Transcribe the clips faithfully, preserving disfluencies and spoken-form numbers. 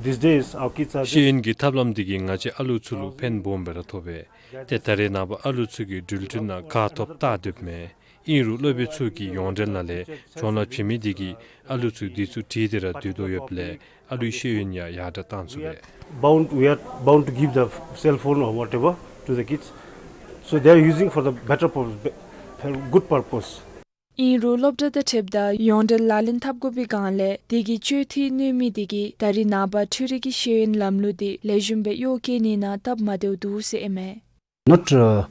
These days, our kids are just ཤེས་ཡོན་གྱི་ཐབས་ལམ་འདི་གིས་ང་བཅས་ཨ་ལུ་ཚུ་ལུ་ཕན་སྦོམ་སྦེ་ར་ཐོགས་པས། ཏེ་ད་རེས་ནངས་པ་ཨ་ལུ་ཚུ་གིས་འགྲུལ་འཕྲིན་ནང་ག་ཐོབ་བལྟ་སྡོདཔ་མས། ཨིན་རུང་སློབ་དཔོན་ཚུ་གི་ཡོངས་འབྲེལ་ནང་ལས་སྦྱོང་ལཱ་བྱིན་མི་འདི་གིས་ཨ་ལུ་ཚུ་འདི་ཚུ་བྲིས་ཏེ་ར་སྡོད་དོ་ཡོདཔ་ལས་ཨ་ལུའི་ཤེས་ཡོན་ཡང་ཡར་དྲགས་བཏང་ཚུགས་པས། Bound, we are bound to give the cell phone or whatever to the kids. So they are using for the better purpose, be-, for good purpose. ཨིན་རུང་སློབ་གྲྭ་དང་འཁྲིལཝ་ད་ཡོངས་འབྲེལ་ལག་ལེན་འཐབ་དགོ་པའི་སྒང་ལས་དེ་གི་སྤྱོད་ཐིག་གནོད་མི་དེ་གིས་ད་རེས་ནངས་པ་འཕྲུལ་རིག་གི་ཤེས་ཡོན་ལམ་ལུགས་དེ་ལེགས་ཤོམ་སྦེ་གཡོག་བཀོལ་ནི་ནང་སྟབས་མ་བདེཝ་འདུག་ཟེར་ཨིན་མས། Not, uh,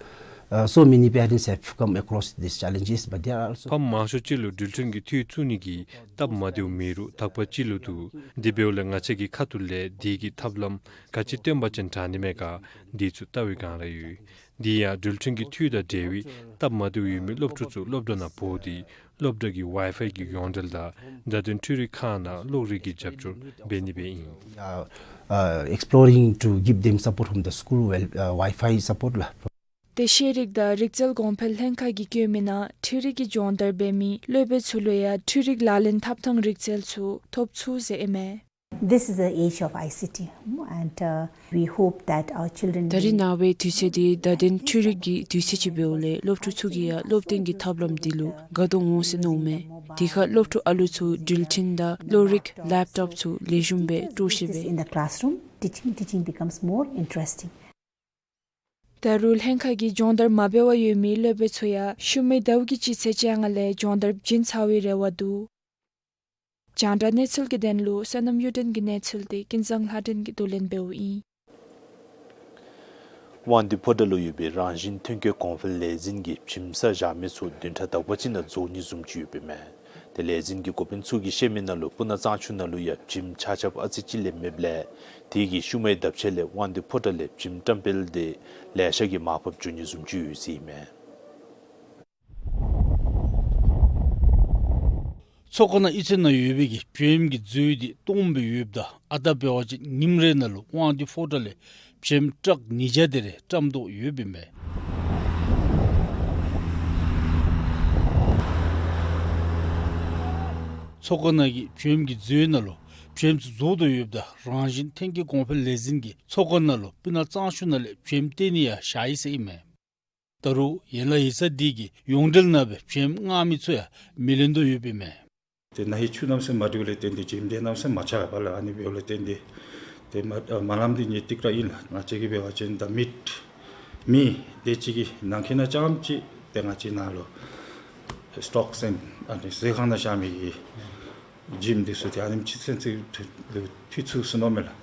uh, so many parents have come across these challenges, but there are also ཕམ་མང་ཤོས་ཅིག་ལུ་འགྲུལ་འཕྲིན་གྱི་འཐུས་བཙུགས་ནི་གི་སྟབས་མ་བདེཝ་མེད་རུང་དག་པ་ཅིག་ལུ་འདུག། དེ་འབདཝ་ལས་ང་བཅས་ཀྱི་ཁ་ཐུག་ལས་དེ་གི་ཐབས་ལམ་ག་ཅི་སྟོན་པ་ཅིན་དྲག་ནི་མས་ག་འདི་ཚུ་བལྟ་བའི་སྒང་ར་ཡོད། འདི་ཡང་འགྲུལ་འཕྲིན་གྱི་འཐུས་དང་འབྲེལ་བའི་སྟབས་མ་བདེཝ་ཡོད་མི་སློབ་ཕྲུག་ཚུ་སློབ་གྲྭ་ནང་འབོ་སྟེ་སློབ་གྲྭ་གི་ཝའི་ཕའི་གི་ཡོངས་འབྲེལ་དང་བརྡ་དོན་འཕྲུལ་རིག་ཁང་ནང་གློག་རིག་གི་རྒྱབ་སྐྱོར་འབད་ནི་སྦེ་ཨིན། Uh, uh, exploring to give them support from the school, well, uh, Wi-Fi support ལགས། ཏེ་ཤེས་རིག་དང་རིག་རྩལ་གོང་འཕེལ་ལྷན་ཁག་གིས་བཀོད་མི་ནང་འཕྲུལ་རིག་གི་སྦྱོང་བརྡར་འབད་མི་སློབ་དཔོན་ཚུ་ལུ་ཡང་འཕྲུལ་རིག་ལག་ལེན་འཐབ་ཐངས་རིག་རྩལ་ཚུ་ཐོབ་ཚུགས་ཟེར་ཨིན་མས། This is the age of I C T, and, uh, we hope that our children ད་རེས་ནངས་པའི་དུས་ཚོད་འདི་བརྡ་དོན་འཕྲུལ་རིག་གི་དུས་ཚོད་ཅིག་འབདཝ་ལས་སློབ་ཕྲུག་ཚུ་གིས་ཡང་སློབ་སྟོན་གྱི་ཐབས་ལམ་འདི་ལུ་དགའ་དོ་འོང་ཟེར་མནོཝ་མས། དེ་ཁར་སློབ་ཕྲུག་ཨ་ལུ་ཚུ་འགྲུལ་འཕྲིན་དང་གློག་རིག་ལེབ་ཊོབ་ཚུ་ལེགས་ཤོམ་སྦེ་དཀྲོག་ཤེས་པས། In the classroom, teaching, teaching becomes more interesting. ད་རུང་ལྷན་ཁག་གིས་སྦྱོང་བརྡར་མ་འབད་བར་ཡོད་མི་སློབ་དཔོན་ཚུ་ཡང་ཤུལ་མའི་ཟླཝ་གི་སྤྱི་ཚེས་བཅོ་ལྔ་ལས་སྦྱོང་བརྡར་བྱིན་ཚར་བའི་རེ་བ་འདུག། རྒྱང་བསྒྲགས་གནས་ཚུལ་གྱི་དོན་ལུ་བསོད་ནམས་གཡུ་སྒྲོན་གྱི་གནས་ཚུལ་དེ་ཀུན་བཟང་ལྷ་སྒྲོན་གྱིས་བསྡུ་ལེན་འབདཝ་ཨིན། དབང་འདུས་ཕོ་བྲང་ལུ་ཡོད་པའི་རང་བཞིན་ཐོན་སྐྱེད་གོང་འཕེལ་ལས་འཛིན་གྱིས་བྱིམ་ས་བཞག་མི་ཚུ་བདུན་ཕྲག་དག་པ་ཅིག་ནང་རྫོགས་ནི་བཟུམ་ཅིག་ཡོདཔ་ཨིན་མས། ཏེ་ལས་འཛིན་གྱི་འགོ་དཔོན་ཚུ་གིས་བཤད་མི་ནང་ལུ་སྤུ་ན་གཙང་ཆུ་ནང་ལུ་ཡང་བྱིམ་ཆ་ཁྱབ་ཨ་ཙི་ཅིག་ལས་མེདཔ་ལས་དེ་གིས་ཤུལ་མའི་ཟླཝ་ཕྱེད་ལས་དབང་འདུས་ཕོ་བྲང་ལས་བྱིམ་བཀྲམ་སྤེལ་དེ་ལེ་ཤ་གིས་མར་ཕབ་འགྱོ་ནི་བཟུམ་ཅིག་ཡོད་ཟེར་ཨིན་མས། མཚོ་ཁ་ནང་གཡུས་ཚན་ནང་ཡོད་པའི་གི་བྱེམ་གྱི་མཛོད་འདི་སྟོངམ་སྦེ་ཡོདཔ་ད་ཨ་རྟག་འབད་བ་ཅིན་ཉིནམ་རེ་ནང་ལུ་དབང་འདུས་ཕོ་བྲང་ལས་བྱེམ་ཊཱག་ཉིས་བརྒྱ་དེ་རེ་བཀྲམ་དོ་ཡོདཔ་ཨིན་པས། མཚོ་ཁ་ནང་གི་བྱེམ་གྱི་མཛོད་ནང་ལུ་བྱེམ་ཚུ་བཙུགས་དོ་ཡོདཔ་ད་རང་བཞིན་ཐོན་སྐྱེད་གོང་འཕེལ་ལས་འཛིན་གྱིས་མཚོ་ཁ་ནང་ལུ་སྤུ་ན་གཙང་ཆུ་ནང་ལས་བྱེམ་བཏོན་ནི་ཡང་བཞག་ཡི་ཟེར་ཨིན་མས། ད་རུང་ཡན་ལག་ཡིག་ཚང་འདི་གིས་ཡོངས་འབྲེལ་ནང་སྦེ་བྱེམ་མངགས་མི་ཚུ་ཡང་མི་ལེན་དོ་ཡོདཔ་ཨིན་མས། ཏེ་ན་ཧིང་ཆུ་གནམ་མེད་ས་མེད་མ་འདྲཝ་ལས་བརྟེན་ཏེ་བྱེམ་འདི་གནམ་མེད་ས་མེད་མ་ཆགས་པས་ལགས། ཨ་ནི་འབདཝ་ལས་བརྟེན་ཏེ་ཏེ་མ་མ་ལངམ་འདི་ངེས་ཏིག་ར་ཨིན་ལགས། ང་བཅས་ཀྱིས་འབད་བ་ཅིན་ད་མི་མི་དེ་ཅིག་གི་ནང་འཁོད་ནང་རྐྱངམ་ཅིག་ཏེ་ང་བཅས་ནང་ལུ་སི་ཊོག་ཟེར་ཨ་ནི་མཛོད་ཁང་ནང་བཞག་མི་གི་བྱེམ་འདི་ཚུ་ཏེ་ཨ་ནེམ་ཅིག་ཚུན་ཚོད་འཐུས་ཚུགས་སོ་ནུག་མས་ལགས།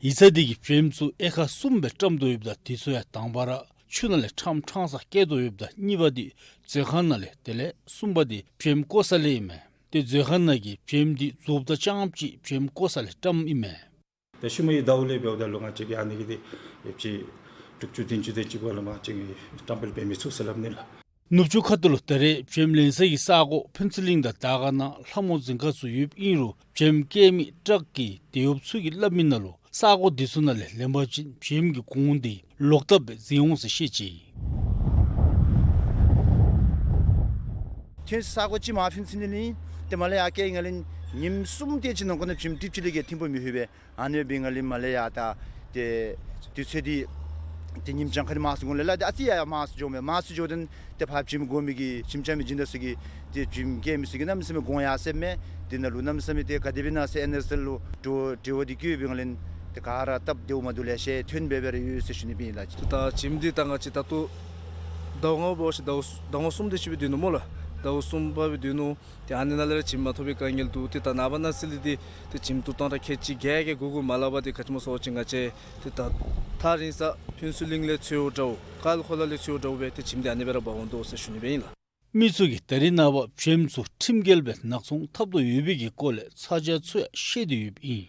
ཡིག་ཚང་འདི་གིས་བྱེམ་ཚུ་དབྱེ་ཁག་གསུམ་སྦེ་བཀྲམ་དོ་ཡོདཔ་ད་དེ་ཚུ་ཡང་དང་པ་ར་ཆུ་ནང་ལས་ཕྲངམ་ཕྲང་སར་བསྐྱལ་དོ་ཡོདཔ་ད་གཉིས་པ་འདི་མཛོད་ཁང་ནང་ལས་དེ་ལས་གསུམ་པ་འདི་བྱེམ་བཀོ་ས་ལས་ཨིན་མས། ཏེ་མཛོད་ཁང་ནང་གི་བྱེམ་འདི་རྫོགསཔ་ད་རྐྱངམ་ཅིག་བྱེམ་བཀོ་ས་ལས་བཀྲམ་ཨིན་མས། ཏེ་ཤུལ་མའི་ཟླཝ་ལས་འབདཝ་ད་ལུ་ང་བཅས་ཀྱིས་ཨ་ནི་གི་འདི་ཡོདཔ་ཅིག་དྲུག་ཅུ་བདུན་ཅུ་དེ་ཅིག་བར་ལུ་ང་བཅས་ཀྱིས་བཀྲམ་སྤེལ་འབད་མི་ཚུགས་ཟེར་སླབ་ནི་ལགས། ནུབ་ཕྱོགས་ཁ་ཐུག་ལུ་ད་རེས་བྱེམ་ལེན་ས་གི་ས་གོ་ཕུན་ཚོགས་གླིང་དང་དར་དཀར་ནང་ལྷ་མོ་རྫིང་ཁ་ཚུ་ཡོདཔ་ཨིན་རུང་བྱེམ་བཀལ་མི་ཊཱག་གི་དེད་གཡོགཔ་ཚུ་གིས་སླབ་མི་ནང་ལུ་ས་གོ་འདི་ཚུ་ནང་ལས་ལེན་པ་ཅིན་བྱེམ་གྱི་གོང་འདི་ལོག་ལྟབ་སྦེ་འཛེགས་འོང་ཟེར་བཤད་ཅི། ཐོན་ས་གོ་ཅིག་མར་ཕུན་ཚོགས་གླིང་ལས་ཏེ་མར་ལས་ཡར་བཀལ་ང་ལས་ཉིནམ་གསུམ་དེ་ཅིག་ནང་འཁོད་ནང་བྱེམ་ཊིབ་ཅིག་ལས་བརྒལ་ཐིམ་ཕུག་མི་ལྷོད་པས། ཨ་ནི་སྦེ་ང་ལས་མར་ལས་ཡར་ད་ཏེ་དུས་ཚོད་འདི་ཏེ་ཉིནམ་གྱངས་ཁ་འདི་མང་སུ་འགོར་ལས་ལགས། ཏེ་ཨ་ཙི་ཡར་ཡར་མང་སུ་འགྱོཝ་མས། མང་སུ་འགྱོཝ་ད་ཏེ་ཕར་བྱེམ་བཀོ་མི་གི་བྱེམ་རྐྱབ་མི་སྦྱིན་བདག་ཚུ་གིས་ཏེ་བྱེམ་བཀལ་མི་ཚུ་གིས་གནམ་མེད་ས་མེད་གོང་ཡར་སེང་མས། དེ་ནང་ལུ་གནམ་མེད་ས་མེད་ཏེ་ག་དེ་སྦེ་ཨིན་ན་ཟེར་ཨེན་ཨེས་ཨེལ་ལུ་འདྲི་འདྲི་བ་འདི་བཀོད་སྦེ་ང་ལས་ཏེ་ག་ར་སྟབས་བདེཝ་མ་བདེཝ་ལེ་ཤ་ཐོན་སྦེ་སྦེ་ར་ཡོད་ཟེར་ཞུ་ནི་སྦེ་ཨིན་ལགས། ཏེ་ད་བྱེམ་འདི་ད་ང་བཅས་ད་ལྟོ་ཟླཝ་ལྔ་འབད་བ་ཅིན་ཟླཝ་ཟླཝ་གསུམ་དེ་ཅིག་སྦེ་སྡོད་ནུག་སྨོ་ལགས། ཟླཝ་གསུམ་པ་སྦེ་སྡོད་ནུག། ཏེ་ཨ་ནི་ནང་ལས་ར་བྱེམ་མ་ཐོབ་པའི་དཀའ་ངལ་འདུག། ཏེ་ད་ནངས་པ་གནངས་ཚེ་ལས་འདི་ཏེ་བྱེམ་བཏོག་ཐངས་ར་ཁལ་གཅིག་བརྒྱད་བརྒྱད་དགུ་དགུ་མ་ལྷག་པར་ཏེ་ག་ཅི་སྨོ་ཟེར་བ་ཅིན་ང་བཅས་ཏེ་ད་ཐག་རིང་ས་ཕུན་ཚོགས་གླིང་ལས་འཚོལཝ་འདྲཝ་ཀལ་ཧོ་ལ་ལས་འཚོལཝ་འདྲཝ་སྦེ་ཏེ་བྱེམ་འདི་ཨ་ནི་སྦེ་ར་འབག་འོང་དོ་ཟེར་ཞུ་ནི་སྦེ་ཨིན་ལགས། མི་ཚུ་གིས་ད་རེས་ནངས་པ་བྱེམ་ཚུ་ཁྲིམས་འགལ་སྦེ་ནག་ཚོང་འཐབ་དོ་ཡོད་པའི་གི་སྐོར་ལས་ཚ་གྱང་ཚུ་ཡང་བཤད་དེ་ཡོདཔ་ཨིན།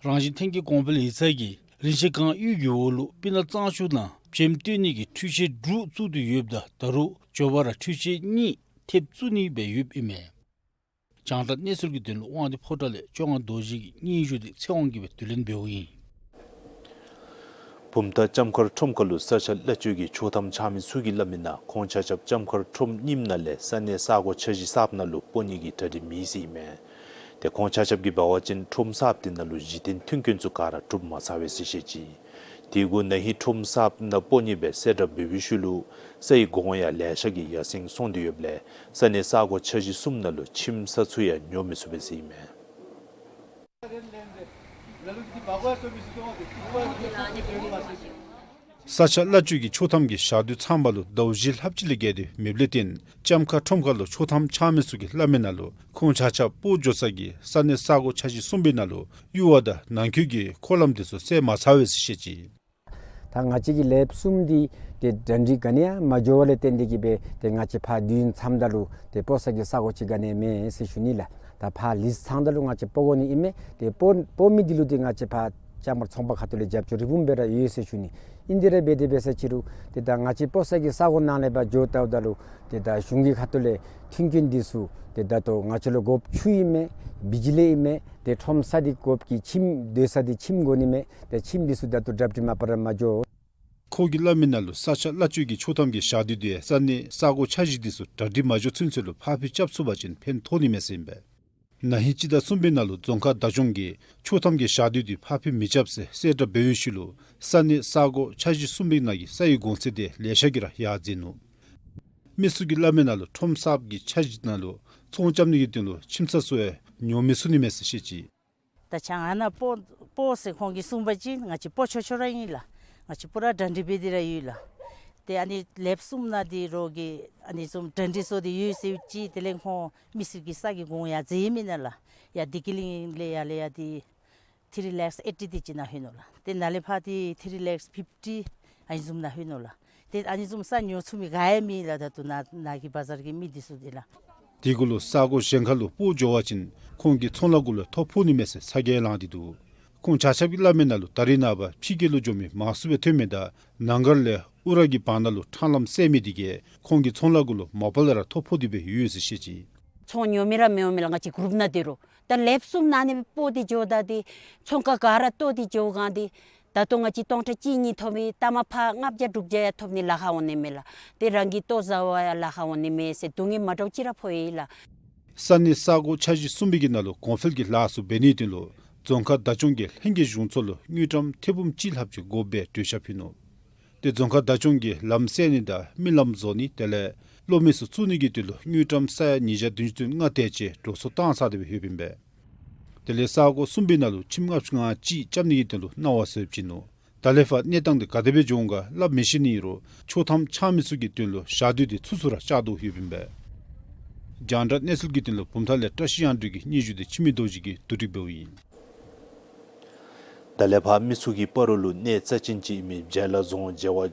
རང་བཞིན་ཐོན་སྐྱེད་གོང་འཕེལ་ཡིག་ཚང་གིས་རིན་ཆེན་སྒང་གཡུས་ཀྱི་འོག་ལུ་སྤུ་ན་གཙང་ཆུ་ནང་བྱེམ་བཏོན་ནི་གི་འཕྲུལ་ཆས་དྲུག་བཙུགས་ཏེ་ཡོདཔ་ད་ད་རུང་མགྱོགས་པ་ར་འཕྲུལ་ཆས་གཉིས་ཐེབས་བཙུགས་ནི་སྦེ་ཡོདཔ་ཨིན་མས། རྒྱང་བསྒྲགས་གནས་ཚུལ་གྱི་དོན་ལུ་དབང་འདུས་ཕོ་བྲང་ལས་བཅོ་ལྔ་རྡོ་རྗེ་གི་སྙན་ཞུ་འདི་ཚེ་དབང་གིས་སྦེ་བསྡུ་ལེན་འབདཝ་ཨིན། བུམ་ཐང་ལྕམ་མཁར་ཁྲོམ་ཁ་ལུ་ས་ཆ་གླ་སྤྱོད་ཀྱི་ཆོག་ཐམ་འཆང་མི་ཚུ་གིས་སླབ་མི་ནང་ཁོང་ཆ་ཁྱབ་ལྕམ་མཁར་ཁྲོམ་རྙིངམ་ནང་ལས་ས་གནས་ས་གོ་འཆར་གཞི་གསརཔ་ནང་ལུ་སྤོ་ནི་གི་གྲ་སྒྲིག་མེད་ཟེར་ཨིན་མས། ཏེ་ཁོང་ཆ་ཁྱབ་ཀྱིས་འབད་བ་ཅིན་ཁྲོམ་གསརཔ་དེ་ནང་ལུ་གཞི་རྟེན་མཐུན་རྐྱེན་ཚུ་ག་ར་གྲུབ་མ་ཚར་བས་ཟེར་བཤད་ཅི། དེ་གུ་ན་ཧིང་ཁྲོམ་གསརཔ་ནང་སྤོ་ནི་སྦེ་གསལ་བསྒྲགས་འབད་བའི་ཤུལ་ལུ་ས་ཡི་གོང་ཡང་ལེ་ཤ་གིས་ཡར་སེང་སོང་སྟེ་ཡོདཔ་ལས་ས་གནས་ས་གོ་ཆ་གཞི་གསུམ་ནང་ལུ་ཁྱིམ་ས་ཚུ་ཡང་ཉོ་མི་ཚུགས་པས་ཟེར་ཨིན་མས། ས་ཆ་གླ་སྤྱོད་ཀྱི་ཆོག་ཐམ་གྱི་ཞག་དུས་ཚང་པ་ལུ་ཟླཝ་བཞི་ལྷགཔ་ཅིག་ལས་བརྒལ་ཏེ་མེདཔ་ལས་བརྟེན་ལྕམ་མཁར་ཁྲོམ་ཁ་ལུ་ཆོག་ཐམ་འཆང་མི་ཚུ་གིས་སླབ་མི་ནང་ལུ་ཁོང་ཆ་ཁྱབ་སྤོ་འགྱོ་ས་གི་ས་གནས་ས་གོ་ཆ་གཞི་གསུམ་པའི་ནང་ལུ་གཡུར་བ་དང་ནང་འཁོད་ཀྱི་འཁོར་ལམ་དེ་ཚུ་སེལ་མ་ཚར་བས་ཟེར་བཤད་ཅི། ད་ང་བཅས་ཀྱི་ལེབ་གསུམ་འདི་ཏེ་གྲ་སྒྲིག་ག་ནི་ཡང་མ་འགྱོ་བ་ལས་བརྟེན་ཏེ་གིས་སྦེ་ཏེ་ང་བཅས་ཕར་དུས་ཡུན་མཚམས་ད་ལུ་ཏེ་སྤོ་ས་གི་ས་གོ་ཅིག་ག་ནི་ཡང་མེད་ཟེར་ཞུ་ནི་ལགས། ད་ཕར་ལིསི་ཚང་ད་ལུ་ང་བཅས་སྤོ་དགོ་ནི་ཨིན་མས། ཏེ་སྤོ་སྤོ་མི་འདི་ལུ་ཏེ་ང་བཅས་ཕར་ལྕམ་མཁར་ཚོང་པ་ཁ་ཐུག་ལས་རྒྱབ་སྐྱོར་རིལ་བུམ་སྦེ་ར་ཡོད་ཟེར་ཞུ་ནི། ཨིན་དེ་ར་འབད་དེ་འབད་ས་ཅིག་རུང་ཏེ་ད་ང་བཅས་སྤོ་ས་གི་ས་གོ་ནང་ལས་ཕར་འགྱོ་ལྟཝ་ད་ལུ་ཏེ་ད་གཞུང་གི་ཁ་ཐུག་ལས་མཐུན་རྐྱེན་འདི་ཚུ་ཏེ་ད་ལྟོ་ང་བཅས་ལུ་དགོཔ་ཆུ་ཨིན་མས། བི་ཇི་ལི་ཨིན་མས། ཏེ་ཁྲོམ་ས་འདི་དགོཔ་གི་ཁྱིམ་སྡོད་ས་འདི་ཁྱིམ་དགོ་ནི་མས། ཏེ་ཁྱིམ་འདི་ཚུ་ད་ལྟོ་གྲ་སྒྲིག་མ་པ་ར་མ་འགྱོ། ཁོ་གིས་སླབ་མི་ནང་ལུ་ས་ཆ་གླ་སྤྱོད་ཀྱི་ཆོག་ཐམ་གྱི་ཞག་དུས་དེ་ས་གནས་ས་གོ་ཆ་གཞི་དེ་ཚུ་གྲ་སྒྲིག་མ་འགྱོ་ཚུན་ཚོད་ལུ་ཕར་འཕུལ་རྐྱབ་ཚུགས་པ་ཅིན་ཕན་ཐོགས་ནི་མས་ཟེར་ཨིན་པས། ན་ཧིང་སྤྱི་ཟླ་གསུམ་པའི་ནང་ལུ་རྫོང་ཁག་བདག་སྐྱོང་གིས་ཆོག་ཐམ་གྱི་ཞག་དུས་དེ་ཕར་འཕུལ་མི་རྐྱབ་ཟེར་གསལ་བསྒྲགས་འབད་བའི་ཤུལ་ལུ་ས་གནས་ས་གོ་ཆ་གཞི་གསུམ་པའི་ནང་གི་ས་ཡི་གོང་ཚད་དེ་ལེ་ཤ་གིས་ར་ཡར་འཛེགས་ནུག། མི་ཚུ་གིས་སླབ་མི་ནང་ལུ་ཁྲོམ་གསརཔ་གི་ཆ་གཞི་ནང་ལུ་ཚོང་རྐྱབ་ནི་གི་དོན་ལུ་ཁྱིམ་ས་ཚུ་ཡང་ཉོ་མི་ཚུགས་ནི་མས་ཟེར་བཤད་ཅི། ད་ཆ་ང་ནཱ་སྤོ་སྤོ་ཟེར་ཁོང་གིས་གསུངས་པ་ཅིན་ང་བཅས་སྤོ་ཆོག་ཆོག་ར་ཨིན་ལགས། ང་བཅས་པུ་ར་གྲ་སྒྲིག་འབད་དེ་ར་ཡོད་ལགས། ཏེ་ཨ་ནི་ལེབ་གསུམ་ནང་འདི་རོགས་ཀྱིས་ཨ་ནི་བཟུམ་གྲ་སྒྲིག་སོང་སྟེ་ཡོད་ཟེར་ཅི། དེ་ལས་ཁོང་མི་སེར་གྱི་ས་གི་གོང་ཡར་འཛེགས་མི་ནང་ལགས། ཡར་བདེ་སྐྱིད་གླིང་ལས་ཡར་ལས་ཡར་འདི་ཐི་རི་ལེགས་ཨེ་ཊི་དེ་ཅིག་ནང་ལྷོད་ནུག་ལགས། ཏེ་ནཱ་ལས་ཕར་འདི་ཐི་རི་ལེགས་ཕིཕ་ཊི་ཨ་ནི་བཟུམ་ནང་ལྷོད་ནུག་ལགས། ཏེ་ཨ་ནི་བཟུམ་ས་ཉོ་ཚུགས་མི་ག་ཡང་མེད་ལགས། ད་ལྟོ་ནཱ་ནཱ་གི་བ་ཛར་གྱི་མི་འདི་ཚུ་འདི་ལགས། དེ་གུ་ལུ་ས་གོ་གཞན་ཁ་ལུ་སྤོ་འགྱོ་བ་ཅིན་ཁོང་གི་ཚོང་ལཱ་གུ་ལུ་ཐོ་ཕོག་ནི་མས་ཟེར་ཚ་གྱང་ལང་སྟེ་འདུག། ཁོང་ཆ་ཁྱབ་ཀྱིས་སླབ་མི་ནང་ལུ་ད་རིས་ནངས་པ་ཕྱི་རྒྱལ་ལུ་འགྱོ་མི་མང་སུ་སྦེ་ཐོན་མི་དང་ནང་སྒར་ལས་ཨུ་ར་གི་བར་ན་ལུ་ཕྲང་ལམ་སེལ་མི་དེ་གིས་ཁོང་གི་ཚོང་ལཱ་གུ་ལུ་མ་པ་ལས་ར་ཐོ་ཕོག་སྟེ་སྦེ་ཡོད་ཟེར་བཤད་ཅི། ཚོང་ཉོ་མི་ར་མི་འོང་མི་ལགས། ང་བཅས་གུ་རུབ་ནང་སྡོད་རུང་ད་ལེབ་གསུམ་ནང་ནི་སྤོ་སྟེ་འགྱོཝ་ད་ཏེ་ཚོང་ཁང་ག་ར་བཏོག་སྟེ་འགྱོཝ་གང་ཏེ་ད་ལྟོ་ང་བཅས་སྟོང་ཕྲག་གཅིག་གཉིས་ཐོབ་མི་ལྟ་མ་ཕར་ལྔ་བརྒྱ་དྲུག་བརྒྱ་ཡང་ཐོབ་ནི་ལཱ་ཁག་འོང་ནི་མས་ལགས། ཏེ་རང་གི་ལྟོ་བཟའ་བ་ཡང་ལཱ་ཁག་འོང་ནི་མས་ཟེར་སྡུག་བསྔལ་མ་འདྲཝ་ཅིག་ར་ཕོག་ཡི་ལགས། ས་གནས་ས་གོ་ཆ་གཞི་གསུམ་པའི་གི་ནང་ལུ་གོང་འཕེལ་གྱི་ལཱ་ཚུ་འབད་ནིའི་དོན་ལུ་རྫོང་ཁག་བདག་སྐྱོང་གིས་ལྷན་རྒྱས་གཞུང་ཚོགས་ལུ་དངུལ་ཀྲམ་ཐེར་འབུམ་གཅིག་ལྷགཔ་ཅིག་དགོཔ་སྦེ་གྲོས་འཆར་ཕུལ་ནུག། ཏེ་རྫོང་ཁག་བདག་སྐྱོང་གིས་ལམ་སེལ་ནི་དང་རྨི་ལམ་བཟོ་ནི་དེ་ལས་གློག་མེ་ཚུ་བཙུགས་ནི་གི་དོན་ལུ་དངུལ་ཀྲམ་ས་ཡ་ཉིས་བརྒྱ་བདུན་ཅུ་དོན་ལྔ་དེ་ཅིག་འགྲོ་སོང་བཏང་ཚར་ཏེ་སྦེ་ཡོདཔ་ཨིན་པས། དེ་ལས་ས་གོ་གསུམ་པའི་ནང་ལུ་ཁྱིམ་ལྔ་བཅུ་ང་གཅིག་རྐྱབ་ནི་གི་དོན་ལུ་གནང་བ་ཟེར་བྱིན་ནུག། ད་ལས་ཕར་གནས་སྟངས་དེ་ག་དེ་སྦེ་འགྱོ་འོང་ག་སླབ་མི་ཤེས་ནི་ཨིན་རུང་ཆོག་ཐམ་འཆང་མི་ཚུ་གི་དོན་ལུ་ཞག་དུས་དེ་ཚུན་ཚོད་ར་བཅག་དོ་ཡོདཔ་ཨིན་པས། རྒྱང་བསྒྲགས་གནས་ཚུལ་གྱི་དོན་ལུ་བུམ་ཐང་ལས་བཀྲ་ཤིས་དབྱངས་སྒྲོན་གྱི་སྙན་ཞུ་དེ་འཆི་མེད་རྡོ་རྗེ་གིས་བསྡུ་སྒྲིག་འབདཝ་ཨིན། ད་ལས་ཕར་མི་ཚུ་གིས་སྤ་རོ་ལུ་གནས་རྩ་ཅན་ཅིག་ཨིན་མི་བྱེ་ལ་རྫོང་མཇལ་བ་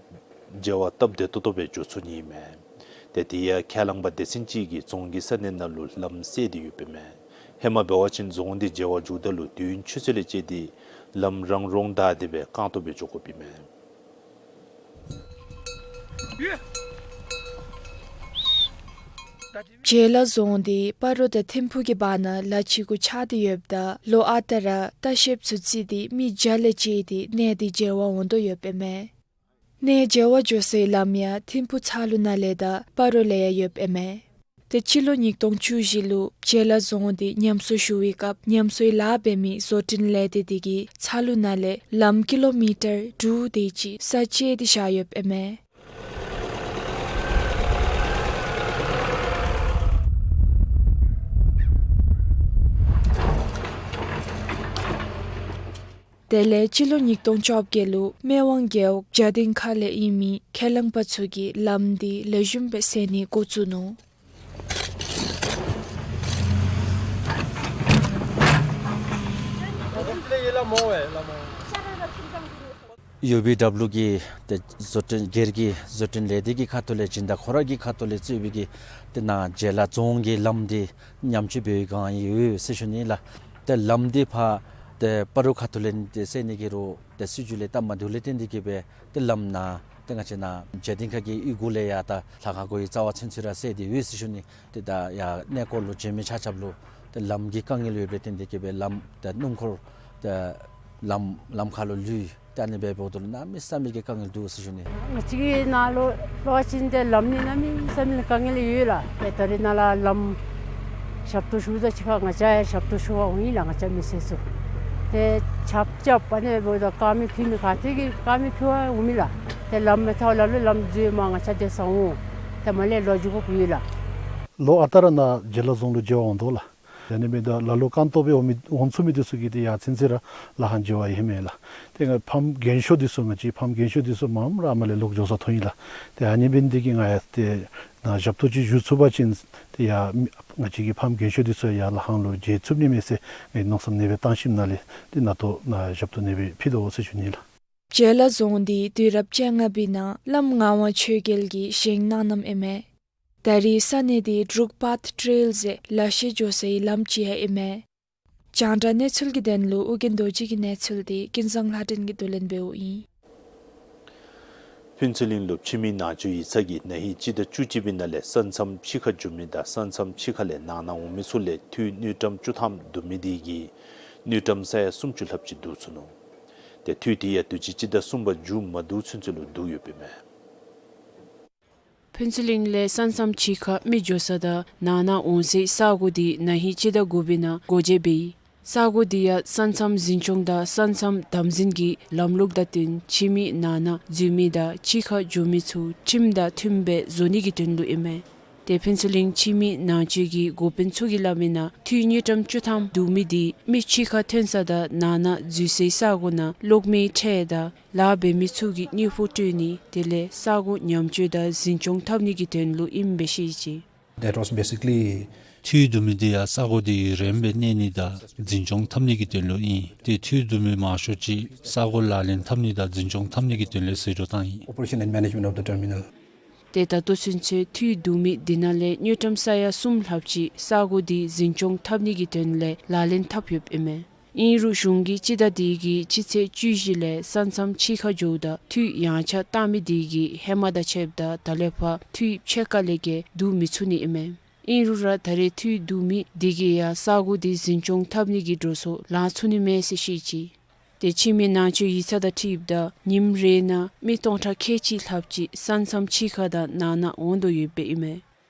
མཇལ་བ་སྟབས་བདེ་ཏོག་ཏོ་སྦེ་འགྱོ་ཚུགས་ནི་ཨིན་མས། ཏེ་དེ་ཡང་ཁས་བླངས་པ་སྡེ་ཚན་ཅིག་གིས་རྫོང་གི་ས་གནས་ནང་ལུ་ལམ་སེལ་ཏེ་ཡོདཔ་ཨིན་མས། ཧེ་མ་འབད་བ་ཅིན་རྫོང་འདི་མཇལ་བར་འགྱོཝ་ད་ལུ་དུས་ཡུན་ཆུ་ཚོད་ལས་བཅད་དེ་ལམ་རང་རོང་བདའ་སྟེ་སྦེ་རྐང་སྟོང་སྦེ་འགྱོ་དགོཔ་ཨིན་མས། བྱེ་ལ་རྫོང་འདི་སྤ་རོ་དང་ཐིམ་ཕུག་གི་བར་ན་ལ་གཅིག་གུ་ཆགས་ཏེ་ཡོདཔ་ད་ལོ་ཨ་རྟག་ར་ལྟ་བཤལཔ་ཚུ་བརྩིས་ཏེ་མི་བརྒྱ་ལས་བཅད་དེ་གནས་འདི་མཇལ་བར་འོང་དོ་ཡོདཔ་ཨིན་མས། གནས་མཇལ་བར་འགྱོ་སའི་ལམ་ཡང་ཐིམ་ཕུག་ཚ་ལུ་ནང་ལས་དང་སྤ་རོ་ལས་ཡང་ཡོདཔ་ཨིན་མས། ཏེ་སྤྱི་ལོ་ཉིས་སྟོང་བཅུ་བཞི་ལུ་བྱེ་ལ་རྫོང་འདི་ཉམས་གསོ་ཞུ་བའི་སྐབས་ཉམས་གསོའི་ལཱ་འབད་མི་བཟོ་སྐྲུན་ལས་སྡེ་དེ་གིས་ཚ་ལུ་ནང་ལས་ལམ་ཀི་ལོ་མི་ཊར་དྲུག་དེ་ཅིག་ས་བཅད་དེ་བཞག་ཡོདཔ་ཨིན་མས། དེ་ལས་སྤྱི་ལོ་ཉིས་སྟོང་བཅོ་བརྒྱད་ལུ་སྨད་ཝང་རྒེད་འོག་བྱ་སྡིངས་ཁ་ལས་ཨིན་མི་ཁས་བླངས་པ་ཚུ་གིས་ལམ་འདི་ལེགས་ཤོམ་སྦེ་སེལ་ནི་འགོ་བཙུགས་ནུག། ཡུ་བི་ཌབ་ལུ་གི་ཏེ་བཟོ་སྐྲུན་སྒེར་གྱི་བཟོ་སྐྲུན་ལས་སྡེ་གི་ཁ་ཐུག་ལས་སྦྱིན་བདག་ཁོ་ར་གི་ཁ་ཐུག་ལས་གཙོས་པའི་གི་ཏེ་ནཱ་བྱེ་ལ་རྫོང་གི་ལམ་འདི་ཉམས་བཅོས་འབད་བའི་བསྒང་ཡོད་ཟེར་ཞུ་ནི་ལགས། ཏེ་ལམ་འདི་ཕར་ཏེ་སྤ་རོ་ཁ་ཐུག་ལས་ཏེ་སེལ་ནི་གི་རུང་ཏེ་སྲིད་བྱུས་ལས་སྟབས་མ་བདེཝ་ལས་བརྟེན་ཏེ་གིས་སྦེ་ཏེ་ལམ་ནཱ་ཏེ་ང་བཅས་ནཱ་བྱ་སྡིངས་ཁ་གི་གཡུས་སྒོ་ལས་ཡར་ད་ལྷ་ཁང་སྒོ་ཡི་རྩ་བ་ཚུན་ཚོད་ར་སེལ་ཏེ་ཡོད་ཟེར་ཞུ་ནི། ཏེ་ད་ཡར་གནས་སྐོར་ལུ་བྱོན་མི་ཆ་ཁྱབ་ལུ་ཏེ་ལམ་གྱི་དཀའ་ངལ་ཡོདཔ་ལས་བརྟེན་ཏེ་གིས་སྦེ་ལམ་ཏེ་སྣུམ་འཁོར་ཏེ་ལམ་ལམ་ཁ་ལུ་ལུས་ཏེ་ཨ་ནི་སྦེ་འབདཝ་ད་ལུ་གནམ་མེད་ས་མེད་ཀྱི་དཀའ་ངལ་འདུག་ཟེར་ཞུ་ནི། ང་བཅས་ཀྱི་ནཱ་ལུ་འབད་བ་ཅིན་ཏེ་ལམ་ནི་གནམ་མེད་ས་མེད་དཀའ་ངལ་ཡོད་ལགས། ཏེ་ད་རིས་ནཱ་ལས་ལམ་ ཞབས་ཏོག་ཞུཝ་ད་ཅིག་ཁར་ང་བཅས་ཡང་ཞབས་ཏོག་ཞུ་བར་འོང་ཡི་ལགས། ང་བཅས་མི་སེར་ཚུ་ཏེ་ཆརཔ་རྐྱབ་ཨ་ནི་འབདཝ་ད་དཀར་མེ་ཕུལ་མི་ག་ཏེ་གིས་དཀར་མེ་ཕུལ་བར་འོང་མི་ལགས། ཏེ་ལམ་མི་ཐར་ལ་ལུ་ལམ་འཛོལ་མ་ང་བཅས་དེ་ས་འོང་། ཏེ་མར་ལས་ལོ་རྒྱུས་པོ་ཕུལ་ཡི་ལགས། ལོ་ཨ་རྟག་ར་ནཱ་བྱེ་ལ་རྫོང་ལུ་མཇལ་བར་འོང་དོ་ལགས། ཨ་ནི་འབདཝ་ད་ལ་ལུ་རྐང་སྟོང་སྦེ་འོང་མི་འོང་ཚུགས་མི་འདི་ཚུ་གིས་ཏེ་ཡར་ཚུན་ཚོད་ར་ལ་ཧང་འགྱོ་བར་ཡོད་མས་ལགས། ཏེ་ང་ཕམ་རྒན་ཤོས་འདི་ཚུ་ང་བཅས་ཕམ་རྒན་ཤོས་འདི་ཚུ་མངམ་ར་མར་ལས་ལོག་འགྱོ་ས་མཐོང་ཡི་ལགས། ཏེ་ཨ་ནི་འབད་ནི་འདི་གིས་ང་ཡང་ཏེ་ནཱ་ཞབས་ཏོག་ཅིག་ཞུ་ཚུགས་པ་ཅིན་ཏེ་ཡར་ང་བཅས་ཀྱི་ཕམ་རྒན་ཤོས་འདི་ཚུ་ཡར་ལ་ཧང་ལུ་མཇལ་ཚུགས་ནི་མས་ཟེར་ངེའི་མནོ་བསམ་ཨ་ནེ་སྦེ་བཏང་ཞིནམ་ལས་ཏེ་ནཱ་ལྟོ་ནཱ་ཞབས་ཏོག་ཨ་ནེ་སྦེ་ཕུལ་དོ་ཟེར་ཞུ་ནི་ལགས། བྱེ་ལ་རྫོང་འདི་དུས་རབས་བཅོ་ལྔ་པའི་ནང་བླམ་ངག་དབང་ཆོས་རྒྱལ་གྱིས་བཞེངས་གནང་གནངམ་ཨིན་མས། ད་རེས་ས་གནས་འདི་འབྲུག་པཱཐ་ཊེལ་ཟེར་ལ་ཤས་འགྱོ་སའི་ལམ་ཅིག་ཡང་ཨིན་མས། རྒྱང་བསྒྲགས་གནས་ཚུལ་གྱི་དོན་ལུ་ཨོ་རྒྱན་རྡོ་རྗེ་གི་གནས་ཚུལ་འདི་ཀུན་བཟང་ལྷ་སྒྲོན་གྱིས་བསྡུ་ལེན་འབདཝ་ཨིན། ཕུན་ཚོགས་གླིང་ལུ་ཕྱི་མི་ནང་འཛུལ་ཡིག་ཚང་གིས་ན་ཧིང་སྤྱི་ཟླ་བཅུ་གཅིག་པའི་ནང་ལས་ས་མཚམས་ཕྱི་ཁར་འགྱོ་མི་དང་ས་མཚམས་ཕྱི་ཁ་ལས་ནང་ན་འོང་མི་ཚུ་ལས་འཐུས་དངུལ་ཀྲམ་བཅུ་ཐམ་བསྡུ་མི་དེ་གིས་དངུལ་ཀྲམ་ས་ཡ་སུམ་ཅུ་ལྷགཔ་ཅིག་བསྡུ་ཚུགས་ནུག། ཏེ་འཐུས་དེ་ཡང་དུས་ཅི་སྤྱི་ཟླ་གསུམ་པ་མཇུག་མ་བསྡུ་ཚུན་ཚོད་ལུ་བསྡུ་ཡོདཔ་ཨིན་མས། ཕུན་ཚོགས་གླིང་ལས་ས་མཚམས་ཕྱི་ཁར་མི་འགྱོ་ས་དང་ནང་ན་འོང་སའི་ས་གོ་དེ་ན་ཧིང་སྤྱི་ཟླ་དགུ་པའི་ནང་སྒོ་འབྱེད་འབད་ཡི། ས་གོ་དེ་ཡང་ས་མཚམས་འཛིན་སྐྱོང་དང་ས་མཚམས་དམ་འཛིན་གྱི་ལམ་ལུགས་དང་བསྟུན་ཕྱི་མི་ནང་ན་འཛུལ་མི་དང་ཕྱི་ཁར་འགྱོ་མི་ཚུ་ཁྲིམས་དང་མཐུནམ་སྦེ་བཟོ་ནི་གི་དོན་ལུ་ཨིན་མས། ཏེ་ཕུན་ཚོགས་གླིང་ཕྱི་མི་ནང་འཛུལ་གྱི་འགོ་དཔོན་ཚུ་གིས་སླབ་མིའི་ནང་འཐུས་དངུལ་ཀྲམ་བཅུ་ཐམ་བསྡུ་མི་དེ་མི་ཕྱི་ཁར་ཐོན་ས་དང་ནང་ན་འཛུལ་སའི་ས་གོ་ནང་གློག་མེའི་ཁྲལ་དང་ལཱ་འབད་མི་ཚུ་གི་དངུལ་ཕོགས་སྤྲོད་ནི་དེ་ལས་ས་གོ་ཉམས་བཅོས་དང་འཛིན་སྐྱོང་འཐབ་ནི་གི་དོན་ལུ་ཨིནམ་སྦེ་བཤད་ཅི། That was basically འཐུས་བསྡུ་མི་དེ་ཡང་ས་གོ་དེ་རིངམ་སྦེ་གནས་ནི་དང་འཛིན་སྐྱོང་འཐབ་ནི་གི་དོན་ལུ་ཨིན། ཏེ་འཐུས་བསྡུ་མི་མང་ཤོས་ཅིག་ས་གོ་ལག་ལེན་འཐབ་ནི་དང་འཛིན་སྐྱོང་འཐབ་ནི་གི་དོན་ལས་ཟད་འགྲོ་བཏང་ཡི། Operation and management of the terminal. ཏེ་ད་ལྟོ་ཚུན་ཚོད་འཐུས་བསྡུ་མི་དེ་ནང་ལས་དངུལ་ཀྲམ་ས་ཡ་གསུམ་ལྷགཔ་ཅིག་ས་གོ་དེ་འཛིན་སྐྱོང་འཐབ་ནི་གི་དོན་ལས་ལག་ལེན་འཐབ་ཡོདཔ་ཨིན་མས། ཨིན་རུང་གཞུང་གིས་སྤྱི་ཟླ་དེ་གི་སྤྱི་ཚེས་བཅུ་བཞི་ལས་ས་མཚམས་ཕྱི་ཁར་འགྱོཝ་ད་འཐུས་ཡངས་ཆག་བཏང་མི་དེ་གིས་ཧེ་མ་དང་ཕྱདཔ་ད་ད་ལས་ཕར་འཐུས་ཕྱེད་ཀ་ལས་བརྒལ་བསྡུ་མི་ཚུགས་ནི་ཨིན་མས། ཨིན་རུང་ར་ད་རེས་འཐུས་བསྡུ་མི་དེ་གིས་ཡང་ས་གོ་དེ་འཛིན་སྐྱོང་འཐབ་ནི་གི་འགྲོ་སོང་ལང་ཚུགས་ནི་མས་ཟེར་བཤད་ཅི། ཏེ་ཕྱི་མི་ནང་འཛུལ་ཡིག་ཚང་དང་འཁྲིལཝ་ད་ཉིནམ་རེ་ནང་མི་སྟོང་ཕྲག་ཁལ་གཅིག་ལྷགཔ་ཅིག་ས་མཚམས་ཕྱི་ཁ་དང་ནང་ན་འོང་དོ་ཡོདཔ་ཨིན་མས།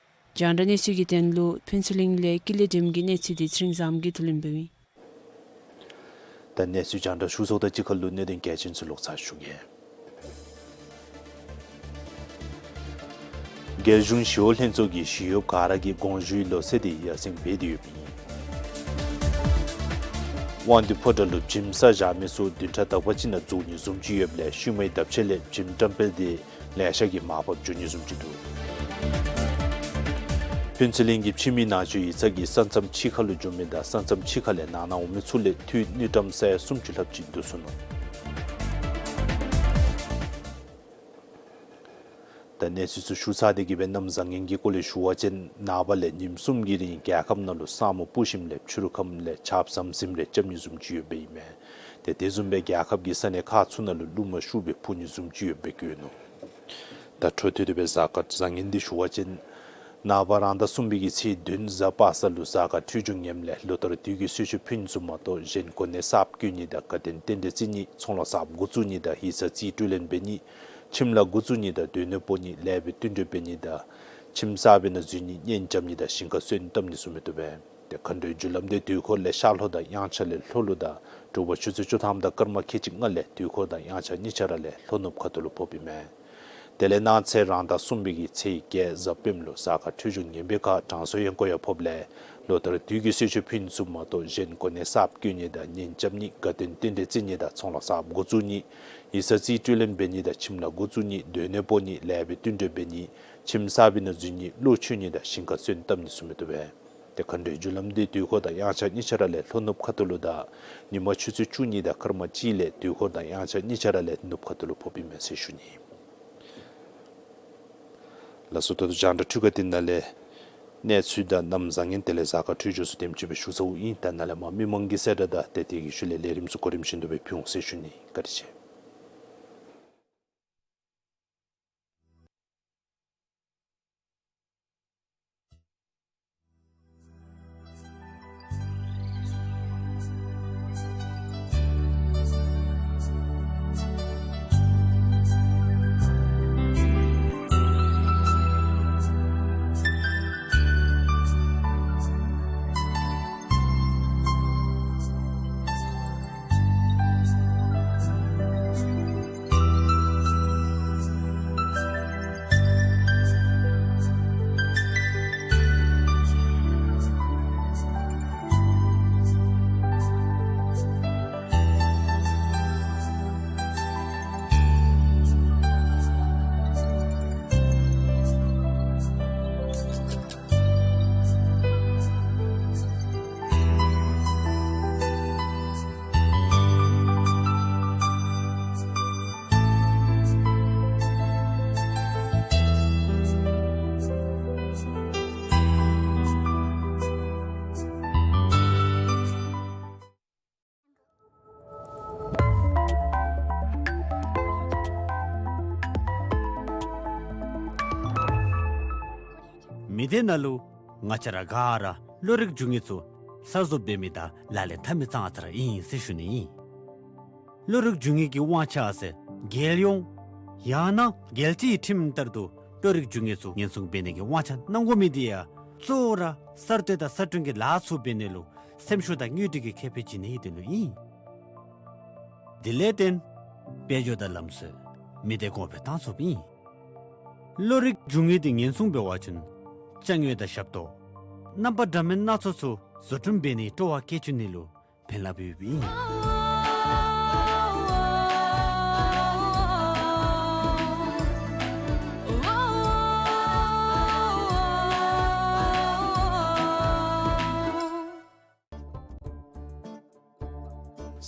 རྒྱང་བསྒྲགས་གནས་ཚུལ་གྱི་དོན་ལུ་ཕུན་ཚོགས་གླིང་ལས་ཀུན་ལེགས་སྒྲོལམ་གྱི་གནས་ཚུལ་དེ་ཚེ་རིང་བཟངམོ་གིས་བསྡུ་ལེན་འབདཝ་ཨིན། ད་གནས་ཚུལ་རྒྱང་བསྒྲགས་ཞུ་ཚརཝ་དང་གཅིག་ཁར་ལུ་གནད་དོན་གལ་ཆེན་ཚུ་ལོག་ཚར་ཞུ་གེ། རྒྱལ་གཞུང་ཞི་གཡོག་ལྷན་ཚོགས་ཀྱིས་ཞི་གཡོགཔ་ག་ར་གི་དགོངས་ཞུའི་ལོ་ཚད་དེ་ཡར་སེང་འབད་དེ་ཡོདཔ་ཨིན། དབང་འདུས་ཕོ་བྲང་ལུ་བྱེམ་ས་བཞག་མི་ཚུ་བདུན་ཕྲག་དག་པ་ཅིག་ནང་རྫོགས་ནི་བཟུམ་ཅིག་ཡོདཔ་ལས་ཤུལ་མའི་ལྡབ་ཆས་ལས་བྱེམ་བཀྲམ་སྤེལ་དེ་ལེ་ཤ་གིས་མར་ཕབ་འགྱོ་ནི་བཟུམ་ཅིག་འདུག། ཕུན་ཚོགས་གླིང་གི་ཕྱི་མི་ནང་འཛུལ་ཡིག་ཚང་གིས་ས་མཚམས་ཕྱི་ཁ་ལུ་འགྱོ་མི་དང་ས་མཚམས་ཕྱི་ཁ་ལས་ནང་ན་འོང་མི་ཚུ་ལས་འཐུས་དངུལ་ཀྲམ་ས་ཡ་སུམ་ཅུ་ལྷགཔ་ཅིག་བསྡུ་ཚུགས་ནུག། ད་གནས་ཚུལ་ཚུ་ཞུ་ཚར་ཏེ་གི་སྦེ་གནམ་བཟང་ངན་གྱི་སྐོར་ལས་ཞུ་བ་ཅིན་ནངས་པ་ལས་ཉིནམ་གསུམ་གྱི་རིང་རྒྱལ་ཁབ་ནང་ལུ་ས་སྨུག་སྤུབས་ཞིནམ་ལས་ཕྱི་རུ་ཁམས་ལས་ཆརཔ་ཟམ་ཟིམ་རེ་རྐྱབ་ནི་བཟུམ་ཅིག་ཡོདཔ་ཨིན་མས། ཏེ་དེ་བཟུམ་སྦེ་རྒྱལ་ཁབ་ཀྱི་ས་གནས་ཁག་ཚུ་ནང་ལུ་རླུང་མ་ཤུགས་སྦེ་འཕུ་ནི་བཟུམ་ཅིག་ཡོདཔ་སྦེ་བཀོད་ནུག། ད་འཕྲོ་མཐུད་དེ་སྦེ་གཟའ་སྐར་བཟང་ངན་འདི་ཞུ་བ་ཅིན་ནངས་པ་རང་ཟླ་གསུམ་པའི་གི་ཚེས་བདུན་གཟའ་པ་སངས་ལུ་གཟའ་སྐར་འཕྲོད་སྦྱོར་ངནམ་ལས་ལོ་ལྟར་དུས་ཀྱི་གསོལ་མཆོད་ཕུལ་ནི་ཚུ་མ་གཏོགས་གཞན་གོ་གནས་གསརཔ་བསྐོ་ནི་དང་དགའ་སྟོན་རྟེན་འབྲེལ་བརྩི་ནི་ཚོང་ལཱ་གསརཔ་འགོ་བཙུགས་ནི་དང་ཡིག་ཚང་རྩིས་སྤྲོད་ལེན་འབད་ནི་ཁྱིམ་ལཱ་འགོ་བཙུགས་ནི་དང་སྡོད་གནས་སྤོ་ནི་ལས་པའི་བསྟུན་གྲོས་འབད་ནི་དང་ཁྱིམ་གསར་པའི་ནང་འཛུལ་ནི་གཉེན་རྐྱབ་ནི་དང་ཞིང་ཁ་སོན་བཏབ་ནི་ཚུ་མི་བཏུབ་པས། ཏེ་མཁའ་འགྲོའི་རྒྱུ་ལམ་འདི་དུས་འཁོར་ལས་ཤར་ལྷོ་དང་དབྱངས་འཆར་ལས་ལྷོ་ལུ་དང་དྲོ་པ་ཆུ་ཚོད་བཅུ་ཐམ་དང་སྐར་མ་ཁལ་གཅིག་ལྔ་ལས་དུས་འཁོར་དང་དབྱངས་འཆར་གཉིས་ཆ་ར་ལས་ལྷོ་ནུབ་ཁ་ཐུག་ལུ་ཕོགཔ་ཨིན་མས། དེ་ལས་གནངས་ཚེ་རང་ཟླ་གསུམ་པའི་གི་ཚེས་བརྒྱད་གཟའ་སྤེནམ་ལུ་གཟའ་སྐར་འཕྲོད་སྦྱོར་ངན་པའི་ཁར་དྲང་སྲོང་ཡང་སྐོར་ཡང་ཕོགཔ་ལས་ལོ་ལྟར་དུས་ཀྱི་གསོལ་མཆོད་ཕུལ་ནི་ཚུ་མ་གཏོགས་གཞན་གོ་གནས་གསརཔ་བསྐོ་ནི་དང་གཉེན་རྐྱབ་ནི་དགའ་སྟོན་རྟེན་འབྲེལ་བརྩི་ནི་དང་ཚོང་ལཱ་གསརཔ་འགོ་བཙུགས་ནི་ཡིག་ཚང་རྩིས་སྤྲོད་ལེན་འབད་ནི་དང་ཁྱིམ་ལཱ་འགོ་བཙུགས་ནི་སྡོད་གནས་སྤོ་ནི་ལས་པའི་བསྟུན་གྲོས་འབད་ནི་ཁྱིམ་གསར་པའི་ནང་འཛུལ་ནི་བློ་ཆོས་ནི་དང་ཞིང་ཁ་སོན་བཏབ་ནི་ཚུ་མི་བཏུབ་པས། ཏེ་མཁའ་འགྲོའི་རྒྱུ་ལམ་འདི་དུས་འཁོར་དང་དབྱངས་འཆར་གཉིས་ཆ་ར་ལས་ལྷོ་ནུབ་ཁ་ཐུག་ལུ་དང་ཉིན་མ་ཆུ་ཚོད་བཅུ་གཉིས་དང་སྐར་མ་གཅིག་ལས་དུས་འཁོར་དང་དབྱངས་འཆར་གཉིས་ཆ་ར་ལས་ནུབ་ཁ་ཐུག་ལུ་ཕོགཔ་ཨིན་མས་ཟེར་ཞུ་ནི། ལགས་སོ། ད་ལྟོ་རྒྱང་བསྒྲགས་འཕྲུལ་ཁང་འདི་ནང་ལས་གནས་ཚུལ་དང་གནམ་བཟང་ངན་དེ་ལས་གཟའ་སྐར་འཕྲོད་སྦྱོར་ཚུ་དེམ་ཅིག་སྦེ་ཞུ་ཚརཝ་ཨིན། ད་ནཱ་ལས་མར་མི་མང་གི་གསལ་བསྒྲགས་དང་ཏེ་དེ་གི་ཤུལ་ལས་ལས་རིམ་ཚུ་གོ་རིམ་བཞིན་དུ་སྦེ་ཕུལ་འོང་ཟེར་ཞུ་ནི། བཀའ་དྲིན་ཆེ། མི་སྡེ་ནང་ལུ་ང་བཅས་ར་ག་ར་བློ་རིག་འབྱུང་ངེས་ཚུ་གསར་བཟོ་འབད་མི་དང་ལག་ལེན་འཐབ་མི་ཙང་ཙ་ར་ཨིན་ཟེར་ཞུ་ནི་ཨིན། བློ་རིག་འབྱུང་ངེས་ཀྱི་དབང་ཆ་ཟེར་རྒྱལ་ཡོངས་ཡང་ན་རྒྱལ་སྤྱིའི་ཁྲིམས་ལྟར་དུ་བློ་རིག་འབྱུང་ངེས་ཚུ་ཉེན་སྲུང་འབད་ནི་གི་དབང་ཆ་གནང་དགོ་མི་འདི་ཡང་གཙོ་བོ་ར་གསར་གཏོད་དང་གསར་སྐྲུན་གྱི་ལཱ་ཚུ་འབད་ནི་ལུ་སེམས་ཤུགས་དང་དངོས་འབྲེལ་གྱི་ཁེ་ཕན་བྱིན་ནི་ཨིན་དོན་ལུ་ཨིན། དེ་ལས་བརྟེན་དཔལ་འབྱོར་དང་ལམ་སྲོལ་མི་སྡེ་གོང་འཕེལ་བཏང་ཚུགསཔ་ཨིན། བློ་རིག་འབྱུང་ངེས་འདི་ཉེན་སྲུང་འབད་བ་ཅིན་ཅ་དངོས་དང་ཞབས་ཏོག་རྣམ་པ་འདྲ་མིན་སྣ་ཚོགས་ཚུ་བཟོ་སྐྲུན་འབད་ནིའི་སྤྲོ་བ་སྐྱེ་བཅུག་ནི་ལུ་ཕན་རླབས་ཡོདཔ་ཨིན།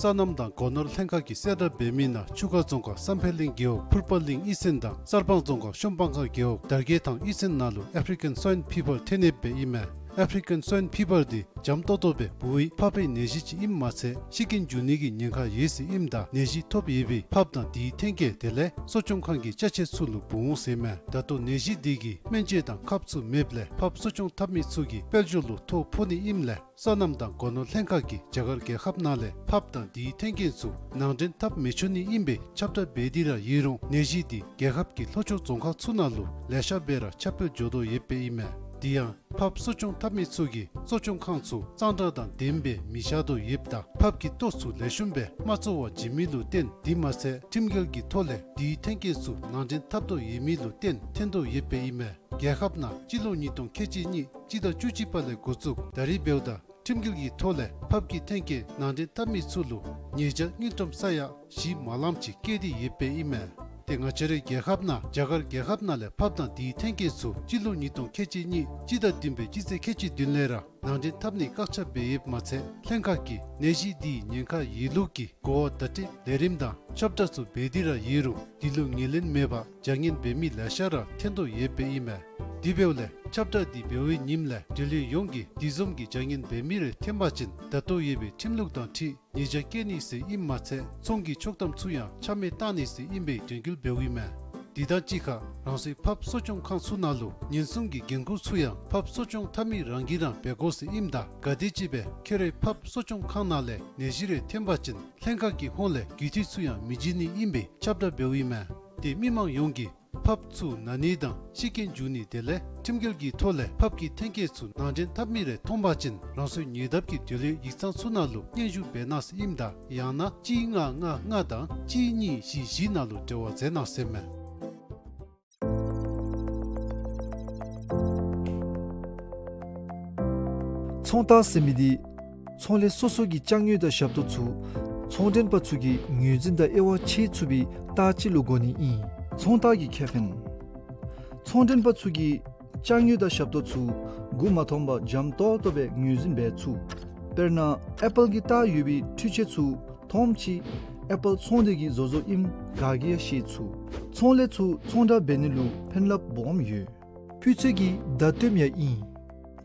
སོ་ནམ་དང་སྒོ་ནོར་ལྷན་ཁག་གིས་གསལ་བསྒྲགས་འབད་མི་ནང་ཆུ་ཁ་རྫོང་ཁག་བསམ་འཕེལ་གླིང་རྒེད་འོག་ཕུར་པ་གླིང་གཡུས་ཚན་དང་གསར་སྤང་རྫོང་ཁག་ཤོམ་སྤང་ཁ་རྒེད་འོག་དར་རྒྱས་ཐང་གཡུས་ཚན་ནང་ལུ་ཨེཕ་རི་ཀན་སོའིན་ཕི་བར་ཐོན་ཡོདཔ་ཨིན་མས། ཨེཕ་རི་ཀན་སོའིན་ཕི་བར་འདི་འཇམ་ཏོག་ཏོ་སྦེ་འབུ་བའི་ཕགཔ་གི་ནད་གཞི་ཅིག་ཨིནམ་མ་ཚད་ཤི་རྐྱེན་འབྱུང་ནི་གི་ཉེན་ཁ་ཡོད་ཟེར་ཨིནམ་ད་ནད་གཞི་ཐོབ་ཡོད་པའི་ཕགཔ་དང་དེའི་ཐོན་སྐྱེད་དེ་ལས་གསོ་སྐྱོང་ཁང་གི་ཅ་ཆས་ཚུ་ལུ་འབུ་འོང་ཟེར་མས། ད་ལྟོ་ནད་གཞི་འདི་གིས་སྨན་བཅོས་དང་ཁབ་ཚུ་མེདཔ་ལས་ཕགཔ་གསོ་སྐྱོང་འཐབ་མི་ཚུ་གི་དཔལ་འབྱོར་ལུ་ཐོ་ཕོག་ནི་ཨིནམ་ལས་སོ་ནམ་དང་སྒོ་ནོར་ལྷན་ཁག་གིས་རྒྱ་གར་རྒྱལ་ཁབ་ནང་ལས་ཕགཔ་དང་དེའི་ཐོན་སྐྱེད་ཚུ་ནང་འདྲེན་འཐབ་མི་ཆོག་ནི་ཨིན་པའི་ཁྱབ་བསྒྲགས་འབད་དེ་ར་ཡོད་རུང་ནད་གཞི་འདི་རྒྱལ་ཁབ་ཀྱི་ལྷོ་ཕྱོགས་རྫོང་ཁག་ཚུ་ནང་ལུ་ལེ་ཤ་སྦེ་ར་ཁྱབ་སྤེལ་འགྱོ་དོ་ཡོདཔ་ཨིན་མས། དེ་ཡང་ཕགཔ་གསོ་སྐྱོང་འཐབ་མི་ཚུ་གིས་གསོ་སྐྱོང་ཁང་ཚུ་གཙང་སྦྲ་དང་ལྡནམ་སྦེ་མི་བཞག་དོ་ཡོདཔ་ད་ཕགཔ་གི་ལྟོ་ཚུ་ལེགས་ཤོམ་སྦེ་མ་བཙོ་བར་བྱིན་མི་ལུ་བརྟེན་དེ་མ་ཚད་ཁྲིམས་འགལ་གྱི་ཐོག་ལས་དེའི་ཐོན་སྐྱེད་ཚུ་ནང་འདྲེན་འཐབ་དོ་ཡོད་མི་ལུ་བརྟེན་ཐོན་དོ་ཡོདཔ་ཨིན་མས། རྒྱལ་ཁབ་ནང་སྤྱི་ལོ་ཉིས་སྟོང་ཁལ་གཅིག་གཉིས་སྤྱི་ཟླ་བཅུ་གཅིག་པ་ལས་འགོ་བཙུགས་ད་རིས་འབདཝ་ད་ཁྲིམས་འགལ་གྱི་ཐོག་ལས་ཕགཔ་གི་ཐོན་སྐྱེད་ནང་འདྲེན་འཐབ་མི་ཚུ་ལུ་ཉེས་བྱ་དངུལ་ཀྲམ་ས་ཡ་བཞི་མ་ལངམ་ཅིག་བཀལ་ཏེ་ཡོདཔ་ཨིན་མས། ཏེ་ང་བཅས་རའི་རྒྱལ་ཁབ་ནང་རྒྱ་གར་རྒྱལ་ཁབ་ནང་ལས་ཕགཔ་དང་དེའི་ཐོན་སྐྱེད་ཚུ་སྤྱི་ལོ་ཉིས་སྟོང་ཁལ་གཅིག་གཉིས་སྤྱི་ཟླ་བདུན་པའི་སྤྱི་ཚེས་ཁལ་གཅིག་བདུན་ལས་ར་ནང་འདྲེན་འཐབ་ནི་བཀག་ཆ་འབད་ཡོདཔ་མ་ཚད་ལྷན་ཁག་གིས་ནད་གཞི་འདིའི་ཉེན་ཁ་ཡོད་ལུགས་ཀྱི་གོ་བ་བརྡ་སྤྲོད་ལས་རིམ་དང་ཁྱབ་བསྒྲགས་ཚུ་འབད་དེ་ར་ཡོད་རུང་དེ་ལུ་ངོས་ལེན་མེད་པར་བྱ་ངན་འབད་མི་ལེ་ཤ་ར་ཐོན་དོ་ཡོདཔ་ཨིན་མས། དེ་འབདཝ་ལས་ཁྱབ་བསྒྲགས་འདི་འབད་བའི་ཉིནམ་ལས་འབྲེལ་ཡོད་ཡོངས་ཀྱིས་དེ་བཟུམ་གྱི་བྱ་ངན་འབད་མི་རེ་ཐོན་པ་ཅིན་ད་ལྟོ་ཡོད་པའི་ཁྲིམས་ལུགས་དང་འཁྲིལ་ཉེས་བྱ་བཀལ་ནི་ཟེར་ཨིནམ་མ་ཚད་ཚོང་གི་ཆོག་ཐམ་ཚུ་ཡང་ཆ་མེད་བཏང་ནི་ཟེར་ཨིན་པའི་དྲན་སྐུལ་འབདཝ་ཨིན་མས། དེ་དང་གཅིག་ཁར་རང་སོའི་ཕགཔ་གསོ་སྐྱོང་ཁང་ཚུ་ནང་ལུ་ཉེན་སྲུང་གི་འགན་ཁུར་ཚུ་ཡང་ཕགཔ་གསོ་སྐྱོང་འཐབ་མི་རང་གིས་ར་འབད་དགོ་ཟེར་ཨིནམ་ད་ག་དེམ་ཅིག་སྦེ་ཁྱོད་རའི་ཕགཔ་གསོ་སྐྱོང་ཁང་ནང་ལས་ནད་གཞི་རེ་ཐོན་པ་ཅིན་ལྷན་ཁག་གི་ཧོངས་ལས་རྒུད་འཐུས་ཚུ་ཡང་མི་བྱིན་ནི་ཨིན་པའི་ཁྱབ་བསྒྲགས་འབདཝ་ཨིན་མས། ཏེ་མི་མང་ཡོངས་ཀྱིས་ཕགཔ་ཚུ་ན་ནི་དང་ཤི་རྐྱེན་འབྱུང་ནི་དེ་ལས་ཁྲིམས་འགལ་གྱི་ཐོག་ལས་ཕགཔ་གི་ཐོན་སྐྱེད་ཚུ་ནང་འདྲེན་འཐབ་མི་རེ་མཐོང་པ་ཅིན་རང་སོའི་ཉེ་འདབས་ཀྱི་འབྲེལ་ཡོད་ཡིག་ཚང་ཚུ་ནང་ལུ་སྙན་ཞུ་འབད་གནང་ཟེར་ཨིནམ་ད་ཡང་ན་གཅིག་ལྔ་ལྔ་ལྔ་དང་གཅིག་གཉིས་བཞི་བཞི་ནང་ལུ་འབྲེལ་བ་མཛད་གནང་ཟེར་མས། ཚོང་རྟགས་ཟེར་མི་འདི་ཚོང་ལས་སོ་སོ་གི་ཅ་དངོས་དང་ཞབས་ཏོག་ཚུ་ཚོང་མགྲོན་པ་ཚུ་གིས་ངོས་འཛིན་དང་དབྱེ་བ་ཕྱེ་ཚུགས་པའི་རྟགས་ཅིག་ལུ་གོ་ནི་ཨིན། ཚོང་རྟགས་ཀྱི་ཁེ་ཕན། ཚོང་མགྲོན་པ་ཚུ་གིས་ཅ་དངོས་དང་ཞབས་ཏོག་ཚུ་མགུ་མ་འཐོམས་པར་འཇམ་ཏོག་ཏོ་སྦེ་ངོས་འཛིན་འབད་ཚུགས། དཔེར་ན་ཨེ་པཱལ་གྱི་རྟགས་ཡོད་པའི་འཕྲུལ་ཆས་ཚུ་མཐོངམ་ཅིག་ཨེ་པཱལ་ཚོང་སྡེ་གིས་བཟོ་བཟོཝ་ཨིནམ་ག་གིས་ཡང་ཤེས་ཚུགས། ཚོང་ལས་ཚུ་ཚོང་བསྒྲགས་འབད་ནི་ལུ་ཕན་རླབས་སྦོམ་ཡོད། སྤུས་ཚད་ཀྱི་བརྡ་སྟོནམ་ཡང་ཨིན།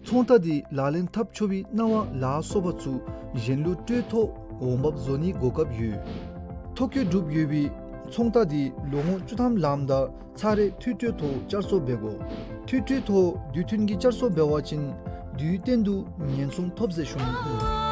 ཚོང་རྟགས་འདི་ལག་ལེན་འཐབ་ཆོག་པའི་གནང་བ་ལ་སོགས་པ་ཚུ་གཞན་ལུ་སྤྲོད་ཐོག་འོང་འབབ་བཟོ་ནིའི་གོ་སྐབས་ཡོད། ཐོ་བཀོད་གྲུབ་ཡོད་པའི་ཚོང་རྟགས་འདི་ལོ་ངོ་བཅུ་ཐམ་ལངམ་ད་ཚར་རེ་མཐུད་སྤྲོད་ཐོག་བསྐྱར་གསོ་འབད་དགོ། མཐུད་སྤྲོད་ཐོག་དུས་མཐུན་གྱི་བསྐྱར་གསོ་འབད་བ་ཅིན་དུས་གཏན་དུ་ཉེན་སྲུང་ཐོབ་ཟེར་ཞུ་ནི་ཨིན།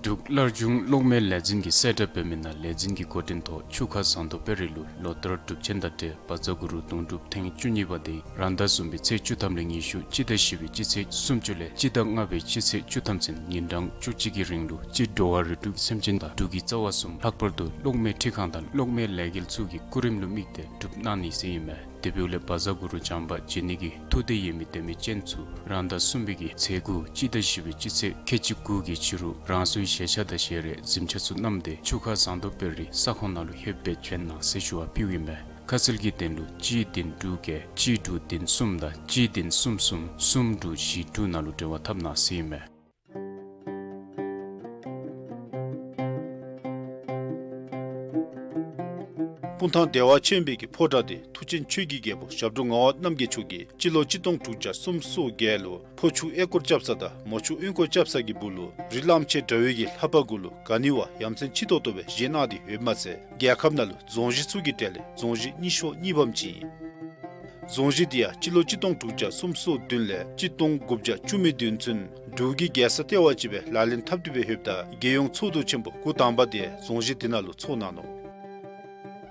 འབྲུག་སླར་འབྱུང་གློག་མེ་ལས་འཛིན་གྱིས་གསལ་བསྒྲགས་འབད་མི་ནང་ལས་འཛིན་གྱི་འགོ་འདྲེན་ཐོག་ཆུ་ཁ་ཟངས་མདོག་དཔལ་རི་ལུ་ལོ་ལྟར་སྒྲུབ་ཆེན་དང་འབྲེལ་བཛྲ་གུ་རུ་དུང་སྒྲུབ་ཐེངས་བཅུ་གཉིས་པ་འདི་རང་ཟླ་གསུམ་པའི་ཚེས་བཅུ་ཐམ་ལས་ཉི་ཤུ་སྤྱི་ཟླ་བཞི་པའི་སྤྱི་ཚེས་སུམ་ཅུ་ལས་སྤྱི་ཟླ་ལྔ་པའི་སྤྱི་ཚེས་བཅུ་ཐམ་ཚུན་ཉིན་གྲངས་བཅུ་གཅིག་གི་རིང་ལུ་སྤྱིར་འགྲོ་བ་རིགས་དྲུག་སེམས་ཅན་དང་འབྲུག་གི་རྩ་བ་གསུམ་ལྷག་པར་དུ་གློག་མེ་འཕྲུལ་ཁང་དང་གློག་མེ་ལས་འགུལ་ཚུ་གི་སྐུ་རིམ་ལུ་དམིགས་ཏེ་སྒྲུབ་གནང་ནི་ཟེར་ཨིན་མས། དེ་འབདཝ་ལས་བཛྲ་གུ་རུ་བྱམས་པ་མཇལ་ནི་གི་ཐུགས་འདོད་ཡོད་མི་དད་མི་ཅན་ཚུ་རང་ཟླ་གསུམ་པའི་གི་ཚེས་དགུ་སྤྱི་ཟླ་བཞི་པའི་སྤྱི་ཚེས་ཁལ་གཅིག་དགུ་གི་ཕྱི་རུ་རང་སོའི་བཞེས་ཆས་དང་བཞེས་རས་གཟིམ་ཆས་ཚུ་བསྣམས་ཏེ་ཆུ་ཁ་ཟངས་མདོག་དཔལ་རི་ས་ཁོངས་ནང་ལུ་ལྷོདཔ་སྦེ་བྱོན་གནང་ཟེར་ཞུ་བ་ཕུལཝ་ཨིན་མས། ཁ་གསལ་གྱི་དོན་ལུ་གཅིག་བདུན་དྲུག་བརྒྱད་གཅིག་དྲུག་བདུན་གསུམ་དང་གཅིག་བདུན་གསུམ་གསུམ་གསུམ་དྲུག་བཞི་དྲུག་ནང་ལུ་འབྲེལ་བ་འཐབ་གནང་ཟེར་ཨིན་མས། སྤུངས་ཐང་བདེ་བ་ཆེན་པོའི་གི་ཕོ་བྲང་དེ་མཐུ་ཆེན་ཆོས་ཀྱི་རྒྱལ་པོ་ཞབས་དྲུང་ངག་དབང་རྣམ་རྒྱལ་མཆོག་གིས་སྤྱི་ལོ་གཅིག་སྟོང་དྲུག་བརྒྱ་སུམ་ཅུ་སོ་བརྒྱད་ལུ་ཕོ་ཆུ་གཡས་སྐོར་རྐྱབ་ས་དང་མོ་ཆུ་གཡོན་སྐོར་རྐྱབ་ས་གི་སྦུག་ལུ་རི་གླང་ཆེན་འདྲ་བའི་གི་ལྷ་པ་གུ་ལུ་ག་ནི་བ་ཡ་མཚན་ཆེ་ཏོག་ཏོ་སྦེ་བཞེངས་གནང་སྟེ་ཡོདཔ་མ་ཚད་རྒྱལ་ཁབ་ནང་ལུ་རྫོང་གཞི་ཚུ་གི་གྲས་ལས་རྫོང་གཞི་རྙིང་ཤོས་གཉིས་པམ་ཅིག་ཨིན། རྫོང་གཞི་དེ་ཡང་སྤྱི་ལོ་གཅིག་སྟོང་དྲུག་བརྒྱ་སུམ་ཅུ་སོ་བདུན་ལས་གཅིག་སྟོང་དགུ་བརྒྱ་བཅུ་མེད་བདུན་ཚུན་འབྲུག་གི་རྒྱལ་ས་ལྟེ་བ་ཅིག་སྦེ་ལག་ལེན་འཐབ་སྟེ་སྦེ་ཡོདཔ་ད་རྒྱལ་ཡོངས་ཚོགས་འདུ་ཆེན་པོ་འགོ་དང་པ་དེ་རྫོང་གཞི་དེ་ནང་ལུ་ཚོགས་གནང་ནུག།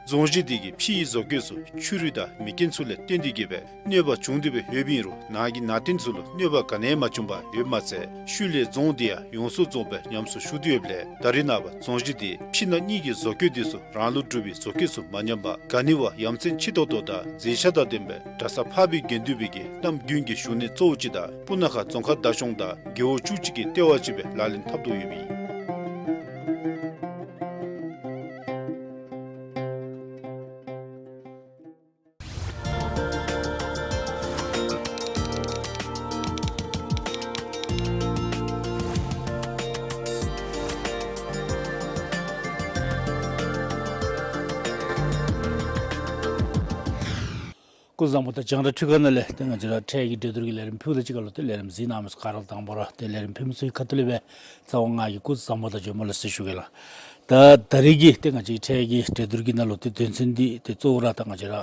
རྫོང་གཞི་དེ་གི་ཕྱི་ཡི་བཟོ་བཀོད་ཚུ་ཆུ་རུད་དང་མེ་རྐྱེན་ཚུ་ལས་བརྟེན་ཏེ་གི་སྦེ་གནོད་པ་བྱུང་སྟེ་སྦེ་ཡོདཔ་ཨིན་རུང་ནང་གི་ནང་རྟེན་ཚུ་ལུ་གནོད་པ་ག་ནི་ཡང་མ་བྱུང་པར་ཡོདཔ་མ་ཚད་ཤུལ་ལས་རྫོང་དེ་ཡང་ཡོངས་སུ་རྫོགས་སྦེ་ཉམས་གསོ་ཞུ་སྟེ་ཡོདཔ་ལས་ད་རེས་ནངས་པ་རྫོང་གཞི་དེ་ཕྱི་ནང་གཉིས་ཀྱི་བཟོ་བཀོད་དེ་ཚུ་རང་ལུགས་གྲུབ་པའི་བཟོ་བཀོད་ཚུ་མ་ཉམས་པར་ག་ནི་བ་ཡ་མཚན་ཆེ་ཏོག་ཏོ་དང་མཛེས་ཆ་དང་ལྡན་པའི་གྲྭ་ས་འཕགས་པའི་དགེ་འདུན་པའི་གི་གནམ་དགུན་གྱི་བཞུགས་གནས་གཙོ་བོ་ཅིག་དང་སྤུ་ན་ཁ་རྫོང་ཁག་བདག་སྐྱོང་དང་རྒེད་འོག་བཅུ་གཅིག་གི་ལྟེ་བ་ཅིག་སྦེ་ལག་ལེན་འཐབ་དོ་ཡོདཔ་ཨིན། སྐུ་གཟུགས་བཟང་པོ། ད་རྒྱང་བསྒྲགས་འཕྲུལ་ཁང་ནང་ལས་ཏེ་ང་བཅས་ར་འཕྲལ་གྱི་གྲོས་བསྡུར་གྱི་ལས་རིམ་ཕུལཝ་ད་གཅིག་ཁར་ལུ་ཏེ་ལས་རིམ་གཟིགས་གནང་མི་ཚུ་ག་ར་ལུ་དང་པ་ར་ཏེ་ལས་རིམ་ཕུལ་མི་ཚུ་གི་ཁ་ཐུག་ལས་སྦེ་རྩ་བ་ང་གིས་སྐུ་གཟུགས་བཟང་པོ་དང་བྱོན་པ་ལེགས་སོ་ཞུ་གེ་ལགས། ད་ད་རེས་ཀྱི་ཏེ་ང་བཅས་འཕྲལ་གྱི་གྲོས་བསྡུར་གྱི་ནང་ལུ་ཏེ་དོན་ཚན་འདི་ཏེ་གཙོ་བོ་ར་ད་ང་བཅས་ར་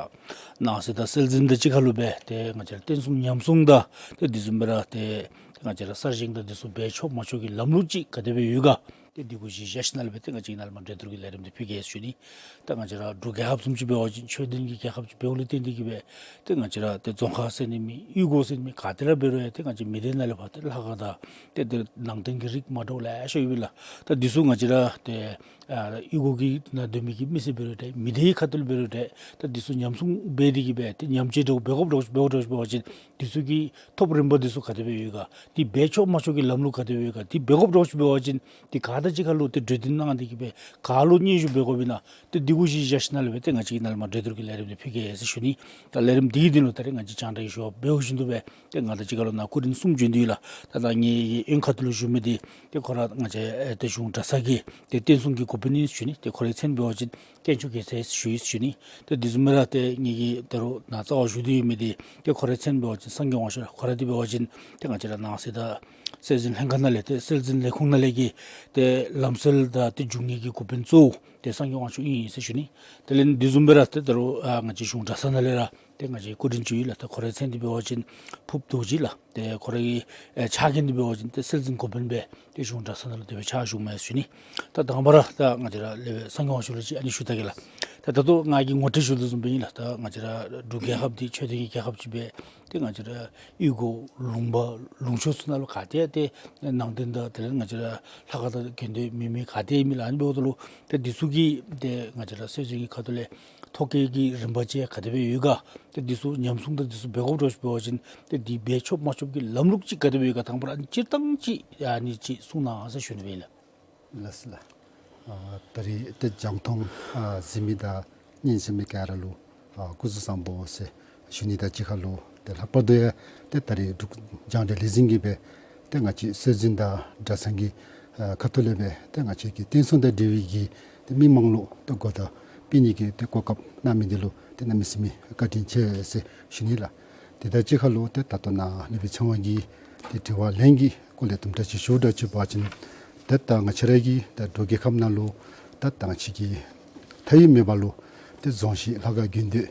ནང་གསེས་དང་སྲོལ་འཛིན་དང་གཅིག་ཁར་ལུ་སྦེ་ཏེ་ང་བཅས་ར་རྟེན་གསུམ་ཉམས་སྲུང་དང་ཏེ་དེ་བཟུམ་སྦེ་ར་ཏེ་ང་བཅས་ར་གསར་བཞེངས་དང་དེ་ཚུ་འབད་ཆོག་མ་ཆོག་གི་ལམ་ལུགས་ཅིག་ག་དེ་སྦེ་ཡོད་ག། ཏེ་འདི་གུ་གཞི་བཞག་ཞིནམ་ལས་སྦེ་ཏེ་ང་བཅས་ནཱ་ལས་མར་གྲོས་བསྡུར་གྱི་ལས་རིམ་འདི་ཕུལ་གེ་ཟེར་ཞུ་ནི། ད་ང་བཅས་ར་འབྲུག་རྒྱལ་ཁབ་བཟུམ་ཅིག་འབད་བ་ཅིན་ཆོས་ལྡན་གྱི་རྒྱལ་ཁབ་ཅིག་འབདཝ་ལས་བརྟེན་ཏེ་གིས་སྦེ་ཏེ་ང་བཅས་ར་ཏེ་རྫོང་ཁག་ཟེར་ནི་མེད། གཡུས་སྒོ་ཟེར་ནི་མེད། ག་ཏེ་ར་འབད་རུང་ཡང་ཏེ་ང་བཅས་མི་སྡེ་ནང་ལས་ཕར་ཏེ་ལྷ་ཁང་དང་ཏེ་ཏེ་ནང་རྟེན་གྱི་རིགས་མ་འདྲཝ་ལེ་ཤ་ཡོད་པས་ལགས། ད་འདི་ཚུ་ང་བཅས་ར་ཏེ་ཨ་གཡུས་སྒོ་གི་ནང་སྡོད་མི་གི་མི་སེར་འབད་རུང་ཏེ་མི་སྡེའི་ཁ་ཐུག་ལས་འབད་རུང་ཏེ་ད་འདི་ཚུ་ཉམས་སྲུང་འབད་དེ་གིས་སྦེ་ཏེ་ཉམས་བཅོས་འདྲཝ་འབད་དགོཔ་འདྲཝ་ཅིག་འབད་དགོཔ་འདྲཝ་ཅིག་འབད་བ་ཅིན་འདི་ཚུ་གི་ཐོབ་རིམ་པ་འདི་ཚུ་ག་དེ་སྦེ་ཡོད་ག། འདི་འབད་ཆོག་མ་ཆོག་གི་ལམ་ལུགས་ག་དེ་སྦེ་ཡོད་ག། འདི་འབད་དགོཔ་འདྲཝ་ཅིག་འབད་བ་ཅིན་འདི་ག་དང་གཅིག་ཁར་ལུ་ཏེ་གྲོས་བསྟུན་གནང་སྟེ་གིས་སྦེ་ག་ལུ་སྙན་ཞུ་འབད་དགོཔ་ཨིན་ན། ཏེ་འདི་གུ་གཞི་བཞག་ཞིནམ་ལས་སྦེ་ཏེ་ང་བཅས་ཀྱིས་ནཱ་ལས་མར་གྲོས་བསྡུར་གྱི་ལས་རིམ་འདི་ཕུལ་གེ་ཟེར་ཞུ་ནི། ད་ལས་རིམ་འདི་གི་དོན་ལུ་ད་རེས་ང་བཅས་རྒྱང་བསྒྲགས་ཀྱི་ཞུ་བ་འབདཝ་བཞིན་དུ་སྦེ་ཏེ་ང་དང་གཅིག་ཁར་ལུ་ནཱ་སྐུ་མགྲོན་གསུམ་བྱོན་ཏེ་ཡོད་ལགས། ད་ད་ངེའི་གཡོན་ཁ་ཐུག་ལུ་བཞུགས་མི་འདི་ཏེ་ཁོ་ར་ང་བཅས་ཨེ་ཏེ་གཞུང་གྲྭ་ཚང་གི་ཏེ་བསྟན་སྲུང་གི་འགོ་དཔོན་ཨིན་ཟེར་ཞུ་ནི། ཏེ་ཁོ་རའི་མཚན་འབད་བ་ཅིན་དཀོན་མཆོག་རྒྱལ་མཚན་ཞུ་ཡི་ཟེར་ཞུ་ནི། ཏེ་དེ་བཟུམ་སྦེ་ར་ཏེ་ངེ་གི་ད་རུང་ནཱ་རྩ་བར་བཞུགས་ཏེ་ཡོད་མི་འདི་ཏེ་ཁོ་རའི་མཚན་འབད་བ་ཅིན་སངས་རྒྱས་དབང་ཕྱུག་ལགས། ཁོ་ར་འདི་འབད་བ་ཅིན་ཏེ་ང་བཅས་ར་ནང་གསེས་དང་སྲོལ་འཛིན་ལྷན་ཁག་ནང་ལས་ཏེ་སྲོལ་འཛིན་ལས་ཁུངས་ནང་ལས་ཀྱི་ཏེ་ལམ་སྲོལ་དང་ཏེ་འབྱུང་གནས་ཀྱི་འགོ་དཔོན་གཙོ་བོ་ཏེ་སངས་རྒྱས་དབང་ཕྱུག་ཨིན་ཟེར་ཞུ་ནི། དེ་ལས་དེ་བཟུམ་སྦེ་ར་ཏེ་ད་རུང་ཨ་ང་བཅས་གཞུང་གྲྭ་ཚང་ནང་ལས་ར་ཏེ་ང་བཅས་སྐུ་མགྲོན་ཅིག་ཡོད་ལགས། ཏེ་ཁོ་རའི་མཚན་འདི་འབད་བ་ཅིན་ཕུབ་རྡོ་རྗེ་ལགས། ཏེ་ཁོ་རའི་ཨེ་ཕྱག་འགན་འདི་འབད་བ་ཅིན་ཏེ་སྲོལ་འཛིན་འགོ་དཔོན་སྦེ་ཏེ་གཞུང་གྲྭ་ཚང་ནང་ལུ་དེ་སྦེ་ཕྱག་ཞུཝ་མས་ཟེར་ཞུ་ནི། ད་དང་པ་ར་ད་ང་བཅས་ར་ལས་སངས་རྒྱས་དབང་ཕྱུག་ལུ་ཅིག་ཨ་ནི་ཞུ་ད་གེ་ལགས། ད་ད་ལྟོ་ང་གིས་ངོ་སྤྲོད་ཞུ་དོ་བཟུམ་སྦེ་ཨིན་ལགས། ད་ང་བཅས་ར་འབྲུག་རྒྱལ་ཁབ་འདི་ཆོས་ལྡན་གྱི་རྒྱལ་ཁབ་ཅིག་སྦེ་ཏེ་ང་བཅས་ར་གཡུས་སྒོ་ལུང་པ་ལུང་ཕྱོགས་ཚུ་ནང་ལུ་ག་ཏེ་ཏེ་ནང་རྟེན་དང་དེ་ལས་ང་བཅས་ར་ལྷ་ཁང་དང་དགོན་སྡེ་མེད་མི་ག་ཏེ་མེད་ལགས། ཨ་ནི་འབདཝ་ད་ལུ་ཏེ་འདི་ཚུ་གི་ཏེ་ང་བཅས་ར་སྲོལ་འཛིན་གྱི་ཁ་ཐུག་ལས་ཐོ་བཀོད་ཀྱི་རིམ་པ་ཅིག་ག་དེ་སྦེ་ཡོད་ག། ཏེ་འདི་ཚུ་ཉམས་སྲུང་དང་འདི་ཚུ་འབད་དགོཔ་འདྲཝ་ཅིག་འབད་བ་ཅིན་ཏེ་འདི་འབད་ཆོག་མ་ཆོག་གི་ལམ་ལུགས་ཅིག་ག་དེ་སྦེ་ཡོད་ག། དང་པ་ར་ཨ་ནི་སྤྱིར་བཏང་ཅིག་ཨ་ནི་ཅིག་གསུང་གནང་ཟེར་ཞུ་ནི་སྦེ་ཨིན་ལགས། ལགས་སོ་ལགས། ཨ་ད་རེས་ཏེ་རྒྱང་མཐོང་ཨ་གཟིགས་མི་དང་ཉན་གསན་མི་ག་ར་ལུ་ཨ་སྐུ་གཟུགས་བཟང་པོ་ཟེར་ཞུ་ནི་དང་གཅིག་ཁར་ལུ་ཏེ་ལྷག་པར་དུ་ཡང་ཏེ་ད་རེས་འབྲུག་རྒྱང་བསྒྲགས་ལས་འཛིན་གྱིས་སྦེ་ཏེ་ང་བཅས་སྲོལ་འཛིན་དང་གྲྭ་ཚང་གི་ཨ་ཁ་ཐུག་ལས་སྦེ་ཏེ་ང་བཅས་ཀྱི་རྟེན་སྲུང་དང་འབྲེལ་བའི་གི་ཏེ་མི་མང་ལུ་ཏེ་གོ་བརྡ་སྤེལ་ནི་གི་ཏེ་གོ་སྐབས་གནང་མི་འདི་ལུ་ཏེ་གནམ་མེད་ས་མེད་བཀའ་དྲིན་ཆེ་ཟེར་ཞུ་ནི་ལགས། དེ་དང་གཅིག་ཁར་ལུ་ཏེ་ད་ལྟོ་ནཱ་ལས་སྦེ་ཚེ་དབང་གིས་ཏེ་དྲི་བ་ལན་གྱི་སྐོར་ལས་དུམ་གྲ་ཅིག་ཞུཝ་འདྲཝ་ཅིག་འབད་བ་ཅིན་ཏེ་ད་ང་བཅས་ར་གི་ད་འབྲུག་རྒྱལ་ཁབ་ནང་ལུ་ད་ད་ང་བཅས་ཀྱི་མཐའ་དབུས་མེད་པ་ལུ་ཏེ་རྫོང་གཞིས་ལྷ་ཁང་དགོན་སྡེ་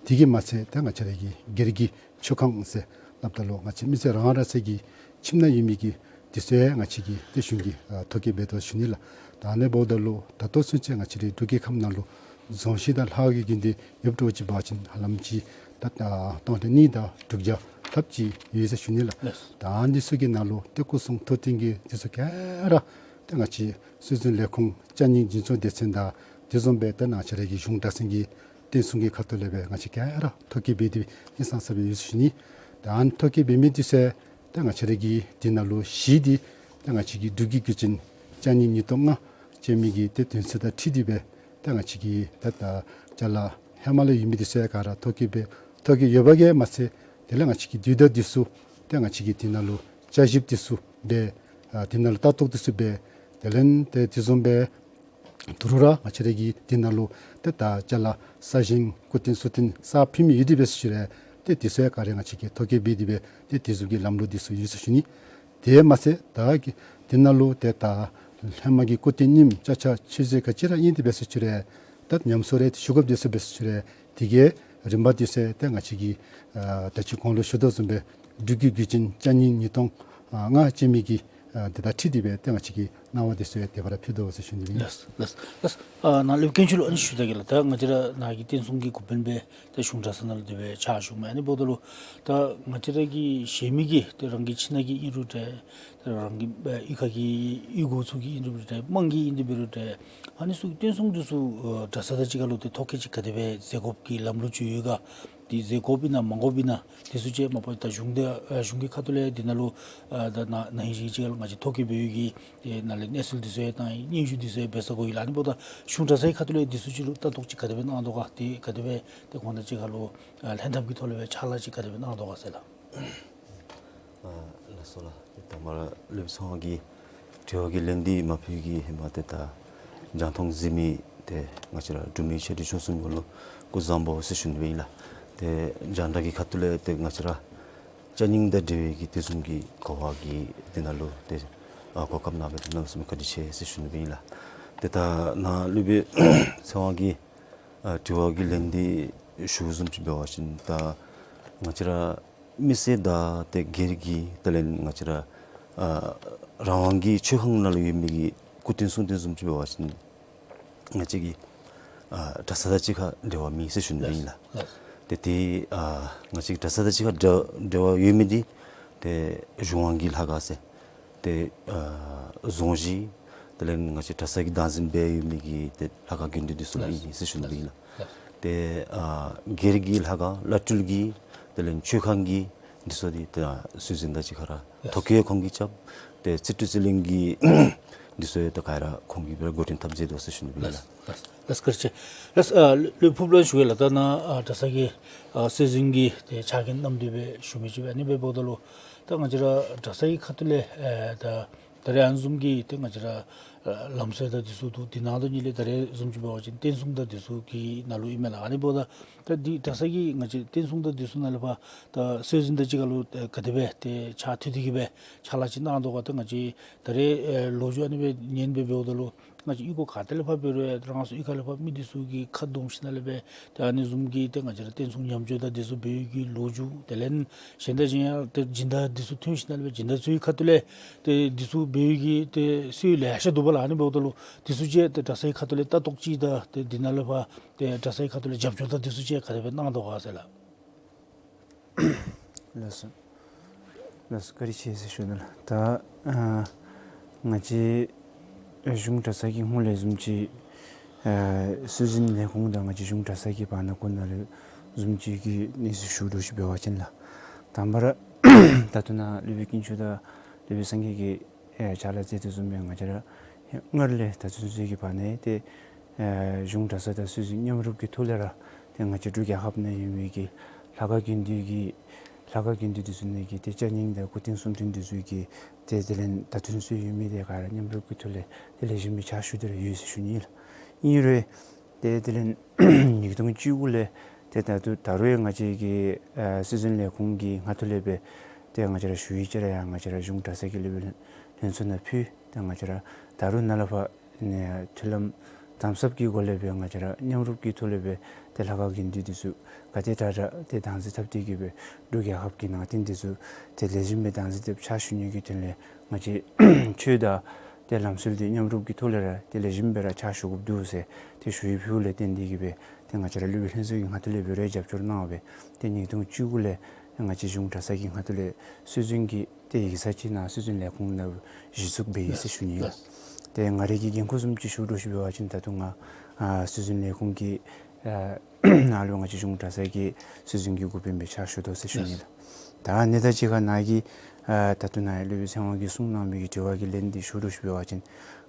དེ་གིས་མ་ཚད་ཏེ་ང་བཅས་ར་གི་སྒེར་གྱི་མཆོད་ཁང་ཟེར་སླབ་ད་ལུ་ང་བཅས་མི་སེར་རང་རང་སོའི་གི་ཁྱིམ་ནང་ཡོད་མི་གི་དེ་ཚུ་ཡང་ང་བཅས་ཀྱིས་ཏེ་གཞུང་གིས་ཨ་ཐོ་བཀོད་འབད་དོ་ཞུ་ནི་ལགས། ད་ཨ་ནི་འབདཝ་ད་ལུ་ད་ལྟོ་ཚུན་ཚོད་ང་བཅས་རའི་འབྲུག་རྒྱལ་ཁབ་ནང་ལུ་རྫོང་གཞིས་དང་ལྷ་ཁང་གི་དགོན་སྡེ་ཡོདཔ་འདྲཝ་ཅིག་འབད་བ་ཅིན་ཧ་ལམ་ཅིག་ད་ཨ་སྟོང་ཕྲག་གཉིས་དང་དྲུག་བརྒྱ་ལྷགཔ་ཅིག་ཡོད་ཟེར་ཞུ་ནི་ལགས། ལགས། ད་ཨ་ནི་ཚུ་གི་ནང་ལུ་ཏེ་སྐུ་གསུང་ཐུགས་རྟེན་གྱི་དེ་ཚུ་ག་ར་ཏེ་ང་བཅས་སྲོལ་འཛིན་ལས་ཁུངས་ཅ་རྙིང་འཛིན་སྐྱོང་སྡེ་ཚན་དང་དེ་བཟུམ་སྦེ་ཏེ་ང་བཅས་ར་གི་གཞུང་གྲྭ་ཚང་གི་རྟེན་སྲུང་གི་ཁ་ཐུག་ལས་སྦེ་ང་བཅས་ག་ར་ཐོ་བཀོད་འབད་དེ་སྦེ་ཧིང་སངས་ས་སྦེ་ཡོད་ཟེར་ཞུ་ནི། ད་ཨ་ནི་ཐོ་བཀོད་འབད་མི་དེ་ཚུ་ཏེ་ང་བཅས་ར་གི་དེ་ནང་ལུ་གཞི་འདི་ཏེ་ང་བཅས་ཀྱི་འབྲུག་གི་གུར་ཆེན་ཅ་རྙིང་ཉིས་སྟོང་ལྔ་ཅན་མི་གི་ཏེ་དོན་ཚན་དང་འཁྲིལ་ཏེ་སྦེ་ཏེ་ང་བཅས་ཀྱི་ད་ད་ཅ་ལ་ཧེ་མ་ལས་ཡོད་མི་དེ་ཚུ་ག་ར་ཐོ་བཀོད་འབད་ཐོ་བཀོད་ཡོད་པ་གིས་མ་ཚད་དེ་ལས་ང་བཅས་ཀྱི་དུས་དང་དེ་ཚུ་ཏེ་ང་བཅས་ཀྱི་དེ་ནང་ལུ་བསྐྱར་ཞིབ་དེ་ཚུ་འབད་ཨ་དེ་ནང་ལུ་ལྟ་རྟོག་དེ་ཚུ་འབད་དེ་ལས་ཏེ་དེ་བཟུམ་སྦེ་ དོ་རུང་ར་ང་བཅས་ར་གི་འདི་ནང་ལུ་ཏེ་ད་ཅ་ལ་ས་ཞིང་སྐུ་རྟེན་གསུང་རྟེན་གསར་ཕུལ་མི་ཡོད་དེ་འབད་ཟེར་ཞུ་རུང་ཏེ་དེ་ཚུ་ཡང་ག་ར་ང་བཅས་ཀྱིས་ཐོ་བཀོད་འབད་དེ་སྦེ་ཏེ་དེ་ཚུ་གི་ལམ་ལུགས་དེ་ཚུ་ཡོད་ཟེར་ཞུ་ནི། དེ་མ་ཚད་ད་གི་འདི་ནང་ལུ་ཏེ་ད་ཧེ་མ་གི་སྐུ་རྟེན་རྙིངམ་ཅ་ཆས་ཆོས་རྫས་ག་ཅི་ར་ཨིན་དེ་འབད་ཟེར་ཞུ་རུང་ད་ཉམས་གསོ་རེ་ཞུ་དགོཔ་དེ་ཚུ་འབད་ཟེར་ཞུ་རུང་དེ་གི་རིམ་པ་དེ་ཚུ་ཏེ་ང་བཅས་ཀྱིས་ཨ་ད་ཅི་གོང་ལུ་ཞུ་དོ་བཟུམ་སྦེ་འབྲུག་གི་དུས་ཆེན་ཅ་རྙིང་ཉིས་སྟོང་ཨ་ལྔ་ཅན་མི་གི་ཨ་དེ་དང་འཁྲིལ་ཏེ་སྦེ་ཏེ་ང་བཅས་ཀྱིས་གནང་བ་དེ་ཚུ་ཡང་དེ་སྦེ་ར་ཕུལ་དོ་ཟེར་ཞུ་ནི་ཨིན། ལགས་ལགས་ལགས། ཨ་ནཱ་སློབ་དཔོན་དཀོན་མཆོག་ལུ་ཨ་ནི་ཞུ་ད་གེ་ལགས། ད་ང་བཅས་ར་ནཱ་གི་རྟེན་གསུམ་གྱི་འགོ་དཔོན་སྦེ་ཏེ་གཞུང་གྲྭ་ཚང་ནང་ལུ་དེ་སྦེ་ཕྱག་ཞུ་མི་ཨ་ནི་འབདཝ་ད་ལུ་ད་ང་བཅས་ར་གི་གཞན་མི་གི་ཏེ་རང་གི་ཁྱིམ་ནང་གི་ཨིན་རུང་འདྲ་ད་རང་གི་ཨ་གཡུས་ཁ་གི་གཡུས་སྒོ་ཚུ་གི་ཨིན་རུང་འདྲ་དམངས་ཀྱི་ཨིན་དེ་འབད་རུང་འདྲ་ཨ་ནི་ཚུ་གི་རྟེན་གསུམ་དེ་ཚུ་ཨ་གྲྭ་ཚང་དང་གཅིག་ཁར་ལུ་ཏེ་ཐོ་བཀོད་ཅིག་ག་དེ་སྦེ་མཛད་དགོཔ་གི་ལམ་ལུགས་ཅིག་ཡོད་ག། དེ་མཛད་དགོཔ་ཨིན་ན་མ་དགོཔ་ཨིན་ན་དེ་ཚུ་ཅིག་མ་པ་ད་གཞུང་དང་ཨ་གཞུང་གི་ཁ་ཐུག་ལས་འདི་ནང་ལུ་ཨ་ད་ན་ན་ཧིང་ཅིག་ཅིག་ཁར་ལུ་ང་བཅས་ཐོ་བཀོད་འབད་བའི་གི་ཏེ་ནཱ་ལས་གནས་ཚུལ་དེ་ཚུ་ཡང་དང་སྙན་ཞུ་དེ་ཚུ་ཡང་འབད་ཚར་དགོ་ཡི་ལགས། ཨ་ནི་འབདཝ་ད་གཞུང་གྲྭ་ཚང་གི་ཁ་ཐུག་ལས་དེ་ཚུ་ཅིག་ལུ་ལྟ་རྟོག་ཅིག་ག་དེ་སྦེ་གནང་དོ་ག། དེ་ག་དེ་སྦེ་ཏེ་ཁོང་དང་གཅིག་ཁར་ལུ་ཨ་ལྷན་ཐབས་ཀྱི་ཐོག་ལས་སྦེ་ཕྱག་ལཱ་ཅིག་ག་དེ་སྦེ་གནང་དོ་ག་ཟེར་ལགས། ཨ་ལགས་སོ་ལགས། ཏེ་ད་མར་སློབ་དཔོན་ཚེ་དབང་གིས་དྲི་བ་གི་ལན་འདི་མ་ཕུལ་གི་ཧེ་མ་ཏེ་ད་རྒྱང་མཐོང་གཟིགས་མི་ཏེ་ང་བཅས་ར་འབྲུག་མི་ཆེ་འབྲིང་ཆུང་གསུམ་ཡོངས་ལུ་སྐུ་གཟུགས་བཟང་པོ་ཟེར་ཞུ་ནི་སྦེ་ཨིན་ལགས། ཏེ་རྒྱང་བསྒྲགས་ཀྱི་ཁ་ཐུག་ལས་ཏེ་ང་བཅས་ར་ཅ་རྙིང་དང་འབྲེལ་བའི་གི་དེ་བཟུམ་གྱི་གོ་བ་གི་དེ་ནང་ལུ་ཏེ་ཨ་གོ་སྐབས་གནང་བའི་གནམ་མེད་ས་མེད་བཀའ་དྲིན་ཆེ་ཟེར་ཞུ་ནི་སྦེ་ཨིན་ལགས། ཏེ་ད་ནཱ་སློབ་དཔོན་ཚེ་དབང་གིས་ཨ་དྲི་བ་གི་ལན་འདི་ཞུ་བཟུམ་ཅིག་འབད་བ་ཅིན་ད་ང་བཅས་ར་མི་སེར་དང་ཏེ་སྒེར་གྱི་དེ་ལས་ང་བཅས་ར་ཨ་རང་དབང་གི་ཆོས་ཁང་ནང་ལུ་ཡོད་མི་གི་སྐུ་རྟེན་གསུང་རྟེན་བཟུམ་ཅིག་འབད་བ་ཅིན་ང་བཅས་ཀྱི་ཨ་གྲྭ་ས་དང་གཅིག་ཁར་འབྲེལ་བ་མེད་ཟེར་ཞུ་ནི་ཨིན་ལགས། ལགས། ཏེ་དེ་ཨ་ང་བཅས་ཀྱི་གྲྭ་ས་དང་གཅིག་ཁར་འབྲེལ་འབྲེལ་བ་ཡོད་མི་འདི་ཏེ་གཞུང་དབང་གི་ལྷ་ཁང་ཟེར་ཏེ་ཨ་རྫོང་གཞི་དེ་ལས་ང་བཅས་གྲྭ་ས་གི་བདག་འཛིན་འབད་ཡོད་མི་གི་ཏེ་ལྷ་ཁང་དགོན་སྡེ་འདི་ཚུ་ལུ་ཨིན་ཟེར་ཞུ་ནི་ཨིན་ལགས། ཏེ་ཨ་སྒེར་གྱི་ལྷ་ཁང་བླ་སྤྲུལ་གྱི་དེ་ལས་ཆོས་ཁང་གི་འདི་ཚུ་འདི་ཏེ་སྲོལ་འཛིན་དང་གཅིག་ཁར་ཐོ་བཀོད་ཁོང་གིས་རྐྱབ། ཏེ་རྩིས་སྤྲོད་རྩིས་ལེན་གྱི་འདི་ཚུ་ཡང་ད་ག་ར་ཁོང་གིས་འབད་འགོ་འདྲེན་འཐབ་མཛད་དོ་ཟེར་ཞུ་ནི་ཨིན་ལགས། ལགས་ལགས་བཀའ་དྲིན་ཆེ། ལགས་ཨ་སློབ་ཕུབ་ལུ་ཞུ་ཡི་ལགས། ད་ནཱ་ཨ་གྲྭ་ཚང་གི་ཨ་སྲོལ་འཛིན་གྱི་ཏེ་ཕྱག་འགན་བསྣམས་ཏེ་སྦེ་ཞུ་མི་ཅིག་སྦེ་ཨ་ནི་སྦེ་འབདཝ་ད་ལུ་ད་ང་བཅས་ར་གྲྭ་ཚང་གི་ཁ་ཐུག་ལས་ཨེ་ད་ད་རེས་ཨ་ནི་བཟུམ་གྱི་ཏེ་ང་བཅས་ར་ཨ་ལམ་སྲོལ་དང་འདི་ཚུ་འདུག། དེ་ནང་དོག་ཉིད་ལས་ད་རེས་བཟུམ་ཅིག་འབད་བ་ཅིན་རྟེན་གསུམ་དང་འདི་ཚུ་གི་ནང་ལུ་ཨིན་མས་ལགས། ཨ་ནི་འབདཝ་ད་ད་འདི་གྲྭ་ཚང་གི་ང་བཅས་རྟེན་གསུམ་དང་འདི་ཚུ་ནང་ལས་ཕར་ད་སྲོལ་འཛིན་དང་གཅིག་ཁར་ལུ་ཨེ་ག་དེ་སྦེ་ཏེ་ཕྱག་མཐུད་དེ་གི་སྦེ་ཕྱག་ལཱ་ཅིག་གནང་དོ་ག། ཏེ་ང་བཅས་ད་རེས་ཨེ་ལོ་རྒྱུས་ཨ་ནི་སྦེ་ཉན་སྦེ་འབདཝ་ད་ལུ་ང་བཅས་གཡུས་སྒོ་ག་ཏེ་ལས་ཕར་འབད་རུང་རང་སོའི་གཡུས་ཁ་ལས་ཕར་མི་འདི་ཚུ་གི་ཁ་བསྡོམས་ཞིནམ་ལས་སྦེ་ཏེ་ཨ་ནི་བཟུམ་གྱི་ཏེ་ང་བཅས་ར་རྟེན་གསུམ་ཉམས་བཅོས་དང་འདི་ཚུ་འབད་བའི་གི་ལོ་རྒྱུས་དེ་ལས་གཞན་དང་གཞན་ཡང་ཏེ་སྦྱིན་བདག་འདི་ཚུ་ཐོན་ཞིནམ་ལས་སྦེ་སྦྱིན་བདག་ཚུ་གི་ཁ་ཐུག་ལས་ཏེ་འདི་ཚུ་འབད་བའི་གི་ཏེ་སྲོལ་ལེ་ཤ་འདུག་པ་ལགས། ཨ་ནི་འབདཝ་ད་ལུ་འདི་ཚུ་ཅིག་ཏེ་གྲྭ་ཚང་གི་ཁ་ཐུག་ལས་ལྟ་རྟོག་ཅིག་དང་ཏེ་འདི་ནང་ལས་ཕར་ཏེ་གྲྭ་ཚང་གི་ཁ་ཐུག་ལས་རྒྱབ་སྐྱོར་དང་འདི་ཚུ་ཅིག་ག་དེ་སྦེ་གནང་དོ་ག་ཟེར་ལགས། ལགས་སོ། ལགས་སོ། བཀའ་དྲིན་ཆེ་ཟེར་ཞུ་ནི་ལགས། ད་ཨ་ང་བཅས་གཞུང་གྲྭ་ཚང་གི་སྔོན་ལས་བཟུམ་ཅིག་ཨ་སྲོལ་འཛིན་ལས་ཁུངས་དང་ང་བཅས་གཞུང་གྲྭ་ཚང་གི་བར་ན་གུ་ན་ལས་བཟུམ་ཅིག་གི་གནས་ཚུལ་ཞུ་དོ་ཅིག་འབད་བ་ཅིན་ལགས། དང་པ་ར་ད་ལྟོ་ནཱ་སློབ་དཔོན་དཀོན་མཆོག་དང་སློབ་དཔོན་སངས་རྒྱས་ཀྱིས་ཨེ་ཕྱག་ལཱ་མཛད་དོ་བཟུམ་སྦེ་ང་བཅས་ར་སྔར་ལས་ད་ཚུན་ཚོད་ཀྱི་བར་ན་ཏེ་ཨེ་གཞུང་གྲྭ་ཚང་དང་སྲོལ་འཛིན་མཉམ་རུབ་ཀྱི་ཐོག་ལས་ར་ཏེ་ང་བཅས་འབྲུག་རྒྱལ་ཁབ་ནང་ཡོད་མི་གི་ལྷ་ཁང་དགོན་སྡེ་གི་ལྷ་ཁང་དགོན་སྡེ་འདི་ཚུ་ནང་གི་ཏེ་ཅ་རྙིང་དང་སྐུ་རྟེན་གསུང་རྟེན་འདི་ཚུ་གི་ཏེ་དེ་ལས་ད་ཚུན་ཚོད་ཡོད་མི་དེ་ག་ར་མཉམ་རུབ་ཀྱི་ཐོག་ལས་ཏེ་ལེགས་ཤོམ་སྦེ་ཕྱག་ཞུ་སྟེ་ར་ཡོད་ཟེར་ཞུ་ནི་ལགས། ཨིན་རུང་ཏེ་དེ་ལས་ཉིས་སྟོང་བཅུ་དགུ་ལས་ཏེ་ད་ལྟོ་ད་རུང་ཡང་ང་བཅས་ཀྱི་ཨ་སྲོལ་འཛིན་ལས་ཁུངས་ཀྱི་ངོས་ཐོག་ལས་སྦེ་ཏེ་ང་བཅས་ར་ཞུ་ཡིག་ཅིག་ར་ཡང་ང་བཅས་ར་གཞུང་གྲྭ་ཚང་གི་སློབ་དཔོན་ལྷན་ཚོགས་ནང་ཕུལ། ཏེ་ང་བཅས་ར་ད་རུང་ནཱ་ལས་ཕར་ནི་མཐུན་ལམ་དམ་ཟབ་ཀྱི་སྒོ་ལས་སྦེ་ང་བཅས་ར་མཉམ་རུབ་ཀྱི་ཐོག་ལས་སྦེ་ཏེ་ལྷ་ཁང་དགོན་སྡེ་འདི་ཚུ་ག་དེ་དྲག་དྲག་ཏེ་བདག་འཛིན་འཐབ་སྟེ་གི་སྦེ་འབྲུག་རྒྱལ་ཁབ་ཀྱི་ནང་རྟེན་འདི་ཚུ་ཏེ་ལེགས་ཤོམ་སྦེ་བདག་འཛིན་འཐབ་ཕྱག་ཞུ་ནི་གི་དོན་ལས་ང་བཅས་ཆོས་དང་ཏེ་ལམ་སྲོལ་འདི་མཉམ་རུབ་ཀྱི་ཐོག་ལས་ར་ཏེ་ལེགས་ཤོམ་སྦེ་ར་ཕྱག་ཞུ་དགོཔ་འདུག་ཟེར་ཏེ་ཞུ་ཡིག་ཕུལཝ་ལས་བརྟེན་ཏེ་གི་སྦེ་ཏེ་ང་བཅས་ར་སློབ་དཔོན་ལྷན་ཚོགས་ཀྱི་ངོས་ཐོག་ལས་སྦེ་ར་རྒྱབ་སྐྱོར་གནང་སྦེ་ཏེ་ཉིས་སྟོང་བཅུ་དགུ་ལས་ང་བཅས་གཞུང་གྲྭ་ཚང་གི་ངོས་ཐོག་ལས་སྲོལ་འཛིན་གྱི་ཏེ་ཡིག་ཚང་ཅིག་ནཱ་སྲོལ་འཛིན་ལས་ཁུངས་ནང་གཞི་བཙུགས་འབད་ཡི་ཟེར་ཞུ་ནི་ལགས། ཏེ་ང་རའི་གི་འགན་ཁུར་བཟུམ་ཅིག་ཞུ་དོ་ཅིག་འབད་བ་ཅིན་ད་ལྟོ་ང་ཨ་སྲོལ་འཛིན་ལས་ཁུངས་ཀྱི་ཨ་ནང་ལུ་ང་བཅས་གཞུང་གྲྭ་ཚང་གི་སྲོལ་འཛིན་གྱི་འགོ་དཔོན་སྦེ་ཕྱག་ཞུ་དོ་ཟེར་ཞུ་ནི་ལགས། ད་ཨ་ནི་དང་གཅིག་ཁར་ནཱ་གི་ཨ་ད་ལྟོ་ནཱ་སློབ་དཔོན་ཚེ་དབང་གིས་གསུངས་གནང་མི་གི་དྲི་བ་གི་ལན་འདི་ཞུ་དོ་ཅིག་འབད་བ་ཅིན་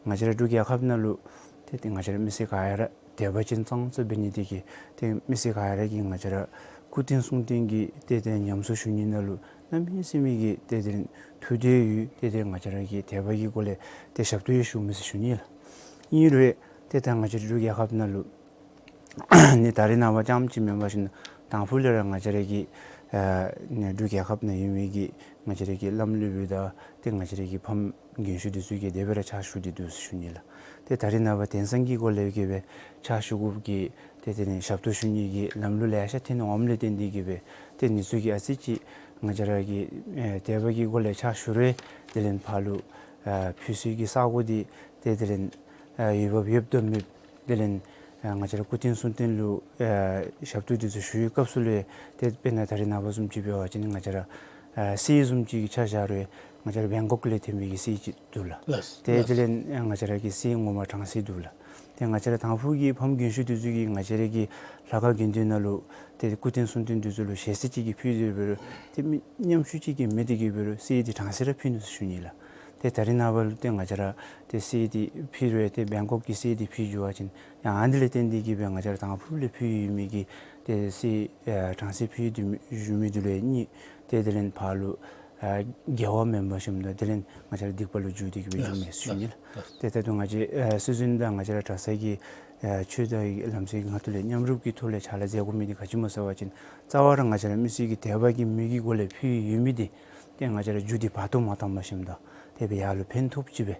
ང་བཅས་ར་འབྲུག་རྒྱལ་ཁབ་ནང་ལུ་ཏེ་ཏེ་ང་བཅས་ར་མི་སེར་ག་ར་དད་པ་ཅན་ཙང་ཙང་འབད་ནི་དེ་གིས་ཏེ་མི་སེར་ག་ར་གིས་ང་བཅས་ར་སྐུ་རྟེན་གསུང་རྟེན་གྱི་ཏེ་ཏེ་ཉམས་གསོ་ཞུ་ནི་ནང་ལུ་གནམ་མེད་ས་མེད་ཀྱི་ཏེ་ཏེ་ཐུགས་དད་ཡོད། ཏེ་ཏེ་ང་བཅས་ར་གིས་དད་པ་གི་སྒོ་ལས་ཏེ་ཞབས་ཏོག་ཡང་ཞུ་མི་ཟེར་ཞུ་ནི་ལགས། ཨིན་རུང་ ཏེ་ད་ང་བཅས་འབྲུག་རྒྱལ་ཁབ་ནང་ལུ་ནི་ད་རེས་ནངས་པ་རྐྱངམ་ཅིག་མེན་པར་ཞིནམ་དང་ཕུ་ལས་ར་ང་བཅས་ར་གི་ཨ་ནི་འབྲུག་རྒྱལ་ཁབ་ནང་ཡོད་མི་གི་ང་བཅས་ར་གི་བླམ་སློབ་དཔོན་དང་ཏེ་ང་བཅས་ར་གི་ཕམ་རྒན་ཤོས་འདི་ཚུ་གིས་དེ་སྦེ་ར་ཕྱག་ཞུ་སྟེ་འདུག་ཟེར་ཞུ་ནི་ལགས། ཏེ་ད་རེས་ནངས་པ་དེང་སང་གི་སྒོ་ལས་གི་སྦེ་ཕྱག་ཞུ་དགོཔ་གི་ཏེ་དེ་ནི་ཞབས་ཏོག་ཞུ་ནི་གི་ལམ་ལུགས་ལེ་ཤ་ཐོན་འོངམ་ལས་བརྟེན་ཏེ་གི་སྦེ་ཏེ་ཨ་ནི་ཚུ་གིས་ཨ་ཙི་ཅིག་ང་བཅས་ར་གི་ཨེ་དད་པ་གི་སྒོ་ལས་ཕྱག་ཞུ་རུང་དེ་ལས་ཕར་ལུ་ཨ་ཕུལ་སའི་གི་ས་གོ་འདི་ཏེ་དེ་ལས་ཨ་འོས་འབབ་ཡོདཔ་དང་མེདཔ་དེ་ལས་ཨ་ང་བཅས་ར་སྐུ་རྟེན་གསུང་རྟེན་ལུ་ཨ་ཞབས་ཏོག་འདི་ཚུ་ཞུ་བའི་སྐབས་སུ་ལུ་ཏེ་དཔེར་ན་ད་རེས་ནངས་པ་བཟུམ་ཅིག་འབད་བ་ཅིན་ང་བཅས་ར་ཨ་གསེར་བཟུམ་ཅིག་གི་ཆ་བཞག་རུང་ང་བཅས་ར་བེང་ཀོག་ལས་ཐོན་མི་གི་གསེར་ཅིག་འདུག་ལགས། ལགས། ཏེ་ལགས། དེ་ལས་ཨ་ང་བཅས་ར་གི་གསེར་ངོ་མ་གྲང་གསེར་འདུག་ལགས། ཏེ་ང་བཅས་ར་དང་ཕུ་གི་ཕམ་རྒན་ཤོས་འདི་ཚུ་གིས་ང་བཅས་ར་གི་ལྷ་ཁང་དགོན་སྡེ་ནང་ལུ་ཏེ་སྐུ་རྟེན་གསུང་རྟེན་འདི་ཚུ་ལུ་ཞལ་གསེར་ཅིག་གིས་ཕུལ་ཏེ་འབད་རུང་ཏེ་མི་ཉམ་ཆུང་ཅིག་གིས་མེད་དེ་གི་འབད་རུང་གསེར་འདི་གྲང་གསེར་ར་ཕུལ་ནུག་ཟེར་ཞུ་ནི་ལགས། ཏེ་ད་རེས་ནངས་པ་ལུ་ཏེ་ང་བཅས་ར་ཏེ་གསེར་འདི་ཕུལ་རུང་ཏེ་བེང་ཀོག་གི་གསེར་འདི་ཕུལ་འགྱོ་བ་ཅིན་ཡང་ཨ་ནི་འདི་ལས་བརྟེན་ཏེ་གི་སྦེ་ང་བཅས་ར་དང་ཕུ་ལས་ཕུལ་ཡོད་མི་གི་ཏེ་གསེར་ཨ་གྲང་གསེར་ཕུལ་ཏེ་ཡོད་མི་འདི་ལུ་ཡང་གཉིས་ཏེ་དེ་ལས་ཕར་ལུ་ཨ་དགེ་བ་མེན་པར་ཞིནམ་དེ་ལས་ང་བཅས་ར་སྡིག་པ་ལུ་འགྱུར་ཏེ་གི་སྦེ་འགྱོཝ་མས་ཟེར་ཞུ་ནི་ལགས། ཏེ་ད་ལྟོ་ང་བཅས་ཨ་སྲོལ་འཛིན་དང་ང་བཅས་ར་གྲྭ་ཚང་གི་ཨ་ཆོས་དང་ལམ་སྲོལ་གྱི་ཁ་ཐུག་ལས་མཉམ་རུབ་ཀྱི་ཐོག་ལས་ཕྱག་ལཱ་མཛད་དགོ་མི་འདི་ག་ཅི་སྨོ་ཟེར་བ་ཅིན་རྩ་བ་ར་ང་བཅས་ར་མི་སེར་གྱི་དད་པ་གི་དམིགས་ཀྱི་སྒོ་ལས་ཕུལ་ཡོད་མི་འདི་ཏེ་ང་བཅས་ར་རྒྱུ་འདི་བར་སྟོང་མ་བཏངམ་ཞིནམ་དེ་སྦེ་ཡར་ལུ་ཕན་ཐོགས་ཅིག་སྦེ་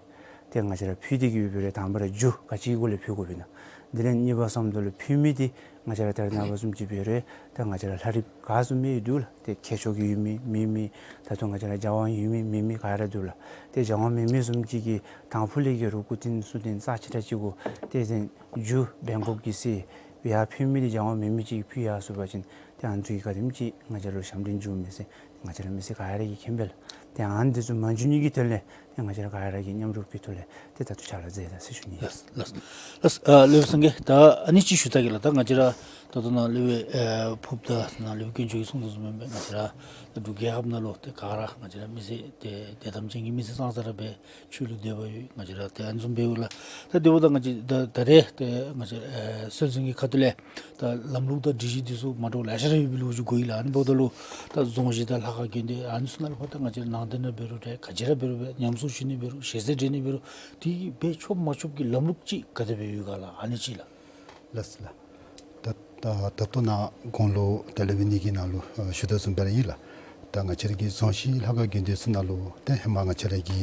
ཏེ་ང་བཅས་ར་ཕུལ་ཏེ་གི་འབད་རུང་དང་པ་ར་རྒྱུ་ག་ཅི་གི་སྒོ་ལས་ཕུལ་དགོཔ་ཨིན་ན། དེ་ལས་གཉིས་པ་བསམ་དོན་ལུ་ཕུལ་མི་འདི་ང་བཅས་ར་ད་རེས་ནངས་པ་བཟུམ་ཅིག་འབད་རུང་ཏེ་ང་བཅས་ར་ལྷ་རིཔ་ག་བཟུམ་མི་འདུག་ལགས། ཏེ་མཁས་མཆོག་གི་ཡོད་མི་མེད་མི་ད་ལྟོ་ང་བཅས་ར་རྒྱལ་དབང་ཡོད་མི་མེད་མི་ག་ར་འདུག་ལགས། ཏེ་རྒྱལ་དབང་མེད་མི་བཟུམ་ཅིག་གིས་དང་ཕུ་ལས་གི་རུང་སྐུ་རྟེན་གསུང་རྟེན་རྩ་ཆེ་དྲགས་ཅིག་གུ་ཏེ་ཏེ་རྒྱུ་བེང་ཀོག་གི་གསེར་ཡར་ཕུལ་མི་འདི་རྒྱལ་དབང་མེད་མི་ཅིག་གིས་ཕུལ་ཡར་སོང་པ་ཅིན་ཏེ་ཨ་ནི་ཚུ་གིས་ག་དེམ་ཅིག་ང་བཅས་ལུ་ཞབས་འདྲེན་འགྱོཝ་མས་ཟེར་ང་བཅས་ར་མི་སེར་ག་ར་གིས་མཁྱེན་པས་ལགས། ཏེ་ཨ་ནི་འདི་ཚུ་མ་འགྱོ་ནི་གི་དོན་ལས་ཏེ་ང་བཅས་ར་ག་ར་གིས་མཉམ་རུབ་ཀྱི་ཐོག་ལས་ཏེ་ད་ལྟོ་ཕྱག་ལཱ་མཛད་ད་ཟེར་ཞུ་ནི། ལགས་ལགས་ལགས། ཨ་སློབ་དཔོན་སངས་རྒྱས་ད་ཨ་ནི་ཅིག་ཞུ་ད་གེ་ལགས། ད་ང་བཅས་ར་ད་ལྟོ་ནཱ་སློབ་དཔོན་ཨེ་ཕུརཔ་དང་ནཱ་སློབ་དཔོན་དཀོན་མཆོག་གིས་གསུངས་དོ་བཟུམ་སྦེ་ང་བཅས་ར་ད་འབྲུག་རྒྱལ་ཁབ་ནང་ལུ་ཏེ་ག་ར་ང་བཅས་ར་མི་སེར་ཏེ་དད་དམ་ཅན་གྱི་མི་སེར་ཙང་ཙ་ར་སྦེ་ཆོས་ལུ་དད་པ་ཡོད། ང་བཅས་ར་ཏེ་ཨ་ནི་བཟུམ་སྦེ་ཡོད་ལགས། ད་དེ་འབདཝ་ད་ང་བཅས་ད་ད་རེས་ཏེ་ང་བཅས་ཨེ་སྲོལ་འཛིན་གྱི་ཁ་ཐུག་ལས་ད་ལམ་ལུགས་དང་སྒྲིག་གཞི་འདི་ཚུ་མ་འདྲཝ་ལེ་ཤ་ར་ཡོད་པའི་ལོ་རྒྱུས་གོ་ཡི་ལགས། ཨ་ནི་འབདཝ་ད་ལུ་ད་རྫོང་གཞི་དང་ལྷ་ཁང་དགོན་སྡེ་ཨ་ནི་ཚུ་ནང་ལུ་ཕར་ད་ང་བཅས་ནང་རྟེན་འབད་རུང་རེ་ག་ཅི་ར་འབད་རུང་རེ་ཉམས་གསོ་ཞུ་ནི་འབད་རུང་ཞལ་གསེར་སྦྲེལ་ནི་འབད་རུང་དེ་གིས་འབད་ཆོག་མ་ཆོག་གི་ལམ་ལུགས་ཅིག་ག་དེ་སྦེ་ཡོད་ག་ལགས། ཨ་ནི་ཅིག་ལགས། ལགས་ལགས། ད་ད་ད་ལྟོ་ནཱ་གོང་ལུ་ད་སློབ་དཔོན་གྱིས་ནཱ་ལུ་ཨ་ཞུ་དོ་བཟུམ་སྦེ་ར་ཨིན་ལགས། ད་ང་བཅས་ར་གི་རྫོང་གཞི་ལྷ་ཁང་དགོན་སྡེ་ཚུ་ནང་ལུ་ཏེ་ཧེ་མ་ང་བཅས་ར་གི་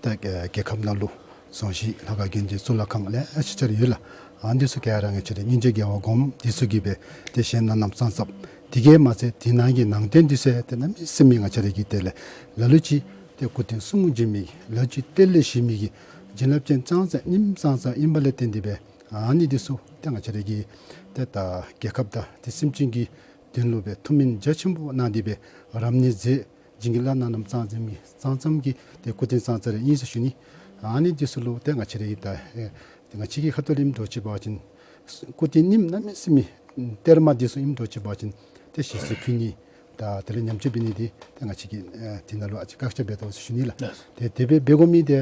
ད་ཨ་རྒྱལ་ཁབ་ནང་ལུ་རྫོང་གཞི་ལྷ་ཁང་དགོན་སྡེ་གཙུག་ལག་ཁང་ལེ་ཤ་ཅིག་ར་ཡོད་ལགས། ཨ་ནི་འདི་ཚུ་ག་ར་ང་བཅས་ར་སྙིང་རྗེ་དགེ་བ་སྒོམ་འདི་ཚུ་གིས་སྦེ་ཏེ་བཞེངས་གནངམ་ཙང་ཙང་དེ་གིས་མ་ཚད་དེ་ནང་གི་ནང་རྟེན་འདི་ཚུ་ཏེ་གནམ་མེད་ས་མེད་ང་བཅས་ར་གི་དེ་ལས་ལ་ལུ་ཅིག་ཏེ་སྐུ་རྟེན་གསུང་བྱིན་མི་གི་ལ་ལུ་ཅིག་གཏེར་ལས་བཞེས་མི་གི་བྱིན་རླབས་ཅན་ཙང་ཙང་རྙིངམ་ཙང་ཙང་ཨིན་པ་ལས་བརྟེན་ཏེ་སྦེ་ཨ་ནི་འདི་ཚུ་ཏེ་ང་བཅས་ར་གི་ཏེ་ད་རྒྱལ་ཁབ་དང་ཏེ་སེམས་ཅན་གྱི་དོན་ལུ་སྦེ་ཐུགས་སྨོན་རྒྱ་ཆེན་པོ་གནང་སྟེ་སྦེ་རབ་གནས་མཛད་བྱིན་གྱིས་བརླབས་གནང་གནངམ་ཙང་ཙང་གི་ཙང་ཙང་གི་ཏེ་སྐུ་རྟེན་ཙང་ཙང་ར་ཨིན་ཟེར་ཞུ་ནི། ཨ་ནི་འདི་ཚུ་ལུ་ཏེ་ང་བཅས་ར་གི་ད་ཨེ་ཏེ་ང་བཅས་ཀྱི་ཁ་ཐུག་ལས་ཨིནམ་འདྲཝ་ཅིག་འབད་བ་ཅིན་སྐུ་རྟེན་རྙིངམ་གནམ་མེད་ས་མེད་གཏེར་མ་འདི་ཚུ་ཨིནམ་འདྲཝ་ཅིག་འབད་བ་ཅིན་ཏེ་ཞལ་གསེར་ཕུལ་ནི་དང་དེ་ལས་ཉམས་བཅོས་འབད་ནི་འདི་ཏེ་ང་བཅས་ཀྱིས་ཨེ་དེ་ནང་ལུ་ཨ་ཙི་བཀག་ཆ་འབད་དོ་ཟེར་ཞུ་ནི་ལགས། ལགས། ཏེ་དེ་སྦེ་འབད་དགོ་མི་འདི་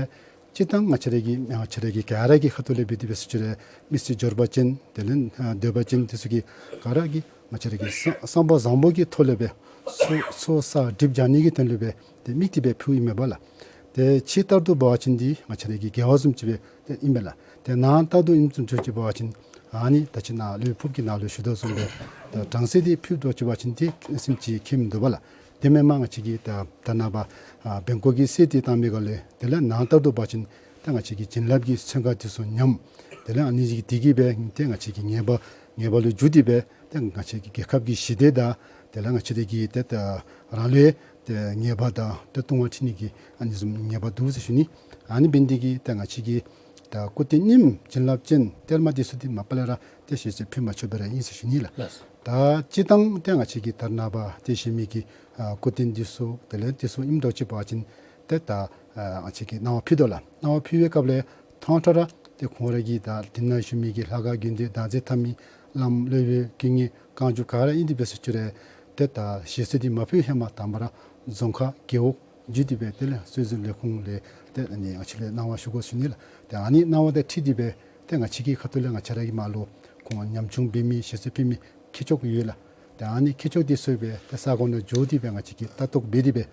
སྤྱིར་བཏང་ང་བཅས་ར་གི་ང་བཅས་ར་གི་ག་ར་གི་ཁ་ཐུག་ལས་འབད་དེ་འབད་ཟེར་ཅི་རུང་མི་སེར་འབྱོར་པ་ཅན་དེ་ལས་ཨ་འདོད་པ་ཅན་འདི་ཚུ་གིས་ག་ར་གིས་ང་བཅས་ར་གི་བསམ་བསམ་པ་བཟང་པོ་གི་ཐོག་ལས་སྦེ་ཚོགས་ཚོགས་བསགས་སྒྲིབ་སྦྱང་ནི་གི་དོན་ལུ་སྦེ་ཏེ་དམིགས་ཏེ་སྦེ་ཕུལཝ་ཨིན་མས་པ་ལགས། ཏེ་ཕྱི་ལྟར་དུ་འབད་བ་ཅིན་འདི་ང་བཅས་ར་གི་དགེ་བ་བཟུམ་ཅིག་སྦེ་ཏེ་ཨིན་པས་ལགས། ཏེ་ནང་ལྟར་དུ་ཨིནམ་བཟུམ་ཅིག་འབད་བ་ཅིན་ཨ་ནི་ད་ཅི་ནཱ་སློབ་དཔོན་ཕུརཔ་གིས་ནཱ་ལུ་ཞུ་དོ་བཟུམ་སྦེ་ད་གྲང་གསེར་འདི་ཕུལཝ་འདྲཝ་ཅིག་འབད་བ་ཅིན་འདི་སེམས་ཅན་ཁྱད་མིན་འདུག་པ་ལགས། དེ་མེན་པར་ང་བཅས་ཀྱིས་ད་ད་ནངས་པ་ཨ་བེང་ཀོག་གི་གསེར་འདི་བཏང་མི་ག་ལས་དེ་ལས་ནང་ལྟར་དུ་འབད་བ་ཅིན་ད་ང་བཅས་ཀྱིས་བྱིན་རླབས་ཀྱི་ཚོན་ཁ་འདི་ཚུ་ཉམས། དེ་ལས་ཨ་ནི་འདི་གིས་སྦེ་ཏེ་ང་བཅས་ཀྱི་ཉེས་པ་ཉེས་པ་ལུ་འགྱུར་ཏེ་སྦེ་ཏེ་ང་བཅས་ཀྱི་རྒྱལ་ཁབ་ཀྱི་ཞི་བདེ་དང་དེ་ལས་ང་བཅས་ར་གི་ཏེ་ད་རང་ལུ་ཏེ་ཉེས་པ་དང་ཏེ་ལྟུང་བ་འཁྲིད་ནི་གི་ཨ་ནི་བཟུམ་ཉེས་པ་འདུག་ཟེར་ཞུ་ནི། ཨ་ནི་འབད་ནི་འདི་གིས་ཏེ་ང་བཅས་ཀྱིས་ད་སྐུ་རྟེན་རྙིངམ་བྱིན་རླབས་ཅན་གཏེར་མ་འདི་ཚུ་འདི་མ་པ་ལས་ར་ཏེ་ཞལ་གསེར་ཕུལ་མ་ཆོགཔ་སྦེ་ར་ཨིན་ཟེར་ཞུ་ནི་ལགས། ལགས། ད་སྤྱིར་བཏང་ཏེ་ང་བཅས་ཀྱིས་ད་རེས་ནངས་པ་ཏེ་བཞེངས་མི་གི་ཨ་སྐུ་རྟེན་འདི་ཚུ་དེ་ལས་འདི་ཚུ་ཨིནམ་འདྲཝ་ཅིག་འབད་བ་ཅིན་ཏེ་ད་ཨ་ང་བཅས་ཀྱིས་གནང་བ་ཕུལ་དོ་ལགས། གནང་བ་ཕུལ་བའི་སྐབས་ལས་ཐོག་མཐའ་ར་ཏེ་ཁོང་ར་གིས་ད་དེ་ནང་བཞུགས་མི་གི་ལྷ་ཁང་དགོན་སྡེ་བདག་འཛིན་འཐབ་མི་བླམ་སློབ་དཔོན་དཀོན་གཉེར་བསྐང་གསོ་ག་ར་ཨིན་ཏེ་འབད་ཟེར་ཅི་རུང་ཏེ་ད་ཞལ་གསེར་འདི་མ་ཕུལ་ཧེ་མ་དང་པ་ར་རྫོང་ཁག་རྒེད་འོག་བརྒྱུད་དེ་སྦེ་དེ་ལས་སྲོལ་འཛིན་ལས་ཁུངས་ལས་ཏེ་ཨ་ནི་ང་བཅས་ལས་གནང་བ་ཞུ་དགོ་ཟེར་ཞུ་ནི་ལགས། ཏེ་ཨ་ནི་གནང་བ་དང་འཁྲིལ་ཏེ་སྦེ་ཏེ་ང་བཅས་ཀྱི་ཁ་ཐུག་ལས་ང་བཅས་ར་གི་མར་ལུ་ཁོང་ཉམ་ཆུང་འབད་མི་ཞལ་གསེར་ཕུལ་མི་མཁས་མཆོག་ཡོད་ལགས། ཏེ་ཨ་ནི་མཁས་མཆོག་འདི་ཚུ་སྦེ་ཏེ་ས་གོ་ནང་འགྱོ་སྟེ་སྦེ་ང་བཅས་ཀྱིས་ལྟ་རྟོག་འབད་དེ་སྦེ་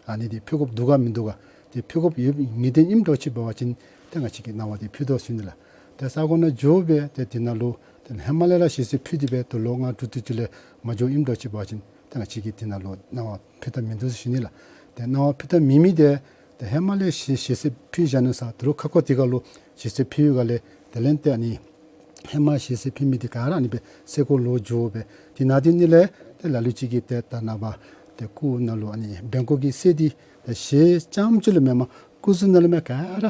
ཨ་ནི་འདི་ཕུལ་དགོཔ་འདུག་ག་མིན་འདུག་ག། ཏེ་ཕུལ་དགོཔ་ཡོད་ངེས་བདེན་ཨིནམ་འདྲཝ་ཅིག་འབད་བ་ཅིན་ཏེ་ང་བཅས་ཀྱིས་གནང་བ་འདི་ཕུལ་དོ་ཟེར་ཞུ་ནི་ལགས། ཏེ་ས་གོ་ནང་འགྱོ་སྦེ་ཏེ་དེ་ནང་ལུ་ཏེ་ཧེ་མ་ལས་ར་ཞལ་གསེར་ཕུལ་ཏེ་སྦེ་ཏེ་ལོ་ལྔ་དྲུག་དེ་ཅིག་ལས་མ་འགྱོ་ཨིནམ་འདྲཝ་ཅིག་འབད་བ་ཅིན་ཏེ་ང་བཅས་ཀྱིས་དེ་ནང་ལུ་གནང་བ་ཕུལ་ཐབས་མིན་འདུག་ཟེར་ཞུ་ནི་ལགས། ཏེ་གནང་བ་ཕུལ་ཐབས་མེད་མི་དེ་ཏེ་ཧེ་མ་ལས་ཞལ་ཞལ་གསེར་ཕུལ་བཞག་ནུག་ཟེར་ད་རུང་ཁ་སྐོང་དེ་ཁར་ལུ་ཞལ་གསེར་ཕུལ་བའི་སྒང་ལས་དེ་ལས་ཏེ་ཨ་ནི་ཧེ་མ་ཞལ་གསེར་ཕུལ་མི་དེ་ག་ར་ཨ་ནི་སྦེ་སེལ་སྐོར་ལོག་འགྱོ་སྦེ་དེ་ནང་དེ་ནི་ལས་ཏེ་ལ་ལུ་ཅིག་གིས་ཏེ་ད་ནངས་པ་ཏེ་སྐུ་ནང་ལུ་ཨ་ནི་བེང་ཀོག་གི་གསེར་དེ་ཏེ་ཞལ་རྐྱངམ་ཅིག་ལུ་མེན་པར་སྐུ་གཟུགས་ནང་ལུ་མས་ག་ར་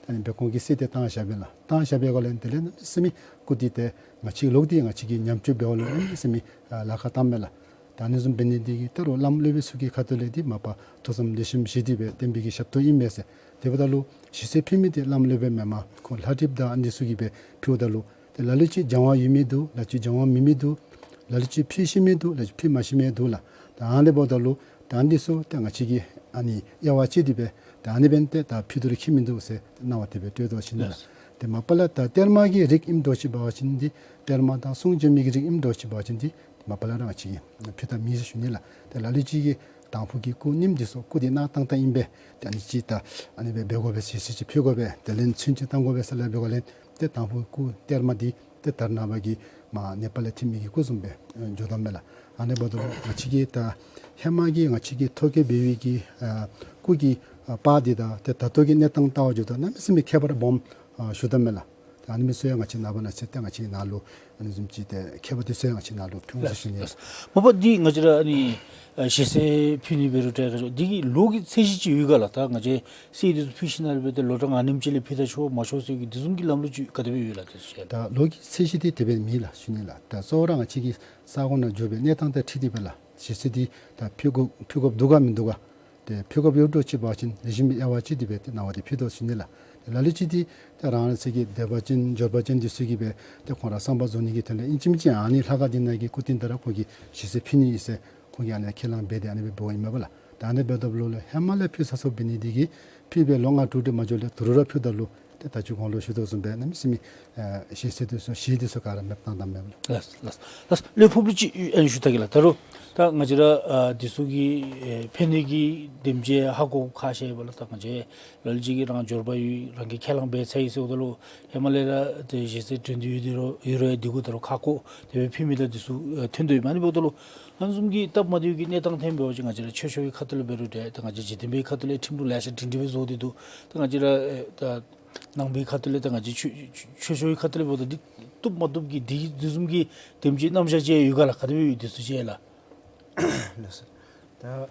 ཨ་ནི་བེང་ཀོག་གི་གསེར་དེ་བཏང་བཞག་པས་ལགས། བཏང་བཞག་པའི་སྒང་ལས་དེ་ལས་གནམ་མེད་ས་མེད་སྐུ་དེ་ཏེ་ང་བཅས་ལོག་སྟེ་ང་བཅས་ཀྱིས་ཉམས་བཅོས་འབད་བ་ལུ་གནམ་མེད་ས་མེད་ཨ་ལཱ་ཁག་བཏངམ་མས་ལགས། ད་ཨ་ནི་བཟུམ་འབད་ནི་དེ་གིས་ད་རུང་བླམ་སློབ་དཔོན་ཚུ་གི་ཁ་ཐུག་ལས་འདི་མ་པ་ཐུགས་བསམ་ལེགས་ཤོམ་བཞེས་ཏེ་སྦེ་བསྟན་པའི་གི་ཞབས་ཏོག་ཨིན་མས་ཟེར། དེ་འབདཝ་ད་ལུ་ཞལ་གསེར་ཕུལ་མི་དེ་བླམ་སློབ་དཔོན་མེན་པར་ཁོང་ལྷ་བྲིཔ་དང་ཨ་ནི་ཚུ་གིས་སྦེ་ཕུལཝ་ད་ལུ་ཏེ་ལ་ལུ་ཅིག་སྦྱང་བ་ཡོད་མི་འདུག། ལ་ལུ་ཅིག་སྦྱང་བ་མེད་མི་འདུག། ལ་ལུ་ཅིག་ཕུལ་ཤེས་མི་འདུག། ལ་ལུ་ཅིག་ཕུལ་མ་ཤེས་མི་འདུག་ལགས། ད་ཨ་ནི་འབདཝ་ད་ལུ་ད་ཨ་ནི་ཚུ་ཏེ་ང་བཅས་ཀྱིས་ཨ་ནི་དབྱེ་བ་ཕྱེ་སྟེ་སྦེ་ད་ཨ་ནི་འབདན་ཏེ་ད་ཕུལ་དོ་རུང་ཁྱད་མིན་འདུག་ཟེར་གནང་བ་དེ་སྦེ་སྤྲོད་དོ་ཟེར་ཞུ་ནི་ལགས། ལགས། ཏེ་མ་པ་ལས་ད་གཏེར་མ་གི་རིགས་ཨིནམ་འདྲཝ་ཅིག་འབད་བ་ཅིན་འདི་གཏེར་མ་དང་གསུང་བྱོན་མི་གི་རིགས་ཨིནམ་འདྲཝ་ཅིག་འབད་བ་ཅིན་འདི་མ་པ་ལས་ར་ང་བཅས་ཀྱིས་ཕུལ་ཐབས་མེད་ཟེར་ཞུ་ནི་ལགས། ཏེ་ལ་ལུ་ཅིག་གིས་དང་ཕུ་གི་སྐུ་རྙིངམ་འདི་ཚུ་སྐུ་འདི་གནང་བཏང་བཏངམ་ཨིན་པས། ཏེ་ཨ་ནི་ཅིག་ད་ཨ་ནི་སྦེ་འབད་དགོ་པས་ཟེར་ཞལ་གསེར་ཅིག་ཕུལ་དགོ་པས། དེ་ལས་ཚོན་ཅིག་བཏང་དགོ་པས་ཟེར་སླབ་པའི་སྒང་ལས་ཏེ་དང་ཕུ་སྐུ་གཏེར་མ་འདི་ཏེ་ད་རེས་ནངས་པ་གི་མར་ནེ་པཱལ་ལས་འཐོན་མི་གི་སྐུ་བཟུམ་སྦེ་ཨེ་འགྱོ་དོ་མས་ལགས། ཨ་ནི་འབདཝ་ད་ང་བཅས་ཀྱིས་ད་ཧེ་མ་གི་ང་བཅས་ཀྱིས་ཐོ་བཀོད་འབད་བའི་གི་ཨ་སྐུ་གི་ཨ་པར་འདི་དང་ཏེ་ད་ལྟོ་གི་གནས་སྟངས་བལྟ་བར་འགྱོཝ་ད་གནམ་མེད་ས་མེད་ཁྱད་པར་སྦོམ་ཨ་བཞུགས་དོ་མས་ལགས། ད་ཨ་ནི་མི་ཚུ་ཡང་ང་བཅས་ནངས་པ་གནངས་ཚེ་ཏེ་ང་བཅས་ནང་ལུ་ཨ་ནི་བཟུམ་ཅིག་ཏེ་ཁྱད་པར་དེ་ཚུ་ཡང་ང་བཅས་ནང་ལུ་ཕུལ་འོང་ཟེར་ཞུ་ནི། ལགས། མ་པ་འདི་ང་བཅས་ར་ཨ་ནི་ཨ་ཞལ་གསེར་ཕུལ་ནི་འབད་རུང་འདྲ་ག་ཅི་འདི་གི་ལོ་གི་ཚད་གཞི་ཅིག་ཡོད་ག་ལགས། ད་ང་བཅས་གསེར་འདི་ཚུ་ཕུལ་ཞིནམ་ལས་འབད་ཏེ་ལོ་གྲངས་ཨ་ནེམ་ཅིག་ལས་ཕུལ་ད་ཆོག་མ་ཆོག་ཟེར་གྱི་འདི་བཟུམ་གྱི་ལམ་ལུགས་ཅིག་ག་དེ་སྦེ་ཡོད་ལགས། དེ་ཚུ་ཞུ་ཡ་ལགས། ད་ལོ་གི་ཚད་གཞི་འདི་དེ་སྦེ་མེད་ལགས་ཞུ་ནི་ལགས། ད་གཙོ་བོ་ར་ང་བཅས་ཀྱིས་ས་གོ་ནང་འགྱོ་སྦེ་གནས་སྟངས་དང་འཁྲིལ་ཏེ་སྦེ་ལགས། ཞལ་གསེར་འདི་ད་ཕུལ་དགོ་ཕུལ་དགོཔ་འདུག་ག་མིན་འདུག་ག། ཏེ་ཕུལ་དགོཔ་ཡོད་འདྲཝ་ཅིག་འབད་བ་ཅིན་ལེགས་ཤོམ་སྦེ་དབྱེ་བ་ཕྱེ་སྟེ་སྦེ་ཏེ་གནང་བ་དེ་ཕུལ་དོ་ཟེར་ཞུ་ནི་ལགས། ཏེ་ལ་ལུ་ཅིག་འདི་ཏེ་རང་རང་སོ་གི་སྡེ་པ་ཅན་འབྱོར་པ་ཅན་འདི་ཚུ་གིས་སྦེ་ཏེ་ཁོང་ར་བསམ་པ་རྫོགས་ནི་གི་དོན་ལས་ཨིན་ཅི་མིན་ཅི་ཨ་ནི་ལྷ་ཁང་འདི་ནང་གི་སྐུ་རྟེན་དེ་ར་ཁོང་གི་ཞལ་གསེར་ཕུལ་ནི་ཨིན་ཟེར་ཁོང་གིས་ཨ་ནི་ཁས་བླངས་འབད་དེ་ཨ་ནི་སྦེ་འབདཝ་ཨིན་མས་པ་ལགས། ད་ཨ་ནི་འབདཝ་ད་ལུ་ལས་ཧེ་མ་ལས་ཕུལ་ཚར་སོངམ་འབད་ནི་འདི་གིས་ཕུལ་སྦེ་ལོ་ལྔ་དྲུག་དེ་མ་འགྱོ་ལས་ད་རུང་ར་ཕུལཝ་ད་ལུ་ཏེ་ད་ཅི་གོང་ལུ་ཞུ་དོ་བཟུམ་སྦེ་གནམ་མེད་ས་མེད་ཨེ་ཞལ་གསེར་འདི་ཚུ་ཞལ་འདི་ཚུ་ག་ར་མེདཔ་བཏང་བཏངམ་མས་པ་ལགས། ལགས་ལགས་ལགས། ལས་ཕུལ་བུ་ཅིག་ཨ་ནི་ཞུ་ད་གེ་ལགས། ད་རུང་ད་ང་བཅས་ར་ཨ་འདི་ཚུ་གི་ཨེ་ཕན་ནི་གི་དེམ་ཅིག་ཧ་གོ་ཁག་ཆེ་བས་ལགས། ད་ང་བཅས་ལ་ལུ་ཅིག་གིས་རང་འབྱོར་པ་ཡོད་རང་གིས་ཁས་བླངས་འབད་ཚར་ཡི་ཟེརཝ་ད་ལུ་ཧེ་མ་ལས་ར་ཏེ་ཞལ་གསེར་འདྲེན་འདོད་ཡོད་དེ་རུང་ཡོད་རུང་ཡང་འདི་གུ་ད་རུང་ཁག་ཁུར་དེ་སྦེ་ཕུལ་མི་དང་འདི་ཚུ་ཨེ་ཐོན་དོ་ཡོད་མས། ཨ་ནི་འབདཝ་ད་ལུ་ཨ་ནི་བཟུམ་གྱི་སྟབས་མ་བདེཝ་གི་གནས་སྟངས་ཐོན་འབད་བ་ཅིན་ང་བཅས་ར་ཆོས་ཕྱོགས་ཀྱི་ཁ་ཐུག་ལས་འབད་རུང་འདྲ་ད་ང་བཅས་འཇིག་རྟེན་པའི་ཁ་ཐུག་ལས་ཁྲིམས་ལུགས་ལེ་ཤ་སྒྲིང་སྒྲི་སྦེ་བཟོ་སྟེ་འདུག། ད་ང་བཅས་ར་ཨེ་ད་ནང་པའི་ཁ་ཐུག་ལས་ད་ང་བཅས་ཆོས་ཆོས་ཕྱོགས་ཀྱི་ཁ་ཐུག་ལས་འབདཝ་ད་འདི་བཏུབ་མ་བཏུབ་ཀྱི་འདི་འདི་བཟུམ་གྱི་དེམ་ཅིག་རྣམ་གཞག་ཅིག་ཡོད་ག་ལགས། ག་དེ་སྦེ་ཡོད་འདི་ཚུ་ཅིག་ལགས། ལགས་སོ། ད་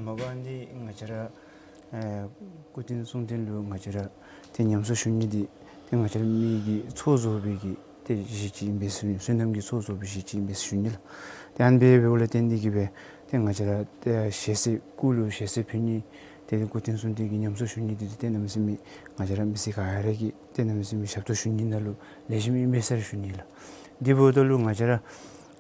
མ་པ་འདི་ང་བཅས་ར་ཨེ་སྐུ་རྟེན་གསུང་རྟེན་ལུ་ང་བཅས་ར་ཏེ་ཉམས་གསོ་ཞུ་ནི་འདི་ཏེ་ང་བཅས་ར་མི་གི་ཚོགས་རྫོགས་པའི་གི་ཏེ་གཞི་ཅིག་ཨིན་པས་ཟེར་ཞུ་ནི། བསོད་ནམས་ཀྱི་ཚོགས་རྫོགས་པའི་གཞི་ཅིག་ཨིན་པས་ཟེར་ཞུ་ནི་ལགས། ཏེ་ཨ་ནི་སྦེ་འབདཝ་ལས་བརྟེན་ཏེ་གིས་སྦེ་ཏེ་ང་བཅས་ར་ཏེ་ཞལ་གསེར་སྐུ་ལུ་ཞལ་གསེར་ཕུལ་ནི་ཏེ་སྐུ་རྟེན་གསུང་རྟེན་གྱི་ཉམས་གསོ་ཞུ་ནི་འདི་ཏེ་གནམ་མེད་ས་མེད་ང་བཅས་ར་མི་སེར་ག་ར་གིས་ཏེ་གནམ་མེད་ས་མེད་ཞབས་ཏོག་ཞུ་ནི་ནང་ལུ་ལེགས་ཤོམ་ཨིན་པས་ཟེར་ཞུ་ནི་ལགས། དེ་འབདཝ་ད་ལུ་ང་བཅས་ར་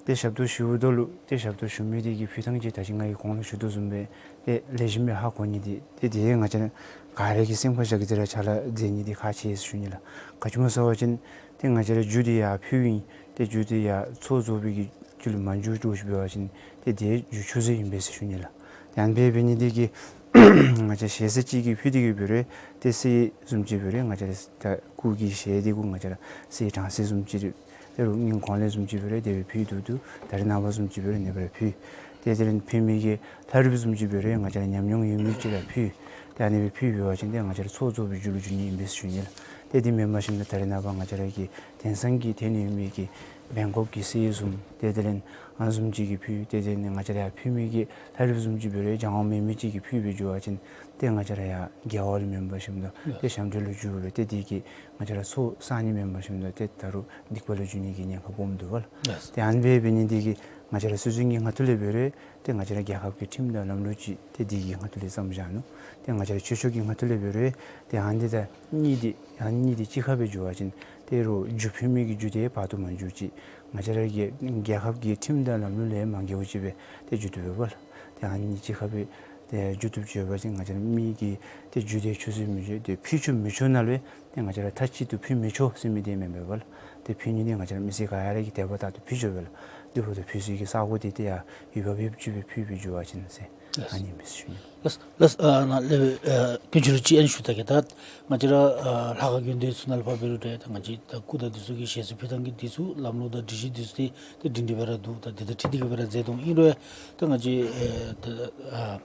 ཏེ་ཞབས་ཏོག་ཞུཝ་ད་ལུ་ཏེ་ཞབས་ཏོག་ཞུ་མི་དེ་གི་ཕུལ་ཐངས་ཅིག་ད་ཅི་ང་གིས་གོང་ལུ་ཞུ་དོ་བཟུམ་སྦེ་ཏེ་ལེགས་ཤོམ་སྦེ་ཧ་གོ་ནི་འདི་ཏེ་དེ་ང་བཅས་ར་ག་ར་གིས་སེམས་ཁར་བཞག་སྟེ་ར་ཕྱག་ལཱ་མཛད་ནི་འདི་ཁག་ཆེ་ཟེར་ཞུ་ནི་ལགས། ག་ཅི་སྨོ་ཟེར་བ་ཅིན་ཏེ་ང་བཅས་ར་རྒྱུ་དེ་ཡར་ཕུལཝ་ཨིན། ཏེ་རྒྱུ་དེ་ཡར་ཚོགས་རྫོགས་པའི་གི་རྒྱུ་ལུ་མ་འགྱུར་འགྱུརཝ་ཅིག་འབད་བ་ཅིན་ཏེ་དེ་རྒྱུ་ཆུད་ཟོས་ཨིན་པས་ཟེར་ཞུ་ནི་ལགས། ཏེ་ཨ་ནི་སྦེ་འབད་ནི་དེ་གིས་ང་བཅས་ཞལ་གསེར་ཅིག་གི་ཕུལ་ཏེ་གིས་འབད་རུང་ཏེ་གསེར་བཟུམ་ཅིག་འབད་རུང་ང་བཅས་ར་ད་སྐུ་གི་ཞལ་དེ་གུ་ང་བཅས་ར་གསེར་གྲང་གསེར་བཟུམ་ཅིག་རེ་ཏེ་རུང་སྔོན་གོང་ལས་བཟུམ་ཅིག་འབད་རུང་དེ་སྦེ་ཕུལ་དོ་འདུག། ད་རེས་ནངས་པ་བཟུམ་ཅིག་འབད་རུང་ཨ་ནི་སྦེ་ར་ཕུལ། ཏེ་དེ་ལས་ཕུལ་མི་གི་ལྷ་རིཔ་བཟུམ་ཅིག་འབད་རུང་ང་བཅས་ར་ཉམས་མྱོང་ཡོད་མི་ཅིག་ར་ཕུལ། ཏེ་ཨ་ནི་སྦེ་ཕུལ་འབད་བ་ཅིན་ཏེ་ང་བཅས་ར་ཚོགས་རྫོགས་པའི་རྒྱུ་ལུ་འགྱུར་ནི་ཨིན་པས་ཟེར་ཞུ་ནི་ལགས། ཏེ་དེ་མེན་པར་ཞིནམ་ད་རེས་ནངས་པ་ང་བཅས་ར་གི་དེང་སང་གི་ཐོན་ཡོད་མི་གི་བེང་ཀོག་གི་གསེར་བཟུམ་ཏེ་དེ་ལས་ཨ་ནི་བཟུམ་ཅིག་གིས་ཕུལ། ཏེ་དེ་ལས་ང་བཅས་ར་ཡར་ཕུལ་མི་གི་ལྷ་རིཔ་བཟུམ་ཅིག་འབད་རུང་སྦྱང་བ་མེད་མི་ཅིག་གིས་ཕུལ་སྦེ་འགྱོ་བ་ཅིན་ཏེ་ང་བཅས་ར་ཡར་དགེ་བ་ལུ་མེན་པར་ཞིནམ་ད་ཏེ་ཞབས་འདྲེན་ལུ་འགྱུར་སྦེ་ཏེ་དེ་གིས་ང་བཅས་ར་ཚོགས་བསག་ནི་མེན་པར་ཞིནམ་ད་ཏེ་ད་རུང་སྡིག་པ་ལུ་འགྱུར་ནི་གི་ཉེན་ཁ་སྦོམ་འདུག་པ་ལགས། ཏེ་ཨ་ནི་སྦེ་འབད་ནི་དེ་གིས་ང་བཅས་ར་སྲོལ་རྒྱུན་གྱི་ཁ་ཐུག་ལས་འབད་རུང་ཏེ་ང་བཅས་ར་རྒྱལ་ཁབ་ཀྱི་ཁྲིམས་དང་ལམ་ལུགས་ཅིག་ཏེ་དེ་གི་ཁ་ཐུག་ལས་བརྩམས་བཞག་ནུག། ཏེ་ང་བཅས་ར་ཆོས་ཕྱོགས་ཀྱི་ཁ་ཐུག་ལས་འབད་རུང་ཏེ་ཨ་ནི་དང་གཉིས་དེ་ཨ་ནི་གཉིས་དེ་གཅིག་ཁར་སྦེ་འགྱོ་བ་ཅིན་ཏེ་རུང་རྒྱུ་ཕུལ་མི་གི་རྒྱུ་དེ་བར་དུ་མ་འགྱུར་ཅིག། ང་བཅས་ར་གི་རྒྱལ་ཁབ་ཀྱི་ཁྲིམས་དང་ལམ་ལུགས་ལས་མ་འགལཝ་ཅིག་སྦེ་ཏེ་འགྱོ་དོ་པས་པ་ལགས། ཏེ་ཨ་ནི་གཅིག་ཁར་སྦེ་ཏེ་འགྱོ་དོ་ཅིག་འབད་བ་ཅིན་ང་བཅས་ར་མི་གི་ཏེ་རྒྱུ་དེ་ཆུད་ཟོས་མི་འགྱོ། ཏེ་ཕུལ་ཆོག་མི་ཆོག་ནང་ལུ་ཏེ་ང་བཅས་ར་མཐའ་གཅིག་ཏུ་ཕུལ་མི་ཆོག་ཟེར་མི་དེ་མེན་པས་པ་ལགས། ཏེ་ཕུལ་ནི་འདི་ང་བཅས་ར་མི་སེར་ག་ར་གིས་དད་པ་དང་ཏེ་ཕུལ་ཆོག་པས་ལགས། དེ་འབདཝ་ད་ཕུལ་ས་གི་ས་གོ་འདི་ཏེ་ཡང་ཡུལ་བབ་ཡུལ་བབ་ཅིག་སྦེ་ཕུལ་སྦེ་འགྱོ་བ་ཅིན་ཟེར་ཨ་ནི་མི་སེར་ཞུ་ནི། ལགས་ལགས། ཨ་ནཱ་ལས་ཨ་དཀོན་མཆོག་ལུ་ཅིག་ཨ་ནི་ཞུ་ད་གེ། ད་ང་བཅས་ར་ཨ་ལྷ་ཁང་དགོན་སྡེ་ཚུ་ནང་ལུ་ཕར་འབད་རུང་ཏེ་ད་ང་བཅས་ད་སྐུ་དང་འདི་ཚུ་གི་ཞལ་གསེར་ཕུལ་ཐངས་ཀྱི་འདི་ཚུ་ལམ་ལུགས་དང་སྒྲིག་གཞི་འདི་ཚུ་ཏེ་ཏེ་སྒྲིང་སྒྲི་སྦེ་ར་འདུག། ད་འདི་དང་འཁྲིལ་ཏེ་གི་སྦེ་ར་མཛད་དོ། ཨིན་རུང་ད་ང་བཅས་ཨེ་ད་ཨ་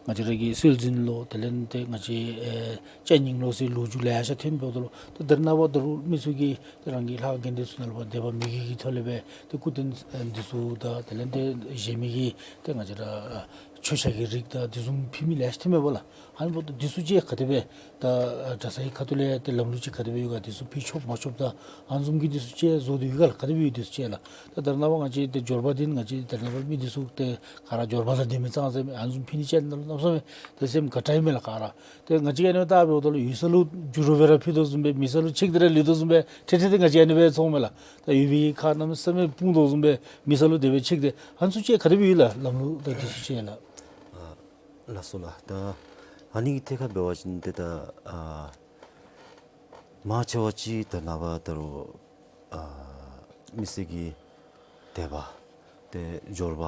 ང་བཅས་ར་གི་སྲོལ་འཛིན་ལོ་དེ་ལས་ཏེ་ང་བཅས་ཨེ་ཅ་རྙིང་ལོ་ཟེར་ལོ་རྒྱུས་ལེ་ཤ་ཐོན་འབདཝ་ད་ལུ་ད་ད་རེས་ནངས་པ་ད་རུང་མི་ཚུ་གིས་ཏེ་རང་གི་ལྷ་ཁང་དགོན་སྡེ་ཚུ་ནང་ལུ་ཕར་དད་པ་མོས་གུས་ཀྱི་ཐོག་ལས་སྦེ་ཏེ་སྐུ་རྟེན་ཨེ་འདི་ཚུ་དང་དེ་ལས་ཏེ་གཞན་མི་གི་ཏེ་ང་བཅས་ར་ཨ་མཆོད་ཆས་ཀྱི་རིགས་དང་འདི་བཟུམ་ཕུལ་མི་ལེ་ཤ་ཐོན་མས་པ་ལགས། ཨ་ནི་འབདཝ་ད་འདི་ཚུ་ཅིག་ག་དེ་སྦེ་ད་གྲྭ་ཚང་གི་ཁ་ཐུག་ལས་ཏེ་ལམ་ལུགས་ཅིག་ག་དེ་སྦེ་ཡོད་ག། འདི་ཚུ་ཕུལ་ཆོག་མ་ཆོགཔ་དང་ཨ་ནི་བཟུམ་གྱི་འདི་ཚུ་ཅིག་བཟོ་སྟེ་ཡོད་ག་ལགས། ག་དེ་སྦེ་ཡོད་འདི་ཚུ་ཅིག་ལགས། ད་ད་རེས་ནངས་པ་ང་བཅས་ཏེ་འབྱོར་པ་འདི་ང་བཅས་ད་རེས་ནངས་པ་མི་འདི་ཚུ་ཏེ་ག་ར་འབྱོར་པ་དང་ལྡན་མི་ཙང་ཙང་ཨ་ནི་བཟུམ་ཕུལ་ནི་ཅིག་ནང་ལུ་གནམ་མེད་ས་མེད་ཏེ་སེམས་དགའ་དྲགས་ཨིན་མས་ལགས་ག་ར། ཏེ་ང་བཅས་ཨ་ནི་བལྟ་འབདཝ་ད་ལུ་ཡུལ་ས་ལུ་འགྱུར་བ་སྦེ་ར་ཕུལ་དོ་བཟུམ་སྦེ་མི་ས་ལུ་ཆིག་སྟེ་ར་ལུས་དོ་བཟུམ་སྦེ་ཏེ་ཏེ་ཏེ་ང་བཅས་ཨ་ནི་སྦེ་ཚོརཝ་མས་ལགས། ད་ཡུལ་པའི་ཁ་གནམ་མེད་ས་མེད་སྤུངས་དོ་བཟུམ་སྦེ་མི་ས་ལུ་དེ་སྦེ་ཆིག་སྟེ་ཨ་ནི་ཚུ་ཅིག་ག་དེ་སྦེ་ཡོད་ལགས། ལམ་ལུགས་དང་འདི་ཚུ་ཅིག་ལགས། ཨ་ལགས་སོ་ལགས། ད་ཨ་ནི་གི་ཐད་ཁར་འབད་བ་ཅིན་ཏེ་ད་ཨ་མང་ཆེ་བ་ཅིག་ད་ནངས་པ་ད་རུང་ཨ་མི་སེར་གྱི་དད་པ་ཏེ་འབྱོར་པ་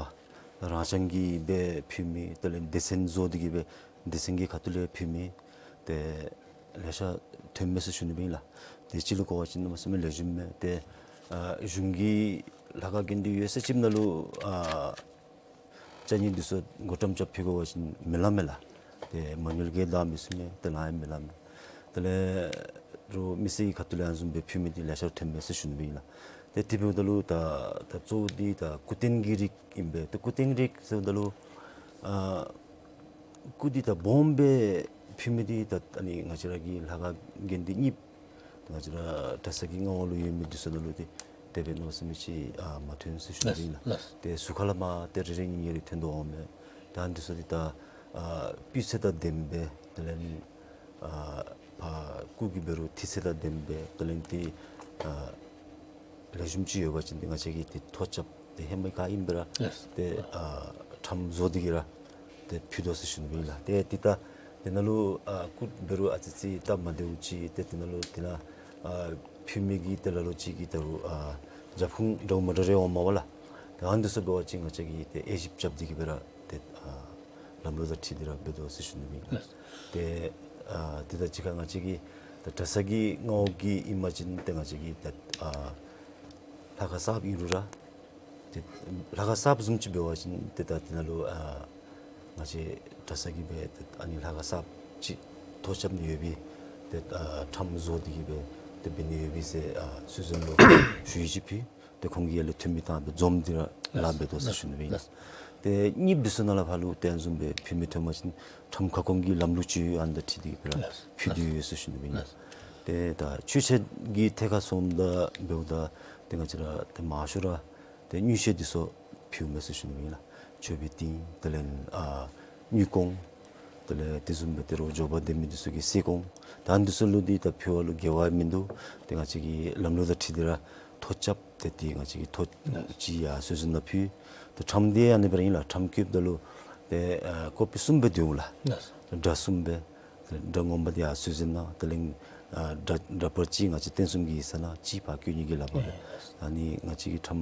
རང་རྐྱང་གིས་སྦེ་ཕུལ་མི་དེ་ལས་སྡེ་ཚན་བཟོ་སྟེ་གི་སྦེ་སྡེ་ཚན་གྱི་ཁ་ཐུག་ལས་ཕུལ་མི་ཏེ་ལེ་ཤ་ཐོན་མས་ཟེར་ཞུ་ནི་སྦེ་ཨིན་ལགས། ཏེ་སྤྱི་ལོ་འཁོར་བ་ཅིན་གནམ་མེད་ས་མེད་ལེགས་ཤོམ་མས། ཏེ་ཨ་གཞུང་གི་ལྷ་ཁང་དགོན་སྡེ་ཡོད་ས་ཅིག་ནང་ལུ་ཨ་ཅ་རྙིང་འདི་ཚུ་སྒོ་འགྲམ་རྐྱབ་ཕུལ་དགོ་པ་ཅིན་མི་ལང་མས་ལགས། ཏེ་མ་དངུལ་གྱི་ལཱ་མི་ཚུགས་མས། ཏེ་ལང་ཡང་མི་ལང་མས། དེ་ལས་རུང་མི་སེར་གྱི་ཁ་ཐུག་ལས་ཨ་ནི་བཟུམ་སྦེ་ཕུལ་མི་འདི་ལེ་ཤ་ཐོན་མས་ཟེར་ཞུ་ནི་སྦེ་ཨིན་ལགས། ཏེ་དེ་འབདཝ་ད་ལུ་ད་ད་གཙོ་བོ་འདི་ད་སྐུ་རྟེན་གྱི་རིགས་ཨིན་པས། ཏེ་སྐུ་རྟེན་རིགས་ཟེརཝ་ད་ལུ་ཨ་སྐུ་འདི་ད་སྦོམ་སྦེ་ཕུལ་མི་འདི་ད་ཨ་ནི་ང་བཅས་ར་གི་ལྷ་ཁང་དགོན་སྡེ་གཉིས་ང་བཅས་ར་གྲྭ་ཚང་གི་མངའ་འོག་ལུ་ཡོད་མི་འདི་ཚུ་ནང་ལུ་ཏེ་དེ་སྦེ་གནམ་མེད་ས་མེད་ཅིག་ཨ་མ་ཐོན་ཟེར་ཞུ་ནི་ཨིན་ལགས། ལགས། ཏེ་ཟུར་ཁ་ལས་མར་ཏེ་རེ་རེ་གཉིས་གཉིས་རེ་ཐོན་དོ་འོང་མས། ད་འདི་ཚུ་འདི་ད་ཨ་སྤུས་ཚད་དང་ལྡནམ་སྦེ་དེ་ལས་ཨ་ཕར་སྐུ་གི་འབད་རུང་ཐིག་ཚད་དང་ལྡནམ་སྦེ་དེ་ལས་ཏེ་ཨ་ལེགས་ཤོམ་ཅིག་ཡོད་པ་ཅིན་ཏེ་ང་བཅས་ཀྱིས་ཏེ་ཐོ་རྐྱབ་སྟེ་ཧེ་མ་ག་ཨིན་པ་ར་ལགས། ཏེ་ཨ་ཁྲམ་བཟོ་སྟེ་གི་ར་ཏེ་ཕུལ་དོ་ཟེར་ཞུ་ནི་སྦེ་ཨིན་ལགས། ཏེ་ཏེ་ད་དེ་ནང་ལུ་ཨ་སྐུ་འབད་རུང་ཨ་ཙི་ཙི་སྟབས་མ་བདེཝ་ཅིག་ཏེ་དེ་ནང་ལུ་དེ་ནང་ཨ་ཕུལ་མི་གི་ཏེ་ལ་ལུ་ཅིག་གིས་ད་རུང་ཨ་རྒྱབ་ཁུངས་འདྲཝ་མ་འདྲཝ་རེ་འོངམ་མས་ལགས། ཏེ་ཨ་ནི་འདི་ཚུ་འབད་བ་ཅིན་ང་བཅས་ཀྱིས་ཏེ་དབྱེ་ཞིབ་རྐྱབ་སྟེ་གི་སྦེ་ར་ཏེ་ཨ་ལམ་ལུགས་དང་འཁྲིལ་ཏེ་ར་འབད་དོ་ཟེར་ཞུ་ནི་སྦེ་ཨིན་ལགས། ལགས། ཏེ་ཨ་དེ་དང་གཅིག་ཁར་ང་བཅས་ཀྱི་ད་གྲྭ་ཚང་གི་མངའ་འོག་གི་ཨིན་པ་ཅིན་ཏེ་ང་བཅས་ཀྱི་ད་ཨ་ལྷ་ཁང་གསརཔ་ཨིན་རུང་ར་ཏེ་ལྷ་ཁང་གསརཔ་བཟུམ་ཅིག་འབད་བ་ཅིན་ཏེ་ད་དེ་ནང་ལུ་ཨ་ང་བཅས་གྲྭ་ཚང་གིས་སྦེ་ཏེ་ཨ་ནི་ལྷ་ཁང་གསརཔ་ཅིག་ཐོ་རྐྱབ་ནི་ཡོད་པས། ཏེ་ཨ་ཁྲམ་བཟོ་སྟེ་གི་སྦེ་ཏེ་འབད་ནི་ཡོད་པས་ཟེར་ཨ་སྲོལ་འཛིན་ལུ་ཞུ་ཡིག་ཅིག་ཕུལ། ཏེ་ཁོང་གིས་ཡར་ལས་འཐུས་མི་བཏང་སྦེ་འཛོམས་ཏེ་ར་ལཱ་འབད་དོ་ཟེར་ཞུ་ནི་སྦེ་ཨིན། ལགས། ཏེ་གཉིས་འདི་ཚུ་ནང་ལས་ཕར་ལུ་ཏེ་ཨ་ནི་བཟུམ་སྦེ་ཕུལ་མི་ཐོན་པ་ཅིན་ཁྲམ་ཁ་སྐོང་གི་ལམ་ལུགས་ཅིག་ཨ་ནི་དང་འཁྲིལ་ཏེ་གི་སྦེ་ར་ལགས། ཕུལ་ཏེ་ཡོད་ཟེར་ཞུ་ནི་སྦེ་ཨིན། ལགས། ཏེ་ད་མཆོད་ཆས་ཀྱི་ཐད་ཁར་སོངམ་ད་འབདཝ་ད་ཏེ་ང་བཅས་ར་ཏེ་མང་ཤོས་ར་ཏེ་དངུལ་ཆས་འདི་ཚུ་ཕུལཝ་མས་ཟེར་ཞུ་ནི་སྦེ་ཨིན་ལགས། མཆོད་པའི་ཏིང་དེ་ལས་ཨ་དངུལ་སྐོང་དེ་ལས་དེ་བཟུམ་སྦེ་ཏེ་རོགས་འབྱོར་པ་ལྡན་མི་འདི་ཚུ་གི་གསེར་སྐོང་ད་ཨ་ནི་འདི་ཚུ་ལུ་འདི་ད་ཕུལ་བ་ལུ་འགལ་བ་མིན་འདུག། ཏེ་ང་བཅས་ཀྱིས་ལམ་ལུགས་དང་འཁྲིལ་ཏེ་ར་ཐོ་རྐྱབ་སྟེ་ཏེ་ང་བཅས་ཀྱིས་ཐོ་ཅིག་ཡར་སྲོལ་འཛིན་ནང་ཕུལ། ཏེ་ཁྲམ་འདི་ཨ་ནི་སྦེ་ར་ཨིན་ལགས། ཁྲམ་བཀལཝ་ད་ལུ་ཏེ་ཨ་ཀོ་པི་གསུམ་སྦེ་འདུག་ལགས། ལགས། སྒྲ་གསུམ་སྦེ་སྒྲ་ངོ་མ་འདི་ཡར་སྲོལ་འཛིན་ནང་དེ་ལས་ཨ་སྒྲ་སྒྲ་པར་ཅིག་ང་བཅས་རྟེན་གསུམ་གྱི་ས་ནང་གཅིག་ཕར་བཀོད་ནི་གི་ལག་པར་སྦེ། ཨ་ནི་ང་བཅས་ཀྱིས་ཁྲམ་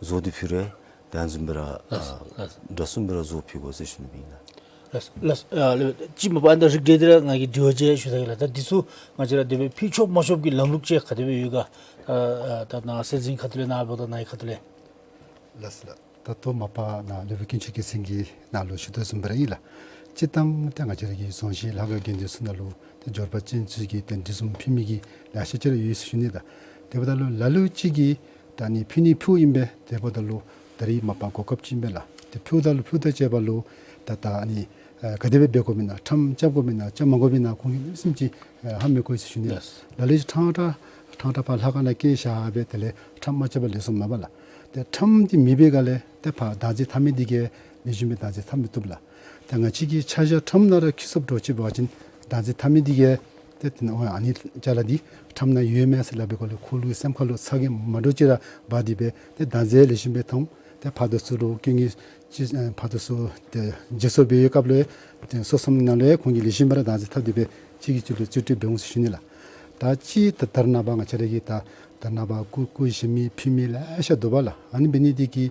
བཟོ་སྟེ་ཕུལ་རུང་ཏེ་ཨ་ནི་བཟུམ་སྦེ་ར་ལགས། ཨ་ལགས། སྒྲ་གསུམ་སྦེ་ར་བཟོ་ཕུལ་དགོ་ཟེར་ཞུ་ནི་སྦེ་ཨིན་ལགས། ལགས་ལགས། ཨ་ལགས་ཅིག་མ་པ་ཨ་ནི་རིགས་འགྲེ་འདི་ར་ང་གིས་དྲི་བ་ཅིག་ཞུ་ད་གེ་ལགས། ད་འདི་ཚུ་ང་བཅས་ར་དེ་སྦེ་ཕུལ་ཆོག་མ་ཆོག་གི་ལམ་ལུགས་ཅིག་ག་དེ་སྦེ་ཡོད་ག། ཨ་ཨ་ད་ནཱ་སྲོལ་འཛིན་ཁ་ཐུག་ལས་ནཱ་འབདཝ་ད་ནཱ་གི་ཁ་ཐུག་ལས། ལགས་ལགས། ད་ལྟོ་མ་པ་ནཱ་ལེགས་པའི་དཀོན་མཆོག་གི་སེང་གེ་ནཱ་ལུ་ཞུ་དོ་བཟུམ་སྦེ་ར་ཨིན་ལགས། སྤྱིར་བཏང་ཏེ་ང་བཅས་ར་གི་རྫོང་གཞི་ལྷ་ཁང་དགོན་སྡེ་ཚུ་ནང་ལུ་ཏེ་འབྱོར་པ་ཅན་ཚུ་གིས་ཏེ་འདི་བཟུམ་ཕུལ་མི་གི་ལེ་ཤ་ཅིག་ར་ཡོད་ཟེར་ཞུ་ནི་ད། དེ་འབདཝ་ད་ལུ་ལ་ལུ་ཅིག་གིས་ད་ཨ་ནི་ཕུལ་ནི་ཕུལཝ་ཨིན་པས། དེ་འབདཝ་ད་ལུ་ད་རིས་མ་པ་གོ་སྐབས་ཅིག་ཨིན་པས་ལགས། ཏེ་ཕུལཝ་ད་ལུ་ཕུལཝ་དང་བཅས་པ་ལུ་ད་ད་ཨ་ནི་ཨ་ག་དེ་སྦེ་འབད་དགོཔ་ཨིན་ན་ཁྲམ་རྐྱབ་དགོཔ་ཨིན་ན་རྐྱབ་མ་དགོཔ་ཨིན་ན་ཁོང་གིས་ནི་སེམས་ཅིག་ཨ་ཧ་མི་གོ་ཟེར་ཞུ་ནི་ལགས། ལགས། ལ་ལུ་ཅིག་ཕྲང་ཏང་ཕྲང་ཏང་ཕར་ལྷ་ཁང་ནང་བསྐྱལ་བཞག་སྦེ་དེ་ལས་ཁྲམ་མ་རྐྱབ་པར་ལེགས་སོ་མས་པ་ལགས། ཏེ་ཁྲམ་འདི་མེད་པའི་སྒང་ལས་ཏེ་ཕར་བདག་འཛིན་འཐབ་མི་འདི་གིས་ལེགས་ཤོམ་སྦེ་བདག་འཛིན་འཐབ་མི་བཏུབ་ལགས། ཏེ་ང་བཅས་ཀྱིས་ཆ་བཞག་ཁྲམ་ནང་ར་འཁྱུད་སོངམ་འདྲཝ་ཅིག་འབད་བ་ཅིན་བདག་འཛིན་འཐབ་མི་འདི་གིས་ཏེ་ཏེ་ཨ་ནི་ཅ་ལ་འདི་ཁྲམ་ནང་ཡོད་མས་ཟེར་སླབ་པའི་སྐོར་ལས་ཁོ་ལུ་སེམས་ཁ་ལུ་ཚ་གྱང་མ་འདྲཝ་ཅིག་ར་འབག་སྟེ་སྦེ་ཏེ་བདག་འཛིན་ལེགས་ཤོམ་སྦེ་འཐབ། ཏེ་ཕར་དང་ཚུར་ལུ་སྐྱོན་གྱི་ཅིག་ཨ་ཕར་དང་ཚུར་ཏེ་བརྗེ་སོར་འབད་བའི་སྐབས་ལུ་ཏེ་སོ་སོའི་ནང་ལུ་ཁོང་གིས་ལེགས་ཤོམ་སྦེ་ར་བདག་འཛིན་འཐབ་སྟེ་སྦེ་གཅིག་གིས་གཅིག་ལུ་རྩིས་སྤྲོད་འབད་འོང་ཟེར་ཞུ་ནི་ལགས། ད་ཅི་ད་ད་རེས་ནངས་པ་ང་བཅས་ར་གི་ད་ ད་ནངས་པ་སྐུ་སྐུ་བཞེངས་མི་ཕུལ་མི་ལེ་ཤ་འདུག་པ་ལགས། ཨ་ནི་འབད་ནི་འདི་གིས་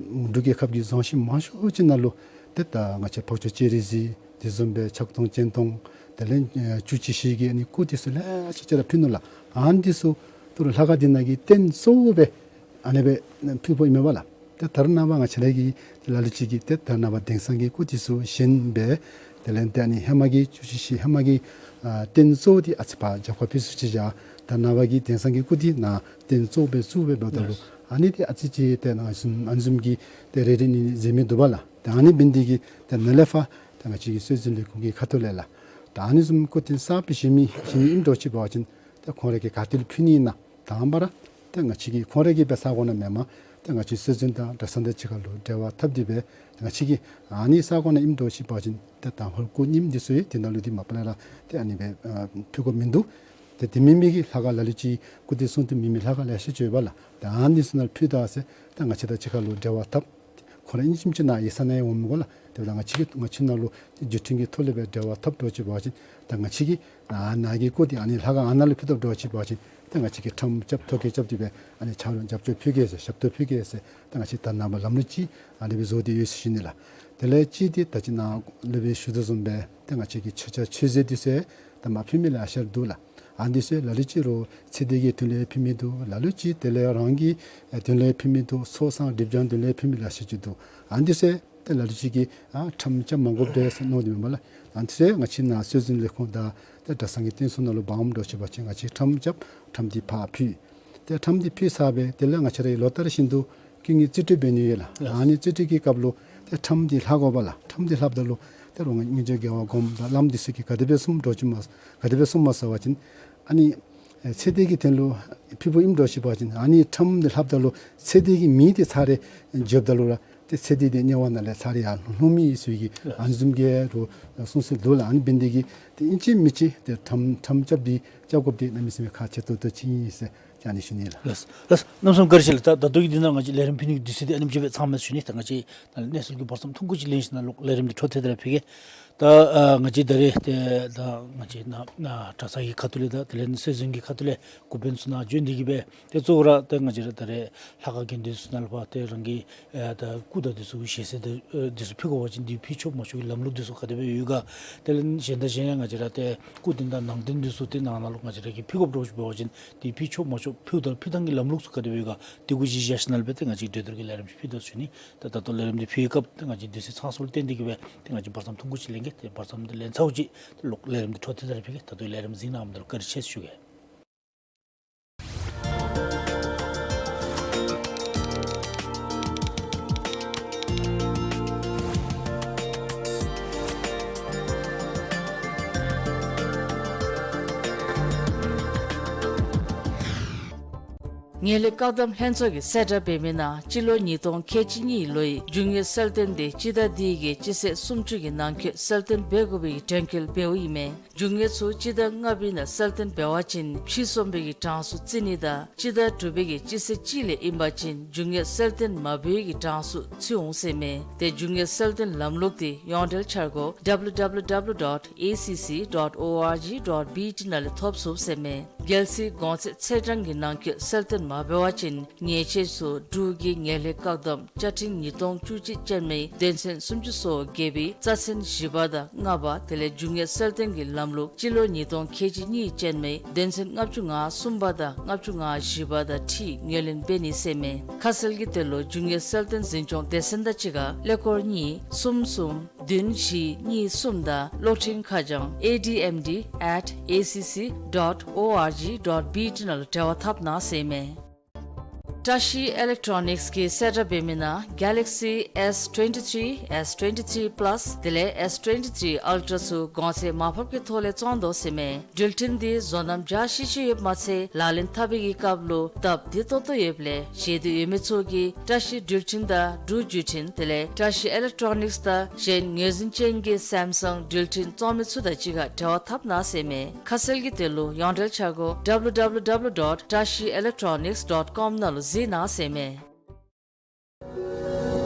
འབྲུག་རྒྱལ་ཁབ་ཀྱི་རྫོང་གཞི་མང་ཤོས་ཅིག་ནང་ལུ་ཏེ་ད་ང་བཅས་འཕགས་མཆོག་སྤྱན་རས་གཟིགས་དེ་བཟུམ་སྦེ་ཕྱག་སྟོང་སྤྱན་སྟོང་དེ་ལས་ཨེ་བཅུ་གཅིག་ཞལ་གྱི་ཨ་ནི་སྐུ་དེ་ཚུ་ལེ་ཤ་ཅིག་ར་ཕུལ་ནུག་ལགས། ཨ་ནི་དེ་ཚུ་ད་རུང་ལྷ་ཁང་འདི་ནང་གི་རྟེན་གཙོ་བོ་སྦེ་ཨ་ནི་སྦེ་ཕུལ་དོ་ཨིན་མས་པ་ལགས། ཏེ་ད་རེས་ནངས་པ་ང་བཅས་ར་གི་ལ་ལུ་ཅིག་གིས་ཏེ་ད་རེས་ནངས་པ་དེང་སང་གི་སྐུ་དེ་ཚུ་བཞེངས་སྦེ་དེ་ལས་ཏེ་ཨ་ནི་ཧེ་མ་གི་བཅུ་གཅིག་ཞལ་ཧེ་མ་གི་ཨ་རྟེན་གཙོ་བོ་འདི་ཨ་ཙི་ཕར་རྒྱབ་ཁར་ཕུད་སུ་ཅིག་བཞག། ད་རེས་ནངས་པ་གི་དེང་སང་གི་སྐུ་འདི་ནང་རྟེན་གཙོ་བོ་སྦེ་བཙུགས་སྦེ་འབདཝ་ད་ལུ་ཨ་ནི་འདི་ཨ་ཙི་ཅིག་ཏེ་ནང་བཞིན་ཨ་ནི་བཟུམ་གྱི་ཏེ་རེ་རེ་གཉིས་གཉིས་མཛད་མི་འདུག་པ་ལགས། ཏེ་ཨ་ནི་འབད་ནི་འདི་གིས་ཏེ་ནཱ་ལས་ཕར་ཏེ་ང་བཅས་ཀྱི་སྲོལ་འཛིན་ལས་ཁུངས་ཀྱི་ཁ་ཐུག་ལས་ལགས། ད་ཨ་ནི་བཟུམ་སྐུ་རྟེན་གསརཔ་བཞེངས་མི་བཞེངས་མི་ཨིནམ་འདྲཝ་ཅིག་འབད་བ་ཅིན་ཏེ་ཁོང་ར་གིས་ག་ཏེ་ལུ་ཕུལ་ནི་ཨིན་ན། དང་པ་ར་ཏེ་ང་བཅས་ཀྱིས་ཁོང་ར་གིས་འབད་ས་གོ་ནང་མེན་པར་ཏེ་ང་བཅས་སྲོལ་འཛིན་དང་གྲྭ་ཚང་དང་གཅིག་ཁར་ལུ་འབྲེལ་བ་འཐབ་སྟེ་སྦེ་ཏེ་ང་བཅས་ཀྱིས་ཨ་ནི་ས་གོ་ནང་ཨིནམ་འདྲཝ་ཅིག་འབད་བ་ཅིན་ཏེ་དང་ཕུ་སྐུ་རྙིངམ་འདི་ཚུ་ཡང་དེ་ནང་ལུ་འདི་མ་པ་ལས་ར་ཏེ་ཨ་ནི་སྦེ་ཨ་ཕུལ་དགོཔ་མིན་འདུག། ཏེ་དེ་མེན་མི་གི་ལྷ་ཁང་ལ་ལུ་ཅིག་སྐུ་དེ་སྲུང་ཐུབ་མེད་མི་ལྷ་ཁང་ལེ་ཤ་ཅིག་ཡོད་པ་ལགས། ཏེ་ཨ་ནི་ཚུ་ནང་ཕུལ་ད་ཟེར་ཏེ་ང་བཅས་དང་གཅིག་ཁར་ལུ་འབྲེལ་བ་འཐབ། ཁོང་ར་ཨིན་ཅི་མིན་ཅི་ནཱ་གཡུས་ས་ནང་ཡང་འོང་མི་དགོ་ལགས། དེ་འབདཝ་ད་ང་བཅས་ཀྱིས་ང་བཅས་ནང་ལུ་བརྒྱུད་འཕྲིན་གྱི་ཐོག་ལས་སྦེ་འབྲེལ་བ་འཐབ་འདྲཝ་ཅིག་འབད་བ་ཅིན་ཏེ་ང་བཅས་ཀྱིས་ནཱ་ནཱ་གི་སྐུ་དེ་ཨ་ནི་ལྷ་ཁང་ཨ་ནཱ་ལུ་ཕུལ་དོ་འདྲཝ་ཅིག་འབད་བ་ཅིན་ཏེ་ང་བཅས་ཀྱིས་ཁྲམ་རྐྱབ་ཐོ་བཀོད་རྐྱབ་སྟེ་སྦེ་ཨ་ནི་ཆ་རོགས་རྒྱབ་སྐྱོར་ཕུལ་གེ་ཟེར་ཞབས་ཏོག་ཕུལ་གེ་ཟེར་ཏེ་ང་བཅས་ད་རེས་ནངས་པ་ལམ་ལུགས་ཅིག་ཨ་ནི་སྦེ་བཟོ་སྟེ་ཡོད་ཟེར་ཞུ་ནི་ལགས། དེ་ལས་གཅིག་འདི་ད་ཅི་ནཱ་སློབ་དཔོན་ཞུ་དོ་བཟུམ་སྦེ་ཏེ་ང་བཅས་ཀྱི་མཆོད་ཆས་མཆོད་རྫས་འདི་ཚུ་ད་མ་ཕུལ་མི་ལེ་ཤ་ར་འདུག་ལགས། ཨ་ནི་འདི་ཚུ་ལ་ལུ་ཅིག་རུང་ཚེ་འདས་ཀྱི་དོན་ལས་ཕུལ་མི་འདུག། ལ་ལུ་ཅིག་དེ་ལས་རང་གི་ཨེ་དོན་ལས་ཕུལ་མི་འདུག། ཚོགས་བསགས་སྒྲིབ་སྦྱང་དོན་ལས་ཕུལ་མི་ལེ་ཤ་ཅིག་འདུག། ཨ་ནི་འདི་ཚུ་ཏེ་ལ་ལུ་ཅིག་གིས་ཨ་ཁྲམ་རྐྱབ་མ་དགོཔ་འདྲཝ་ཟེར་མནོ་སྟེ་མེན་པ་ལགས། ཨ་ནི་འདི་ཚུ་ང་བཅས་ནཱ་སྲོལ་འཛིན་ལས་ཁུངས་དང་ཏེ་གྲྭ་ཚང་གི་རྟེན་གསུམ་ནང་ལུ་འབག་འོངམ་འདྲཝ་ཅིག་འབད་བ་ཅིན་ང་བཅས་ཁྲམ་རྐྱབ། ཁྲམ་འདི་ཕར་ཕུལ། ཏེ་ཁྲམ་འདི་ཕུལ་ཚར་སྦེ་དེ་ལས་ང་བཅས་ར་གིས་ལོ་ལྟར་བཞིན་དུ་སྐུ་ངལ་རྩིས་སྤྲོད་འབད་ནི་ཡོད་ལགས། ཨ་ནི་རྩིས་སྤྲོད་ཀྱི་སྐབས་ལུ་ཏེ་ཁྲམ་འདི་ལྷག་དགོ་པ་ལགས། ཁྲམ་འདི་ལྷགཔ་ད་ལུ་ཏེ་རོགས་ང་སྔོན་བྱོན་རྒྱལ་བ་གོངམ་དང་བླམ་འདི་ཚུ་གིས་ག་དེ་སྦེ་གསུངམ་འདྲཝ་ཅིག་མས། ག་དེ་སྦེ་གསུངམ་མས་ཟེར་བ་ཅིན་ཨ་ནི་ཨེ་ཚེ་འདས་ཀྱི་དོན་ལུ་ཕུལ་དགོཔ་ཨིནམ་འདྲཝ་ཅིག་འབད་བ་ཅིན་ཨ་ནི་ཁྲམ་འདི་ལྷགཔ་ད་ལུ་ཚེ་འདས་ཀྱི་མི་འདི་ཚར་རེ་འགྱོཝ་ད་ལུ་ར་ཏེ་ཚེ་འདས་འདི་དམྱལ་བ་ནང་ལས་ཚར་རེ་ཡར་ལྷུང་མི་ཚུ་གི་ཨ་ནི་བཟུམ་གྱི་རུང་གསུངས་སྲོལ་འདུག་ལགས། ཨ་ནི་འབད་ནི་འདི་གིས་ཏེ་ཨིན་ཅི་མིན་ཅི་ཏེ་ཁྲམ་ཁྲམ་རྐྱབ་འདི་རྐྱབ་དགོཔ་འདི་གནམ་མེད་ས་མེད་ཁག་ཆེ་ཏོག་ཏོ་ཅིག་ཨིན་ཟེར་ཨ་ནི་ཞུ་ནི་ལགས། ལགས་ལགས། རྣམ་གསུམ་བཀའ་དྲིན་ཆེ་ལགས། ད་ད་ལྟོ་གི་འདི་ནང་ང་བཅས་ལས་རིམ་ཕུལ་ནི་གི་དུས་ཚོད་འདི་ཨ་ནེམ་ཅིག་སྦེ་ཚང་མས་ཞུ་ནི། ད་ང་བཅས་ད་གནས་ཚུལ་གྱི་བར་མཚམས་ཐུང་ཀུ་ཅིག་ལེན་ཞིནམ་ལས་ལོག་ལས་རིམ་འདི་འཕྲོ་མཐུད་དེ་ར་ཕུལ་གེ། ད་ཨ་ང་བཅས་ད་རེས་ཏེ་ད་ང་བཅས་ནཱ་ནཱ་གྲྭ་ཚང་གི་ཁ་ཐུག་ལས་དང་དེ་ལས་སྲོལ་འཛིན་གྱི་ཁ་ཐུག་ལས་སྐུ་དཔོན་ཚུ་ནཱ་བྱོན་ཏེ་གིས་སྦེ་ཏེ་གཙོ་བོ་ར་ཏེ་ང་བཅས་ར་ད་རེས་ལྷ་ཁང་དགོན་སྡེ་ཚུ་ནང་ལུ་ཕར་ཏེ་རང་གི་ཨེ་ད་སྐུ་དང་འདི་ཚུ་ཞལ་གསེར་དང་ཨེ་འདི་ཚུ་ཕུལ་དགོ་པ་ཅིན་འདི་ཕུལ་ཆོག་མ་ཆོག་གི་ལམ་ལུགས་འདི་ཚུ་ག་དེ་སྦེ་ཡོད་ག། དེ་ལས་གཞན་དང་གཞན་ཡང་ང་བཅས་ར་ཏེ་སྐུ་རྟེན་དང་ནང་རྟེན་འདི་ཚུ་ཏེ་ནང་ན་ལུ་ང་བཅས་ར་གིས་ཕུལ་དགོཔ་འདྲཝ་ཅིག་འབད་བ་ཅིན་འདི་ཕུལ་ཆོག་མ་ཆོག་ཕུལ་དང་ཕུལ་ཐངས་ཀྱི་ལམ་ལུགས་ཚུ་ག་དེ་སྦེ་ཡོད་ག། དེ་གུ་གཞི་བཞག་ཞིནམ་ལས་སྦེ་ཏེ་ང་བཅས་གྲོས་བསྡུར་གྱི་ལས་རིམ་ཅིག་ཕུལ་དོ་ཞུ་ནི། ད་ད་ལྟོ་ལས་རིམ་འདི་ཕུལ་བའི་སྐབས་ཏེ་ང་བཅས་དུས་ཚོད་ཚང་སོང་ལུ་བརྟེན་ཏེ་གིས་སྦེ་ཏེ་ང་བཅས་བར་མཚམས་ཐུང་ཀུ་ཅིག་ལེན་གེ། ཏེ་བར་མཚམས་འདི་ལེན་ཚརཝ་ཅིག་ཏེ་ལོག་ལས་རིམ་འདི་འཕྲོ་མཐུད་དེ་ར་ཕུལ་གེ། ད་ལྟོ་ལས་རིམ་གཟིགས་གནང་མི་དང་བཀའ་དྲིན་ཆེ་ཞུ་གེ། ངན་ལྷད་བཀག་སྡོམ་ལྷན་ཚོགས་ཀྱིས་གསལ་བསྒྲགས་འབད་མི་ནང་སྤྱི་ལོ་ཉིས་སྟོང་ཁལ་གཅིག་གཉིས་ལོའི་རྒྱུ་དངོས་གསལ་སྟོན་འདི་སྤྱི་ཟླ་འདི་གི་སྤྱི་ཚེས་སུམ་ཅུ་གི་ནང་འཁོད་གསལ་སྟོན་འབད་དགོ་པའི་གྲོས་འགོ་འབདཝ་ཨིན་མས། རྒྱུ་དངོས་ཚུ་སྤྱི་ཟླ་ལྔ་པའི་ནང་གསལ་སྟོན་འབད་བ་ཅིན་ཕྱིས་སོང་བའི་གྲངས་སུ་བརྩི་ནི་དང་སྤྱི་ཟླ་དྲུག་པའི་གི་སྤྱི་ཚེས་གཅིག་ལས་ཨིན་པ་ཅིན་རྒྱུ་དངོས་གསལ་སྟོན་མ་འབད་བའི་གི་གྲངས་སུ་ཚུད་འོང་ཟེར་མས། ཏེ་རྒྱུ་དངོས་གསལ་སྟོན་ལམ་ལུགས་འདི་ཡོངས་འབྲེལ་འཆར་སྒོ་W W W dot A C C dot O R G dot B T ནང་ལས་ཐོབ་ཚུགས་ཟེར་མས། གལ་སྲིད་གོང་ཚད་ཚེས་གྲངས་ཀྱི་ནང་འཁོད་གསལ་སྟོན་མ་འབད་བ་ཅིན་ཉེས་ཆད་ཚུ་འབྲུག་གི་ངན་ལྷད་བཀག་སྡོམ་བཅའ་ཁྲིམས་ཉིས་སྟོང་བཅུ་གཅིག་ཅན་མའི་དོན་ཚན་སུམ་ཅུ་སོ་བརྒྱད་པའི་རྩ་ཚན་བཞི་པ་དང་ལྔ་པ་དེ་ལས་རྒྱུ་དངོས་གསལ་སྟོན་གྱི་ལམ་ལུགས་སྤྱི་ལོ་ཉིས་སྟོང་ཁལ་གཅིག་གཉིས་ཅན་མའི་དོན་ཚན་ལྔ་བཅུ་ང་གསུམ་པ་དང་ལྔ་བཅུ་ང་བཞི་པ་དང་འཁྲིལ་ངོས་ལེན་འབད་ནི་ཟེར་མས། ཁ་གསལ་གྱི་དོན་ལུ་རྒྱུ་དངོས་གསལ་སྟོན་འཛིན་སྐྱོང་སྡེ་ཚན་དང་གཅིག་ཁར་ཀླད་ཀོར་གཉིས་གསུམ་གསུམ་བདུན་བཞི་གཉིས་གསུམ་དང་གློག་འཕྲིན་ཁ་བྱང་A D M D at A C C dot O R G dot B T ནང་ལུ་འབྲེལ་བ་འཐབ་གནང་ཟེར་མས། བཀྲ་ཤིས་ཨི་ལེག་ཊོ་ནིགསི་གིས་གསལ་བསྒྲགས་འབད་མི་ནང་Galaxy S twenty-three, S twenty-three Plus དེ་ལས་S twenty-three Ultra ཚུ་གོང་ཚད་མར་ཕབ་ཀྱི་ཐོག་ལས་བཙོང་དོ་ཟེར་མས། འགྲུལ་འཕྲིན་འདི་བཟོ་རྣམ་འཇའ་ཆི་ཆི་ཡོདཔ་མ་ཚད་ལག་ལེན་འཐབ་པའི་གི་སྐབས་ལུ་སྟབས་བདེ་ཏོག་ཏོ་ཡོདཔ་ལས་ཞེ་འདོད་ཡོད་མི་ཚུ་གིས་བཀྲ་ཤིས་འགྲུལ་འཕྲིན་དང་འབྲུག་བརྒྱུད་འཕྲིན་དེ་ལས་བཀྲ་ཤིས་ཨི་ལེག་ཊོ་ནིགསི་དང་གཞན་ངོས་འཛིན་ཅན་གྱི་སེམ་སང་འགྲུལ་འཕྲིན་བཙོང་མི་ཚུ་དང་གཅིག་ཁར་འབྲེལ་བ་འཐབ་གནང་ཟེར་མས། ཁ་གསལ་གྱི་དོན་ལུ་ཡོངས་འབྲེལ་འཆར་སྒོ W W W dot trashiselectronics dot com ནང་ལུ་གཟིགས་གནང་ཟེར་མས།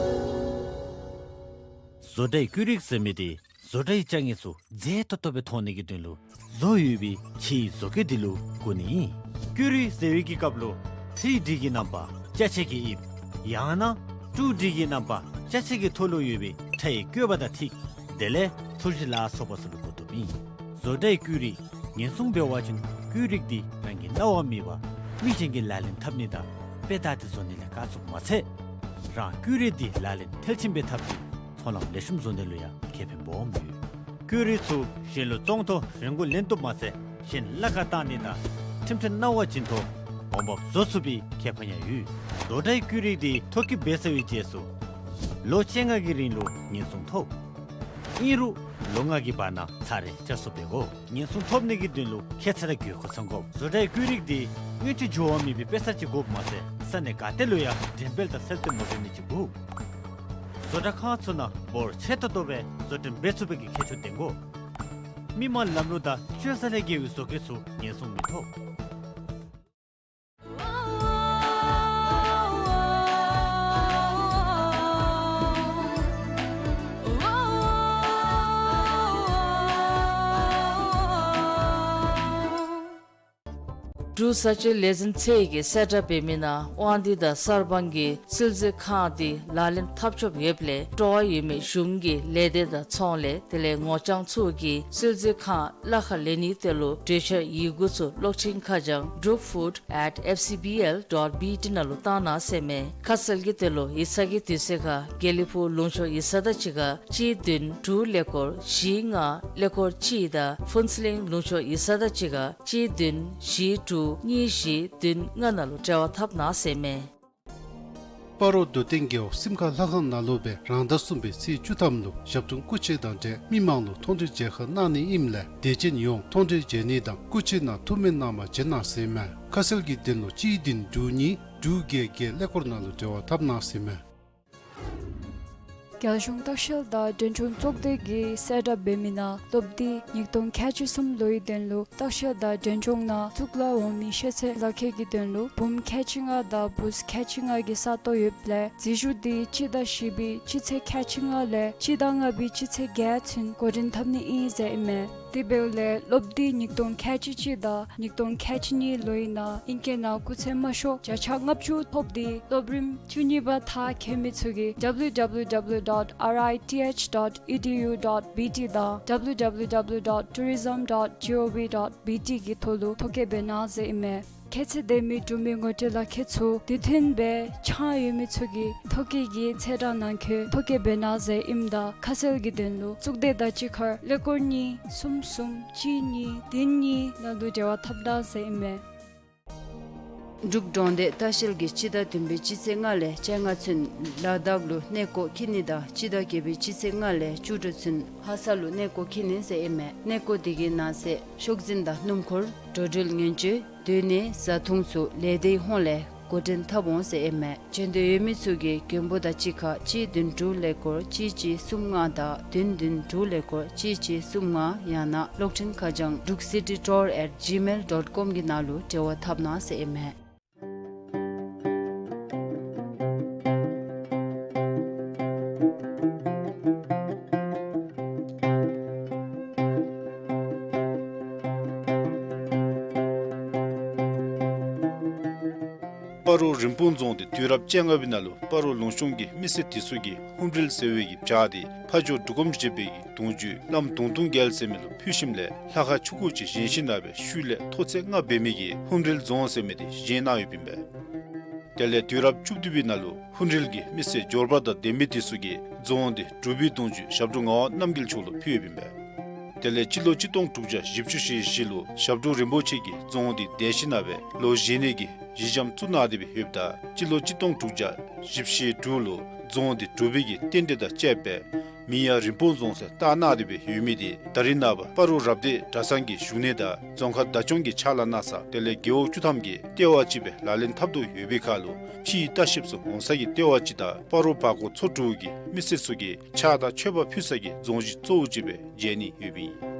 བཟོ་གྲྭའི་ཀུ་རིགས་ཟེར་མི་འདི་ བཟོ་གྲྭའི་ཅ་དངོས་ཚུ་མཛེས་ཏོག་ཏོ་སྦེ་མཐོང་ནི་གི་དོན་ལུ་བཟོ་ཡོད་པའི་ཕྱིའི་བཟོ་བཀོད་འདི་ལུ་གོ་ནི་ཨིན། ཀུ་རི་ཟེར་བའི་གི་སྐབས་ལུ་ཐི་རི་ཌི་གི་རྣམ་པ་ཅ་ཆས་ཀྱི་དབྱིབས་ཡང་ན་ཊུ་ཌི་གི་རྣམ་པ་ཅ་ཆས་ཀྱི་ཐོག་ལུ་ཡོད་པའི་ཁྲ་ཡི་བཀོད་པ་དང་ཐིག་དེ་ལས་ཚོས་གཞི་ལ་སོགས་པ་ཚུ་ལུ་གོ་བཏུབ་ཨིན། བཟོ་གྲྭའི་ཀུ་རི་ཉེན་སྲུང་འབད་བ་ཅིན་ཀུ་རི་འདི་རང་གི་རྣ་བར་མེད་པར་མི་གཞན་གྱིས་ལག་ལེན་འཐབ་ནི་དང་དཔེ་རྟགས་འདི་བཟོ་ནི་ལས་བཀག་ཚུགས་མ་ཚད་རང་ཀུ་རི་འདི་ལག་ལེན་མཐིལ་ཕྱིན་སྦེ་འཐབ་སྟེ་ཚོང་ལམ་ལེགས་ཤོམ་བཟོ་ནི་ལུ་ཡང་ཁེ་ཕན་སྦོམ་ཡོད། ཀུ་རི་ཚུ་གཞན་ལུ་བཙོང་ཐོག་རིན་གོང་ལེན་བཏུབ་མ་ཚད་གཞན་གླ་ཁར་བཏང་ནི་དང་ཁྲིམས་ཁྲལ་གནང་བ་ཅིན་ཐོག་འོང་འབབ་བཟོ་ཚུགས་པའི་ཁེ་ཕན་ཡང་ཡོད། བཟོ་གྲྭའི་ཀུ་རི་འདི་ཐོ་བཀོད་འབད་ཚར་བའི་རྗེས་སུ་ལོ་བཅོ་ལྔ་གི་རིང་ལུ་ཉེན་སྲུང་ཐོབ། ཨིན་རུང་ལོ་ལྔ་གི་བར་ན་ཚར་རེ་བསྐྱར་གསོ་འབད་དགོ། ཉེན་སྲུང་ཐོབ་ནི་གི་དོན་ལུ་ཁྱད་ཚད་དང་དགོས་མཁོ་ཚང་དགོ། བཟོ་གྲྭའི་ཀུ་རི་འདི་སྔོན་ཆད་འགྱོ་བ་མེད་པའི་དཔེ་གསར་ཅིག་དགོཔ་མ་ཚད་ས་གནས་ག་ཏེ་ལུ་ཡང་འགྲེམས་སྤེལ་དང་གསལ་སྟོན་མ་འབད་ནི་ཅིག་དགོ། བཟོ་གྲྭ་ཁང་ཚུ་ནང་འབོར་ཆེ་ཏོག་ཏོ་སྦེ་བཟོ་སྐྲུན་འབད་ཚུགས་པའི་གི་ཁྱད་ཆོས་ལྡན་དགོ། མི་མང་ལམ་ལུགས་དང་སྤྱོད་བཟང་ལས་འགལ་བའི་བཟོ་བཀོད་ཚུ་ཉེན་སྲུང་མི་ཐོབ། འབྲུག་བཟའ་སྤྱོད་ལས་འཛིན་ཚད་ཀྱིས་གསལ་བསྒྲགས་འབད་མི་ནང་དབང་འདུས་དང་གསར་སྤང་གི་སིལ་ཚོད་ཁང་འདི་ལག་ལེན་འཐབ་ཆོགཔ་ཡོདཔ་ལས་སྤྲོ་བ་ཡོད་མི་གཞུང་གི་ལས་སྡེ་དང་ཚོང་ལས་དེ་ལས་ངོ་རྐྱང་ཚུ་གིས་སིལ་ཚོད་ཁང་གླ་ཁར་ལེན་ནིའི་དོན་ལུ་གྲོས་ཆོད་ཡི་གུ་ཚུ་གློག་འཕྲིན་ཁ་བྱང་འབྲུག་ཕུཌ་ཨེཊ་ཨེཕ་སི་བི་ཨེལ་ཌོཊ་བི་ཊི་ནང་ལུ་བཏང་གནང་ཟེར་མས། ཁ་གསལ་གྱི་དོན་ལུ་ཡིག་ཚང་གི་དུས་ཚོད་ཁར་དགེ་ལེགས་ཕུག་ལུང་ཕྱོགས་ཡིག་ཚང་དང་གཅིག་ཁར་གཅིག་བདུན་དྲུག་ཀླད་ཀོར་བཞི་ལྔ་ཀླད་ཀོར་གཅིག་དང་ཕུན་ཚོགས་གླིང་ལུང་ཕྱོགས་ཡིག་ཚང་དང་གཅིག་ཁར་གཅིག་བདུན་བཞི་དྲུག་གཉིས་བཞི་བདུན་ལྔ་ནང་ལུ་འབྲེལ་བ་འཐབ་གནང་ཟེར་མས། སྤ་རོ་རྡོ་སྟེང་རྒེད་འོག་སིམ་ཁ་ལྷ་ཁང་ནང་ལུ་སྦེ་རང་ཟླ་གསུམ་པའི་ཚེས་བཅུ་ཐམ་ལུ་ཞབས་དྲུང་སྐུ་མཆེད་དང་འབྲེལ་མི་མང་ལུ་མཐོང་གྲོལ་མཇལ་ཁ་གནང་ནི་ཨིནམ་ལས་དད་ཅན་ཡོངས་མཐོང་གྲོལ་མཇལ་ནི་དང་སྐུ་མཆེད་ནང་ཐུགས་སྨོན་གནང་བར་བྱོན་གནང་ཟེར་མས། ཁ་གསལ་གྱི་དོན་ལུ་གཅིག་བདུན་དྲུག་གཉིས་དྲུག་བརྒྱད་བརྒྱད་ཀླད་ཀོར་ནང་ལུ་འབྲེལ་བ་འཐབ་གནང་ཟེར་མས། རྒྱལ་གཞུང་ལྟ་བཤལ་དང་འབྲས་ལྗོངས་ཚོགས་སྡེ་གིས་གསལ་བསྒྲགས་འབད་མི་ནང་སློབ་དུས་ཉིས་སྟོང་ཁལ་གཅིག་གསུམ་ལོའི་དོན་ལུ་ལྟ་བཤལ་དང་འབྲས་ལྗོངས་ནང་གཙུག་ལག་འོག་མའི་ཤེས་ཚད་ལག་ཁྱེར་གྱི་དོན་ལུ་འབུམ་ཁལ་གཅིག་ལྔ་དང་བུཚ་ཁལ་གཅིག་ལྔ་གི་ས་སྟོང་ཡོདཔ་ལས་འཛུལ་ཞུགས་དེ་སྤྱི་ཟླ་བཞི་པའི་སྤྱི་ཚེས་ཁལ་གཅིག་ལྔ་ལས་སྤྱི་ཟླ་ལྔ་པའི་སྤྱི་ཚེས་བརྒྱད་ཚུན་འགོ་འདྲེན་འཐབ་ནི་ཨིན་ཟེར་ཨིན་མས། དེ་འབདཝ་ལས་སློབ་དུས་ཉིས་སྟོང་ཁལ་གཅིག་གཅིག་དང་ཉིས་སྟོང་ཁལ་གཅིག་གཉིས་ལོའི་ནང་ཨིང་སྐད་ནང་སྐུགས་ཚད་དམའ་ཤོས་བརྒྱ་ཆ་ལྔ་བཅུ་ཐོབ་སྟེ་སློབ་རིམ་བཅུ་གཉིས་པ་མཐར་འཁྱོལ་མི་ཚུ་གིས་W W W dot R I T H dot E D U dot B T དང་W W W dot tourism dot gov dot B T གི་ཐོག་ལུ་ཐོ་བཀོད་འབད་གནང་ཟེར་ཨིན་མས། ཁྱད་ཚད་ལྡན་མི་འབྲུག་མི་ངོ་སྤྲོད་ལག་ཁྱེར་ཚུ་དུས་མཐུན་སྦེ་ཆག་ཡོད་མི་ཚུ་གིས་ཐོ་བཀོད་ཀྱི་ཚེས་གྲངས་ནང་འཁོད་ཐོ་བཀོད་འབད་གནང་ཟེར་ཨིནམ་ད་ཁ་གསལ་གྱི་དོན་ལུ་གཙུག་སྡེ་དང་གཅིག་ཁར་ཀླད་ཀོར་གཉིས་གསུམ་གསུམ་གཅིག་གཉིས་བདུན་གཉིས་ནང་ལུ་འབྲེལ་བ་འཐབ་གནང་ཟེར་ཨིན་མས། འབྲུག་འབྲོག་སྡེ་ལྟ་བཤལ་གྱིས་སྤྱི་ཟླ་བདུན་པའི་སྤྱི་ཚེས་ལྔ་ལས་བཅོ་ལྔ་ཚུན་ལ་དྭགས་ལུ་གནས་སྐོར་འཁྱིད་ནི་དང་སྤྱི་ཟླ་བརྒྱད་པའི་སྤྱི་ཚེས་ལྔ་ལས་བཅུ་དྲུག་ཚུན་ལྷ་ས་ལུ་གནས་སྐོར་འཁྱིད་ནི་ཟེར་ཨིན་མས། གནས་སྐོར་དེ་གི་ནང་གསེས་ཤོག་འཛིན་དང་སྣུམ་འཁོར་འགྲོ་འགྲུལ་ངན་བྱུས་སྡོད་གནས་བཟའ་འཐུང་ཚུ་ལས་སྡེའི་ཧོངས་ལས་འགོ་འདྲེན་འཐབ་འོང་ཟེར་ཨིན་མས། འབྱོན་འདོད་ཡོད་མི་ཚུ་གིས་མགོན་པོ་དང་གཅིག་ཁར་གཅིག་བདུན་དྲུག་ཀླད་ཀོར་གཅིག་གཅིག་གསུམ་ལྔ་དང་བདུན་བདུན་དྲུག་ཀླད་ཀོར་གཅིག་གཅིག་གསུམ་ལྔ་ཡང་ན་གློག་འཕྲིན་ཁ་བྱང་འབྲུག་སི་ཊི་ཊུར་ཨེཊ་ཇི་མེལ་ཌོཊ་ཀོམ་གི་ནང་ལུ་འབྲེལ་བ་འཐབ་གནང་ཟེར་ཨིན་མས། སྤ་རོ་རིན་སྤུངས་རྫོང་འདི་དུས་རབས་བཅོ་ལྔ་པའི་ནང་ལུ་སྤ་རོ་ལུང་གཤོང་གི་མི་སེར་དེ་ཚུ་གིས་ཧུམ་རིལ་ཟེར་བའི་གི་བྱག་འདི་ཕ་ཇོ་འབྲུག་སྒོམ་ཞིག་པའི་གི་གདུང་བརྒྱུད་བླམ་དུང་དུང་རྒྱལ་ཟེར་མི་ལུ་ཕུལ་ཞིནམ་ལས་ལྷ་ཁང་ཆུང་ཀུ་ཅིག་བཞེངས་ཞིནམ་ལས་ཤུལ་ལས་མཐོ་ཚད་ལྔ་འབད་མི་གི་ཧུམ་རིལ་རྫོང་ཟེར་མི་འདི་བཞེངས་གནང་ཡོདཔ་ཨིན་པས། དེ་ལས་དུས་རབས་བཅུ་བདུན་པའི་ནང་ལུ་ཧུམ་རིལ་གྱི་མི་སེར་འབྱོར་པ་དང་ལྡན་མི་དེ་ཚུ་གིས་རྫོང་འདི་འབྲུག་པའི་གདུང་བརྒྱུད་ཞབས་དྲུང་ངག་དབང་རྣམ་རྒྱལ་མཆོག་ལུ་ཕུལ་ཡོདཔ་ཨིན་པས། དེ་ལས་སྤྱི་ལོ་གཅིག་སྟོང་དྲུག་བརྒྱ་བཞི་བཅུ་ཞེ་བཞི་ལུ་ཞབས་དྲུང་རིན་པོ་ཆེ་གིས་རྫོང་འདི་འདེབས་ཞིནམ་ལས་ལོ་བཞི་ནང་གི་གཞི་འགྱམ་བཙུགས་གནང་སྟེ་སྦེ་ཡོདཔ་ད་སྤྱི་ལོ་གཅིག་སྟོང་དྲུག་བརྒྱ་བཞི་བཅུ་ཞེ་དྲུག་ལུ་རྫོང་འདི་འབྲུག་པའི་གི་རྟེན་འབྲེལ་དང་བཅསཔ་སྦེ་མིང་ཡང་རིན་སྤུངས་རྫོང་ཟེར་བཏགས་གནང་སྟེ་སྦེ་ཡོད་མི་འདི་ད་རིས་ནངས་པ་སྤ་རོ་རབ་སྡེ་གྲྭ་ཚང་གི་བཞུགས་གནས་དང་རྫོང་ཁག་བདག་སྐྱོང་གི་ཕྱག་ལཱ་གནང་ས་དེ་ལས་རྒེད་འོག་བཅུ་ཐམ་གྱི་ལྟེ་བ་ཅིག་སྦེ་ལག་ལེན་འཐབ་དོ་ཡོད་པའི་ཁར་ལུ་ཕྱིའི་ལྟ་བཤལཔ་ཚུ་འོང་ས་གི་ལྟེ་བ་ཅིག་དང་སྤ་རོ་བར་སྐོར་ཚོ་དྲུག་གི་མི་སེར་ཚུ་གིས་ཕྱག་དང་མཆོད་པ་ཕུལ་ས་གི་རྫོང་གཞི་གཙོ་བོ་ཅིག་སྦེ་མཇལ་ནི་ཡོདཔ་ཨིན།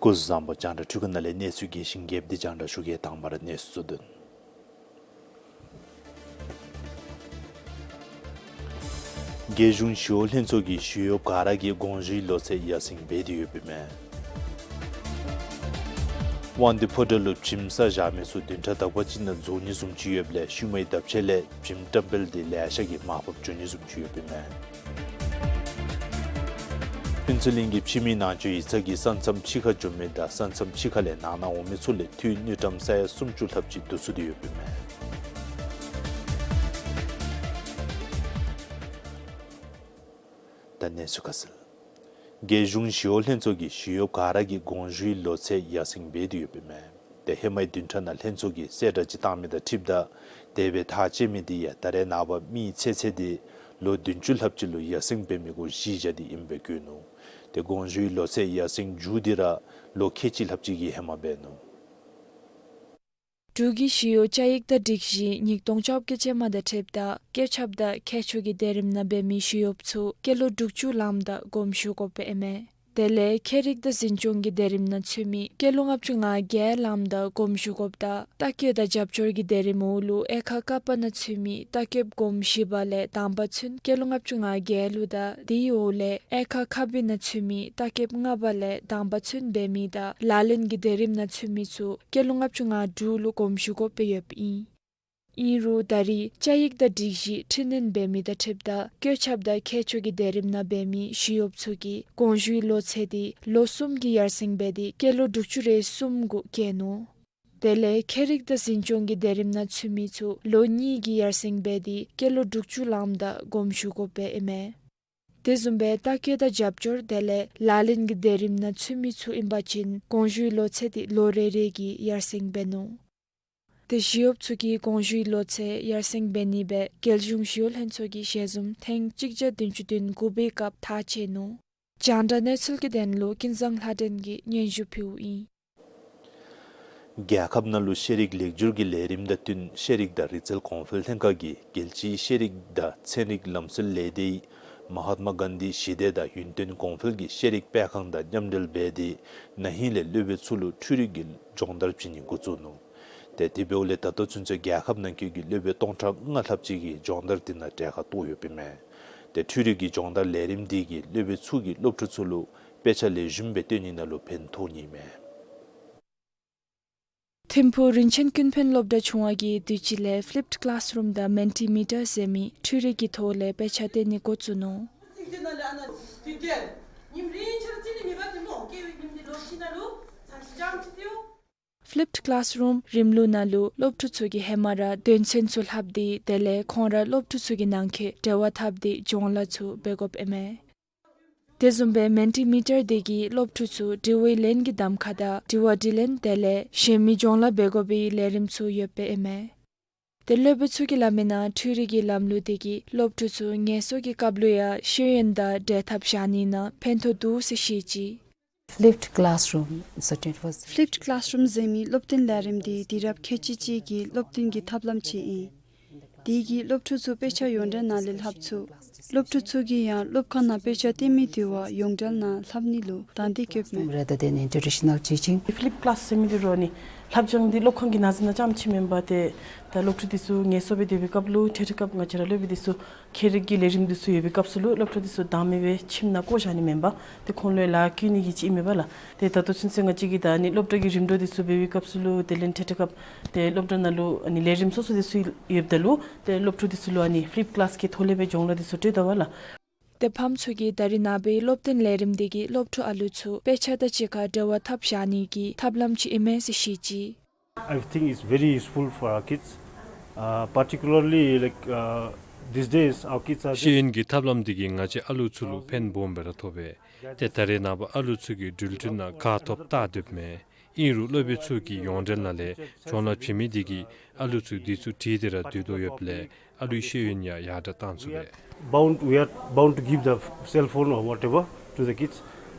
སྐུ་གཟུགས་བཟང་པོ། རྒྱང་བསྒྲགས་འཕྲུལ་ཁང་ནང་ལས་གནས་ཚུལ་རྒྱས་ཤིང་རྒྱསཔ་འདི་རྒྱང་བསྒྲགས་ཞུ་གེ། དང་པ་ར་གནས་ཚུལ་གཙོ་དོན། རྒྱལ་གཞུང་ཞི་གཡོག་ལྷན་ཚོགས་ཀྱིས་ཞི་གཡོགཔ་ག་ར་གི་དགོངས་ཞུའི་ལོ་ཚད་ཡར་སེང་འབད་དེ་ཡོདཔ་ཨིན་མས། དབང་འདུས་ཕོ་བྲང་ལུ་བྱིམ་ས་བཞག་མི་ཚུ་བདུན་ཕྲག་དག་པ་ཅིག་ནང་རྫོགས་ནི་བཟུམ་ཅིག་ཡོདཔ་ལས་ཤུལ་མའི་ལྡབ་ཆས་ལས་བྱིམ་བཀྲམ་སྤེལ་འདི་ལེ་ཤ་གིས་མར་ཕབ་འགྱོ་ནི་བཟུམ་ཅིག་ཡོདཔ་ཨིན་མས། ཕུན་ཚོགས་གླིང་གི་ཕྱི་མི་ནང་འཛུལ་ཡིག་ཚང་གིས་ས་མཚམས་ཕྱི་ཁར་འགྱོ་མི་དང་ས་མཚམས་ཕྱི་ཁ་ལས་ནང་ན་འོང་མི་ཚུ་ལས་འཐུས་དངུལ་ཀྲམ་ས་ཡ་སུམ་ཅུ་ལྷགཔ་ཅིག་བསྡུ་ཚུགས་ཏེ་ཡོདཔ་ཨིན་མས། ད་གནས་ཚུལ་ཁ་གསལ། རྒྱལ་གཞུང་ཞི་གཡོག་ལྷན་ཚོགས་ཀྱིས་ཞི་གཡོགཔ་ག་ར་གི་དགོངས་ཞུའི་ལོ་ཚད་ཡར་སེང་འབད་དེ་ཡོདཔ་ཨིན་མས། ཏེ་ཧེ་མའི་བདུན་ཕྲག་ནང་ལྷན་ཚོགས་ཀྱིས་གསལ་བསྒྲགས་ཅིག་བཏང་མི་དང་འཁྲིལཝ་ད་དེ་སྦེ་ཐག་བཅད་མི་འདི་ཡང་ད་རེས་ནངས་པ་མིའི་ཚེ་ཚད་འདི་ལོ་བདུན་ཅུ་ལྷགཔ་ཅིག་ལུ་ཡར་སེང་འབད་མི་གུ་གཞི་བཞག་སྟེ་ཨིནམ་སྦེ་བཀོད་ནུག། ཏེ་དགོངས་ཞུའི་ལོ་ཚད་ཡར་སེང་མཇུག་འདི་ར་ལོ་ཁལ་གཅིག་ལྷགཔ་ཅིག་གི་ཧེ་མ་འབད་ནུག། འབྲུག་གི་ཞི་གཡོག་བཅའ་ཡིག་དང་སྒྲིག་གཞི་ཉིས་སྟོང་བཅོ་བརྒྱད་ཅན་མ་དང་འཁྲིལཝ་ད་བཀོད་ཁྱབ་དང་ཁྱད་ཆོས་ཀྱི་སྡེ་རིམ་ནང་འབད་མི་ཞི་གཡོགཔ་ཚུ་སྐྱེས་ལོ་དྲུག་ཅུ་ལངམ་ད་དགོངས་ཞུ་དགོཔ་ཨིན་མས། དེ་ལས་ཁྱད་རིག་དང་འཛིན་སྐྱོང་གི་སྡེ་རིམ་ནང་ཚུད་མི་སྐྱེས་ལོ་ལྔ་བཅུ་ང་བརྒྱད་ལངམ་ད་དགོངས་ཞུ་དགོཔ་དང་ལྟ་བཀོད་དང་རྒྱབ་སྐྱོར་གྱི་སྡེ་རིམ་འོག་ལུ་དབྱེ་ཁག་ཀ་པ་ནང་ཚུད་མི་ལྟ་བཀོདཔ་དགོངས་བཞི་པ་ལས་དང་པ་ཚུན་སྐྱེས་ལོ་ལྔ་བཅུ་ང་བརྒྱད་ལུ་དང་དེའི་འོག་ལས་དབྱེ་ཁག་ཁ་བི་ནང་ཚུད་མི་ལྟ་བཀོདཔ་ལྔ་པ་ལས་དང་པ་ཚུན་འབད་མི་དང་ལག་ལེན་གྱི་སྡེ་རིམ་ནང་ཚུད་མི་ཚུ་སྐྱེས་ལོ་ལྔ་བཅུ་ང་དྲུག་ལུ་དགོངས་ཞུ་དགོཔ་སྦེ་ཡོདཔ་ཨིན། ཨིན་རུང་ད་རེས་བཅའ་ཡིག་དང་སྒྲིག་གཞི་འཕྲི་སྣོན་འབད་མི་དང་འཁྲིལཝ་ད་བཀོད་ཁྱབ་དང་ཁྱད་ཆོས་ཀྱི་སྡེ་རིམ་ནང་འབད་མི་ཞི་གཡོགཔ་ཚུ་གི་དགོངས་ཞུའི་ལོ་ཚད་འདི་ལོ་གསུམ་གྱིས་ཡར་སེང་འབད་དེ་སྐྱེས་ལོ་དྲུག་ཅུ་རེ་གསུམ་གུ་བཀལ་ནུག། དེ་ལས་ཁྱད་རིག་དང་འཛིན་སྐྱོང་གི་སྡེ་རིམ་ནང་ཚུད་མི་ཚུ་ལོ་གཉིས་ཀྱིས་ཡར་སེང་འབད་དེ་སྐྱེས་ལོ་དྲུག་ཅུ་ལངམ་ད་དགོངས་ཞུ་དགོཔ་ཨིན་མས། དེ་བཟུམ་སྦེ་ལྟ་བཀོད་དང་རྒྱབ་སྐྱོར་དེ་ལས་ལག་ལེན་གྱི་སྡེ་རིམ་ནང་ཚུད་མི་ཚུ་ཨིན་པ་ཅིན་དགོངས་ཞུའི་ལོ་ཚད་འདི་ལོ་རེ་རེ་གིས་ཡར་སེང་འབད་ནུག། ཏེ་ཞི་གཡོགཔ་ཚུ་གི་དགོངས་ཞུའི་ལོ་ཚད་ཡར་སེང་འབད་ནི་སྦེ་རྒྱལ་གཞུང་ཞི་གཡོག་ལྷན་ཚོགས་ཀྱིས་ཞལ་འཛོམས་ཐེངས་གཅིག་བརྒྱ་བདུན་ཅུ་དོན་དགུ་པའི་སྐབས་ཐག་བཅད་ནུག། རྒྱང་བསྒྲགས་གནས་ཚུལ་གྱི་དོན་ལུ་ཀུན་བཟང་ལྷ་སྒྲོན་གྱིས་སྙན་ཞུ་ཕུལཝ་ཨིན། རྒྱལ་ཁབ་ནང་ལུ་ཤེས་རིག་ལེགས་བསྒྱུར་གྱི་ལས་རིམ་དང་བསྟུན་ཤེས་རིག་དང་རིག་རྩལ་གོང་འཕེལ་ལྷན་ཁག་གིས་རྒྱལ་སྤྱིའི་ཤེས་རིག་དང་ཚན་རིག་ལམ་སྲོལ་ལས་སྡེའི་མ་ཧཱཏ་མ་གཱན་དྷི་ཞི་བདེ་དང་ཡུན་བརྟན་གོང་འཕེལ་གྱི་ཤེས་རིག་སྤེལ་ཁང་དང་མཉམ་འབྲེལ་འབད་དེ་ན་ཧིང་ལས་སློབ་དཔོན་ཚུ་ལུ་འཕྲུལ་རིག་གི་སྦྱོང་བརྡར་བྱིན་ནི་འགོ་བཙུགས་ནུག། ཏེ་དེ་འབདཝ་ལས་ད་ལྟོ་ཚུན་ཚོད་རྒྱལ་ཁབ་ནང་འཁོད་ཀྱི་སློབ་དཔོན་སྟོང་ཕྲག་ལྔ་ལྷགཔ་ཅིག་གིས་སྦྱོང་བརྡར་འདི་ནང་གྲལ་ཁར་གཏོགས་ཡོདཔ་ཨིན་མས། ཏེ་འཕྲུལ་རིག་གི་སྦྱོང་བརྡར་ལས་རིམ་འདི་གིས་སློབ་དཔོན་ཚུ་གིས་སློབ་ཕྲུག་ཚུ་ལུ་དཔེ་ཆ་ལེགས་ཤོམ་སྦེ་སྟོན་ནི་ནང་ལུ་ཕན་ཐོགས་ནི་ཨིན་མས། ཐིམ་ཕུག་རིན་ཆེན་ཀུན་ཕན་སློབ་གྲྭ་ཆུང་བ་གིས་དུས་ཅི་ལས་ཕི་ལིཔཌ་ཀ་ལཱས་རུམ་དང་མལ་ཊི་མི་ཊར་ཟེར་མི་འཕྲུལ་རིག་གི་ཐོག་ལས་དཔེ་ཆ་སྟོན་ནི་འགོ་བཙུགས་ནུག། ཕི་ལིཔཌ་ཀ་ལཱས་རུམ་རིམ་ལུགས་ནང་ལུ་སློབ་ཕྲུག་ཚུ་གིས་ཧེ་མ་ར་དོན་ཚན་ཚུ་ལྷབ་སྟེ་དེ་ལས་ཁོང་ར་སློབ་ཕྲུག་ཚུ་གི་ནང་འཁོད་འབྲེལ་བ་འཐབ་སྟེ་སྦྱོང་ལཱ་ཚུ་འབད་དགོཔ་ཨིན་མས། དེ་བཟུམ་སྦེ་མལ་ཊི་མི་ཊར་འདི་གིས་སློབ་ཕྲུག་ཚུ་དྲི་བའི་ལན་གྱི་གདམ་ཁ་དང་དྲི་བ་དྲིས་ལན་དེ་ལས་གཞན་མི་སྦྱོང་ལཱ་འབད་དགོ་པའི་ལས་རིམ་ཚུ་ཡོདཔ་ཨིན་མས། ཏེ་སློབ་དཔོན་ཚུ་གིས་སླབ་མི་ནང་འཕྲུལ་རིག་གི་ལམ་ལུགས་འདི་གིས་སློབ་ཕྲུག་ཚུ་ངལ་གསོ་གི་སྐབས་ལུ་ཡང་ཤེས་ཡོན་དང་འབྲེལ་ཐབས་བཞག་ནི་ནང་ཕན་ཐོགས་འདུག་ཟེར་བཤད་ཅི། Flipped classroom, so it was. ཕི་ལིཔཌ་ཀ་ལཱས་རུམ་ཟེར་མི་སློབ་སྟོན་ལས་རིམ་འདི་དུས་རབས་ཁལ་གཅིག་གཅིག་གི་སློབ་སྟོན་གྱི་ཐབས་ལམ་ཅིག་ཨིན། དེ་གིས་སློབ་ཕྲུག་ཚུ་དཔེ་ཆ་ཡོངས་འབྲེལ་ནང་ལས་ལྷབ་ཚུགས། སློབ་ཕྲུག་ཚུ་གིས་ཡང་སློབ་ཁང་ནང་དཔེ་ཆ་སྟོན་མི་འདི་བ་ཡོངས་འབྲེལ་ནང་ལྷབ་ནི་ལུ་དང་འདོད་བསྐྱེདཔ་མས། Rather than in traditional teaching. ཕི་ལིཔཌ་ཀ་ལཱས་ཟེར་མི་འདི་རུང་ནི་ལྷབ་སྦྱང་འདི་སློབ་ཁང་གི་ནང་ན་རྐྱངམ་ཅིག་མེན་པར་ཏེ་ད་སློབ་ཕྲུག་འདི་ཚུ་ངལ་གསོ་སྦེ་སྡོད་པའི་སྐབས་ལུ་འཕྲལ་འཕྲལ་སྐབས་ང་བཅས་ར་སློབ་དཔོན་འདི་ཚུ་ཁྱད་རིག་གི་ལས་རིམ་འདི་ཚུ་ཡོད་པའི་སྐབས་སུ་ལུ་སློབ་ཕྲུག་འདི་ཚུ་དང་མེད་པའི་ཁྱིམ་ནང་བཀོ་བཞག་ནི་མེན་པར་ཏེ་ཁོང་ལུ་ལཱ་བཀོད་ནི་གི་ཅིག་ཨིན་མས་པ་ལགས། ཏེ་ད་ལྟོ་ཚུན་ཚོད་ང་བཅས་ཀྱིས་ད་ནི་སློབ་གྲྭ་གི་རིམ་གྲོ་འདི་ཚུ་འབད་བའི་སྐབས་སུ་ལུ་དེ་ལས་འཕྲལ་འཕྲལ་སྐབས་ཏེ་སློབ་གྲྭ་ནང་ལུ་ཨ་ནི་ལས་རིམ་སོ་སོ་འདི་ཚུ་ཡོདཔ་ད་ལུ་ཏེ་སློབ་ཕྲུག་འདི་ཚུ་ལུ་ཨ་ནི་ཕི་ལིཔཌ་ཀ་ལཱས་ཀྱི་ཐོག་ལས་སྦེ་སྦྱོང་ལཱ་འདི་ཚུ་སྤྲོད་དོ་བ་ལགས། ཏེ་ཕམ་ཚུ་གིས་ད་རེས་ནངས་པའི་སློབ་སྟོན་ལས་རིམ་འདི་གིས་སློབ་ཕྲུག་ཨ་ལུ་ཚུ་དཔེ་ཆ་དང་གཅིག་ཁར་འབྲེལ་བ་འཐབ་བཞག་ནི་གི་ཐབས་ལམ་ཅིག་ཨིན་མས་ཟེར་བཤད་ཅི། I think it's very useful for our kids, uh, particularly, like, uh, these days our kids are just ཤེས་ཡོན་གྱི་ཐབས་ལམ་འདི་གིས་ང་བཅས་ཨ་ལུ་ཚུ་ལུ་ཕན་སྦོམ་སྦེ་ར་ཐོགས་པས། ཏེ་ད་རེས་ནངས་པ་ཨ་ལུ་ཚུ་གིས་འགྲུལ་འཕྲིན་ནང་ག་ཐོབ་བལྟ་སྡོདཔ་མས། ཨིན་རུང་སློབ་དཔོན་ཚུ་གིས་ཡོངས་འབྲེལ་ནང་ལས་སྦྱོང་ལཱ་བྱིན་མི་འདི་གིས་ཨ་ལུ་ཚུ་འདི་ཚུ་བྲིས་ཏེ་ར་སྡོད་དོ་ཡོདཔ་ལས་ཨ་ལུའི་ཤེས་ཡོན་ཡང་ཡར་དྲག་བཏང་ཚུགས་པས། Bound, we are bound to give the cell phone or whatever to the kids,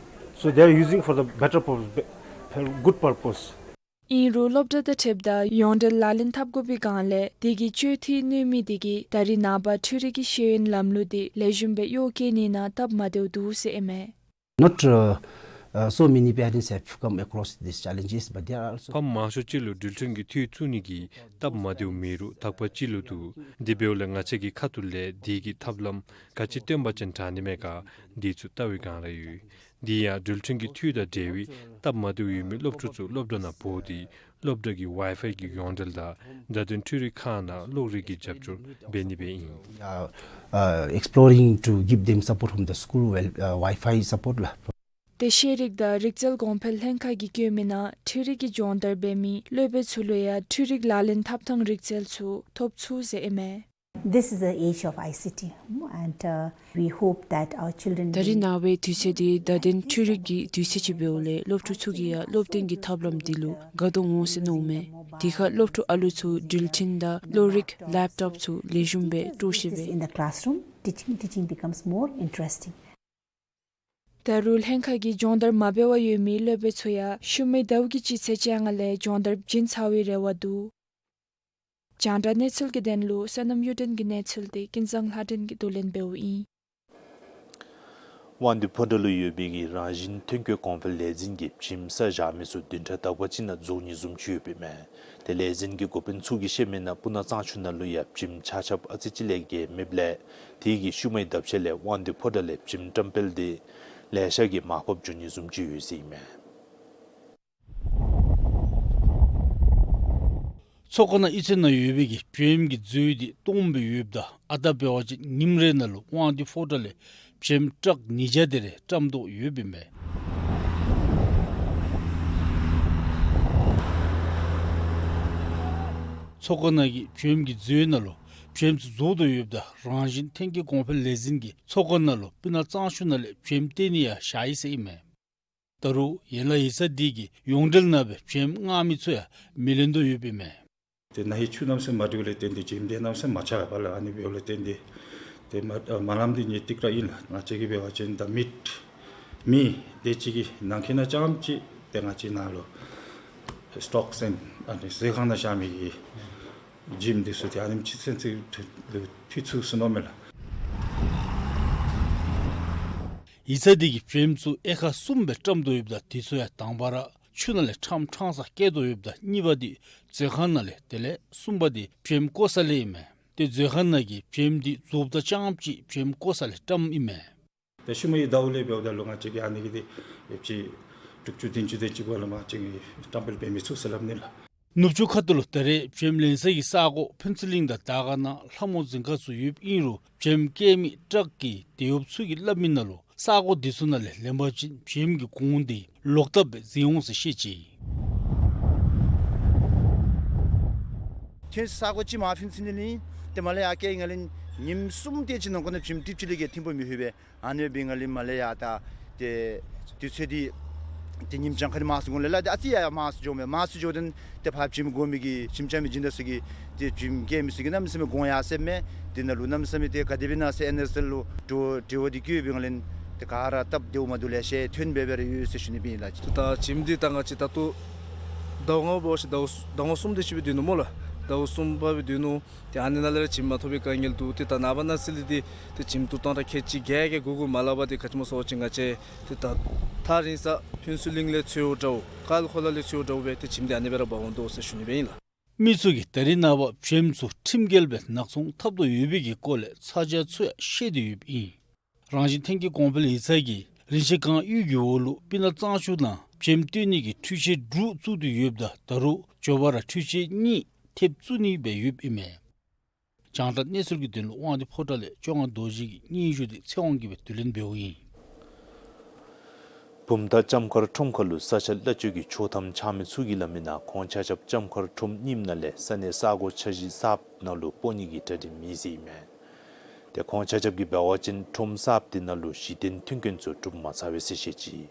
so they are using for the better purpose, be-, good purpose. ཨིན་རུང་སློབ་གྲྭ་དང་འཁྲིལཝ་ད་ཡོངས་འབྲེལ་ལག་ལེན་འཐབ་དགོ་པའི་སྒང་ལས་དེ་གིས་སྤྱོད་འཐུས་གནོད་མི་འདི་གིས་ད་རེས་ནངས་པ་འཕྲུལ་རིག་གི་ཤེས་ཡོན་ལམ་ལུགས་འདི་ལེགས་ཤོམ་སྦེ་གཡོག་བཀོལ་ནི་ནང་སྟབས་མ་བདེཝ་འདུག་ཟེར་ཨིན་མས། Not, uh, Uh, so many parents have come across these challenges, but there are also ཕམ་མང་ཤོས་ཅིག་ལུ་འགྲུལ་འཕྲིན་གྱི་འཐུས་བཙུགས་ནི་གི་སྟབས་མ་བདེཝ་མེད་རུང་དག་པ་ཅིག་ལུ་འདུག། དེ་འབདཝ་ལས་ང་བཅས་ཀྱི་ཁ་ཐུག་ལས་དེ་གི་ཐབས་ལམ་ག་ཅི་བཏོན་པ་ཅིན་དྲག་ནི་མས་ག་དེ་ཚུ་བལྟ་བའི་བསྒང་ར་ཡོད། དེ་ཡང་འགྲུལ་འཕྲིན་གྱི་འཐུས་དང་འབྲེལ་བའི་སྟབས་མ་བདེཝ་ཡོད་མི་སློབ་ཕྲུག་ཚུ་སློབ་གྲྭ་ནང་འབོ་སྟེ་སློབ་གྲྭ་གི་ཝའི་ཕའི་གི་ཡོངས་འབྲེལ་དང་བརྡ་དོན་འཕྲུལ་རིག་ཁང་ནང་གློག་རིག་གི་རྒྱབ་སྐྱོར་འབད་ནི་སྦེ་ཨིན། We are, uh, exploring to give them support from the school, well, uh, Wi-Fi support ལགས། དེ་ཤེས་རིག་དང་རིག་རྩལ་གོང་འཕེལ་ལྷན་ཁག་གིས་བཀོད་མི་ནང་འཕྲུལ་རིག་གི་སྦྱོང་བརྡར་འབད་མི་སློབ་དཔོན་ཚུ་ལུ་ཡང་འཕྲུལ་རིག་ལག་ལེན་འཐབ་ཐངས་རིག་རྩལ་ཚུ་ཐོབ་ཚུགས་ཟེར་ཨིན་མས། This is the age of I C T, and, uh, we hope that our children ད་རིས་ནངས་པའི་དུས་ཚོད་འདི་བརྡ་དོན་འཕྲུལ་རིག་གི་དུས་ཚོད་ཅིག་འབདཝ་ལས་སློབ་ཕྲུག་ཚུ་གིས་ཡང་སློབ་སྟོན་གྱི་ཐབས་ལམ་འདི་ལུ་དགའ་དོ་འོང་ཟེར་མནོཝ་མས། དེ་ཁར་སློབ་ཕྲུག་ཨ་ལུ་ཚུ་འགྲུལ་འཕྲིན་དང་གློག་རིག་ལེབ་ཊོབ་ཚུ་ལེགས་ཤོམ་སྦེ་དཀྲོག་ཤེས་པས། In the classroom, teaching, teaching becomes more interesting. ད་རུང་ལྷན་ཁག་གིས་སྦྱོང་བརྡར་འབད་བར་ཡོད་མི་སློབ་དཔོན་ཚུ་ཡང་ཤུལ་མའི་ཟླཝ་གི་སྤྱི་ཚེས་བཅོ་ལྔ་ལས་སྦྱོང་བརྡར་བྱིན་ཚར་བའི་རེ་བ་འདུག། རྒྱང་བསྒྲགས་གནས་ཚུལ་གྱི་དོན་ལུ་བསོད་ནམས་གཡུ་སྒྲོན་གྱི་གནས་ཚུལ་འདི་ཀུན་བཟང་ལྷ་སྒྲོན་གྱིས་བསྡུ་ལེན་འབདཝ་ཨིན། དབང་འདུས་ཕོ་བྲང་ལུ་ཡོད་པའི་གི་རང་བཞིན་ཐོན་སྐྱེད་གོང་འཕེལ་ལས་འཛིན་གྱི་བྱེམ་ས་བཞག་མི་ཚུ་བདུན་ཕྲག་དག་པ་ཅིག་ནང་རྫོགས་ནི་བཟུམ་ཅིག་ཡོདཔ་ཨིན་མས། དེ་ལས་འཛིན་གྱི་འགོ་དཔོན་ཚུ་གིས་བཤད་མི་ནང་སྤུ་ན་གཙང་ཆུ་ནང་ལུ་ཡང་བྱེམ་ཆ་ཁྱབ་ཨ་ཙི་ཅིག་ལས་བརྒལ་མེདཔ་ལས་དེ་གིས་ཤུལ་མའི་ཟླཝ་ཕྱེད་ལས་དབང་འདུས་ཕོ་བྲང་ལས་བྱེམ་བཀྲམ་སྤེལ་འདི་ལེ་ཤ་གིས་མར་ཕབ་འགྱོ་ནི་བཟུམ་ཅིག་ཡོད་ཟེར་ཨིན་མས། མཚོ་ཁ་ནང་གཡུས་ཚན་ནང་ཡོད་པའི་གི་བྱེམ་གྱི་མཛོད་འདི་སྟོངམ་སྦེ་ཡོདཔ་ད་ཨ་རྟག་འབད་བ་ཅིན་ཉིནམ་རེ་ནང་ལུ་དབང་འདུས་ཕོ་བྲང་ལས་བྱེམ་ཊཱག་ཉིས་བརྒྱ་དེ་རེ་བཀྲམ་དོ་ཡོདཔ་ཨིན་མས། མཚོ་ཁ་ནང་གི་བྱེམ་གྱི་མཛོད་ནང་ལུ་བྱེམ་ཚུ་བཙུགས་དོ་ཡོདཔ་ད་རང་བཞིན་ཐོན་སྐྱེད་གོང་འཕེལ་ལས་འཛིན་གྱིས་མཚོ་ཁ་ནང་ལུ་སྤུ་ན་གཙང་ཆུ་ནང་ལས་བྱེམ་བཏོན་ནི་ཡང་བཞག་ཡི་ཟེར་ཨིན་མས། ད་རུང་ཡན་ལག་ཡིག་ཚང་འདི་གིས་ཡོངས་འབྲེལ་ནང་སྦེ་བྱེམ་མངགས་མི་ཚུ་ཡང་མི་ལེན་དོ་ཡོདཔ་ཨིན་མས། ཏེ་ན་ཧིང་ཆུ་གནམ་མེད་ས་མེད་མ་འདྲཝ་ལས་བརྟེན་ཏེ་བྱེམ་འདི་གནམ་མེད་ས་མེད་མ་ཆགས་པས་ལགས། ཨ་ནི་འབདཝ་ལས་བརྟེན་ཏེ་ཏེ་མ་མ་ལངམ་འདི་ངེས་ཏིག་ར་ཨིན་ལགས། ང་བཅས་ཀྱིས་འབད་བ་ཅིན་ད་མི་མི་དེ་ཅིག་གི་ནང་འཁོད་ནང་རྐྱངམ་ཅིག་ཏེ་ང་བཅས་ནང་ལུ་སི་ཊོག་ཟེར་ཨ་ནི་མཛོད་ཁང་ནང་བཞག་མི་གི་བྱེམ་འདི་ཚུ་ཏེ་ཨ་ནེམ་ཅིག་ཚུན་ཚོད་འཐུས་ཚུགས་ཟེར་མནོཝ་མས་ལགས། ཡིག་ཚང་འདི་གིས་བྱེམ་ཚུ་དབྱེ་ཁག་གསུམ་སྦེ་བཀྲམ་དོ་ཡོདཔ་ད་དེ་ཚུ་ཡང་དང་པ་ར་ཆུ་ནང་ལས་ཕྲངམ་ཕྲང་ས་བཀལ་དོ་ཡོདཔ་ད་གཉིས་པ་འདི་མཛོད་ཁང་ནང་ལས་དེ་ལས་གསུམ་པ་འདི་བྱེམ་བཀོ་ས་ལས་ཨིན་མས། ཏེ་མཛོད་ཁང་ནང་གི་བྱེམ་འདི་རྫོགསཔ་ད་རྐྱངམ་ཅིག་བྱེམ་བཀོ་ས་ལས་བཀྲམ་ཨིན་མས། ཏེ་ཤུལ་མའི་ཟླཝ་ལས་འབདཝ་ད་ལུ་ང་བཅས་ཀྱིས་ཨ་ནི་གི་འདི་ཡོདཔ་ཅིག་དྲུག་ཅུ་བདུན་ཅུ་དེ་ཅིག་བར་ལུ་ང་བཅས་ཀྱིས་བཀྲམ་སྤེལ་འབད་མི་ཚུགས་ཟེར་སླབ་ནི་ལགས། ནུབ་ཕྱོགས་ཁ་ཐུག་ལུ་ད་རེས་བྱེམ་ལེན་སའི་གི་ས་གོ་ཕུན་ཚོགས་གླིང་དང་དར་དཀར་ནང་ལྷ་མོ་རྫིང་ཁ་ཚུ་ཡོདཔ་ཨིན་རུང་བྱེམ་བཀལ་མི་ཊཱག་གི་དེད་གཡོགཔ་ཚུ་གིས་སླབ་མི་ནང་ལུ་ས་གོ་འདི་ཚུ་ནང་ལས་ལེན་པ་ཅིན་བྱེམ་གྱི་གོང་འདི་ལོག་ལྟབ་སྦེ་འཛིན་འོང་ཟེར་བཤད་ཅི། ཁྱོད་ས་གོ་ཅིག་མར་ཕུན་ཚོགས་གླིང་ལས་ཏེ་མར་ལས་ཡར་བཀལ་ང་ལས་ཉིནམ་གསུམ་དེ་ཅིག་ནང་འཁོད་ནང་བྱེམ་ཊིབ་ཅིག་ལས་བརྒལ་ཐོན་པ་མི་ལྷོད་པས། ཨ་ནི་སྦེ་ང་ལས་མར་ལས་ཡར་ད་ཏེ་དུས་ཚོད་འདི་ཏེ་ཉིནམ་གྱངས་ཁ་འདི་མང་སུ་འགོར་ལས་ལགས། ཏེ་ཨ་ཙི་ཡར་ཡར་མང་སུ་འགྱོཝ་མས། མང་སུ་འགྱོཝ་ད་ཏེ་ཕར་བྱེམ་བཀོ་མི་གི་བྱེམ་རྐྱབ་མི་སྦྱིན་བདག་ཚུ་གིས་ཏེ་བྱེམ་བཀལ་མི་ཚུ་གིས་གནམ་མེད་ས་མེད་གོང་ཡར་སེང་མས། དེ་ནང་ལུ་གནམ་མེད་ས་མེད་ཏེ་ག་དེ་སྦེ་ཨིན་ན་ཟེར་ཨེན་ཨེས་ཨེལ་ལུ་དྲི་དྲི་བ་འདི་བཀོད་པའི་ང་ལས་ཏེ་ག་ར་སྟབས་བདེཝ་མ་བདེཝ་ལེ་ཤ་ཐོན་སྦེ་སྦེ་ར་ཡོད་ཟེར་ཞུ་ནི་སྦེ་ཨིན་ལགས། ད་བྱེམ་འདི་ད་ང་བཅས་ད་ལྟོ་ཟླཝ་ལྔ་པ་འབད་བ་ཅིན་ཟླཝ་ཟླཝ་ལྔ་གསུམ་དེ་ཅིག་སྦེ་སྡོད་ནུག་སྨོ་ལགས། ཟླཝ་གསུམ་པ་སྦེ་སྡོད་ནུག། ཏེ་ཨ་ནི་ནང་ལས་ར་བྱེམ་མ་ཐོབ་པའི་དཀའ་ངལ་འདུག། ཏེ་ད་ནངས་པ་གནངས་ཚེ་ལས་འདི་ཏེ་བྱེམ་བཏོག་ཐངས་ར་ཁལ་གཅིག་བརྒྱད་བརྒྱད་དགུ་དགུ་མ་སླབ་པར་ཏེ་ག་ཅི་སྨོ་ཟེར་བ་ཅིན་ང་བཅས་ཏེ་ད་ཐག་རིང་ས་ཕུན་ཚོགས་གླིང་ལས་འཚོལཝ་འདྲཝ་ཀལ་ཁོ་ལ་ལས་འཚོལཝ་འདྲཝ་སྦེ་ཏེ་བྱེམ་འདི་ཨ་ནི་སྦེ་ར་འབག་འོང་དོ་ཟེར་ཞུ་ནི་སྦེ་ཨིན་ལགས། མི་ཚུ་གིས་ད་རེས་ནངས་པ་བྱེམ་ཚུ་ཁྲིམས་འགལ་སྦེ་ནག་ཚོང་འཐབ་དོ་ཡོད་པའི་གི་སྐོར་ལས་ཚ་གྱང་ཚུ་ཡང་བཤད་དེ་ཡོདཔ་ཨིན། རང་བཞིན་ཐོན་སྐྱེད་གོང་འཕེལ་ཡིག་ཚང་གིས་རིན་ཆེན་སྒང་གཡུས་ཀྱི་འོག་ལུ་སྤུ་ན་གཙང་ཆུ་ནང་བྱེམ་བཏོན་ནི་གི་འཕྲུལ་ཆས་དྲུག་བཙུགས་ཏེ་ཡོདཔ་ད་ད་རུང་མགྱོགས་པ་ར་འཕྲུལ་ཆས་གཉིས་ཐེབས་བཙུགས་ནི་སྦེ་ཡོདཔ་ཨིན་མས། རྒྱང་བསྒྲགས་གནས་ཚུལ་གྱི་དོན་ལུ་དབང་འདུས་ཕོ་བྲང་ལས་བཅོ་ལྔ་རྡོ་རྗེ་གི་སྙན་ཞུ་འདི་ཚེ་དབང་གིས་སྦེ་བསྡུ་ལེན་འབདཝ་ཨིན། བུམ་ཐང་ལྕམ་མཁར་ཁྲོམ་ཁ་ལུ་ས་ཆ་གླ་སྤྱོད་ཀྱི་ཆོག་ཐམ་འཆང་མི་ཚུ་གིས་སླབ་མི་ནང་ཁོང་ཆ་ཁྱབ་ལྕམ་མཁར་ཁྲོམ་རྙིངམ་ནང་ལས་ས་གནས་ས་སྒོ་འཆར་གཞི་གསརཔ་ནང་ལུ་སྤོ་ནི་གི་གྲ་སྒྲིག་མེད་ཟེར་ཨིན་མས། ཏེ་ཁོང་ཆ་ཁྱབ་ཀྱིས་འབད་བ་ཅིན་ཁྲོམ་གསརཔ་དེ་ནང་ལུ་གཞི་རྟེན་མཐུན་རྐྱེན་ཚུ་གྲུབ་མ་ཚར་བས་ཟེར་བཤད་ཅི།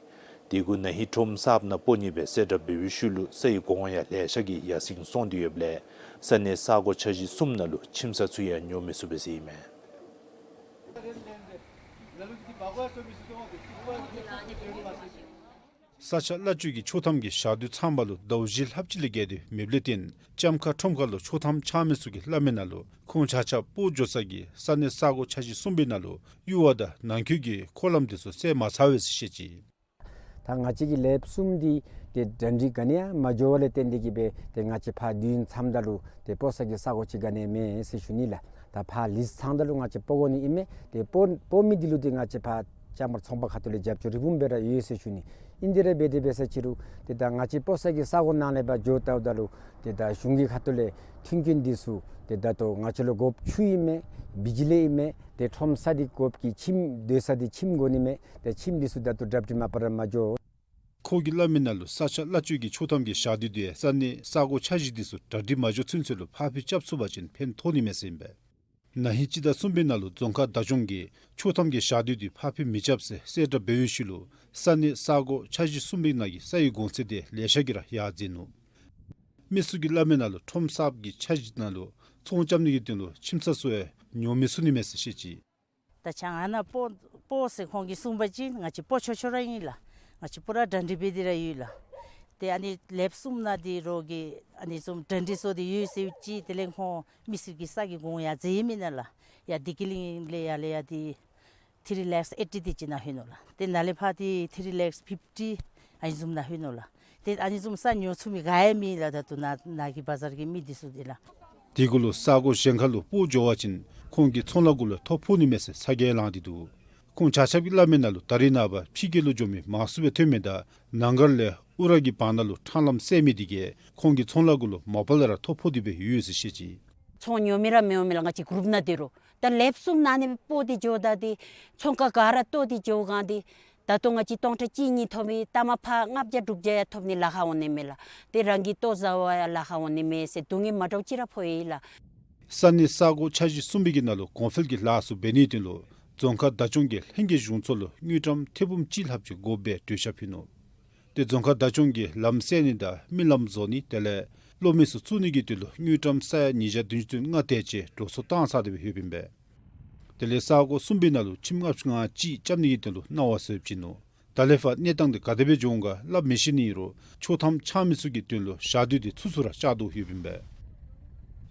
དེ་གུ་ན་ཧིང་ཁྲོམ་གསརཔ་ནང་སྤོ་ནི་སྦེ་གསལ་བསྒྲགས་འབད་བའི་ཤུལ་ལུ་སའི་གོང་ཡང་ལེ་ཤ་གིས་ཡར་སེང་སོང་སྟེ་ཡོདཔ་ལས་ས་གནས་ས་སྒོ་འཆར་གཞི་གསུམ་ནང་ལུ་ཁྱིམ་ས་ཚུ་ཡང་ཉོ་མི་ཚུགས་པས་ཟེར་ཨིན་མས། ས་ཆ་གླ་སྤྱོད་ཀྱི་ཆོག་ཐམ་གྱི་ཞག་དུས་ཚང་པ་ལུ་ཟླཝ་བཞི་ལྷགཔ་ཅིག་ལས་བརྒལ་ཏེ་མེདཔ་ལས་བརྟེན་ལྕམ་མཁར་ཁྲོམ་ཁ་ལུ་ཆོག་ཐམ་འཆང་མི་ཚུ་གིས་སླབ་མི་ནང་ལུ་ཁོང་ཆ་ཁྱབ་སྤོ་འགྱོ་ས་གི་ས་གནས་ས་སྒོ་འཆར་གཞི་གསུམ་པའི་ནང་ལུ་གཡུར་བ་དང་ནང་འཁོད་ཀྱི་འཁོར་ལམ་དེ་ཚུ་སེལ་མ་ཚར་བས་ཟེར་བཤད་ཅི། ད་ང་བཅས་ཀྱི་ལེབ་གསུམ་འདི་ཏེ་གྲ་སྒྲིག་ག་ནི་ཡང་མ་འགྱོ་བ་ལས་བརྟེན་ཏེ་གིས་སྦེ་ཏེ་ང་བཅས་ཕར་དུས་ཡུན་ཙམ་ད་ལུ་ཏེ་སྤོ་ས་གི་ས་གོ་ཅིག་ག་ནི་ཡང་མེད་ཟེར་ཞུ་ནི་ལགས། ད་ཕར་ལིསི་ཚང་ད་ལུ་ང་བཅས་སྤོ་དགོ་ནི་ཨིན་མས། ཏེ་སྤོ་སྤོ་མི་འདི་ལུ་ཏེ་ང་བཅས་ཕར་བྱང་མར་ཚོང་པ་ཁ་ཐུག་ལས་རྒྱབ་སྐྱོར་རིལ་བུམ་སྦེ་ར་ཡོད་ཟེར་ཞུ་ནི། ཨིན་དེ་ར་འབད་དེ་འབད་ས་ཅིག་རུང་ཏེ་ད་ང་བཅས་སྤོ་ས་གི་ས་གོ་ནང་ལས་ཕར་འགྱོ་བལྟཝ་ད་ལུ་ཏེ་ད་གཞུང་གི་ཁ་ཐུག་ལས་མཐུན་རྐྱེན་འདི་ཚུ་ཏེ་ད་ལྟོ་ང་བཅས་ལུ་དགོཔ་ཆུ་ཨིན་མས། བི་ཇི་ལི་ཨིན་མས། ཏེ་ཁྲོམ་ས་འདི་དགོཔ་གི་ཁྱིམ་སྡོད་ས་འདི་ཁྱིམ་དགོ་ནི་མས། ཏེ་ཁྱིམ་འདི་ཚུ་ད་ལྟོ་གྲ་སྒྲིག་མ་པ་ར་མ་འགྱོ། ཁོ་གིས་སླབ་མི་ནང་ལུ་ས་ཆ་གླ་སྤྱོད་ཀྱི་ཆོག་ཐམ་གྱི་ཞག་དུས་དེ་ས་གནས་ས་གོ་འཆར་གཞི་འདི་ཚུ་གྲ་སྒྲིག་མ་འགྱོ་ཚུན་ཚོད་ལུ་ཕར་འཕུལ་རྐྱབ་ཚུགས་པ་ཅིན་ཕན་ཐོགས་ནི་མས་ཟེར་ཨིན་པས། ན་ཧིང་སྤྱི་ཟླ་གསུམ་པའི་ནང་ལུ་རྫོང་ཁག་བདག་སྐྱོང་གིས་ཆོག་ཐམ་གྱི་ཞག་དུས་དེ་ཕར་འཕུལ་མི་རྐྱབ་ཟེར་གསལ་བསྒྲགས་འབད་བའི་ཤུལ་ལུ་ས་གནས་ས་གོ་འཆར་གཞི་གསུམ་པའི་ནང་གི་ས་ཡི་གོང་ཚད་དེ་ལེ་ཤ་གིས་ར་ཡར་འཛེགས་ནུག། མི་ཚུ་གིས་སླབ་མི་ནང་ལུ་ཁྲོམ་གསརཔ་གི་འཆར་གཞི་ནང་ལུ་ཚོང་རྐྱབ་ནི་གི་དོན་ལུ་ཁྱིམ་ཚང་ཚུ་ཡང་ཉོ་མི་ཚུགས་ནི་མས་ཟེར་བཤད་ཅི། ད་ཆ་ང་ནཱ་སྤོ་སྤོ་ཟེར་ཁོང་གིས་གསུངས་པ་ཅིན་ང་བཅས་སྤོ་ཆོག་ཆོག་ར་ཨིན་ལགས། ང་བཅས་པུ་ར་གྲ་སྒྲིག་འབད་དེ་ར་ཡོད་ལགས། ཏེ་ཨ་ནི་ལེབ་གསུམ་ནང་འདི་རོགས་ཀྱིས་ཨ་ནི་བཟུམ་གྲ་སྒྲིག་བཟོ་སྟེ་ཡོད་ཟེར་ཅི། དེ་ལས་ཁོང་མི་ཚུ་གིས་ས་གི་གོང་ཡར་འཛེགས་མི་ནང་ལགས། ཡར་བདེ་སྐྱིད་གླིང་ལས་ཡར་ལས་ཡར་འདི་ཐི་རི་ལེགས་ཨེ་ཊི་འདི་ཅིག་ནང་ལྷོད་ནུག་ལགས། ཏེ་ནཱ་ལས་ཕར་འདི་ཐི་རི་ལེགས་ཕིཕ་ཊི་ཨ་ནི་བཟུམ་ནང་ལྷོད་ནུག་ལགས། ཏེ་ཨ་ནི་བཟུམ་ས་ཉོ་ཚུགས་མི་ག་ཡང་མེད་ལགས། ད་ལྟོ་ནཱ་ནཱ་གི་བ་ཛར་གྱི་མི་འདི་ཚུ་འདི་ལགས། དེ་གུ་ལུ་ས་གོ་གཞན་ཁ་ལུ་སྤོ་འགྱོ་བ་ཅིན་ཁོང་གི་ཚོང་ལཱ་གུ་ལུ་ཐོ་ཕོག་ནི་མས་ཟེར་ཚ་གྱང་ལང་སྟེ་འདུག། ཁོང་ཆ་ཁྱབ་ཀྱིས་སླབ་མི་ནང་ལུ་ད་རེས་ནངས་པ་ཕྱི་རྒྱལ་ལུ་འགྱོ་མི་མང་སུ་སྦེ་ཐོན་མི་དང་ནང་སྒར་ལས་ཨུ་ར་གི་བར་ན་ལུ་ཁྲང་ལམ་བསལ་མི་འདི་གིས་ཁོང་གི་ཚོང་ལཱ་གུ་ལུ་མ་པ་ལས་ར་ཐོ་ཕོག་སྟེ་སྦེ་ཡོད་ཟེར་བཤད་ཅི། ཚོང་ཉོ་མི་ར་མི་འོང་མི་ལགས། ང་བཅས་གུ་རུཔ་ནང་སྡོད་རུང་ད་ལེབ་གསུམ་ནང་ནི་སྤོ་སྟེ་འགྱོཝ་ད་འདི་ཚོང་ཁང་ག་ར་བཏོག་སྟེ་འགྱོ་གང་འདི་ད་ལྟོ་ང་བཅས་སྟོང་ཕྲག་གཅིག་གཉིས་ཐོབ་མི་ལྟ་མ་ཕར་ལྔ་བརྒྱ་དྲུག་བརྒྱ་ཡང་ཐོབ་ནི་ལཱ་ཁག་འོང་ནི་མས་ལགས། ཏེ་རང་གི་ལྟོ་བཟའ་བ་ཡང་ལཱ་ཁག་འོང་ནི་མས་ཟེར་སྡུག་བསྔལ་མ་འདྲཝ་ཅིག་ར་ཕོག་ཡི་ལགས། ས་གནས་ས་གོ་འཆར་གཞི་གསུམ་པའི་གི་ནང་ལུ་གོང་འཕེལ་གྱི་ལཱ་ཚུ་འབད་ནིའི་དོན་ལུ་རྫོང་ཁག་བདག་སྐྱོང་གིས་ལྷན་རྒྱས་གཞུང་ཚོགས་ལུ་དངུལ་ཀྲམ་ཐེར་འབུམ་གཅིག་ལྷགཔ་ཅིག་དགོཔ་སྦེ་གྲོས་འཆར་ཕུལ་ནུག། ཏེ་རྫོང་ཁག་བདག་སྐྱོང་གིས་ལམ་བསལ་ནི་དང་རྨི་ལམ་བཟོ་ནི་དེ་ལས་གློག་མེ་ཚུ་བཙུགས་ནི་གི་དོན་ལུ་དངུལ་ཀྲམ་ས་ཡ་ཉིས་བརྒྱ་བདུན་ཅུ་དོན་ལྔ་དེ་ཅིག་འགྲོ་སོང་བཏང་ཚར་ཏེ་སྦེ་ཡོདཔ་ཨིན་པས། དེ་ལས་ས་གོ་གསུམ་པའི་ནང་ལུ་ཁྱིམ་ལྔ་བཅུ་ང་གཅིག་རྐྱབ་ནི་གི་དོན་ལུ་གནང་བ་སྩལ་ཅི་ནུག། ད་ལས་ཕར་གནས་སྟངས་དེ་ག་དེ་སྦེ་འགྱོ་འོང་ག་སླབ་མི་ཤེས་ནི་ཨིན་རུང་ཆོག་ཐམ་འཆང་མི་ཚུ་གི་དོན་ལུ་ཞག་དུས་དེ་ཚུན་ཚོད་ར་བཅག་དོ་ཡོདཔ་ཨིན་པས།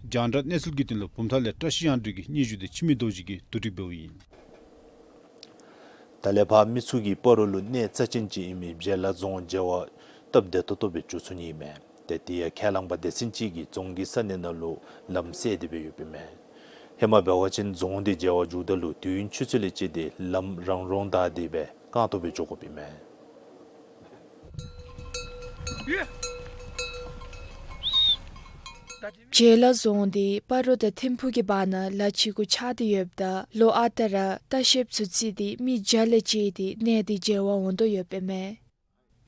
རྒྱང་བསྒྲགས་གནས་ཚུལ་གྱི་དོན་ལུ་བུམ་ཐང་ལས་བཀྲ་ཤིས་དབྱངས་སྒྲོན་གྱི་སྙན་ཞུ་དེ་འཆི་མེད་རྡོ་རྗེ་གིས་བསྡུ་སྒྲིག་འབདཝ་ཨིན། ད་ལས་ཕར་མི་ཚུ་གིས་སྤ་རོ་ལུ་གནས་རྩ་ཅན་ཅིག་ཨིན་མི་བྱེ་ལ་རྫོང་མཇལ་བ་སྟབས་བདེ་ཏོག་ཏོ་སྦེ་འགྱོ་ཚུགས་ནི་ཨིན་མས། ཏེ་དེ་ཡང་ཁས་བླངས་པ་སྡེ་ཚན་ཅིག་གིས་རྫོང་གི་ས་གནས་ནང་ལུ་ལམ་བསལ་ཏེ་སྦེ་ཡོདཔ་ཨིན་མས། ཧེ་མ་འབད་བ་ཅིན་རྫོང་དེ་མཇལ་བར་འགྱོཝ་ད་ལུ་དུས་ཡུན་ཆུ་ཚོད་ལས་བཅད་དེ་ལམ་རང་རོང་བདའ་སྟེ་སྦེ་རྐང་སྟོང་སྦེ་འགྱོ་དགོཔ་ཨིན་མས། བྱེ་ལ་རྫོང་འདི་སྤ་རོ་དང་ཐིམ་ཕུག་གི་བར་ན་ལ་ཕྱི་གུ་ཆགས་ཏེ་ཡོདཔ་ད་ལོ་ཨ་རྟག་ར་ལྟ་བཤལཔ་ཚུ་བརྩིས་ཏེ་མི་བརྒྱ་ལས་བཅད་དེ་གནས་འདི་མཇལ་བར་འོང་དོ་ཡོདཔ་ཨིན་མས།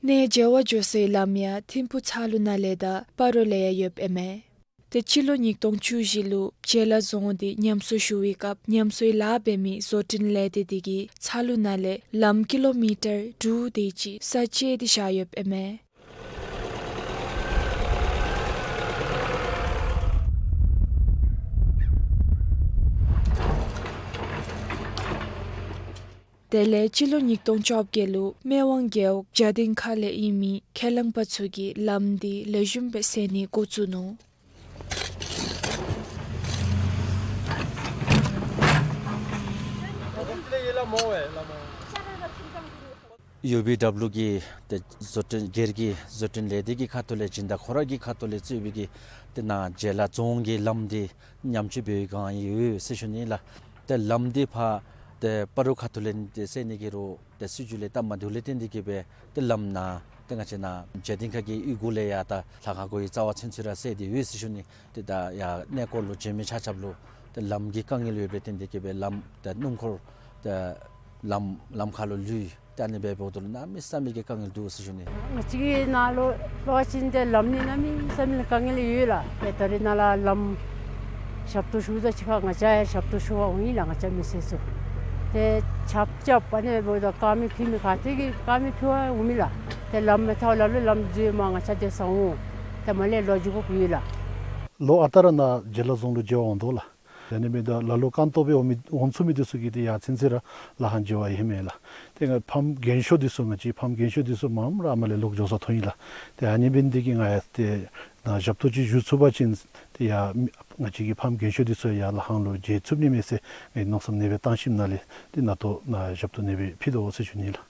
གནས་མཇལ་བར་འགྱོ་སའི་ལམ་ཡང་ཐིམ་ཕུག་ཚ་ལུ་ནང་ལས་དང་སྤ་རོ་ལས་ཡང་ཡོདཔ་ཨིན་མས། ཏེ་སྤྱི་ལོ་ཉིས་སྟོང་བཅུ་བཞི་ལུ་བྱེ་ལ་རྫོང་འདི་ཉམས་གསོ་ཞུ་བའི་སྐབས་ཉམས་གསོའི་ལཱ་འབད་མི་བཟོ་སྐྲུན་ལས་སྡེ་དེ་གིས་ཚ་ལུ་ནང་ལས་ལམ་ཀི་ལོ་མི་ཊར་དྲུག་དེ་ཅིག་ས་བཅད་དེ་བཞག་ཡོདཔ་ཨིན་མས། དེ་ལས་སྤྱི་ལོ་ཉིས་སྟོང་བཅོ་བརྒྱད་ལུ་སྨད་དབང་རྒེད་འོག་བྱ་སྡིངས་ཁ་ལས་ཨིན་མི་ཁས་བླངས་པ་ཚུ་གིས་ལམ་འདི་ལེགས་ཤོམ་སྦེ་བསལ་ནི་འགོ་བཙུགས་ནུག། ཡུ་བི་ཌབ་ལུ་གི་ཏེ་བཟོ་སྐྲུན་སྒེར་གྱི་བཟོ་སྐྲུན་ལས་སྡེ་གི་ཁ་ཐུག་ལས་སྦྱིན་བདག་ཁོ་ར་གི་ཁ་ཐུག་ལས་གཙོས་པའི་གི་ཏེ་ནཱ་བྱེ་ལ་རྫོང་གི་ལམ་འདི་ཉམས་བཅོས་འབད་བའི་སྒང་ཡོད་ཟེར་ཞུ་ནི་ལགས། ཏེ་ལམ་འདི་ཕར་ཏེ་སྤ་རོ་ཁ་ཐུག་ལས་ཏེ་བསལ་ནི་གི་རོགས་ཏེ་སྲིད་བྱུས་ལས་སྟབས་མ་བདེཝ་ལས་བརྟེན་ཏེ་གིས་སྦེ་ཏེ་ལམ་ནཱ་ཏེ་ང་བཅས་ནཱ་བྱ་སྡིངས་ཁ་གི་གཡུས་སྒོ་ལས་ཡར་ད་ལྷ་ཁང་སྒོ་ཡི་རྩ་བ་ཚུན་ཚོད་ར་བསལ་ཏེ་ཡོད་ཟེར་ཞུ་ནི། ཏེ་ད་ཡར་གནས་སྐོར་ལུ་འབྱོན་མི་ཆ་ཁྱབ་ལུ་ཏེ་ལམ་གྱི་དཀའ་ངལ་ཡོདཔ་ལས་བརྟེན་ཏེ་གིས་སྦེ་ལམ་ཏེ་སྣུམ་འཁོར་ཏེ་ལམ་ལམ་ཁ་ལུ་ལུས། ཏེ་ཨ་ནི་སྦེ་འབདཝ་ད་ལུ་གནམ་མེད་ས་མེད་ཀྱི་དཀའ་ངལ་འདུག་ཟེར་ཞུ་ནི། ང་བཅས་ཀྱི་ནཱ་ལུ་འབད་བ་ཅིན་ཏེ་ལམ་ནི་གནམ་མེད་ས་མེད་དཀའ་ངལ་ཡོད་ལགས། ཏེ་ད་རེས་ནཱ་ལུ་ལམ་ཞབས་ཏོག་ཞུ་དོ་ཅིག་ཁར་ང་བཅས་ཡང་ཞབས་ཏོག་ཞུ་བར་འོང་ཡི་ལགས། ང་བཅས་མི་སེར་ཚུ་ཏེ་ཆརཔ་རྐྱབ་ཨ་ནི་འབདཝ་ད་དཀར་མེ་ཕུལ་མི་ག་ཏེ་གིས་དཀར་མེ་ཕུལ་བར་འོང་མི་ལགས། ཏེ་ལམ་མེད་ཐབས་ལ་ལུ་ལམ་འཛོལ་མ་ང་བཅས་ཏེ་ས་འོང་ཏེ་མར་ལས་ལོག་འགྱོ་དགོཔ་ཡོད་ལགས། ལོ་ཨ་རྟག་ར་ནཱ་བྱེ་ལ་རྫོང་ལུ་མཇལ་བར་འོང་དོ་ལགས། ཨ་ནི་མེན་ད་ལ་ལུ་རྐང་སྟོང་སྦེ་འོང་མི་འོང་ཚུགས་མི་འདི་ཚུ་གིས་ཏེ་ཡ་ཚུན་ཚོད་ར་ལྷ་ཁང་མཇལ་བར་ཡོད་མས་ལགས། ཏེ་ང་ཕམ་རྒན་ཤོས་འདི་ཚུ་ང་བཅས་ཕམ་རྒན་ཤོས་འདི་ཚུ་མངམ་ར་མར་ལས་ལོག་འགྱོ་ས་མཐོང་ཡི་ལགས། ཏེ་ཨ་ནི་འབད་ནི་འདི་གིས་ང་ཡང་ཏེ་ནཱ་ཞབས་ཏོག་ཅིག་ཞུ་ཚུགས་པ་ཅིན་ཏེ་ཡ་ང་བཅས་ཀྱི་ཕམ་རྒན་ཤོས་འདི་ཚུ་ཡང་ལྷ་ཁང་ལུ་མཇལ་ཚུགས་ནི་མས་ཟེར་ངེའི་མནོ་བསམ་ཨ་ནི་སྦེ་བཏང་ཞིནམ་ལས་ཏེ་ནཱ་ལྟོ་ནཱ་ཞབས་ཏོག་ཨ་ནི་སྦེ་ཕུལ་དོ་ཟེར་ཞུ་ནི་ལགས།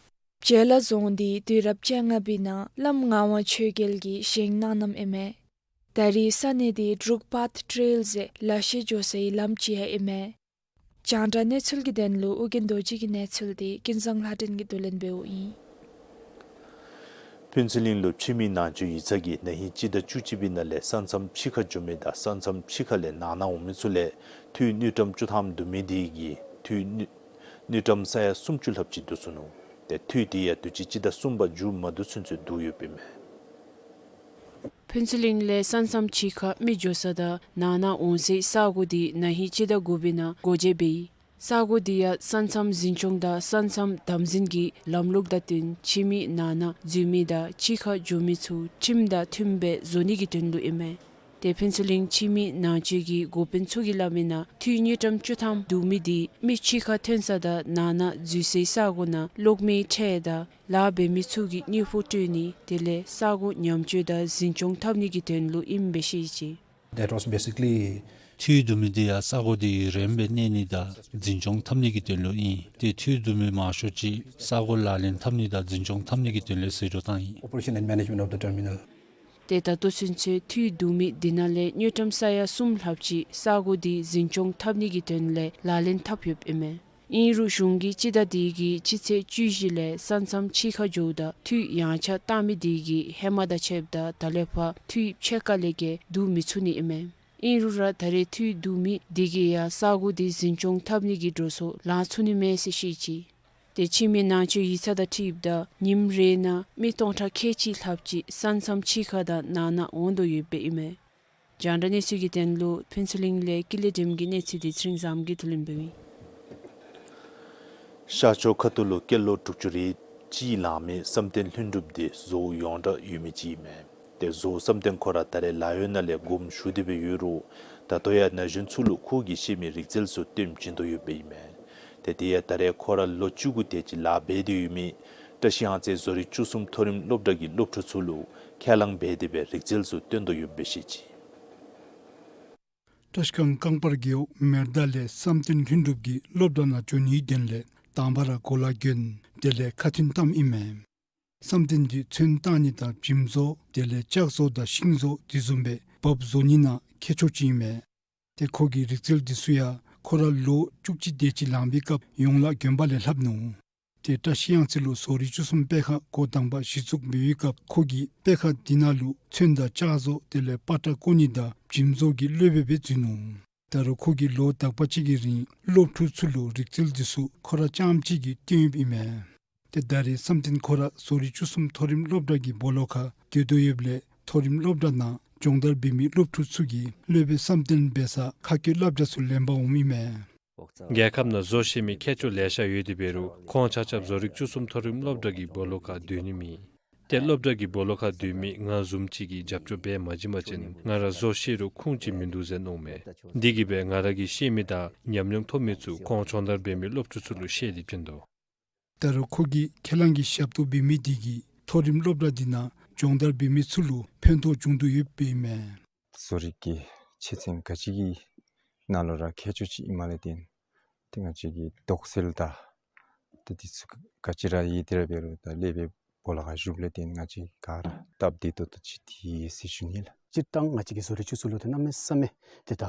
བྱེ་ལ་རྫོང་འདི་དུས་རབས་བཅོ་ལྔ་པའི་ནང་བླམ་ངག་དབང་ཆོས་རྒྱལ་གྱིས་བཞེངས་གནང་གནངམ་ཨིན་མས། ད་རེས་ས་གནས་འདི་འབྲུག་པཱཐ་ཊེལ་ཟེར་ལ་ཤས་འགྱོ་སའི་ལམ་ཅིག་ཡང་ཨིན་མས། རྒྱང་བསྒྲགས་གནས་ཚུལ་གྱི་དོན་ལུ་ཨོ་རྒྱན་རྡོ་རྗེ་གི་གནས་ཚུལ་འདི་ཀུན་བཟང་ལྷ་སྒྲོན་གྱིས་བསྡུ་ལེན་འབདཝ་ཨིན། ཕུན་ཚོགས་གླིང་ལུ་ཕྱི་མི་ནང་ཆོས་ཡིག་ཚང་གིས་ན་ཧིང་སྤྱི་ཟླ་བཅུ་གཅིག་པའི་ནང་ལས་ས་མཚམས་ཕྱི་ཁར་འགྱོ་མི་དང་ས་མཚམས་ཕྱི་ཁ་ལས་ནང་ན་འོང་མི་ཚུ་ལས་འཐུས་དངུལ་ཀྲམ་བཅུ་ཐམ་བསྡུ་མི་དེ་གིས་འཐུས་དངུལ་དངུལ་ཀྲམ་ས་ཡ་སུམ་ཅུ་ལྷགཔ་ཅིག་བསྡུ་ཚུགས་ནུག། ཏེ་འཐུས་དེ་ཡང་དུས་ཅི་སྤྱི་ཟླ་གསུམ་པ་མཇུག་མ་བསྡུ་ཚུན་ཚོད་བསྡུ་ཡོདཔ་ཨིན་མས། ཕུན་ཚོགས་གླིང་ལས་ས་མཚམས་ཕྱི་ཁར་མི་འགྱོ་ས་དང་ནང་ན་འོང་སའི་ས་གོ་དེ་ན་ཧིང་སྤྱི་ཟླ་དགུ་པའི་ནང་སྒོ་འབྱེད་འབད་ཡི། ས་གོ་དེ་ཡང་ས་མཚམས་འཛིན་སྐྱོང་དང་ས་མཚམས་དམ་འཛིན་གྱི་ལམ་ལུགས་དང་བསྟུན་ཕྱི་མི་ནང་ན་འཛུལ་མི་དང་ཕྱི་ཁར་འགྱོ་མི་ཚུ་ཁྲིམས་དང་མཐུནམ་སྦེ་བཟོ་ནི་གི་དོན་ལུ་ཨིན་མས། ཏེ་ཕུན་ཚོགས་གླིང་ཕྱི་མི་ནང་ཆོས་ཀྱི་འགོ་དཔོན་ཚུ་གིས་སླབ་མིའི་ནང་འཐུས་དངུལ་ཀྲམ་བཅུ་ཐམ་བསྡུ་མི་དེ་མི་ཕྱི་ཁར་ཐོན་ས་དང་ནང་ན་འཛུལ་སའི་ས་གོ་ནང་གློག་མེའི་ཁྲལ་དང་ལཱ་འབད་མི་ཚུ་གི་དངུལ་ཕོགས་སྤྲོད་ནི་དེ་ལས་ས་གོ་ཉམས་བཅོས་དང་འཛིན་སྐྱོང་འཐབ་ནི་གི་དོན་ལུ་ཨིནམ་སྦེ་བཤད་ཅི། That was basically འཐུས་བསྡུ་མི་དེ་ཡང་ས་གོ་དེ་རིངམ་སྦེ་གནས་ནི་དང་འཛིན་སྐྱོང་འཐབ་ནི་གི་དོན་ལུ་ཨིན། ཏེ་འཐུས་བསྡུ་མི་མང་ཤོས་ཅིག་ས་གོ་ལག་ལེན་འཐབ་ནི་དང་འཛིན་སྐྱོང་འཐབ་ནི་གི་དོན་ལས་ཟད་འགྲོ་བཏང་ཡི། Operation and management of the terminal. ཏེ་ད་ལྟོ་ཚུན་ཚོད་འཐུས་བསྡུ་མི་དེ་ནང་ལས་དངུལ་ཀྲམ་ས་ཡ་གསུམ་ལྷགཔ་ཅིག་ས་གོ་དེ་འཛིན་སྐྱོང་འཐབ་ནི་གི་དོན་ལས་ལག་ལེན་འཐབ་ཡོདཔ་ཨིན་མས། ཨིན་རུང་གཞུང་གིས་སྤྱི་ཟླ་དེ་གི་སྤྱི་ཚེས་བཅུ་བཞི་ལས་ས་མཚམས་ཕྱི་ཁར་འགྱོཝ་ད་འཐུས་ཡངས་ཆག་བཏང་མི་དེ་གིས་ཧེ་མ་དང་ཕྱདཔ་ད་ད་ལས་ཕར་འཐུས་ཕྱེད་ཀ་ལས་བརྒལ་བསྡུ་མི་ཚུགས་ནི་ཨིན་མས། ཨིན་རུང་ར་ད་རེས་འཐུས་བསྡུ་མི་དེ་གིས་ཡང་ས་གོ་དེ་འཛིན་སྐྱོང་འཐབ་ནི་གི་འགྲོ་སོང་ལང་ཚུགས་ནི་མས་ཟེར་བཤད་ཅི། ཏེ་ཕྱི་མི་ནང་ཆོས་ཡིག་ཚང་དང་འཁྲིལཝ་ད་ཉིནམ་རེ་ནང་མི་སྟོང་ཕྲག་ཁལ་གཅིག་ལྷགཔ་ཅིག་ས་མཚམས་ཕྱི་ཁ་དང་ནང་ན་འོང་དོ་ཡོདཔ་ཨིན་མས། རྒྱང་བསྒྲགས་གནས་ཚུལ་གྱི་དོན་ལུ་ཕུན་ཚོགས་གླིང་ལས་ཀུན་ལེགས་སྒྲོལམ་གྱི་གནས་ཚུལ་དེ་ཚེ་རིང་བཟངམོ་གིས་བསྡུ་ལེན་འབདཝ་ཨིན། ཤར་ཕྱོགས་ཁ་ཐུག་ལུ་སྐྱེས་ལོ་དྲུག་ཅུ་རེ་གཅིག་ལང་མི་བསམ་གཏན་ལྷུན་གྲུབ་དེ་བཟོ་བོ་ཡོངས་གྲགས་ཡོད་མི་ཅིག་ཨིན་མས། ཏེ་བཟོ་བོ་བསམ་གཏན་ཁོ་ར་ད་རེས་ལཱ་གཡོག་ནང་ལས་དགོངསམ་ཞུ་སྟེ་སྦེ་ཡོད་རུང་ད་ལྟོ་ཡང་ན་གཞོན་ཚུ་ལུ་ཁོ་གིས་ཤེས་མི་རིག་རྩལ་ཚུ་སྟོན་བྱིན་དོ་ཡོདཔ་ཨིན་མས། ཏེ་དེ་ཡང་ད་རེས་ཁོ་ར་ལོ་བཅུ་དགུ་དེ་ཅིག་ལཱ་འབད་དེ་ཡོད་མི་བཀྲ་ཤིས་གཡང་རྩེ་བཟོ་རིག་བཅུ་གསུམ་མཐོ་རིམ་སློབ་གྲྭ་གི་སློབ་ཕྲུག་ཚུ་ལུ་ཁས་བླངས་འབད་དེ་སྦེ་རིག་རྩལ་ཚུ་སྟོན་དོ་ཡོདཔ་སྦེ་བཤད་ཅི། བཀྲ་ཤིས་སྒང་རྐང་པར་རྒེད་འོག་མེར་མདའ་ལས་བསམ་གཏན་ལྷུན་གྲུབ་ཀྱིས་སློབ་གྲྭ་ནང་འགྱོ་ནིའི་དོན་ལས་དང་པ་ར་གོ་ལ་གྱོན་དེ་ལས་ཁ་ཐུན་བཏངམ་ཨིན་མས། བསམ་གཏན་འདི་ཚོན་བཏང་ནི་དང་བྱེམ་བཟོ་དེ་ལས་ལྕགས་བཟོ་དང་ཤིང་བཟོ་དེ་བཟུམ་སྦེ་འབགཔ་བཟོ་ནི་ནང་མཁས་མཆོག་ཅིག་ཨིན་མས། ཏེ་ཁོ་གི་རིག་རྩལ་འདི་ཚུ་ཡང་ཁོ་ར་ལོ་བཅུ་གཅིག་དེ་ཅིག་ལང་པའི་སྐབས་ཡོངས་བསྒྲགས་གྱོན་པ་ལས་ལྷབ་ནུག། ཏེ་བཀྲ་ཤིས་གཡང་རྩེ་ལུ་བཟོ་རིག་བཅུ་གསུམ་པེ་ཁག་འགོ་དང་པ་གཞི་བཙུགས་འབད་བའི་སྐབས་ཁོ་གིས་པེ་ཁག་འདི་ནང་ལུ་ཚོན་དང་ལྕགས་བཟོ་དེ་ལས་པ་ཏྲ་བརྐོ་ནི་དང་བྱེམ་བཟོ་གི་སློབ་དཔོན་སྦེ་འཛུལ་ནུག། ད་རུང་ཁོ་གིས་ལོ་དག་པ་ཅིག་གི་རིང་སློབ་ཕྲུག་ཚུ་ལུ་རིག་རྩལ་འདི་ཚུ་ཁོ་ར་རྐྱངམ་གཅིག་གིས་སྟོན་ཡོདཔ་ཨིན་མས། ཏེ་ད་རེས་བསམ་གཏན་ཁོ་ར་བཟོ་རིག་བཅུ་གསུམ་མཐོ་རིམ་སློབ་གྲྭ་གི་སྦོ་ལོགས་ཁར་སྡོད་དོ་ཡོདཔ་ལས་མཐོ་རིམ་སློབ་གྲྭ་ནང་སྦྱོང་བརྡར་འབད་མི་སློབ་ཕྲུག་ཚུ་གིས་སློབ་དཔོན་བསམ་གཏན་འབད་སར་ཁ་སྐད་སླབ་བྱ་ཚུ་ལེན་པར་འོངམ་ཨིན་མས། རྒྱལ་ཁབ་ནང་བཟོ་ཤེས་མི་མཁས་མཆོག་ལེ་ཤ་ཡོད་དེ་འབད་རུང་ཁོང་ཆ་ཁྱབ་བཟོ་རིག་བཅུ་གསུམ་མཐོ་རིམ་སློབ་གྲྭ་གི་སྦོ་ལོགས་ཁར་སྡོད་ནི་མེད། ཏེ་སློབ་གྲྭ་གི་སྦོ་ལོགས་ཁར་སྡོད་མི་ང་བཟུམ་ཅིག་གིས་རྒྱབ་སྐྱོར་འབད་མ་བྱིན་པ་ཅིན་ང་ར་བཟོ་ཤེས་རུང་ཁུངས་ཅིག་མིན་འདུག་ཟེར་མནོཝ་མས། འདི་གིས་སྦེ་ང་ར་གིས་ཤེས་མི་དང་ཉམས་མྱོང་ཐོབ་མི་ཚུ་ཁོང་སྦྱོང་བརྡར་འབད་མི་སློབ་ཕྲུག་ཚུ་ལུ་བཤད་དེ་བྱིན་དོ། ད་རུང་ཁོ་གིས་ཁས་བླངས་ཀྱི་ཞབས་ཏོག་འབད་མི་དེ་གིས་མཐོ་རིམ་སློབ་གྲྭ་འདི་ནང་སྦྱོང་བརྡར་འབད་མི་ཚུ་ལུ་ཕན་ཐོགས་བྱུང་དོ་ཡོདཔ་ཨིན་མས། བཟོ་རིག་གི་ཆེད་ཚན་ག་ཅི་གི་ནང་ལུ་ར་མཁས་མཆོག་ཅིག་ཨིནམ་ལས་བརྟེན་ཏེ་ང་བཅས་ཀྱི་དོགས་སེལ་དང་ཏེ་འདི་ཚུ་ག་ཅི་ར་ཡོད་དེ་ར་འབད་རུང་ད་སློབ་དཔོན་སྦོ་ལོགས་ཁར་བཞུགསཔ་ལས་བརྟེན་ང་བཅས་ག་ར་སྟབས་བདེ་ཏོག་ཏོ་ཅིག་ཏེ་ཡོད་ཟེར་ཞུ་ནི་ལགས། སྤྱིར་བཏང་ང་བཅས་ཀྱི་བཟོ་རིག་བཅུ་གསུམ་ལུ་ཏེ་གནམ་མེད་ས་མེད་ཏེ་ད་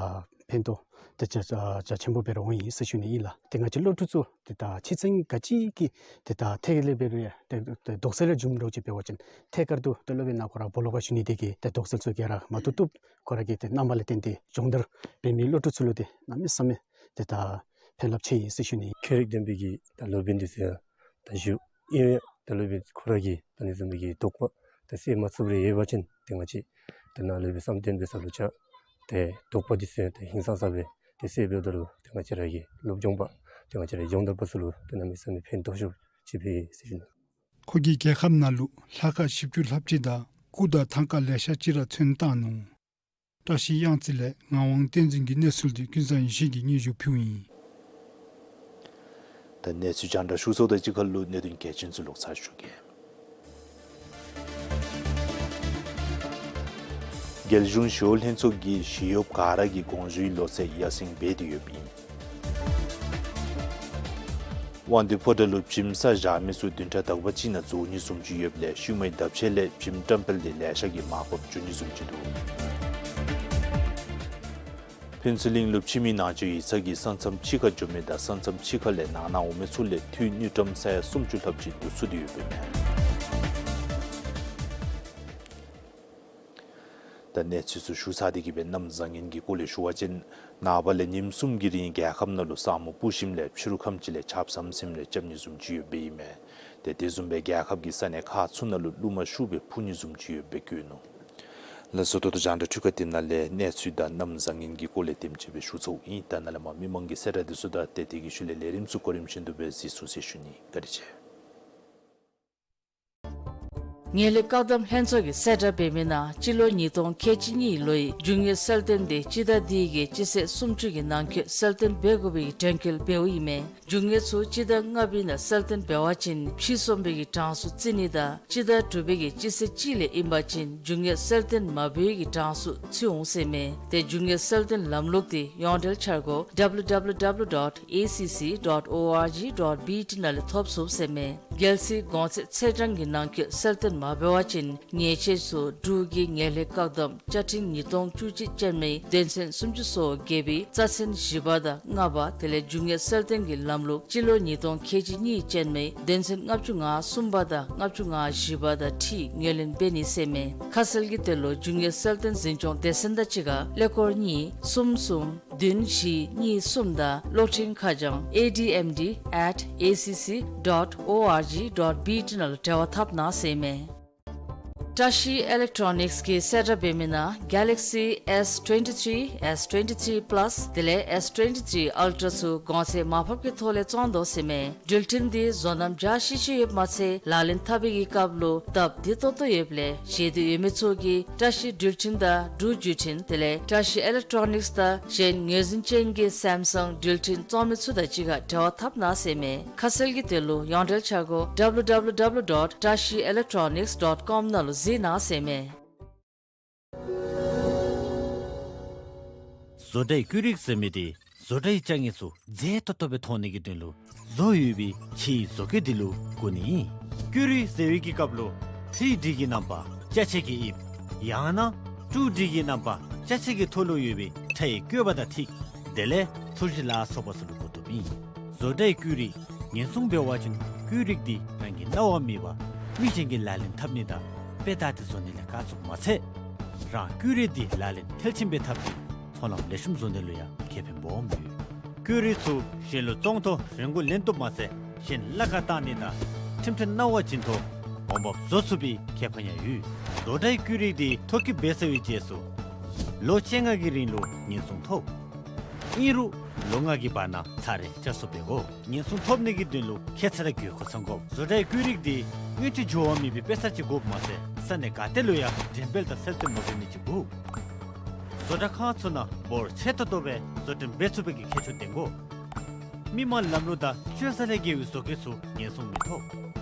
ཕན་ཐོགས་ཏེ་རྒྱ་རྒྱ་ཆེན་པོ་སྦེ་ར་འོང་ཡི་ཟེར་ཞུ་ནི་ཨིན་ལགས། ཏེ་ང་བཅས་སློབ་ཕྲུག་ཚུ་ཏེ་ད་ཆེད་ཚན་ག་ཅི་གི་ཏེ་ད་ཐད་ལས་འབད་རུང་ཡང་ཏེ་ཏེ་དོགས་སེལ་ལས་བྱུངམ་འདྲཝ་ཅིག་འབད་བ་ཅིན་ཐད་ཀར་དུ་ཏེ་སློབ་དཔོན་ནཱ་ཁོ་ར་སྦོ་ལོགས་ཁར་བཞུགས་ནི་དེ་གིས་ཏེ་དོགས་སེལ་ཚུ་ག་ར་མ་བཏུབ་བཏུབ་ཁོ་ར་གིས་ཏེ་གནང་བ་ལས་བརྟེན་ཏེ་སྦྱོང་བརྡར་འབད་མི་སློབ་ཕྲུག་ཚུ་ལུ་ཏེ་གནམ་མེད་ས་མེད་ཏེ་ད་ཕན་རླབས་ཆེ་ཡི་ཟེར་ཞུ་ནི། མཁས་རིག་ལྡན་པའི་གི་ད་སློབ་དཔོན་འདི་ཚུ་ཡང་ད་བཞུགས་ཨིན། ད་སློབ་དཔོན་ཁོ་ར་གིས་ད་ཨ་ནི་བཟུམ་མའི་གི་དོགས་པ་ད་སེལ་མ་ཚུགསཔ་རེ་ཡོད་པ་ཅིན་ཏེ་ང་བཅས་ད་ནཱ་སློབ་དཔོན་བསམ་གཏན་འབད་ས་ལུ་བཅར་ཏེ་དོགས་པ་འདི་ཚུ་ཡང་ད་ཧིང་སངས་ས་སྦེ་ཏེ་སེལ་འབདཝ་ད་ལུ་ཏེ་ང་བཅས་ར་གི་སློབ་སྦྱོང་པ་ཏེ་ང་བཅས་ར་སྦྱོང་བརྡར་པ་ཚུ་ལུ་ཏེ་གནམ་མེད་ས་མེད་ཕན་ཐོགས་ཤོས་ཅིག་འབད་ཡི་ཟེར་ཞུ་ནི། ཁོ་གིས་རྒྱལ་ཁབ་ནང་ལུ་ལྷ་ཁང་བཞི་བཅུ་ལྷགཔ་ཅིག་དང་སྐུ་དང་ཐང་ཀ་ལེ་ཤ་ཅིག་ར་ཚོན་བཏང་ནུག། བཀྲ་ཤིས་གཡང་རྩེ་ལས་ངག་དབང་བསྟན་འཛིན་གྱི་གནས་ཚུལ་འདི་ཀུན་བཟང་ཡེ་ཤེས་ཀྱིས་སྙན་ཞུ་ཕུལཝ་ཨིན། ད་གནས་ཚུལ་རྒྱང་བསྒྲགས་ཞུ་ཚརཝ་དང་གཅིག་ཁར་ལུ་གནད་དོན་གལ་ཆེན་ཚུ་ལོག་ཚར་ཞུ་གེ། རྒྱལ་གཞུང་ཞི་གཡོག་ལྷན་ཚོགས་ཀྱིས་ཞི་གཡོགཔ་ག་ར་གི་དགོངས་ཞུའི་ལོ་ཚད་ཡར་སེང་འབད་དེ་ཡོདཔ་ཨིན། དབང་འདུས་ཕོ་བྲང་ལུ་བྱེམ་ས་བཞག་མི་ཚུ་བདུན་ཕྲག་དག་པ་ཅིག་ནང་རྫོགས་ནི་བཟུམ་ཅིག་ཡོདཔ་ལས་ཤུལ་མའི་ལྡབ་ཆས་ལས་བྱེམ་བཀྲམ་སྤེལ་འདི་ལེ་ཤ་གིས་མར་ཕབ་འགྱོ་ནི་བཟུམ་ཅིག་འདུག། ཕུན་ཚོགས་གླིང་ལུ་ཕྱི་མི་ནང་འཛུལ་ཡིག་ཚང་གིས་ས་མཚམས་ཕྱི་ཁར་འགྱོ་མི་དང་ས་མཚམས་ཕྱི་ཁ་ལས་ནང་ན་འོང་མི་ཚུ་ལས་འཐུས་དངུལ་ཀྲམ་ས་ཡ་སུམ་ཅུ་ལྷགཔ་ཅིག་བསྡུ་ཚུགས་ཏེ་ཡོདཔ་ཨིན་མས། ད་གནས་ཚུལ་ཚུ་ཞུ་ཚར་ཏེ་གི་སྦེ་གནམ་བཟང་ངན་གྱི་སྐོར་ལས་ཞུ་བ་ཅིན་ནངས་པ་ལས་ཉིནམ་གསུམ་གྱི་རིང་རྒྱལ་ཁབ་ནང་ལུ་ས་སྨུག་སྤུབས་ཞིནམ་ལས་ཕྱི་རུ་ཁམས་ཅིག་ལས་ཆརཔ་ཟམ་ཟིམ་རེ་རྐྱབ་ནི་བཟུམ་ཅིག་ཡོདཔ་ཨིན་མས། ཏེ་དེ་བཟུམ་སྦེ་རྒྱལ་ཁབ་ཀྱི་ས་གནས་ཁག་ཚུ་ནང་ལུ་རླུང་མ་ཤུགས་སྦེ་འཕུ་ནི་བཟུམ་ཅིག་ཡོདཔ་སྦེ་བཀོད་ནུག། ལགས་སོ། ད་ལྟོ་རྒྱང་བསྒྲགས་འཕྲུལ་ཁང་དེ་ནང་ལས་གནས་ཚུལ་དང་གནམ་བཟང་ངན་གྱི་སྐོར་ལས་དེམ་ཅིག་སྦེ་ཞུ་ཚརཝ་ཨིན། ད་ནཱ་ལས་མར་མི་མང་གི་གསལ་བསྒྲགས་འདི་ཚུ་དང་ཏེ་དེ་གི་ཤུལ་ལས་ལས་རིམ་ཚུ་གོ་རིམ་བཞིན་དུ་སྦེ་གཟིགས་ཚུགས་ཟེར་ཞུ་ནི། བཀའ་དྲིན་ཆེ། ངན་ལྷད་བཀག་སྡོམ་ལྷན་ཚོགས་ཀྱིས་གསལ་བསྒྲགས་འབད་མི་ནང་སྤྱི་ལོ་ཉིས་སྟོང་ཁལ་གཅིག་གཉིས་ལོའི་རྒྱུ་དངོས་གསལ་སྟོན་འདི་སྤྱི་ཟླ་འདི་གི་སྤྱི་ཚེས་སུམ་ཅུ་གི་ནང་འཁོད་གསལ་སྟོན་འབད་དགོ་པའི་གྲོས་འགོ་འབདཝ་ཨིན་མས། རྒྱུ་དངོས་ཚུ་སྤྱི་ཟླ་ལྔ་པའི་ནང་གསལ་སྟོན་འབད་བ་ཅིན་ཕྱིས་འཚོགས་པའི་གྲངས་སུ་བརྩི་ནི་དང་སྤྱི་ཟླ་དྲུག་པའི་གི་སྤྱི་ཚེས་གཅིག་ལས་ཨིན་པ་ཅིན་རྒྱུ་དངོས་གསལ་སྟོན་མ་འབད་བའི་གི་གྲངས་སུ་ཚུད་འོང་ཟེར་མས། ཏེ་རྒྱུ་དངོས་གསལ་སྟོན་ལམ་ལུགས་འདི་ཡོངས་འབྲེལ་འཆར་སྒོ་W W W dot A C C dot O R G dot B T ནང་ལས་ཐོབ་ཚུགས་ཟེར་མས། རྒྱལ་སྲིད་གོང་ཚད་ཚེས་གྲངས་ཀྱི་ནང་འཁོད་གསལ་སྟོན་མ་འབད་བ་ཅིན་ཉེས་ཆད་ཚུ་འབྲུག་གི་ངན་ལྷད་བཀག་སྡོམ་བཅའ་ཁྲིམས་ཉིས་སྟོང་བཅུ་གཅིག་ཅན་མའི་དོན་ཚན་སུམ་ཅུ་སོ་བརྒྱད་པའི་རྩ་ཚན་བཞི་པ་དང་ལྔ་པ་དེ་ལས་རྒྱུ་དངོས་གསལ་སྟོན་གྱི་ལམ་ལུགས་སྤྱི་ལོ་ཉིས་སྟོང་ཁལ་གཅིག་གཉིས་ཅན་མའི་དོན་ཚན་ལྔ་བཅུ་ང་གསུམ་པ་དང་ལྔ་བཅུ་ང་བཞི་པ་དང་འཁྲིལ་ངོས་ལེན་འབད་ནི་ཟེར་མས། ཁ་གསལ་གྱི་དོན་ལུ་རྒྱུ་དངོས་གསལ་སྟོན་འཛིན་སྐྱོང་སྡེ་ཚན་དང་གཅིག་ཁར་ཀླད་ཀོར་གཉིས་གསུམ་གསུམ་བདུན་བཞི་གཉིས་གསུམ་དང་གློག་འཕྲིན་ཁ་བྱང་A D M D at A C C dot O R G dot B T ནང་ལུ་འབྲེལ་བ་འཐབ་གནང་ཟེར་མས། བཀྲ་ཤིས་ཨི་ལེག་ཊོ་ནིགསི་གིས་གསལ་བསྒྲགས་འབད་མི་ནང་Galaxy S twenty-three, S twenty-three Plus དེ་ལས་S twenty-three Ultra ཚུ་གོང་ཚད་མར་ཕབ་ཀྱི་ཐོག་ལས་བཙོང་དོ་ཟེར་མས། འགྲུལ་འཕྲིན་འདི་བཟོ་རྣམ་འཇའ་ཆི་ཆི་ཡོདཔ་མ་ཚད་ལག་ལེན་འཐབ་པའི་གི་སྐབས་ལུ་སྟབས་བདེ་ཏོག་ཏོ་ཡོདཔ་ལས་ཞེ་འདོད་ཡོད་མི་ཚུ་གིས་བཀྲ་ཤིས་འགྲུལ་འཕྲིན་དང་འབྲུག་བརྒྱུད་འཕྲིན་དེ་ལས་བཀྲ་ཤིས་ཨི་ལེག་ཊོ་ནིགསི་དང་གཞན་ངོས་འཛིན་ཅན་གྱི་སེམ་སང་འགྲུལ་འཕྲིན་བཙོང་མི་ཚུ་དང་གཅིག་ཁར་འབྲེལ་བ་འཐབ་གནང་ཟེར་མས། ཁ་གསལ་གྱི་དོན་ལུ་ཡོངས་འབྲེལ་འཆར་སྒོ་W W W dot trashielelectronics dot com ནང་ལུ་གཟིགས་གནང་ཟེར་མས། བཟོ་གྲྭའི་ཀུ་རིགས་ཟེར་མི་འདི་བཟོ་གྲྭའི་ཅ་དངོས་ཚུ་མཛེས་ཏོག་ཏོ་སྦེ་མཐོང་ནི་གི་དོན་ལུ་བཟོ་ཡོད་པའི་ཕྱིའི་བཟོ་བཀོད་འདི་ལུ་གོ་ནི་ཨིན། ཀུ་རིགས་ཟེར་བའི་གི་སྐབས་ལུ་ཐི་རི་ཌི་གི་རྣམ་པ་ཅ་ཆས་ཀྱི་དབྱིབས་ཡང་ན་ཊུ་ཌི་གི་རྣམ་པ་ཅ་ཆས་ཀྱི་ཐོག་ལུ་ཡོད་པའི་ཁྲའི་བཀོད་པ་དང་ཐིག་དེ་ལས་ཚོས་གཞི་ལ་སོགས་པ་ཚུ་ལུ་གོ་བཏུབ་ཨིན། བཟོ་གྲྭའི་ཀུ་རིགས་ཉེན་སྲུང་འབད་བ་ཅིན་ཀུ་རིགས་འདི་རང་གི་གནང་བ་མེད་པར་མི་གཞན་གྱིས་ལག་ལེན་འཐབ་ནི་དང་དཔེ་བལྟ་སྟེ་བཟོ་ནི་ལས་བཀག་ཚུགསཔ་མ་ཚད་རང་ཀུ་རིགས་འདི་ལག་ལེན་མཐིལ་ཕྱིན་སྦེ་འཐབ་སྟེ་ཚོང་ལམ་ལེགས་ཤོམ་བཟོ་ནི་ལུ་ཡང་ཁེ་ཕན་སྦོམ་ཡོད། ཀུ་རིགས་ཚུ་གཞན་ལུ་བཙོང་ཐོག་རིན་གོང་ལེན་བཏུབ་མ་ཚད་གཞན་གླ་ཁར་བཏང་ནི་དང་ཁྲིམས་མཐུན་གནང་བ་བྱིན་ཐོག་འོང་འབབ་བཟོ་ཚུགས་པའི་ཁེ་ཕན་ཡང་ཡོད། བཟོ་གྲྭའི་ཀུ་རིགས་འདི་ཐོ་བཀོད་འབད་ཚར་བའི་རྗེས་སུ་ལོ་བཅོ་ལྔ་གི་རིང་ལུ་ཉེན་སྲུང་ཐོབ། ཨིན་རུང་ལོ་ལྔ་གི་བར་ན་ཚར་རེ་བསྐྱར་གསོ་འབད་དགོ། ཉེན་སྲུང་ཐོབ་ནི་གི་དོན་ལུ་ཁྱད་ཚད་དང་དགོས་མཁོ་ཚང་དགོ། བཟོ་གྲྭའི་ཀུ་རིགས་འདི་དངུལ་ཆུ་འགྱོ་བ་མེད་པའི་དཔེ་གསར་ཅིག་དགོཔ་མ་ཚད་ས་གནས་ག་ཏེ་ལུ་ཡང་འགྲེམས་སྤེལ་དང་གསལ་སྟོན་མ་འབད་ནི་ཅིག་དགོ། བཟོ་གྲྭ་ཁང་ཚུ་ནང་འབོར་ཆེ་ཏོག་ཏོ་སྦེ་བཟོ་སྐྲུན་འབད་ཚུགས་པའི་གི་ཁྱད་ཆོས་ལྡན་དགོ། མི་མང་ལམ་ལུགས་དང་སྤྱོད་བཟའ་ལས་འགལ་བའི་བཟོ་བཀོད་ཚུ་ཉེན་སྲུང་མི་ཐོབ།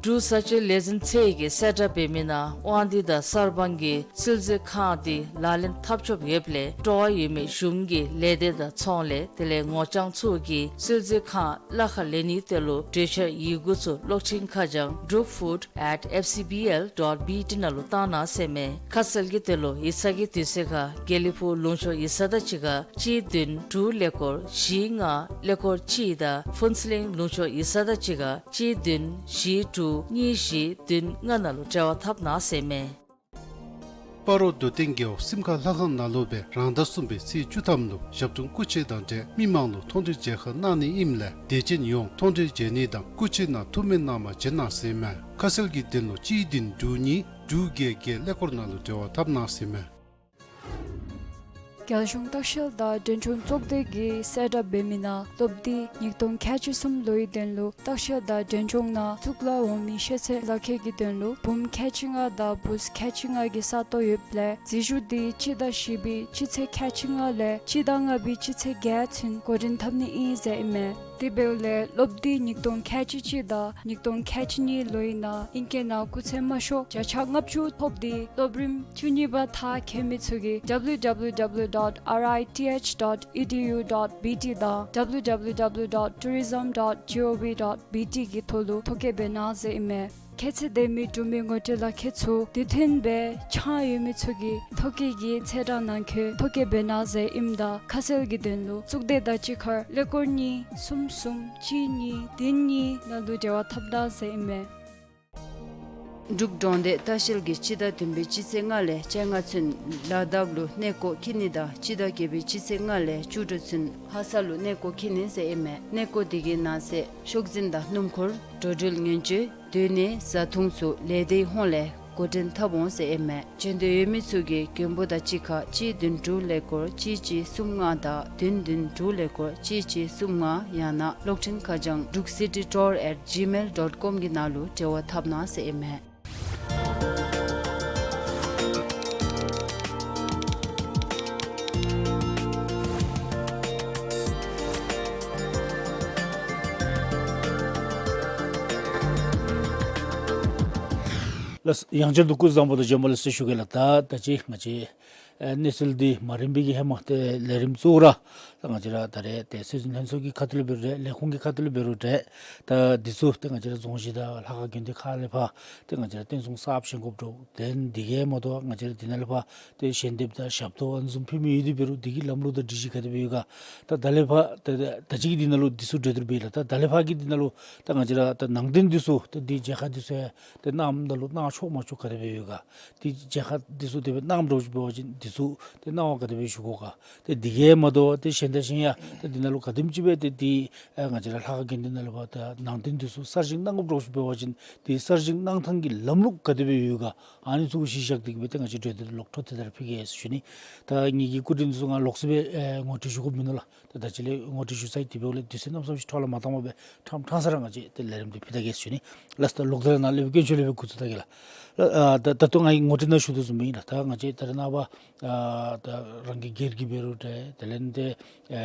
འབྲུག་བཟའ་སྤྱོད་ལས་འཛིན་ཚད་ཀྱིས་གསལ་བསྒྲགས་འབད་མི་ནང་དབང་འདུས་དང་གསར་སྤང་གི་སིལ་ཟས་ཁང་འདི་ལག་ལེན་འཐབ་ཆོགཔ་ཡོདཔ་ལས་སྤྲོ་བ་ཡོད་མི་གཞུང་གི་ལས་སྡེ་དང་ཚོང་ལས་དེ་ལས་ངོ་རྐྱང་ཚུ་གིས་སིལ་ཟས་ཁང་གླ་ཁར་ལེན་ནིའི་དོན་ལུ་གྲོས་འཆར་ཡི་གུ་ཚུ་གློག་འཕྲིན་ཁ་བྱང་འབྲུག་ཕུཌ་ཨེཊ་ཨེཕ་སི་བི་ཨེལ་ཌོཊ་བི་ཊི་ནང་ལུ་བཏང་གནང་ཟེར་མས། ཁ་གསལ་གྱི་དོན་ལུ་ཡིག་ཚང་གི་དུས་ཚོད་ཁར་དགེ་ལེགས་ཕུག་ལུང་ཕྱོགས་ཡིག་ཚང་དང་གཅིག་ཁར་གཅིག་བདུན་དྲུག་ཀླད་ཀོར་བཞི་ལྔ་ཀླད་ཀོར་གཅིག་དང་ཕུན་ཚོགས་གླིང་ལུང་ཕྱོགས་ཡིག་ཚང་དང་གཅིག་ཁར་གཅིག་བདུན་བཞི་དྲུག་གཉིས་བཞི་བདུན་ལྔ་ནང་ལུ་འབྲེལ་བ་འཐབ་གནང་ཟེར་མས། སྤ་རོ་རྡོར་གདན་རྒེད་འོག་སིམ་ཁ་ལྷ་ཁང་ནང་ལུ་སྦེ་རང་ཟླ་གསུམ་པའི་ཚེས་བཅུ་ཐམ་ལུ་ཞབས་དྲུང་སྐུ་མཆེད་དང་འབྲེལ་མི་མང་ལུ་མཐོང་གྲོལ་མཇལ་ཁ་གནང་ནི་ཨིནམ་ལས་དད་ཅན་ཡོངས་མཐོང་གྲོལ་མཇལ་ནི་དང་སྐུ་མཆེད་ནང་ཐུགས་སྨོན་གནང་བར་བྱོན་གནང་ཟེར་མས། ཁ་གསལ་གྱི་དོན་ལུ་གཅིག་བདུན་དྲུག་གཉིས་དྲུག་བརྒྱད་བརྒྱད་ཀླད་ཀོར་ནང་ལུ་འབྲེལ་བ་འཐབ་གནང་ཟེར་མས། རྒྱལ་གཞུང་ལྟ་བཤལ་དང་འབྲས་ལྗོངས་ཚོགས་སྡེ་གིས་གསལ་བསྒྲགས་འབད་མི་ནང་སློབ་དུས་ཉིས་སྟོང་ཁལ་གཅིག་གསུམ་ལོའི་དོན་ལུ་ལྟ་བཤལ་དང་འབྲས་ལྗོངས་ནང་གཙུག་ལག་འོག་མིན་ཤེས་ཚད་ལག་ཁྱེར་གྱི་དོན་ལུ་འབུམ་ཁལ་གཅིག་ལྔ་དང་བུཚ་ཁལ་གཅིག་ལྔ་གི་ས་སྟོང་ཡོདཔ་ལས་འཛུལ་ཞུགས་འདི་སྤྱི་ཟླ་བཞི་པའི་སྤྱི་ཚེས་ཁལ་གཅིག་ལྔ་ལས་སྤྱི་ཟླ་ལྔ་པའི་སྤྱི་ཚེས་བརྒྱད་ཚུན་འགོ་འདྲེན་འཐབ་ནི་ཨིན་ཟེར་ཨིན་མས། དེ་འབདཝ་ལས་སློབ་དེབ་ཉིས་སྟོང་ཁལ་གཅིག་གཅིག་དང་ཉིས་སྟོང་ཁལ་གཅིག་གཉིས་ལོའི་ནང་ཨིང་སྐད་ནང་སྐུགས་ཚད་དམའ་ཤོས་བརྒྱ་ཆ་ལྔ་བཅུ་ཐོབ་སྟེ་སློབ་རིམ་བཅུ་གཉིས་པ་མཐར་འཁྱོལ་མི་ཚུ་གིས་W W W dot R I T H dot E D U dot B T དང་W W W dot tourism dot gov dot B T གི་ཐོག་ལུ་ཐོ་བཀོད་འབད་གནང་ཟེར་ཨིན་མས། ཁྱད་ཚད་ལྡན་མི་འབྲུག་མི་ངོ་སྤྲོད་ལག་ཁྱེར་ཚུ་དུས་མཐུན་སྦེ་འཆང་ཡོད་མི་ཚུ་གིས་ཐོ་བཀོད་ཀྱི་ཚེས་གྲངས་ནང་འཁོད་ཐོ་བཀོད་འབད་གནང་ཟེར་ཨིནམ་ད་ཁ་གསལ་གྱི་དོན་ལུ་གཙུག་སྡེ་དང་གཅིག་ཁར་ཀླད་ཀོར་གཉིས་གསུམ་གསུམ་གཅིག་གཉིས་བདུན་གཉིས་ནང་ལུ་འབྲེལ་བ་འཐབ་གནང་ཟེར་ཨིན་མས། འབྲུག་གྲོང་སྡེ་ལྟ་བཤལ་གྱིས་སྤྱི་ཟླ་བདུན་པའི་སྤྱི་ཚེས་ལྔ་ལས་བཅོ་ལྔ་ཚུན་ལ་དྭགས་ལུ་གནས་སྐོར་འཁྱིད་ནི་དང་སྤྱི་ཟླ་བརྒྱད་པའི་སྤྱི་ཚེས་ལྔ་ལས་བཅུ་དྲུག་ཚུན་ལྷ་ས་ལུ་གནས་སྐོར་འཁྱིད་ནི་ཟེར་ཨིན་མས། གནས་སྐོར་དེ་གི་ནང་གསེས་ཤོག་འཛིན་དང་སྣུམ་འཁོར་འགྲོ་འགྲུལ་ཉེན་བཅོལ་སྡོད་གནས་བཟའ་འཐུང་ཚུ་ལས་སྡེའི་ཧོངས་ལས་འགོ་འདྲེན་འཐབ་འོང་ཟེར་ཨིན་མས། བྱོན་འདོད་ཡོད་མི་ཚུ་གིས་མགོན་པོ་དང་གཅིག་ཁར་གཅིག་བདུན་དྲུག་ཀླད་ཀོར་གཅིག་གཅིག་གསུམ་ལྔ་དང་བདུན་བདུན་དྲུག་ཀླད་ཀོར་གཅིག་གཅིག་གསུམ་ལྔ་ཡང་ན་གློག་འཕྲིན་ཁ་བྱང་druk city tour at gmail dot com གི་ནང་ལུ་འབྲེལ་བ་འཐབ་གནང་ཟེར་ཨིན་མས། ལགས། ཡང་བསྐྱར་དུ་སྐུ་གཟུགས་བཟང་པོ་དང་བྱོན་པ་ལེགས་སོ་ཞུ་གེ་ལགས། ད་ད་ཅི་ང་བཅས་ཨེ་གནས་ཚུལ་འདི་མ་རན་པའི་གི་ཧེ་མ་ཏེ་ལས་རིམ་གཙོ་བོ་ར་ད་ང་བཅས་ར་ད་རེས་ཏེ་སྲོལ་འཛིན་ལྷན་ཚོགས་ཀྱི་ཁ་ཐུག་ལས་འབད་རུང་འདྲ་ལས་ཁུངས་ཀྱི་ཁ་ཐུག་ལས་འབད་རུང་འདྲ་ད་འདི་ཚུ་ཏེ་ང་བཅས་ར་རྫོང་གཞི་དང་ལྷ་ཁང་དགོན་སྡེ་ཁག་ལས་ཕར་ཏེ་ང་བཅས་ར་བརྟན་སྲུང་གསརཔ་བཞེངས་དགོཔ་འདུག། དེ་འདི་གིས་མ་གཏོགས་ང་བཅས་ར་འདི་ནང་ལས་ཕར་ཏེ་ཞལ་འདེབས་དང་ཞབས་ཏོག་ཨ་ནི་བཟུམ་ཕུལ་མི་ཡོད་དེ་འབད་རུང་འདི་གི་ལམ་ལུགས་དང་སྒྲིག་གཞི་ག་དེ་སྦེ་ཡོད་ག། ད་ད་ལས་ཕར་ད་ད་ད་ཅི་གི་འདི་ནང་ལུ་འདི་ཚུ་གྲོས་བསྡུར་འབད་ཡི་ལགས། ད་ད་ལས་ཕར་གྱི་འདི་ནང་ལུ་ད་ང་བཅས་ར་ད་ནང་རྟེན་འདི་ཚུ་ད་འདི་མཇལ་ཁ་འདི་ཚུ་ཡང་ཏེ་གནངམ་ད་ལུ་གནང་ཆོག་མ་ཆོག་ག་དེ་སྦེ་ཡོད་ག། ཏེ་མཇལ་ཁ་འདི་ཚུ་དེ་སྦེ་གནངམ་འདྲཝ་ཅིག་འབད་བ་ཅིན་འདི་ཚུ་ཏེ་གནང་བ་ག་དེ་སྦེ་ཞུ་དགོ་ག། ཏེ་འདི་གིས་མ་གཏོགས་ཏེ་གཞན་དང་གཞན་ཡང་ཏེ་འདི་ནང་ལུ་ག་དེམ་ཅིག་སྦེ་ཏེ་ཏེ་ཨ་ང་བཅས་ར་ལྷ་ཁང་དགོན་སྡེ་ནང་ལུ་ཕར་ད་ནང་རྟེན་འདི་ཚུ་གསར་བཞེངས་གནང་དགོཔ་འདྲཝ་ཅིག་འབད་བ་ཅིན་ཏེ་གསར་བཞེངས་གནང་ཐངས་ཀྱི་ལམ་ལུགས་ག་དེ་སྦེ་ཡོད་ག། ཨ་ནི་ཚུ་གཞི་བཞག་སྟེ་གི་སྦེ་ཏེ་ང་བཅས་གྲོས་བསྡུར་ལོག་འཕྲོ་མཐུད་དེ་ར་ཕུལ་གེ་ཟེར་ཞུ་ནི། ད་ངེ་གི་སྐུ་མགྲོན་འདི་ཚུ་ང་ལོགས་སུ་སྦེ་ཨེ་ངོ་སྤྲོད་ཞུ་དགོཔ་མིན་ནུག་ལགས། ད་ད་ཅི་ལས་ངོ་སྤྲོད་ཞུ་ཚར་ཡི། དེ་འབདཝ་ལས་དུས་ཚོད་གནམ་མེད་ས་མེད་ཅིག་འཕྲོ་བརླག་མ་བཏང་པར་སྦེ་ཕྲང་ཕྲང་ས་ར་ང་བཅས་ཏེ་ལས་རིམ་འདི་ཕུལ་ད་གེ་ཟེར་ཞུ་ནི། ལགས་སོ། ད་ལོག་སྟེ་ར་ནཱ་སློབ་དཔོན་དཀོན་མཆོག་ལས་སྦེ་འགོ་བཙུགས་ད་གེ་ལགས། ཨ་ད་ད་ལྟོ་ང་གིས་ངོ་སྤྲོད་ནང་ཞུ་དོ་བཟུམ་སྦེ་ཨིན་ལགས། ད་ང་བཅས་ད་རེས་ནངས་པ་ཨ་ད་རང་གི་སྒེར་གྱི་འབད་རུང་འདྲ་དེ་ལས་ཏེ་ཨ་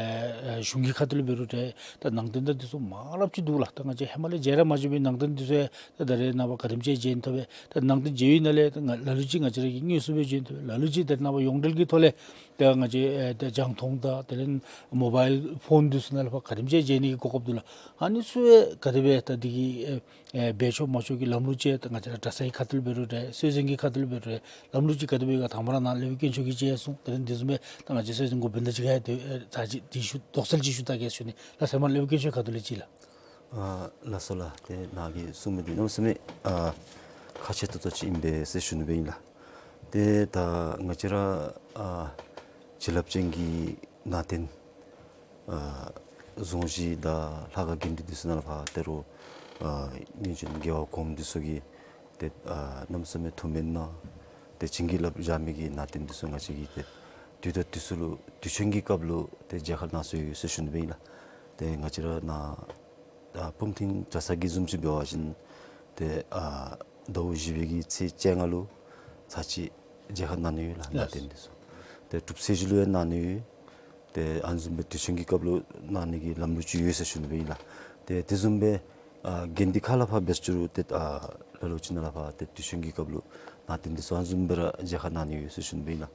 ཨ་གཞུང་གི་ཁ་ཐུག་ལས་འབད་རུང་འདྲ་ད་ནང་རྟེན་ད་འདི་ཚུ་མང་རབས་ཅིག་འདུག་ལགས། ད་ང་བཅས་ཧེ་མ་ལས་མཇལ་ར་མ་མཇལ་བའི་ནང་རྟེན་འདི་ཚུ་ཡང་ད་ད་རེས་ནངས་པ་ག་དེམ་ཅིག་མཇལ་ཐོབ་པས། ད་ནང་རྟེན་མཇལ་བའི་ནང་ལས་ད་ང་ལ་ལུ་ཅིག་ང་བཅས་ར་གིས་དངོས་སུ་སྦེ་མཇལ་ཐོབ་པས། ལ་ལུ་ཅིག་ད་རེས་ནངས་པ་ཡོངས་འབྲེལ་གྱི་ཐོག་ལས་ད་ང་བཅས་ཨེ་ད་རྒྱང་མཐོང་དང་དེ་ལས་མོ་བཱའིལ་ཕོན་འདི་ཚུ་ནང་ལས་ཕར་ག་དེམ་ཅིག་མཇལ་ནི་གི་གོ་སྐབས་འདུག་ལགས། ཨ་ནི་ཚུ་ཡང་ག་དེ་སྦེ་ད་འདི་གི་ཨེ་ཨེ་འབད་ཆོག་མ་ཆོག་གི་ལམ་ལུགས་ཅིག་ད་ང་བཅས་ར་གྲྭ་ཚང་གི་ཁ་ཐུག་ལས་འབད་རུང་འདྲ་སྲོལ་འཛིན་གྱི་ཁ་ཐུག་ལས་འབད་རུང་འདྲ་ལམ་ལུགས་ཅིག་ག་དེ་སྦེ་ཡོད་ག་དང་པ་ར་ནཱ་སློབ་དཔོན་དཀོན་མཆོག་གིས་མཇལ་སོང་། དེ་ལས་འདི་བཟུམ་སྦེ་ད་ང་བཅས་སྲོལ་འཛིན་འགོ་དཔོན་དང་གཅིག་ཁར་ཡང་ཏེ་ཨེ་ཚར་ཅིག་འདི་ཞུ་དོགས་སེལ་ཅིག་ཞུ་ད་གེ་ཟེར་ཞུ་ནི། ལགས་སོ། ཧེ་མ་སློབ་དཔོན་དཀོན་མཆོག་ཁ་ཐུག་ལས་ཅིག་ལགས། ཨ་ལགས་སོ་ལགས། ཏེ་ནཱ་གིས་གསུངས་མི་འདི་གནམ་མེད་ས་མེད་ཨ་ཁག་ཆེ་ཏོག་ཏོ་ཅིག་ཨིན་པས་ཟེར་ཞུ་ནི་སྦེ་ཨིན་ལགས། ཏེ་ད་ང་བཅས་ར་ཨ་བྱིན་རླབས་ཅན་གྱི་ནང་རྟེན་ཨ་རྫོང་གཞི་དང་ལྷ་ཁང་དགོན་སྡེ་འདི་ཚུ་ནང་ལས་ཕར་ད་རུང་ཨ་སྔོན་བྱོན་རྒྱལ་བ་གོངམ་འདི་ཚུ་གིས་ཏེ་ཨ་གནམ་མེད་ས་མེད་ཐུགས་སྨོན་གནང་ཏེ་བྱིན་གྱིས་བརླབས་བཞག་མི་གི་ནང་རྟེན་འདི་ཚུ་ང་བཅས་ཀྱིས་ཏེ་དུས་དང་དུས་སུ་ལུ་དུས་ཆེན་གྱི་སྐབས་ལུ་ཏེ་མཇལ་ཁ་གནང་སྲོལ་ཡོད་ཟེར་ཞུ་ནི་སྦེ་ཨིན་ལགས། ཏེ་ང་བཅས་ར་ནཱ་ཨ་སྤུངས་ཐང་གྲྭ་ཚང་གི་བཟུམ་ཅིག་འབད་བ་ཅིན་ཏེ་ཨ་ཟླཝ་བཞི་པའི་གི་ཚེས་བཅོ་ལྔ་ལུ་ཚར་གཅིག་མཇལ་ཁ་གནང་ནི་ཡོད་ལགས། ལགས། ནང་རྟེན་འདི་ཚུ་ཏེ་གྲུབ་ཚེས་ཅིག་ལུ་ཡང་གནང་ནི་ཡོད། ཏེ་ཨ་ནི་བཟུམ་སྦེ་དུས་ཆེན་གྱི་སྐབས་ལུ་གནང་ནི་གི་ལམ་ལུགས་ཅིག་ཡོད་ཟེར་ཞུ་ནི་སྦེ་ཨིན་ལགས། ཏེ་དེ་བཟུམ་སྦེ་ཨ་དགོན་སྡེ་ཁག་ལས་ཕར་འབད་ཅི་རུང་ཏེ་ཨ་ལ་ལུ་ཅིག་ནང་ལས་ཕར་ཏེ་དུས་ཆེན་གྱི་སྐབས་ལུ་ནང་རྟེན་འདི་ཚུ་ཨ་ནི་བཟུམ་སྦེ་ར་མཇལ་ཁ་གནང་ནི་ཡོད་ཟེར་ཞུ་ནི་སྦེ་ཨིན་ལགས།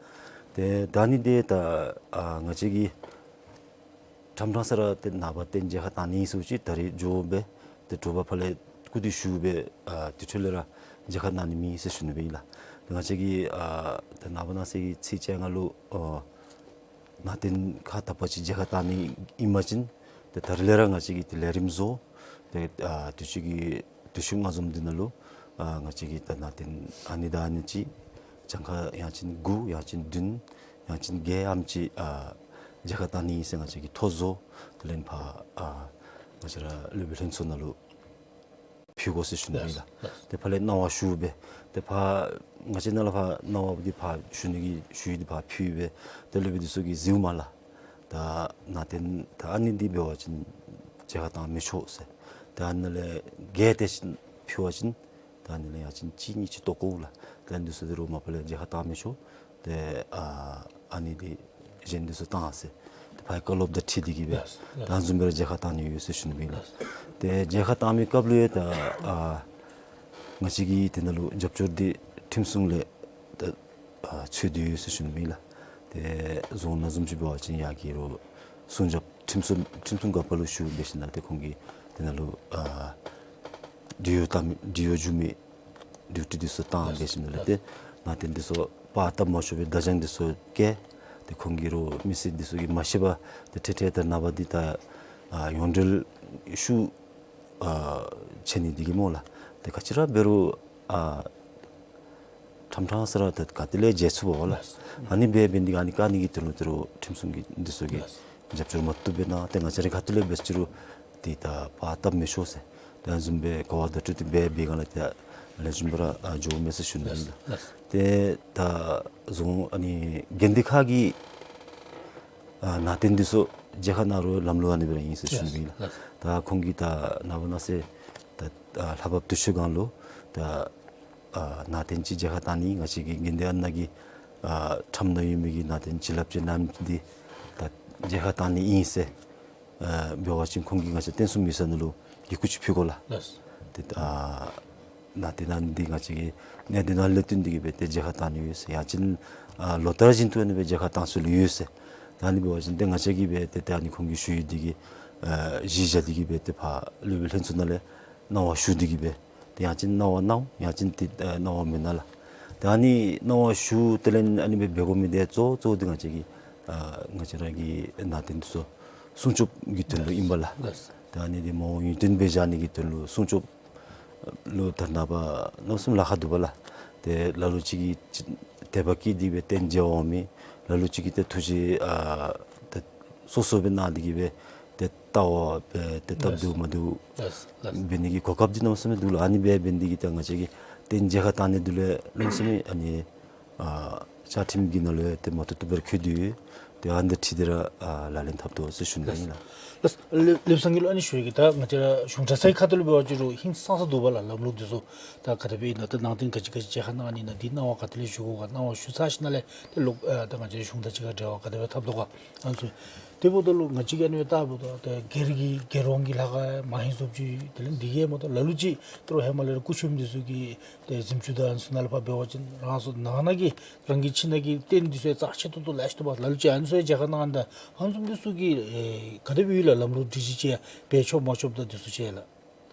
ཏེ་ད་ཨ་ནི་འདི་ད་ཨ་ང་བཅས་ཀྱིས་ཕྲང་ཕྲང་ས་ར་ཏེ་ནངས་པ་ཏེ་མཇལ་ཁ་གནང་ནི་ཟེར་ཅིག་ད་རིས་འགྱོ་སྦེ་ཏེ་དྲོ་པ་ཕར་ལས་སྐུ་མདུན་ཞུ་སྦེ་ཨ་དེ་འཕྲོ་ལས་ར་མཇལ་ཁ་གནང་ནི་མེད་ཟེར་ཞུ་ནི་སྦེ་ཨིན་ལགས། ཏེ་ང་བཅས་ཀྱིས་ཨ་ཏེ་ནངས་པ་གནངས་ཚེ་གི་ཚེས་བཅོ་ལྔ་ལུ་ཨ་ནང་རྟེན་ཁག་དག་པ་ཅིག་མཇལ་ཁ་གནང་ནི་ཨིན་པ་ཅིན་ཏེ་ད་རིས་ལས་ར་ང་བཅས་ཀྱིས་ཏེ་ལས་རིམ་བཟོ་ཏེ་ཨ་དུས་ཅི་གི་དུས་ཆེན་ལྔ་འཛོམས་འདི་ནང་ལུ་ཨ་ང་བཅས་ཀྱིས་ད་ནང་རྟེན་ཨ་ནི་དང་ཨ་ནི་ཅིག་གྱངས་ཁ་ཡང་ཅིན་དགུ་ཡང་ཅིན་བདུན་ཡང་ཅིན་བརྒྱད་ཨ་ནེམ་ཅིག་ཨ་མཇལ་ཁ་གནང་ནི་ཟེར་ང་བཅས་ཀྱིས་ཐོ་བཟོ། དེ་ལས་ཕར་ཨ་ང་བཅས་ར་སློབ་དཔོན་ལྷན་ཚོགས་ནང་ལུ་ཕུལ་དགོ་ཟེར་ཞུ་ནི་ཨིན་ལགས། ལགས། ཏེ་ཕར་ལས་གནང་བ་ཞུ་སྦེ་ཏེ་ཕར་ང་བཅས་ནཱ་ལས་ཕར་གནང་བ་འདི་ཕར་ཞུ་ནི་གི་ཞུ་ཡིག་འདི་ཕར་ཕུལ་སྦེ་ཏེ་སློབ་དཔོན་འདི་ཚུ་གིས་གཟིགསཔ་མས་ལགས། ད་ནང་རྟེན་ད་ཨ་ནི་འདི་འབད་བ་ཅིན་མཇལ་ཁ་གནང་མི་ཆོག་ཟེར། ད་ཨ་ནི་ལས་བརྒལ་ཏེ་ཕུལ་བ་ཅིན་ད་ཨ་ནི་ལས་ཡང་ཅིན་གཅིག་གཉིས་ཅིག་བཏོག་དགོ་ལགས། ད་ཨ་ནི་འདི་ཚུ་ད་རུང་མ་པ་ལས་མཇལ་ཁ་གནང་མི་ཆོག། ཏེ་ཨ་ཨ་ནི་འདི་གཞན་འདི་ཚུ་གནང་ཟེར། ཕར་བཀའ་སློབ་དང་འཁྲིལ་ཏེ་གིས་སྦེ་ད་བཟུམ་སྦེ་ར་མཇལ་ཁ་བཏང་ནི་ཡོད་ཟེར་ཞུ་ནི་ཨིན་ལགས། ཏེ་མཇལ་ཁ་བཏང་མི་སྐབས་ལུ་ཡང་ད་ཨ་ང་བཅས་ཀྱིས་དེ་ནང་ལུ་རྒྱབ་སྐྱོར་འདི་ཁྲིམས་སྲུང་ལས་ད་ཨ་འཚོལ་ཏེ་ཡོད་ཟེར་ཞུ་ནི་ཨིན་ལགས། ཏེ་རྫོང་ནང་བཟུམ་ཅིག་འབད་བ་ཅིན་ཡར་གྱི་རོགས་སྲུང་སྐྱོབ་ཁྲིམས་སྲུང་ཁྲིམས་སྲུང་འགག་པ་ལུ་ཞུ་འབད་ཞིནམ་ལས་ཏེ་ཁོང་གིས་དེ་ནང་ལུ་ཨ་ཌི་ཨོ་བཏང་མི་ཌི་ཨོ་འགྱོ་མི་ཌིའུ་ཊི་འདི་ཚུ་བཏང་འབད་ཞིནམ་ལས་ཏེ་ནང་རྟེན་འདི་ཚུ་པར་བཏབ་མ་ཆོག་པའི་བརྡ་བྱང་འདི་ཚུ་བཀལ། ཏེ་ཁོང་གི་རོགས་མི་སེར་འདི་ཚུ་གིས་མ་ཤེས་པར་ཏེ་ཁྲལ་ཁྲལ་དང་ནངས་པ་འདི་ད་ཨ་ཡོངས་འབྲེལ་ཤུགས་ཨ་ཆེ་ནི་འདི་གིས་སྨོ་ལགས། ཏེ་ག་ཅི་ར་འབད་རུང་ཨ་ཕྲང་ཕྲང་ས་ར་ད་ག་ཏེ་ལས་མཇལ་ཚུགས་པས་ལགས། ཨ་ནི་འབད་འབད་ནི་འདི་གིས་ཨ་ནི་བཀག་ནི་གི་དོན་ལུ་ཏེ་རོགས་ཁྲིམས་སྲུང་གི་འདི་ཚུ་གིས་རྒྱབ་སྐྱོར་མ་བཏུབ་པས་ན་ཏེ་ང་བཅས་ར་ག་ཏེ་ལས་འབད་ཅི་རུང་འདི་ད་པར་བཏབ་མི་ཆོག་ཟེར། ད་བཟུམ་སྦེ་གོ་བ་བརྡ་སྤྲོད་འདི་འབད་འབད་སྒང་ལས་ཏེ་ལེགས་ཤོམ་སྦེ་ར་ཨ་འགྱོཝ་མས་ཟེར་ཞུ་ནི་ཨིན་ལགས། ཏེ་ད་རྫོང་ཨ་ནི་དགོན་སྡེ་ཁག་གི་ཨ་ནང་རྟེན་འདི་ཚུ་མཇལ་ཁ་གནང་རུང་ལམ་ལུགས་ཨ་ནི་སྦེ་ར་ཨིན་ཟེར་ཞུ་ནི་ཨིན་ལགས། ད་ཁོང་གིས་ད་ནངས་པ་གནངས་ཚེ་ད་ཨ་ལྷ་བབས་དུས་ཆེན་སྒང་ལུ་ད་ཨ་ནང་རྟེན་ཅིག་མཇལ་ཁ་བཏང་ནི་ང་བཅས་ཀྱི་དགོན་སྡེ་ཨ་ནཱ་གི་ཨ་ཁྲམ་ནང་ཡོད་མི་གི་ནང་རྟེན་བྱིན་རླབས་ཅན་རྣམས་འདི་ད་མཇལ་ཁ་བཏང་ནི་ཨིན་ཟེར་ཨ་འབད་བ་ཅིན་ཁོང་གིས་ང་བཅས་རྟེན་གསུམ་ཡིག་ཚང་ནང་ལུ་ཡི་གུ་ཅིག་ཕུལ་དགོ་ལགས། ཏེ་ཨ་ནང་རྟེན་ཨ་ནི་འདི་ང་བཅས་ཀྱི་གནད་དོན་ནང་ལས་བརྟེན་ཏེ་གིས་སྦེ་ཏེ་མཇལ་ཁ་བཏང་ནི་ཡོད་ཟེར། ཡང་ཅིན་ཨ་ལོ་ལྟར་བཞིན་དུ་ཨ་ནི་སྦེ་མཇལ་ཁ་བཏང་སྲོལ་ཡོད་ཟེར། ད་ཨ་ནི་འབད་བ་ཅིན་ཏེ་ང་བཅས་ཀྱིས་སྦེ་ཏེ་ཏེ་ཨ་ནི་ཁོང་གི་ཞུ་ཡིག་འདི་གི་ཨ་གཞི་བཞག་སྟེ་གིས་སྦེ་ཏེ་ཕར་སློབ་དཔོན་ལྷན་ཚོགས་ནང་ལས་གནང་བ་ཞུ་སྟེ་གིས་སྦེ་ཏེ་ཡང་ཅིན་གནང་བ་གནང་ཡང་ཅིན་ཏེ་ཨ་གནང་བ་མེན་ན་ལགས། ད་ཨ་ནི་གནང་བ་ཞུ་དེ་ལས་ཨ་ནི་སྦེ་འབད་དགོ་མི་འདི་གཙོ་གཙོ་འདི་ང་བཅས་ཀྱི་ཨ་ང་བཅས་ར་གི་ནང་རྟེན་འདི་ཚུ་སྲུང་སྐྱོབ་ཀྱི་དོན་ལུ་ཨིན་པས་ལགས། ད་ཨ་ནི་འདི་མ་འོངས་ཡུན་བརྟན་སྦེ་བཞག་ནི་གི་དོན་ལུ་སྲུང་སྐྱོབ་ལུ་ད་ནངས་པ་གནམ་མེད་ས་མེད་ལཱ་ཁག་འདུག་པས་ལགས། ཏེ་ལ་ལུ་ཅིག་གིས་དད་པ་བསྐྱེད་དེ་སྦེ་རྟེན་མཇལ་འོང་མི་ལ་ལུ་ཅིག་གིས་ཏེ་ཐུགས་རྗེ་ཨ་ཏེ་སོ་སོ་སྦེ་གནང་སྟེ་གིས་སྦེ་ཏེ་བལྟ་བར་སྦེ་ཏེ་སྟབས་བདེཝ་མ་བདེཝ་འབད་ནི་གི་གོ་སྐབས་འདི་གནམ་མེད་ས་མེད་འདུག་ལགས། ཨ་ནི་སྦེ་འབད་ནི་འདི་གིས་ད་ང་བཅས་ཀྱིས་རྟེན་མཇལ་ཁ་བཏང་ནི་འདི་ལུ་གནམ་མེད་ས་མེད་ཨ་ནི་ཨ་བཅའ་ཁྲིམས་ཀྱི་ནང་ལུ་ཡང་ཏེ་མ་བཏུབ་བཏུབ་སྦེ་ར་བཀོད་དེ་ཡོད། ཏེ་ཨ་ནི་དང་འཁྲིལ་ཏེ་ར་ཨ་ལག་ལེན་འཐབ་དོ་ཟེར་ཞུ་ནི་ཨིན་ལགས། ལགས་ལགས་ལགས་སོ་ངེ་ལུ་ཨ་ནི་ཞུ་ཡི་གི་ད་ང་བཅས་ར་གཞུང་གྲྭ་ཚང་གི་ཁ་ཐུག་ལུ་འབད་བ་ཅིན་རུང་ཧིང་སངས་ས་འདུག་པས་ལགས། ལམ་ལུགས་འདི་ཚུ་ད་ག་དེ་སྦེ་ཨིན་ན་ད་ནང་རྟེན་ག་ཅི་ག་ཅི་མཇལ་ཁ་གནང་ནི་ཨིན་ན་འདི་གནང་བ་ག་ཏེ་ལས་ཞུ་དགོ་ག་གནང་བ་ཞུ་ཚར་ཞིནམ་ལས་ཏེ་ལོག་ཨ་ད་ང་བཅས་གཞུང་དང་གཅིག་ཁར་འབྲེལ་བ་ག་དེ་སྦེ་འཐབ་དོ་ག་ཨ་ནི་ཚུ། དེ་འབདཝ་ད་ལུ་ང་བཅས་ཀྱིས་ཨ་ནི་སྦེ་བལྟཝ་ད་ད་སྒེར་གྱི་སྒེར་དབང་གི་ལྷ་ཁང་མ་ཧིང་སོཔ་ཅིག་དེ་ལས་འདི་གིས་སྨོ་ད་ལ་ལུ་ཅིག་ད་རུང་ཧེ་མ་ལས་ར་སྐུ་མཆོད་འདི་ཚུ་གི་ཏེ་གཟིམ་ཅུང་དང་ཨ་ནི་ཚུ་ནང་ལུ་ཕར་འབད་བ་ཅིན་རང་སོ་ནང་ན་གི་རང་གི་ཁྱིམ་ནང་གི་རྟེན་འདི་ཚུ་ཡང་རྩ་ཆེ་ཏོག་ཏོ་ལེ་ཤ་འདུག་པས། ལ་ལུ་ཅིག་ཨ་ནི་ཚུ་ཡང་མཇལ་ཁ་གནང་ད་ཨ་ནི་ཚུ་འདི་ཚུ་གི་ཨེ་ག་དེ་སྦེ་ཡོད་ལགས། ལམ་ལུགས་སྒྲིག་གཞི་ཅིག་འབད་ཆོག་མ་ཆོགཔ་དང་འདི་ཚུ་ཅིག་ལགས།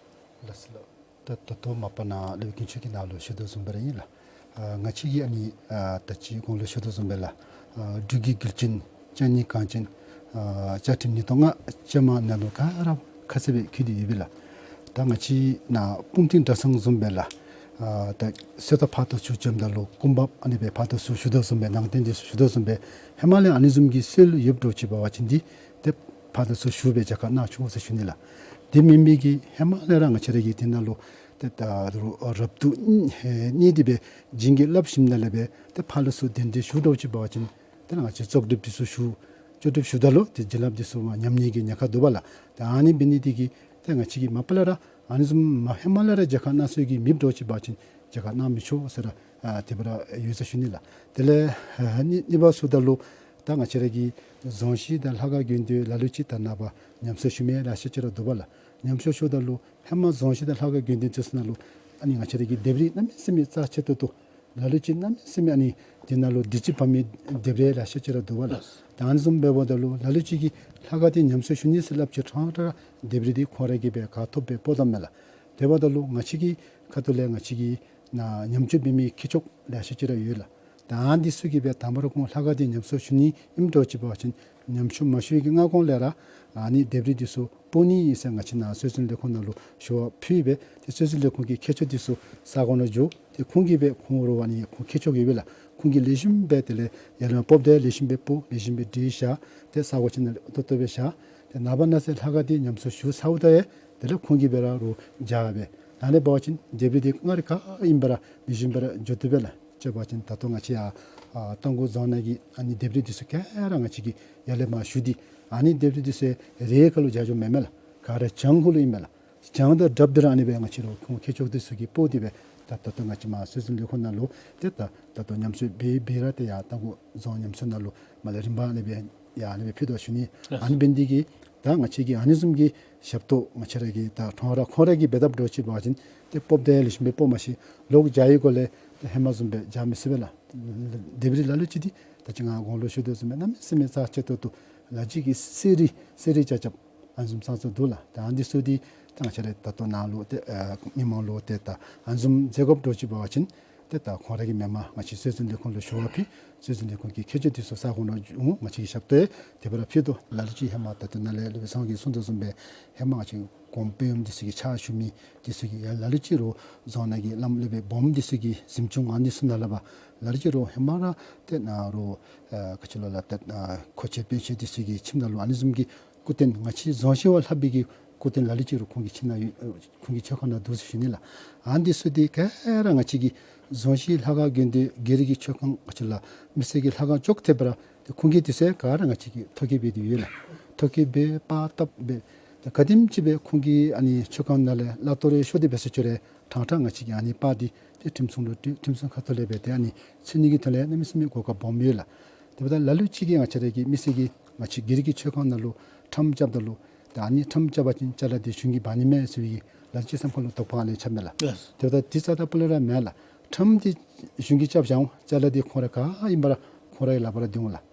ལགས་སོ་ལགས། ད་ད་ལྟོ་མ་པ་ནཱ་སློབ་དཔོན་དཀོན་མཆོག་གིས་ནཱ་ལུ་ཞུ་དོ་བཟུམ་སྦེ་ར་ཨིན་ལགས། ཨ་ང་བཅས་ཀྱིས་ཨ་ནི་ཨ་ད་ཅི་གོང་ལུ་ཞུ་དོ་བཟུམ་སྦེ་ལགས། ཨ་འབྲུག་གི་རྒྱལ་ཆེན་བཅའ་གཉིས་གངས་ཅན་ཨ་བཅའ་ཁྲིམས་ཉིས་སྟོང་ལྔ་ཅན་མ་ནང་ལུ་ག་ར་ཁ་གསལ་སྦེ་བཀོད་དེ་ཡོད་པས་ལགས། ད་ང་བཅས་ནཱ་སྤུངས་ཐིམ་གྲྭ་ཚང་བཟུམ་སྦེ་ལགས། ཨ་ད་གསོལ་ཐབ་ཕར་དང་ཚུར་བྱོནམ་ད་ལུ་སྐུ་འབག་ཨ་ནི་སྦེ་ཕར་དང་ཚུར་ཞུ་དོ་བཟུམ་སྦེ་ནང་རྟེན་འདི་ཚུ་ཞུ་དོ་བཟུམ་སྦེ་ཧེ་མ་ལས་ཨ་ནི་བཟུམ་གྱི་སྲོལ་ཡོདཔ་འདྲཝ་ཅིག་འབད་བ་ཅིན་འདི་ཏེ་ཕར་དང་ཚུར་ཞུ་སྦེ་མཇལ་ཁ་གནང་ཆོག་ཟེར་ཞུ་ནི་ལགས། དེ་མེན་པའི་གི་ཧེ་མ་ལས་ར་ང་བཅས་ར་གིས་དེ་ནང་ལུ་ཏེ་ད་རུང་རབ་ཏུ་གནས་ཏེ་སྦེ་བྱིན་གྱིས་བརླབས་ཞིནམ་ལས་སྦེ་ཏེ་ཕར་ལས་ཚུར་གདན་འདྲེན་ཞུ་འདྲཝ་ཅིག་འབད་བ་ཅིན་ཏེ་ང་བཅས་བཙོག་གྲིབ་འདི་ཚུ་ཞུ་བཅོས་གྲིབ་ཞུཝ་ད་ལུ་ཏེ་བྱིན་རླབས་འདི་ཚུ་མར་ཉམས་ནི་གི་ཉེན་ཁ་འདུག་པས་ལགས། ཏེ་ཨ་ནི་འབད་ནི་འདི་གིས་ཏེ་ང་བཅས་ཀྱིས་མ་པ་ལས་ར་ཨ་ནི་བཟུམ་མ་ཧེ་མ་ལས་ར་མཇལ་ཁ་གནང་སྲོལ་གྱི་མེདཔ་འདྲཝ་ཅིག་འབད་བ་ཅིན་མཇལ་ཁ་གནང་མི་ཆོག་ཟེར་ར་ཨ་དེ་སྦེ་ར་ཡོད་ཟེར་ཞུ་ནི་ལགས། དེ་ལས་ཨ་གཉིས་གཉིས་པ་ཞུཝ་ད་ལུ་ད་ང་བཅས་ར་གི་རྫོང་གཞིས་དང་ལྷ་ཁང་དགོན་སྡེ་ལ་ལུ་ཅིག་ད་ནངས་པ་ཉམས་གསོ་ཞུ་མི་ལེ་ཤ་ཅིག་ར་འདུག་པས་ལགས། ཉམས་གསོ་ཞུཝ་ད་ལུ་ཧེ་མ་རྫོང་གཞིས་དང་ལྷ་ཁང་དགོན་སྡེ་འདི་ཚུ་ནང་ལུ་ཨ་ནི་ང་བཅས་ར་གི་ལྡེབས་རིས་གནམ་མེད་ས་མེད་རྩ་ཆེ་ཏོག་ཏོ་ལ་ལུ་ཅིག་གནམ་མེད་ས་མེད་ཨ་ནི་འདི་ནང་ལུ་བདུད་རྩི་ཕབ་མི་ལྡེབས་རིས་ལེ་ཤ་ཅིག་ར་འདུག་པས་ལགས། ད་ཨ་ནི་བཟུམ་འབདཝ་ད་ལུ་ལ་ལུ་ཅིག་གིས་ལྷ་ཁང་འདི་ཉམས་གསོ་ཞུ་ནི་ཟེར་སླབ་ཅི་ཕྲང་ཕྲང་ར་ལྡེབས་རིས་འདི་ཁོང་ར་གིས་སྦེ་ག་ཐོབ་སྦེ་སྤོ་དོ་མས་ལགས། དེ་འབདཝ་ད་ལུ་ང་བཅས་ཀྱི་ཁ་ཐུག་ལས་ང་བཅས་ཀྱི་ནཱ་ཉམས་བཅོས་འབད་མི་མཁས་མཆོག་ལེ་ཤ་ཅིག་ར་ཡོད་ལགས། ད་ཨ་ནི་འདི་ཚུ་གིས་སྦེ་དང་པ་ར་ཁོང་ལྷ་ཁང་འདི་ཉམས་གསོ་ཞུ་ནི་ཨིནམ་འདྲཝ་ཅིག་འབད་བ་ཅིན་ཉམས་གསོ་མ་ཞུ་བའི་གི་སྔ་གོང་ལས་ར་ཨ་ནི་ལྡེབས་རིས་འདི་ཚུ་སྤོ་ནི་ཨིན་ཟེར་ང་བཅས་ནཱ་སྲོལ་འཛིན་ལས་ཁུངས་ནང་ལུ་ཞུ་བ་ཕུལ་སྦེ་ཏེ་སྲོལ་འཛིན་ལས་ཁུངས་ཀྱི་མཁས་མཆོག་འདི་ཚུ་ས་གོ་ནང་འགྱོ། ཏེ་ཁོང་གིས་སྦེ་ཁོང་ར་ཨ་ནི་ཁོང་མཁས་མཆོག་ཡོད་པས་ལགས། ཁོང་གིས་ལེགས་ཤོམ་སྦེ་དེ་ལས་ཡར་ལས་མར་སྤོཝ་ད་ལེགས་ཤོམ་སྦེ་སྤོ་ལེགས་ཤོམ་སྦེ་སྒྲིལ་བཞག། ཏེ་ས་གོ་ཅིག་ནང་ལུ་ཏོག་ཏོ་སྦེ་བཞག། ཏེ་ནངས་པ་གནངས་ཚེ་ལྷ་ཁང་འདི་ཉམས་གསོ་ཞུ་ཚརཝ་ད་ཡང་དེ་ལས་ཁོང་གིས་སྦེ་ར་རོགས་མཇལ་སྦེ་ད་ཨ་ནི་འབད་བ་ཅིན་ལྡེབས་རིས་འདི་སྔར་ག་ཨིནམ་སྦེ་ར་ལེགས་ཤོམ་སྦེ་ར་འགྱོ་བཏུབ་པས་ལགས། ཅིག་འབད་བ་ཅིན་ད་ལྟོ་ང་བཅས་ཡར་ཨ་རྟ་མགོ་རྫོང་ནང་གི་ཨ་ནི་ལྡེབས་རིས་འདི་ཚུ་ག་ར་ང་བཅས་ཀྱིས་ཡར་ལས་མར་ཞུ་སྟེ་ཨ་ནི་ལྡེབས་རིས་འདི་ཚུ་རེ་ཁ་ལུ་མཇལ་འགྱོཝ་མེན་མས་ལགས། ག་ར་བྱང་ཁུག་ལུ་ཨིན་མས་ལགས། བྱང་དང་རྒྱབ་འདི་ར་ཨ་ནི་སྦེ་ང་བཅས་ར་ཁོང་མཁས་མཆོག་འདི་ཚུ་གིས་སྤོ་སྟེ་སྦེ་ད་ད་ལྟོ་ང་བཅས་མར་སྲོལ་འཛིན་ལས་ཁུངས་ནང་ལུ་ཏེ་ད་ད་ལྟོ་ཉམས་གསོ་འབད་འབད་ར་ཏེ་ཡར་རྟ་མགོ་རྫོང་ཉམས་གསོ་ནང་ལུ་མར་ལས་རིམ་པ་ཨ་ནི་སྦེ་ ཡ་ཨ་ནི་སྦེ་ཕུལ་དོ་ཞུ་ནི། ལགས། ཨ་ནི་འབད་ནི་འདི་གིས་ད་ང་བཅས་ཀྱིས་ཨ་ནི་བཟུམ་གྱི་ཞབས་ཏོག་ང་བཅས་ར་གིས་ད་ཁོང་ར་ཁོང་ར་གིས་འབད་དཔ་འདྲཝ་ཅིག་འབད་བ་ཅིན་ཏེ་སྤོབས་དང་ལེགས་ཤོམ་སྦེ་སྤོབས་མ་ཤེས། ལོག་བྱ་ཡི་གོ་ལས་ཏེ་ཧེ་མ་བཟུམ་སྦེ་བྱ་མི་ཚུགས་པས་ལགས། ལྡེབས་རིས་ལ་ལུ་ཅིག་འདི་ད་ཅི་ང་གོང་ལུ་ཞུ་དོ་བཟུམ་སྦེ་གནམ་མེད་ས་མེད་རྩ་ཆེ་ཏོག་ཏོ་ལ་ལུ་ཅིག་གིས་གསེར་རིས་གསེར་རིས་རྐྱབ་རྐྱབ་ཨ་ནི་བཟུམ་ཙང་ཙང་འདུག་ལགས། ད་ཨ་ནི་འདི་ཚུ་འདི་ད་ང་བཅས་ར་ད་ལྟོ་ནཱ་ལུ་ཏེ་ཨ་མི་མང་ལུ་ཏེ་ད་ཨ་ནི་བཟུམ་མཛད་དགོཔ་འདྲཝ་ཅིག་འབད་བ་ཅིན་ཏེ་ད་ཁོང་ར་གིས་མེན་པར་ང་བཅས་སྲོལ་འཛིན་ལས་ཁུངས་ལུ་ཞུ་བ་ཕུལ། སྲོལ་འཛིན་ལས་ཁུངས་ཀྱིས་མཁས་མཆོག་འདི་ཚུ་ས་ཁོངས་ནང་འོང་། ང་བཅས་ཀྱིས་ཞབས་ཏོག་ཡང་དེ་སྦེ་ར་ཕུལ་དོ། ལ་ལུ་ཅིག་ཧེ་མ་ད་ལྟོ་ནཱ་ལས་སློབ་དཔོན་ཚེ་དབང་གིས་གསུངས་དོ་བཟུམ་སྦེ་ཧེ་མ་ང་བཅས་གོངམ་དཔོན་གཡོགམ་འདི་ཚུ་གི་ཕྱག་ཞུ་མི་འདི་ཚུ་གིས་ཡང་ལ་ལུ་ཅིག་རོགས་རྫོང་ནང་གི་བླམ་སློབ་དཔོན་སྦོམ་འདི་ཚུ་གིས་གཟིམ་ཆུང་ཨ་ནི་ཚུ་ནང་ལས་ཕར་ལ་ལུ་ཅིག་རོགས་ཧེ་མ་ར་ཏེ་ནཱ་རོགས་ཨ་ག་ཅི་ལོ་ལགས་ཏེ་ཨ་མཁོ་ཆས་དཔོན་ཆས་འདི་ཚུ་གི་ཁྱིམ་ནང་ལུ་ཨ་ནི་བཟུམ་གྱི་སྐུ་རྟེན་ང་བཅས་རྫོང་གཞི་བ་ལྷག་པའི་གི་སྐུ་རྟེན་ལ་ལུ་ཅིག་རོགས་ཁོང་གི་ཁྱིམ་ནང་ཡོད། ཁོང་གི་མཆོད་ཁང་ནང་འདུག་ཟེར་ཞུ་ནི་ལགས། ཨ་ནི་འདི་ཚུ་འདི་ག་ར་ང་བཅས་ཀྱི་རྫོང་གཞི་ལྷ་ཁང་དགོན་སྡེ་སྒེར་གྱི་མཆོད་ཁང་ག་ཅི་ལོ་མི་སེར་གྱི་ལྷ་ཁང་ཅོག་འཐདཔ་ར་ཏེ་ཁོང་གི་འདི་ཚུ་ག་ར་ང་བཅས་ཀྱིས་ཐོ་བཀོད་འབད་དེ་ཡོད་ལགས། ཐོ་བཀོད་འབད་པར་བཏབ་འབད་ད་ག་དེམ་ཅིག་སྦེ་ཁོང་གི་ཨ་ནི་མཆོད་ཁང་ནང་ལས་གླ་གཏོར་རེ་ཤོར་ཏེ་འབད་སོང་ཅི་རུང་ཕྲང་ཕྲང་ང་བཅས་ཀྱིས་ཨ་ནི་པར་འདི་ཏེ་ཁྲིམས་སྲུང་ལུ་སྤྲོད། ཁྲིམས་སྲུང་ཁ་ཐུག་ལས་འབད་ཏེ་ཨ་ནི་འཚོལ་ནི་གི་དོན་ལས་གནམ་མེད་ས་མེད་གོ་སྐབས་སྦོམ་ཡོད་ལགས། དེ་འབདཝ་ད་ལ་ལུ་ཅིག་གིས་ང་བཅས་ར་གི་མི་སེར་གྱིས་ང་བཅས་སྒེར་གྱི་མཆོད་ཁང་ནང་ལུ་ཁྲམ་རྐྱབ་ད་ལུ་ད་ཨ་ནི་ཁྲམ་རྐྱབ་པ་ཅིན་ཅ་ལ་འདི་གཞུང་གིས་འབག་ནི་མས་ཟེར་བའི་ལ་ལུ་ཅིག་སེམས་ཁར་ལུ་དོགས་པ་ཨ་ནི་ཁྱབ་མས་ལགས། ལགས། དེ་འབདཝ་ད་འདི་རྩ་དང་སྤུ་ལས་ར་མེན་ལགས། ཁྲམ་འདི་གཞུང་གིས་རྐྱབ་བཞག་འོང་། ཅ་ལ་འདི་ཁོང་ར་ག་ཨིན་པ་ར་ཁོང་རའི་ལག་པར་ར་སྡོད་འོང་ལགས།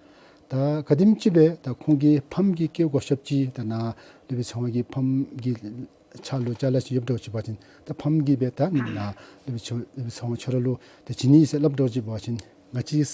ད་ག་དེམ་ཅིག་སྦེ་ད་ཁོང་གི་ཕམ་གྱིས་བཀལ་དགོ་ཤོབ་ཅིག་ད་ནཱ་སློབ་དཔོན་ཚེ་དབང་གི་ཕམ་གྱི་ཕྱག་ལུ་ཅ་ལ་ཅིག་ཡོདཔ་འདྲཝ་ཅིག་འབད་བ་ཅིན་ད་ཕམ་གྱིས་འབད་ད་ནཱ་སློབ་དཔོན་ཚེ་དབང་ཁྱོད་ར་ལུ་ད་བྱིན་ནི་ཨིན་ཟེར་སླབ་འདྲཝ་ཅིག་འབད་བ་ཅིན་ང་བཅས་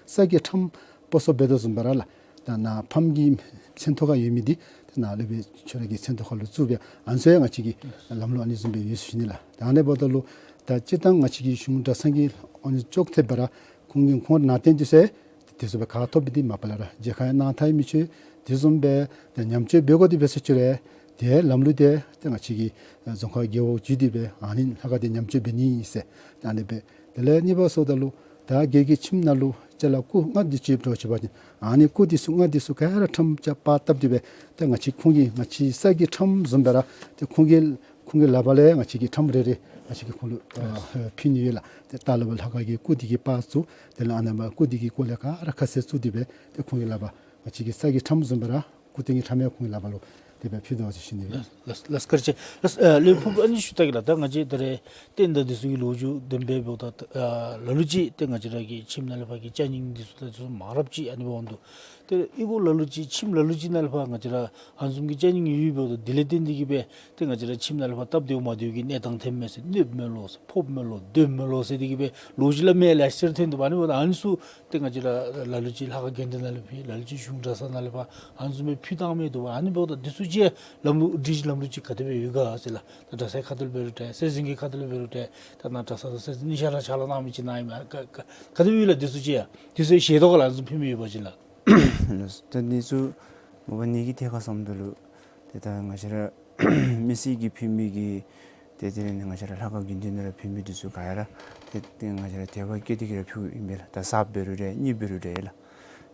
ས་གི་ཁྲམ་སྤོ་སོར་འབད་དོ་བཟུམ་སྦེ་ར་ལགས། ད་ནཱ་ཕམ་གྱི་མཚན་ཐོ་ཁར་ཡོད་མི་འདི་ད་ནཱ་སློབ་དཔོན་ཁྱོད་ར་གི་མཚན་ཐོ་ཁར་ལུ་བཙུགས་སྦེ་ཨ་ནི་ཚུ་ཡང་ང་བཅས་ཀྱི་ལམ་ལུགས་ཨ་ནི་བཟུམ་སྦེ་ཡོད་ཟེར་ཞུ་ནི་ལགས། ད་ཨ་ནི་འབདཝ་ད་ལུ་ད་སྤྱིར་བཏང་ང་བཅས་ཀྱི་གཞུང་གྲྭ་ཚང་གི་ཨ་ནི་ཅོག་འཐདཔ་ར་ཁོང་གིས་ཁོང་ནང་རྟེན་འདི་ཚུ་དེ་ཚུ་སྦེ་ག་ཐོབ་པའི་འདི་མ་པ་ལས་ར་མཇལ་ཁ་གནང་ཐངས་མི་ཆོད། དེ་བཟུམ་སྦེ་ཏེ་ཉམས་བཅོས་འབད་དགོ་དེ་འབད་སོང་ཅི་རུང་ཏེ་ལམ་ལུགས་འདི་ཏེ་ང་བཅས་ཀྱི་རྫོང་ཁག་རྒེད་འོག་བརྒྱུད་དེ་སྦེ་ཨ་ནི་ལྷ་ཁང་འདི་ཉམས་བཅོས་འབད་ནི་ཨིན་ཟེར་ཏེ་ཨ་ནི་སྦེ། དེ་ལས་གཉིས་པ་སོངམ་ད་ལུ་ད་སྒེར་གྱི་ཁྱིམ་ནང་ལུ་ཅ་ལ་སྐུ་ལྔ་འདི་ཅིག་འདྲཝ་ཅིག་འབད་བ་ཅིན་ཨ་ནི་སྐུ་འདི་ཚུ་ལྔ་འདི་ཚུ་ག་ར་ཁྲམ་རྐྱབ་པར་བཏབ་སྟེ་སྦེ་ཏེ་ང་བཅས་ཁོང་གི་ང་བཅས་ས་གི་ཁྲམ་བཟུམ་སྦེ་ར་ཏེ་ཁོང་གི་ཁོང་གི་ལག་པར་ལས་ང་བཅས་ཀྱིས་ཁྲམ་རེ་རེ་ང་བཅས་ཀྱིས་ཁོང་ལུ་ཨ་ཕུལ་ནི་ཡོད་ལགས། ཏེ་ད་ལྟོ་ལྷ་ཁང་གི་སྐུ་འདི་གི་པར་བཙུགས། དེ་ལས་ཨ་ནཱ་སྐུ་འདི་གི་སྐོར་ལས་ག་ར་ཁ་གསལ་བཙུགས་ཏེ་སྦེ་ཏེ་ཁོང་གི་ལག་པར་ང་བཅས་ཀྱི་ས་གི་ཁྲམ་བཟུམ་སྦེ་ར་སྐུ་རྟེན་གྱི་ཁྲམ་ཡང་ཁོང་གི་ལག་པར་ལུ་དེ་སྦེ་ཕུལ་དོ་ཟེར་ཞུ་ནི་ཡོད། ལགས་ལགས་བཀའ་དྲིན་ཆེ། ལགས་ཨ་ལས་ཕུལ་ཨ་ནི་ཞུ་ད་གེ་ལགས། ད་ང་བཅས་ད་རེས་རྟེན་དང་འདི་ཚུ་གི་ལོ་རྒྱུས་བདེན་པའི་འབདཝ་ད་ཨ་ལ་ལུ་ཅིག་ཏེ་ང་བཅས་ར་གི་ཁྱིམ་ནང་ལས་ཕར་གྱི་ཅ་རྙིང་འདི་ཚུ་ད་འདི་ཚུ་མང་རབས་ཅིག་ཨ་ནི་འབདཝ་འོང་འདུག། ཏེ་ཨི་ཁུ་ལ་ལུ་ཅིག་ཁྱིམ་ལ་ལུ་ཅིག་ནང་ལས་ཕར་ང་བཅས་ར་ཨ་ནི་བཟུམ་གྱི་ཅ་རྙིང་ཡོད་འབདཝ་ད་དེ་ལས་བརྟེན་ཏེ་གིས་སྦེ་ཏེ་ང་བཅས་ར་ཁྱིམ་ནང་ལས་ཕར་སྟབས་བདེཝ་མ་བདེཝ་གི་གནས་སྟངས་ཐོནམ་མས་ཟེར། གནོདཔ་མས་ལོ་ཟེར་ཕོགཔ་མས་ལོ་སྡོདཔ་མས་ལོ་ཟེར་དེ་གིས་སྦེ་ལོ་རྒྱུས་ལུ་མི་ལེ་ཤ་ཅིག་ཐོན་འདུག་པ། ཨ་ནི་འབདཝ་ད་ཨ་ནི་ཚུ་ཏེ་ང་བཅས་ར་ལ་ལུ་ཅིག་ལྷ་ཁང་དགོན་སྡེ་ནང་ལས་ཕུལ། ལ་ལུ་ཅིག་གཞུང་གྲྭ་ཚང་ནང་ལས་ཕར་ཨ་ནི་བཟུམ་སྦེ་ཕུལ་བཏང་མི་འདུག་པ། ཨ་ནི་འབདཝ་ད་འདི་ཚུ་ཅིག་ལམ་ལུགས་སྒྲིག་གཞི་ལམ་ལུགས་ཅིག་ག་དེ་སྦེ་ཡོད་ག་ཟེར་ལགས། ད་གྲྭ་ཚང་ཁ་ཐུག་ལས་འབད་རུང་འདྲ་སྲོལ་འཛིན་གྱི་ཁ་ཐུག་ལས་འབད་རུང་འདྲ་ད་ནཱ་གྲྭ་ཚང་དང་སྲོལ་འཛིན་གཉིས་ཆ་ར་ཕྱག་ལཱ་གནང་མི་ཅིག་ནཱ་ཨིན་མས། ག་ག་ག་དེ་སྦེ་ཡོད་ལགས། འདི་ཚུ་ཅིག་ཡ་འདི་ཚུ་ཤེས་དོ་ག་ལགས། ཨ་ནི་བཟུམ་ཕུལ་མི་ཡོད་པ་ཅིན་ལགས། ལགས། ད་འདི་ཚུ་མ་པ་ནི་གི་ཐད་ཁར་བསམ་ད་ལུ་ཏེ་ད་ང་བཅས་ར་མི་སེར་གྱིས་ཕུལ་མི་གི་ཏེ་དེ་ལས་ནི་ང་བཅས་ར་ལྷ་ཁང་དགོན་སྡེ་ནང་ར་ཕུལ་མི་འདི་ཚུ་ག་ར་ཏེ་ཏེ་ང་བཅས་ར་དད་པ་བསྐྱེད་དེ་གིས་ར་ཕུལཝ་ཨིན་པས་ལགས། ད་གསརཔ་འབད་རུང་འདྲ་རྙིངམ་འབད་རུང་འདྲ་ལགས།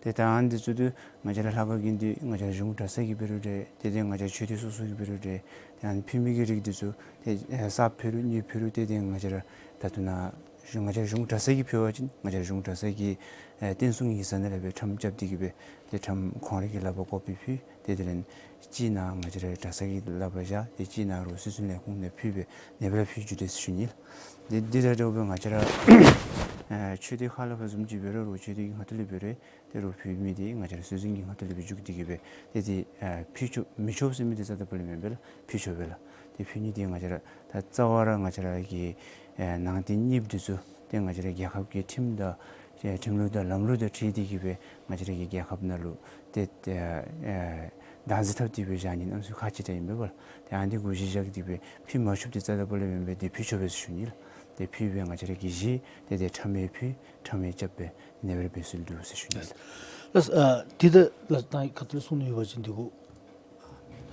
ཏེ་ད་ཨ་ནི་འདི་ཚུ་ཏེ་ང་བཅས་ར་ལྷ་ཁང་དགོན་སྡེ་ང་བཅས་ར་གཞུང་གྲྭ་ཚང་གིས་འབད་རུང་འདྲ་ཏེ་ཏེ་ང་བཅས་ར་ཆོས་སྡེ་སོ་སོ་གིས་འབད་རུང་འདྲ་ཏེ་ཨ་ནི་ཕུལ་མི་གི་རིགས་འདི་ཚུ་ཏེ་ཨེ་གསརཔ་ཕུལ་རུང་རྙིངམ་ཕུལ་རུང་ཏེ་ཏེ་ང་བཅས་ར་ད་ལྟོ་ནཱ་གཞུང་ང་བཅས་ར་གཞུང་གྲྭ་ཚང་གིས་ཕུལ་བ་ཅིན་ང་བཅས་ར་གཞུང་གྲྭ་ཚང་གི་ཨེ་བསྟན་སྲུང་གི་ས་ནང་ལས་སྦེ་ཁྲམ་རྐྱབ་སྟེ་གིས་སྦེ་ཏེ་ཁྲམ་ཁོང་ར་གི་ལག་པར་བཀོ་སྦེ་ཕུལ། ཏེ་དེ་ལས་གཅིག་ནཱ་ང་བཅས་ར་གྲྭ་ཚང་གི་ལག་པར་བཞག། ཏེ་གཅིག་ནཱ་རོགས་སྲོལ་འཛིན་ལས་ཁུངས་ནང་ཕུལ་སྦེ་ཨ་ནེ་སྦེ་ར་ཕུལ་བཅུག་དེས་ཟེར་ཞུ་ནི་ལགས། ཏེ་འདི་དང་འདྲཝ་སྦེ་ང་བཅས་ར་ཨེ་ཆོས་སྡེ་ཁག་ལུ་ཕར་བཟུམ་ཅིག་འབད་རུང་རོགས་ཆོས་སྡེ་གི་ཁ་ཐུག་ལས་འབད་རུང་ཏེ་རོགས་ཕུལ་མི་འདི་ང་བཅས་ར་སྲོལ་འཛིན་གྱི་ཁ་ཐུག་ལས་སྦེ་བཅུག་སྟེ་གིས་སྦེ་ཏེ་ཏེ་ཨེ་ཕུལ་ཆོག་མི་ཆོག་ཟེར་མི་འདི་རྩ་དང་སྤུ་ལས་མེན་པས་ལགས། ཕུལ་ཆོག་པས་ལགས། ཏེ་ཕུལ་ནི་འདི་ང་བཅས་ར་ད་རྩ་བ་ར་ང་བཅས་ར་གི་ཨེ་ནང་རྟེན་རྙིངམ་འདི་ཚུ་ཏེ་ང་བཅས་ར་རྒྱལ་ཁབ་ཀྱི་ཁྲིམས་དང་ཨེ་ཁྲིམས་ལུགས་དང་ལམ་ལུགས་དང་འཁྲིལ་ཏེ་གིས་སྦེ་ང་བཅས་ར་གི་རྒྱལ་ཁབ་ནང་ལུ་ཏེ་ཨེ་བདག་འཛིན་འཐབ་སྟེ་སྦེ་བཞག་ནི་གནམ་མེད་ས་མེད་ཁག་ཆེ་དྲགས་ཨིན་པས་ལགས། ཏེ་ཨ་ནི་འདི་གུ་གཞི་བཞག་སྟེ་སྦེ་ཕུལ་མ་ཆོགཔ་འདི་རྩ་དང་སྤུ་ལས་མེན་པས། ཏེ་ཕུལ་ཆོག་པས་ཟེར་ཞུ་ནི་ལགས། ཏེ་ཕུལ་སྦེ་ང་བཅས་ར་གིས་བཞེས། ཏེ་ཏེ་ཁྲམ་ཡང་ཕུལ་ཁྲམ་ཡང་རྐྱབ་སྦེ་ཨ་ནེ་སྦེ་ར་འབད་སྲོལ་འདུག་ཟེར་ཞུ་ནི་ལགས། ལགས། ཨ་འདི་ད་ལགས་ད་ཁ་ཐུག་ལས་གསུང་ནི་ཡོད་པ་ཅིན་འདི་གུ།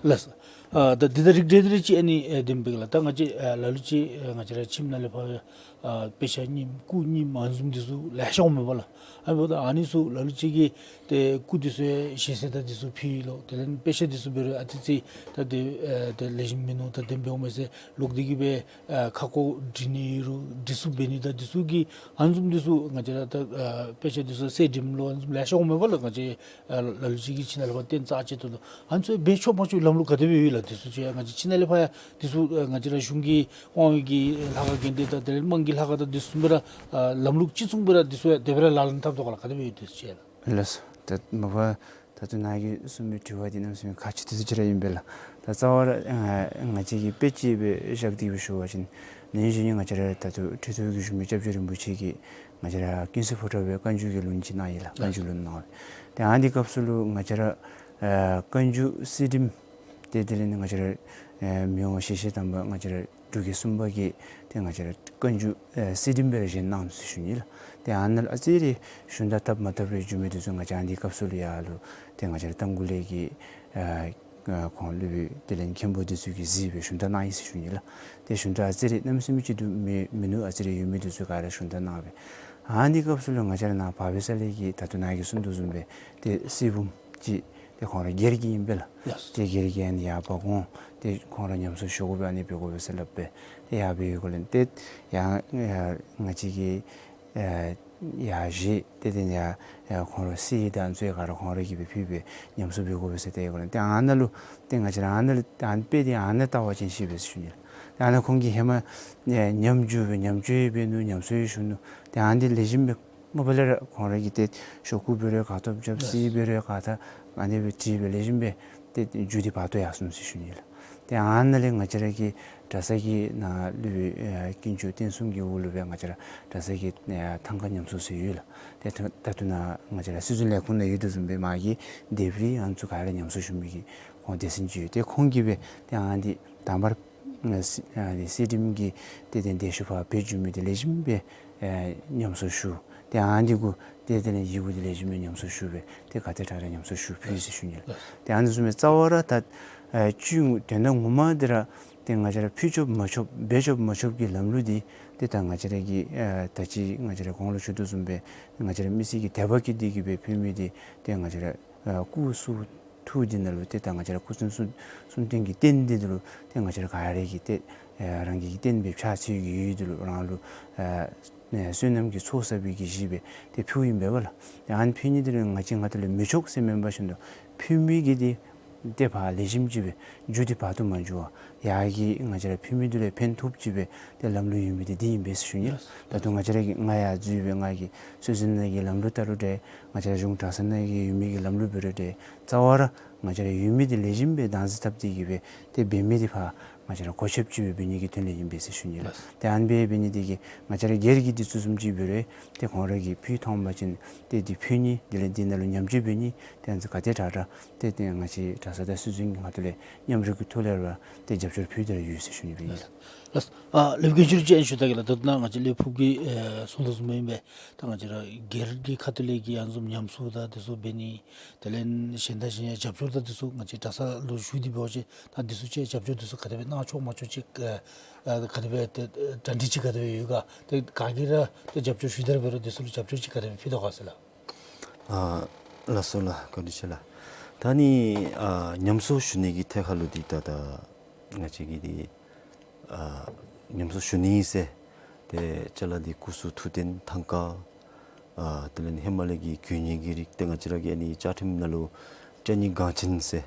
ལགས། ཨ་ད་འདི་ད་རིགས་འགྲེ་འདི་རེ་ཅིག་ཨ་ནི་ཨེ་དེམ་སྦེ་གི་ལགས། ད་ང་བཅས་ཨ་ལ་ལུ་ཅིག་ཨ་ང་བཅས་ར་ཁྱིམ་ནང་ལས་ཕར་ཨ་དཔེ་ཆ་རྙིངམ་སྐུ་རྙིངམ་ཨ་ནི་བཟུམ་འདི་ཚུ་ལེ་ཤ་འོང་མས་པ་ལགས། ཨ་ནི་འབདཝ་ད་ཨ་ནི་ཚུ་ལ་ལུ་ཅིག་གིས་ཏེ་སྐུ་འདི་ཚུ་ཡང་ཞལ་གསེར་དང་འདི་ཚུ་ཕུལ་ལོ། དེ་ལས་དཔེ་ཆ་འདི་ཚུ་འབད་རུང་ཨ་ཙི་ཙི་ད་དེ་ཨེ་དེ་ལེགས་ཤོམ་མིན་ནུག། ད་དེམ་སྦེ་འོང་མས་ཟེར་ལོག་སྟེ་གི་སྦེ་ཨ་ཁ་སྐོང་འབྲི་ནི་ཡོད་རུང་འདི་ཚུ་འབད་ནི་དང་འདི་ཚུ་གི་ཨ་ནི་བཟུམ་འདི་ཚུ་ང་བཅས་ར་ད་ཨ་དཔེ་ཆ་འདི་ཚུ་གསེར་བྲིསམ་ལོ་ཨ་ནི་བཟུམ་ལེ་ཤ་འོང་མས་པ་ལགས། ང་བཅས་ཨ་ལ་ལུ་ཅིག་གིས་ཁྱིམ་ནང་ལས་ཕར་རྟེན་རྩ་ཆེ་ཏོག་ཏོ་ཨ་ནི་ཚུ་འབད་ཆོག་མ་ཆོག་ལམ་ལུགས་ག་དེ་སྦེ་ཡོད་ལགས། འདི་ཚུ་ཅིག་ང་བཅས་ཁྱིམ་ནང་ལས་ཕར་ཡང་འདི་ཚུ་ཨ་ང་བཅས་ར་གཞུང་གི་དབང་འོག་གི་ལྷ་ཁང་དགོན་སྡེ་དང་དེ་ལས་དམངས་ཀྱི་ལྷ་ཁང་དང་འདི་ཚུ་སྦེ་ར་ཨ་ལམ་ལུགས་གཅིག་མཚུངས་སྦེ་ར་འདི་ཚུ་ཡང་དེ་སྦེ་ར་ལག་ལེན་འཐབ་དོ་ག་ལགས། ག་དེ་སྦེ་ཡོད་འདི་ཚུ་ཅིག་ལགས། ལགས་སོ། ད་མ་པ་ད་ལྟོ་ནཱ་གིས་གསུངས་མི་དྲི་བ་འདི་གནམ་མེད་ས་མེད་ཁག་ཆེ་ཏོག་ཏོ་ཅིག་ར་ཨིན་པས་ལགས། ད་རྩ་བ་ར་ཨ་ང་བཅས་ཀྱིས་དཔེ་ཅིག་སྦེ་བཞག་སྟེ་སྦེ་ཞུ་བ་ཅིན་ནཱ་གཞེས་ནི་ང་བཅས་ར་ད་ལྟོ་ཁྲི་ཐོག་གི་བཞུགས་མི་སྐྱབས་རྗེ་རིན་པོ་ཆེ་གིས་ང་བཅས་ར་ཀུན་གསལ་ཕོ་བྲང་སྦེ་བཀའ་འགྱུར་གྱི་ལུང་ཅིག་གནང་ཡི་ལགས། བཀའ་འགྱུར་ལུང་གནང་བས། ཏེ་ཨ་ནི་སྐབས་སུ་ལུ་ང་བཅས་ར་ཨ་བཀའ་འགྱུར་གསེར་བྲིསམ་ཏེ་དེ་ལས་ནི་ང་བཅས་ར་ཨ་མི་དབང་ཞེ་བཞི་དམ་པ་ང་བཅས་ར་འབྲུག་རྒྱལ་གསུམ་པ་གིས་ཏེ་ང་བཅས་ར་བཀའ་འགྱུར་ཨ་གསེར་བྲིསམ་སྦེ་ར་བཞེངས་གནངམ་ཟེར་ཞུ་ནི་ལགས། ཏེ་ཨ་ནཱ་ལུ་ཨ་ཙི་རེ་ཞུན་དག་འཐབ་མ་འཐབ་རེ་འགྱོ་མི་འདི་ཚུ་ང་བཅས་ཨ་ནི་སྐབས་སུ་ལུ་ཡར་ལུ་ཏེ་ང་བཅས་ར་རྟ་མགོ་ལས་ཀྱི་ཨ་ཨ་ཁོང་སློབ་དཔོན་དེ་ལས་མཁན་པོ་འདི་ཚུ་གིས་གཟིགས་སྦེ་ཞུན་དག་གནང་ཡི་ཟེར་ཞུ་ནི་ལགས། ཏེ་ཞུན་དག་ཨ་ཙི་རེ་གནམ་མེད་ས་མེད་ཅིག་འདུག་མི་མིན་ནུག། ཨ་ཙི་རེ་ཡོད་མི་འདི་ཚུ་ག་ར་ཞུན་དག་གནང་སྦེ། ཨ་ནི་སྐབས་སུ་ལུ་ང་བཅས་ར་ནཱ་བར་པའི་ས་ལས་ཀྱི་ད་ལྟོ་ནཱ་གིས་གསུངས་དོ་བཟུམ་སྦེ་ཏེ་གསེར་བུམ་ཅིག་ཏེ་ཁོང་ར་སྒེར་གྱི་ཨིན་པས་ལགས། ལགས། ཏེ་སྒེར་གྱི་ཨ་ནི་ཡར་འབག་འོང་། ཏེ་ཁོང་ར་ཉམས་གསོ་ཞུ་དགོ་པས་ཨ་ནི་འབད་དགོ་པས་ཟེར་སླབ་སྦེ་ཏེ་ཡར་འབག་ཡོད་གོ་ལགས། ཏེ་ཡར་ཡར་ང་བཅས་ཀྱིས་ཨ་ཡར་བཞེས་ཏེ་དེ་ནི་ཡར་ཡར་ཁོང་ར་གསེར་དང་ཨ་ནི་ཚུ་ག་ར་ཁོང་ར་གིས་སྦེ་ཕུལ་སྦེ་ཉམས་གསོ་འབད་དགོ་པས་ཟེར་ཏེ་ཡོད་གོ་ལགས། ཏེ་ཨ་ནཱ་ལུ་ཏེ་ང་བཅས་ར་ཨ་ནཱ་ལུ་ཨ་ནི་དཔེ་འདི་ཨ་ནཱ་བལྟ་བ་ཅིན་ཤེས་པས་ཟེར་ཞུ་ནི་ལགས། ཏེ་ཨ་ནཱ་ཁོང་གིས་ཧེ་མ་ཨེ་ཉམས་འགྱོ་སྦེ་ཉམས་བཅོས་འབད་ནུག། ཉམས་གསོ་ཞུ་ནུག། ཏེ་ཨ་ནི་འདི་ལེགས་ཤོམ་སྦེ་མ་པ་ལས་ར་ཁོང་ར་གིས་ཏེ་ཤོག་ཀུ་འབད་རུང་ག་ཐོབ་རྐྱབ། གསེར་འབད་རུང་ག་ཐོབ་ཨ་ནི་སྦེ་བྲིས་སྦེ་ལེགས་ཤོམ་སྦེ་ཏེ་མཇུག་འདི་བར་དོ་ཡར་སོང་ཟེར་ཞུ་ནི་ལགས། ཏེ་ཨ་ནཱ་ལས་ང་བཅས་ར་གི་གྲྭ་ཚང་གི་ནང་ལུ་ཨེ་དཀོན་མཆོག་རྟེན་གསུམ་གྱི་འོག་ལུ་སྦེ་ང་བཅས་ར་གྲྭ་ཚང་གི་ཨེ་ཐང་ཀ་ཉམས་གསོ་ཟེར་ཡོད་ལགས། ཏེ་ད་ད་ལྟོ་ནཱ་ང་བཅས་ར་སྲིད་བཟུང་ལས་ཁུངས་ནང་ཡོད་དོ་བཟུམ་སྦེ་མ་གི་ལྡེབས་རིས་ཨ་ནི་ཚུ་ག་ར་ཉམས་གསོ་ཞུ་མི་གི་ཁོང་སྡེ་ཚན་ཅིག་ཡོད། ཏེ་ཁོང་གིས་སྦེ་ཏེ་ཨ་ནི་འདི་དང་པ་ར་ཨ་གསེར་ཨ་ནི་གསེར་བྲིསམ་གྱི་ཏེ་ཏེ་འདི་ཤུལ་ཕར་འབད་འགྱོ་མི་འདི་ལེགས་ཤོམ་སྦེ་ཨེ་ཉམས་གསོ་ཞུ། ཏེ་ཨ་ནི་གུ་ཏེ་དེ་ལས་ཡི་གུ་འདི་ལེགས་ཤོམ་སྦེ་ཉམས་གསོ་ཞུ་སྦེ་ཏེ་ག་དེ་དྲག་དྲག་ཉམས་གསོ་ཞུ་ཕུལ་ཟེར་ཞུ་ནི་ལགས། ཏེ་ཨ་ནི་བཟུམ་སྦེ་རྩ་བ་ར་ད་ཨེ་བཅུད་དོན་དག་ངོ་མ་འདི་ར་ཏེ་ང་བཅས་ར་ཕུལ་ཆོག་མ་ཆོག་འབད་ཆོག་མ་ཆོག་གི་ལམ་ལུགས་འདི་ཏེ་ད་ང་བཅས་ར་གི་ཨེ་ད་ཅི་ང་བཅས་ར་གོང་ལུ་ཞུ་དོ་བཟུམ་སྦེ་ང་བཅས་ར་མི་སེར་གྱི་དད་པ་བསྐྱེད་དེ་གི་སྦེ་ཕུལ་མི་འདི་ཏེ་ང་བཅས་ར་ཨ་སྐུ་གསུང་ཐུགས་འདི་ནང་ལུ་ཏེ་ད་ང་བཅས་ར་སྐུ་གསུང་གསུང་གསུང་རྟེན་གྱི་རྟེན་འདི་འདི་ལུ་ཏེ་ང་བཅས་ར་ག་ར་གིས་ཏེ་ཨ་རང་གི་རྟེན་སྦེ་ཕྱག་འཚལ་གྱི་ཡུལ་འདི་ལུ་རང་ལུ་ཨ་ཨ་བསོད་ནམས་ཀྱི་ཚོགས་བསགས་པའི་གི་གཞི་སྦེ་ཏེ་ཕུལཝ་ཨིན་པས་ལགས། ཏེ་ཨ་ནི་ཕུལ་ནི་འདི་ལུ་ང་བཅས་ང་ཏང་ལས་མི་ཆོག་ཟེར་མེན་པར་ཞིནམ་ཕུལ་མི་གིས་ཏེ་ཏེ་ཕར་ལེགས་ཤོམ་ཅིག་སྦེ་མཇུག་འདི་བར་དོ་མ་འགྱོ་བར་ཡར་གྱི་ང་བཅས་ར་ཕུལ་མི་འདི་ལུ་ཕན་ཐོགསཔ་ཅིག་སྦེ་ཏེ་ལམ་ལུགས་ཡོད་མི་འདི་འདི་ཨིན་པས་ཟེར་ཞུ་ནི་ལགས། ད་ལྟོ་ང་བཅས་ར་གི་ང་ཡར་འཛུལ་སྦེ་ང་གིས་སྲོལ་འཛིན་ནང་གི་ལམ་ལུགས་ལྟར་རུང་འདྲ་ང་བཅས་ར་གཞུང་གྲྭ་ཚང་ནང་གི་ཡོད་མི་གི་ལམ་ལུགས་འབད་རུང་འདྲ་རྩ་བ་ར་ང་བཅས་ར་ཡོད་མི་འདི་ལེགས་ཤོམ་སྦེ་བདག་འཛིན་འཐབ་སྟེ་གི་སྦེ་ཏེ་འབད་མི་འདི་ཕར་ང་བཅས་ར་གོ་ཆོདཔ་ཅིག་སྦེ་འབད་ནི་གི་དོན་ལས་ཨིན་པས་ཟེར་ཞུ་ནི་ལགས། ལགས། ཏེ་ཨ་ནི་སྦེ་འབད་ནི་འདི་གིས་ང་བཅས་ར་སྒེར་གྱི་འདི་ཚུ་བཟུམ་ཅིག་འབད་རུང་ཏེ་ཁོང་ར་གིས་ཕུལ་ཐོན་པ་ཅིན་ཏེ་འདི་ཕུལ་ནི་དེ་ལས་འདི་ནང་ལུ་ཉམས་བཅོས་འབད་ནི་ཏེ་ཨ་ནི་ཚུ་ག་དེ་དྲག་དྲག་ཏེ་ཏེ་ང་བཅས་གྲྭ་ཚང་དང་སྲོལ་འཛིན་གྱི་ཁ་ཐུག་ལས་མཉམ་རུབ་ཀྱི་ཐོག་ལས་ར་ཏེ་རྒྱབ་སྐྱོར་ཕུལ་ཏེ་ར་ཡོད་ཟེར་ཞུ་ནི་སྦེ་ཨིན་ལགས། ལགས། ཨ་སློབ་དཔོན་དཀོན་མཆོག་ཅིག་ཞུ་ད་གེ་ལགས། ད་ལྟོ་ནཱ་ང་བཅས་ལས་ཕུགས་ཀྱི་ཨེ་གསུང་དོ་བཟུམ་ཨིན་པས། ད་ང་བཅས་ར་སྒེར་གྱི་ཁ་ཐུག་ལས་ཀྱི་ཨ་ནི་བཟུམ་ཉམས་གསོ་དང་འདི་ཚུ་འབད་ནི་དེ་ལས་གཞན་དང་གཞན་ཡང་རྒྱབ་སྐྱོར་དང་འདི་ཚུ་ང་བཅས་གྲྭ་ཚང་ལུ་ཞུ་སྟེ་འབད་བ་ཅིན་ད་འདི་ཚུ་ཅིག་རྒྱབ་སྐྱོར་འདི་ཚུ་ག་དེ་སྦེ་གནང་ཆོག་མ་ཆོག་ཅིག་ཨ་ག་དེ་སྦེ་ཏེ་གྲ་སྒྲིག་ཅིག་ག་དེ་སྦེ་ཡོད་ག། ཏེ་ག་གིས་ར་ཏེ་རྒྱབ་སྐྱོར་ཞུ་སྟེ་ར་འབད་རུང་འདི་ཚུ་ལུ་རྒྱབ་སྐྱོར་ཅིག་ག་དེ་སྦེ་ཕུལ་དོ་ག་ཟེར་ལགས། ཨ་ལགས་སོ་ལགས། བཀའ་དྲིན་ཆེ་ལགས། ད་ནི་ཨ་ཉམས་གསོ་ཞུ་ནི་གི་ཐད་ཁར་ལུ་འདི་ད་ད་ང་བཅས་ཀྱིས་འདི་ཨ་ཉམས་གསོ་ཞུ་ནི་ཟེར་ཏེ་ཅ་ལ་འདི་སྐུ་གསུང་ཐུགས་རྟེན་ཐང་ཀ་ཨ་དེ་ལས་ནི་ཧེ་མ་ལས་ཀྱི་དགོས་ངེས་ཀྱི་རིགས་ཏེ་ང་བཅས་ར་གི་ཨ་ནི་བཅའ་ཁྲིམས་ནང་ལུ་སྤྱན་གཉིས་འགངས་ཅན་ཟེར་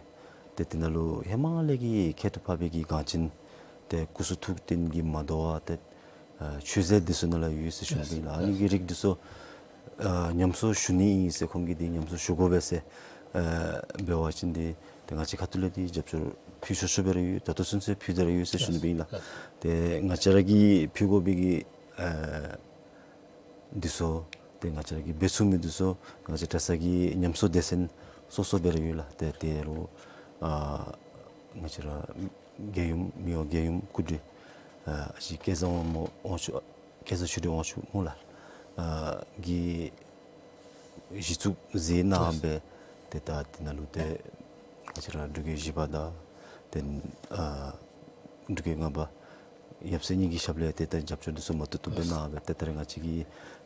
ཏེ་དེ་ནང་ལུ་ཧེ་མ་ལས་ཀྱི་ཁྱད་དུ་འཕགས་པའི་གི་འགངས་ཅན་ཏེ་སྐུ་གསུང་ཐུགས་རྟེན་གྱིས་མ་དོ་བར་ཏེ་ཨ་མཆོད་རྫས་འདི་ཚུ་ནང་ལུ་ཡོད་ཟེར་ཞུ་ནི་ཨིན་ལགས། ཨ་ནི་གི་རིགས་འདི་ཚུ་ཨ་ཉམས་གསོ་ཞུ་ནི་ཨིན་ཟེར་ཁོང་གིས་འདི་ཉམས་གསོ་ཞུ་དགོ་པས་ཟེར་ཨ་འབད་བ་ཅིན་འདི་ཏེ་ང་བཅས་ཁ་ཐུག་ལས་འདི་རྒྱབ་སྐྱོར་ཕུལ་ཆོག་ཆོག་སྦེ་ར་ཡོད། ད་ལྟོ་ཚུན་ཚོད་ཕུལ་ཏེ་ར་ཡོད་ཟེར་ཞུ་ནི་སྦེ་ཨིན་ལགས། ཏེ་ང་བཅས་ར་གིས་ཕུལ་དགོ་པའི་གི་ཨ་འདི་ཚུ་ཏེ་ང་བཅས་ར་གིས་འབད་ཚུགས་མི་འདི་ཚུ་ང་བཅས་གྲྭ་ཚང་གི་ཉམས་གསོ་སྡེ་ཚན་སོ་སོ་སྦེ་ར་ཡོད་ལགས། ཏེ་དེ་རུ་ཨ་ང་བཅས་ར་རྒྱལ་ཡུམ་མི་དབང་རྒྱལ་ཡུམ་སྐུ་བགྲེས་ཨ་ཨ་ཞེ་སྐལ་བཟང་དབང་ཕྱུག་སྐལ་བཟང་ཆོས་སྒྲོན་དབང་ཕྱུག་སྨོ་ལགས། ཨ་གིས་གཞི་བཙུགས་མཛད་གནང་སྦེ་ཏེ་ད་དེ་ནང་ལུ་ཏེ་ང་བཅས་ར་འབྲུག་རྒྱལ་བཞི་པ་དང་ ཏེ་ཨ་འབྲུག་རྒྱལ་ལྔ་པ་ཡབ་སྲས་གཉིས་ཀྱི་ཞབས་ལས་ཏེ་ད་རྒྱབ་སྐྱོར་འདི་ཚུ་མ་ཏོག་ཏོ་སྦེ་གནང་སྦེ་ཏེ་ད་རེས་ང་བཅས་ཀྱི་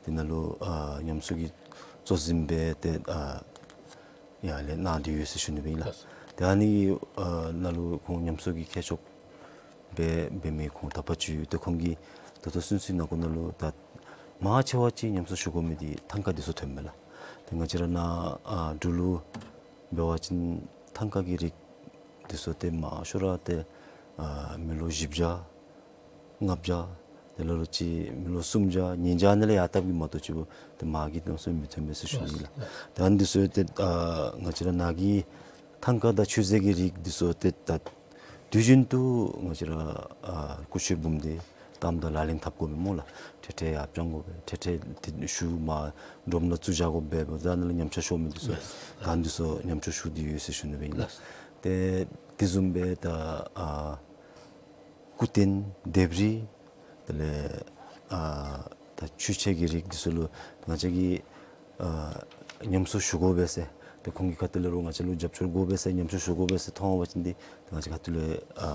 འདི་ནང་ལུ་ཨ་ཉམས་གསོ་གི་གཙོ་འཛིན་སྦེ་ཏེ་ཨ་ཡར་ལས་གནང་སྟེ་ཡོད་ཟེར་ཞུ་ནི་སྦེ་ཨིན་ལགས། ཏེ་ཨ་ནི་ཨ་ནང་ལུ་ཁོང་ཉམས་གསོ་གི་མཁས་མཆོག་སྦེ་འབད་མི་ཁོང་དག་པ་ཅིག་ཡོད། ཏེ་ཁོང་གིས་ད་ལྟོ་ཚུན་ཚོད་ནང་འཁོད་ནང་ལུ་ད་མང་ཆེ་བ་ཅིག་ཉམས་གསོ་ཞུ་དགོ་མི་འདི་ཐང་ཀ་འདི་ཚུ་ཐོནམ་མས་ལགས། ཏེ་ང་བཅས་ར་ནཱ་ཨ་འབྲུག་ལུ་འབད་བ་ཅིན་ཐང་ཀ་གི་རིགས་འདི་ཚུ་ཏེ་མང་ཤོས་ར་ཏེ་ཨ་མི་ལོ་བཞི་བརྒྱ་ལྔ་བརྒྱ་ཏེ་ལ་ལུ་ཅིག་མི་ལོ་སུམ་བརྒྱ་ཉིས་བརྒྱ་ཨ་ནི་ལས་ཡར་བཏབ་གི་མ་གཏོགས་ཅིག་ཏེ་མར་གྱི་ཉམས་གསོ་མི་ཐོན་པས་ཟེར་ཞུ་ནི་ལགས། ཏེ་ཨ་ནི་འདི་ཚུ་ཏེ་ཨ་ང་བཅས་ར་ནཱ་གི་ཐང་ཀ་དང་ཆུ་ཟེ་གི་རིགས་འདི་ཚུ་ཏེ་ད་དུས་རྒྱུན་དུ་ང་བཅས་ར་ཨ་ཀུ་ཤུ་འབུམ་འདི་གཏམ་དང་ལག་ལེན་འཐབ་དགོ་མི་སྨོ་ལགས། ཏེ་ཏེ་ཡར་སྤྱང་དགོ་པས། ཏེ་ཏེ་ཏེ་ཤུལ་མ་སྒྲོམ་ནང་བཙུགས་བཞག་དགོ་པས། ད་ཨ་ནི་ལས་ཉམས་ཆག་ཤོར་མི་འདི་ཚུ་ལགས། ད་ཨ་ནི་འདི་ཚུ་ཉམས་ཆག་ཞུ་སྟེ་ཡོད་ཟེར་ཞུ་ནི་སྦེ་ཨིན་ལགས། ལགས། ཏེ་དེ་བཟུམ་སྦེ་ད་ཨ་སྐུ་རྟེན་ལྡེབས་རིས་དེ་ལས་ཨ་ད་ཆོས་ཆས་ཀྱི་རིགས་འདི་ཚུ་ལུ་ང་བཅས་ཀྱིས་ཨ་ཉམས་གསོ་ཞུ་དགོ་པས་ཟེར་ཏེ་ཁོང་གི་ཁ་ཐུག་ལས་རུང་ང་བཅས་ལུ་རྒྱབ་སྐྱོར་དགོ་པས་ཟེར་ཉམས་གསོ་ཞུ་དགོ་པས་ཟེར་མཐོང་བ་ཅིན་འདི་ང་བཅས་ཁ་ཐུག་ལས་ཨ་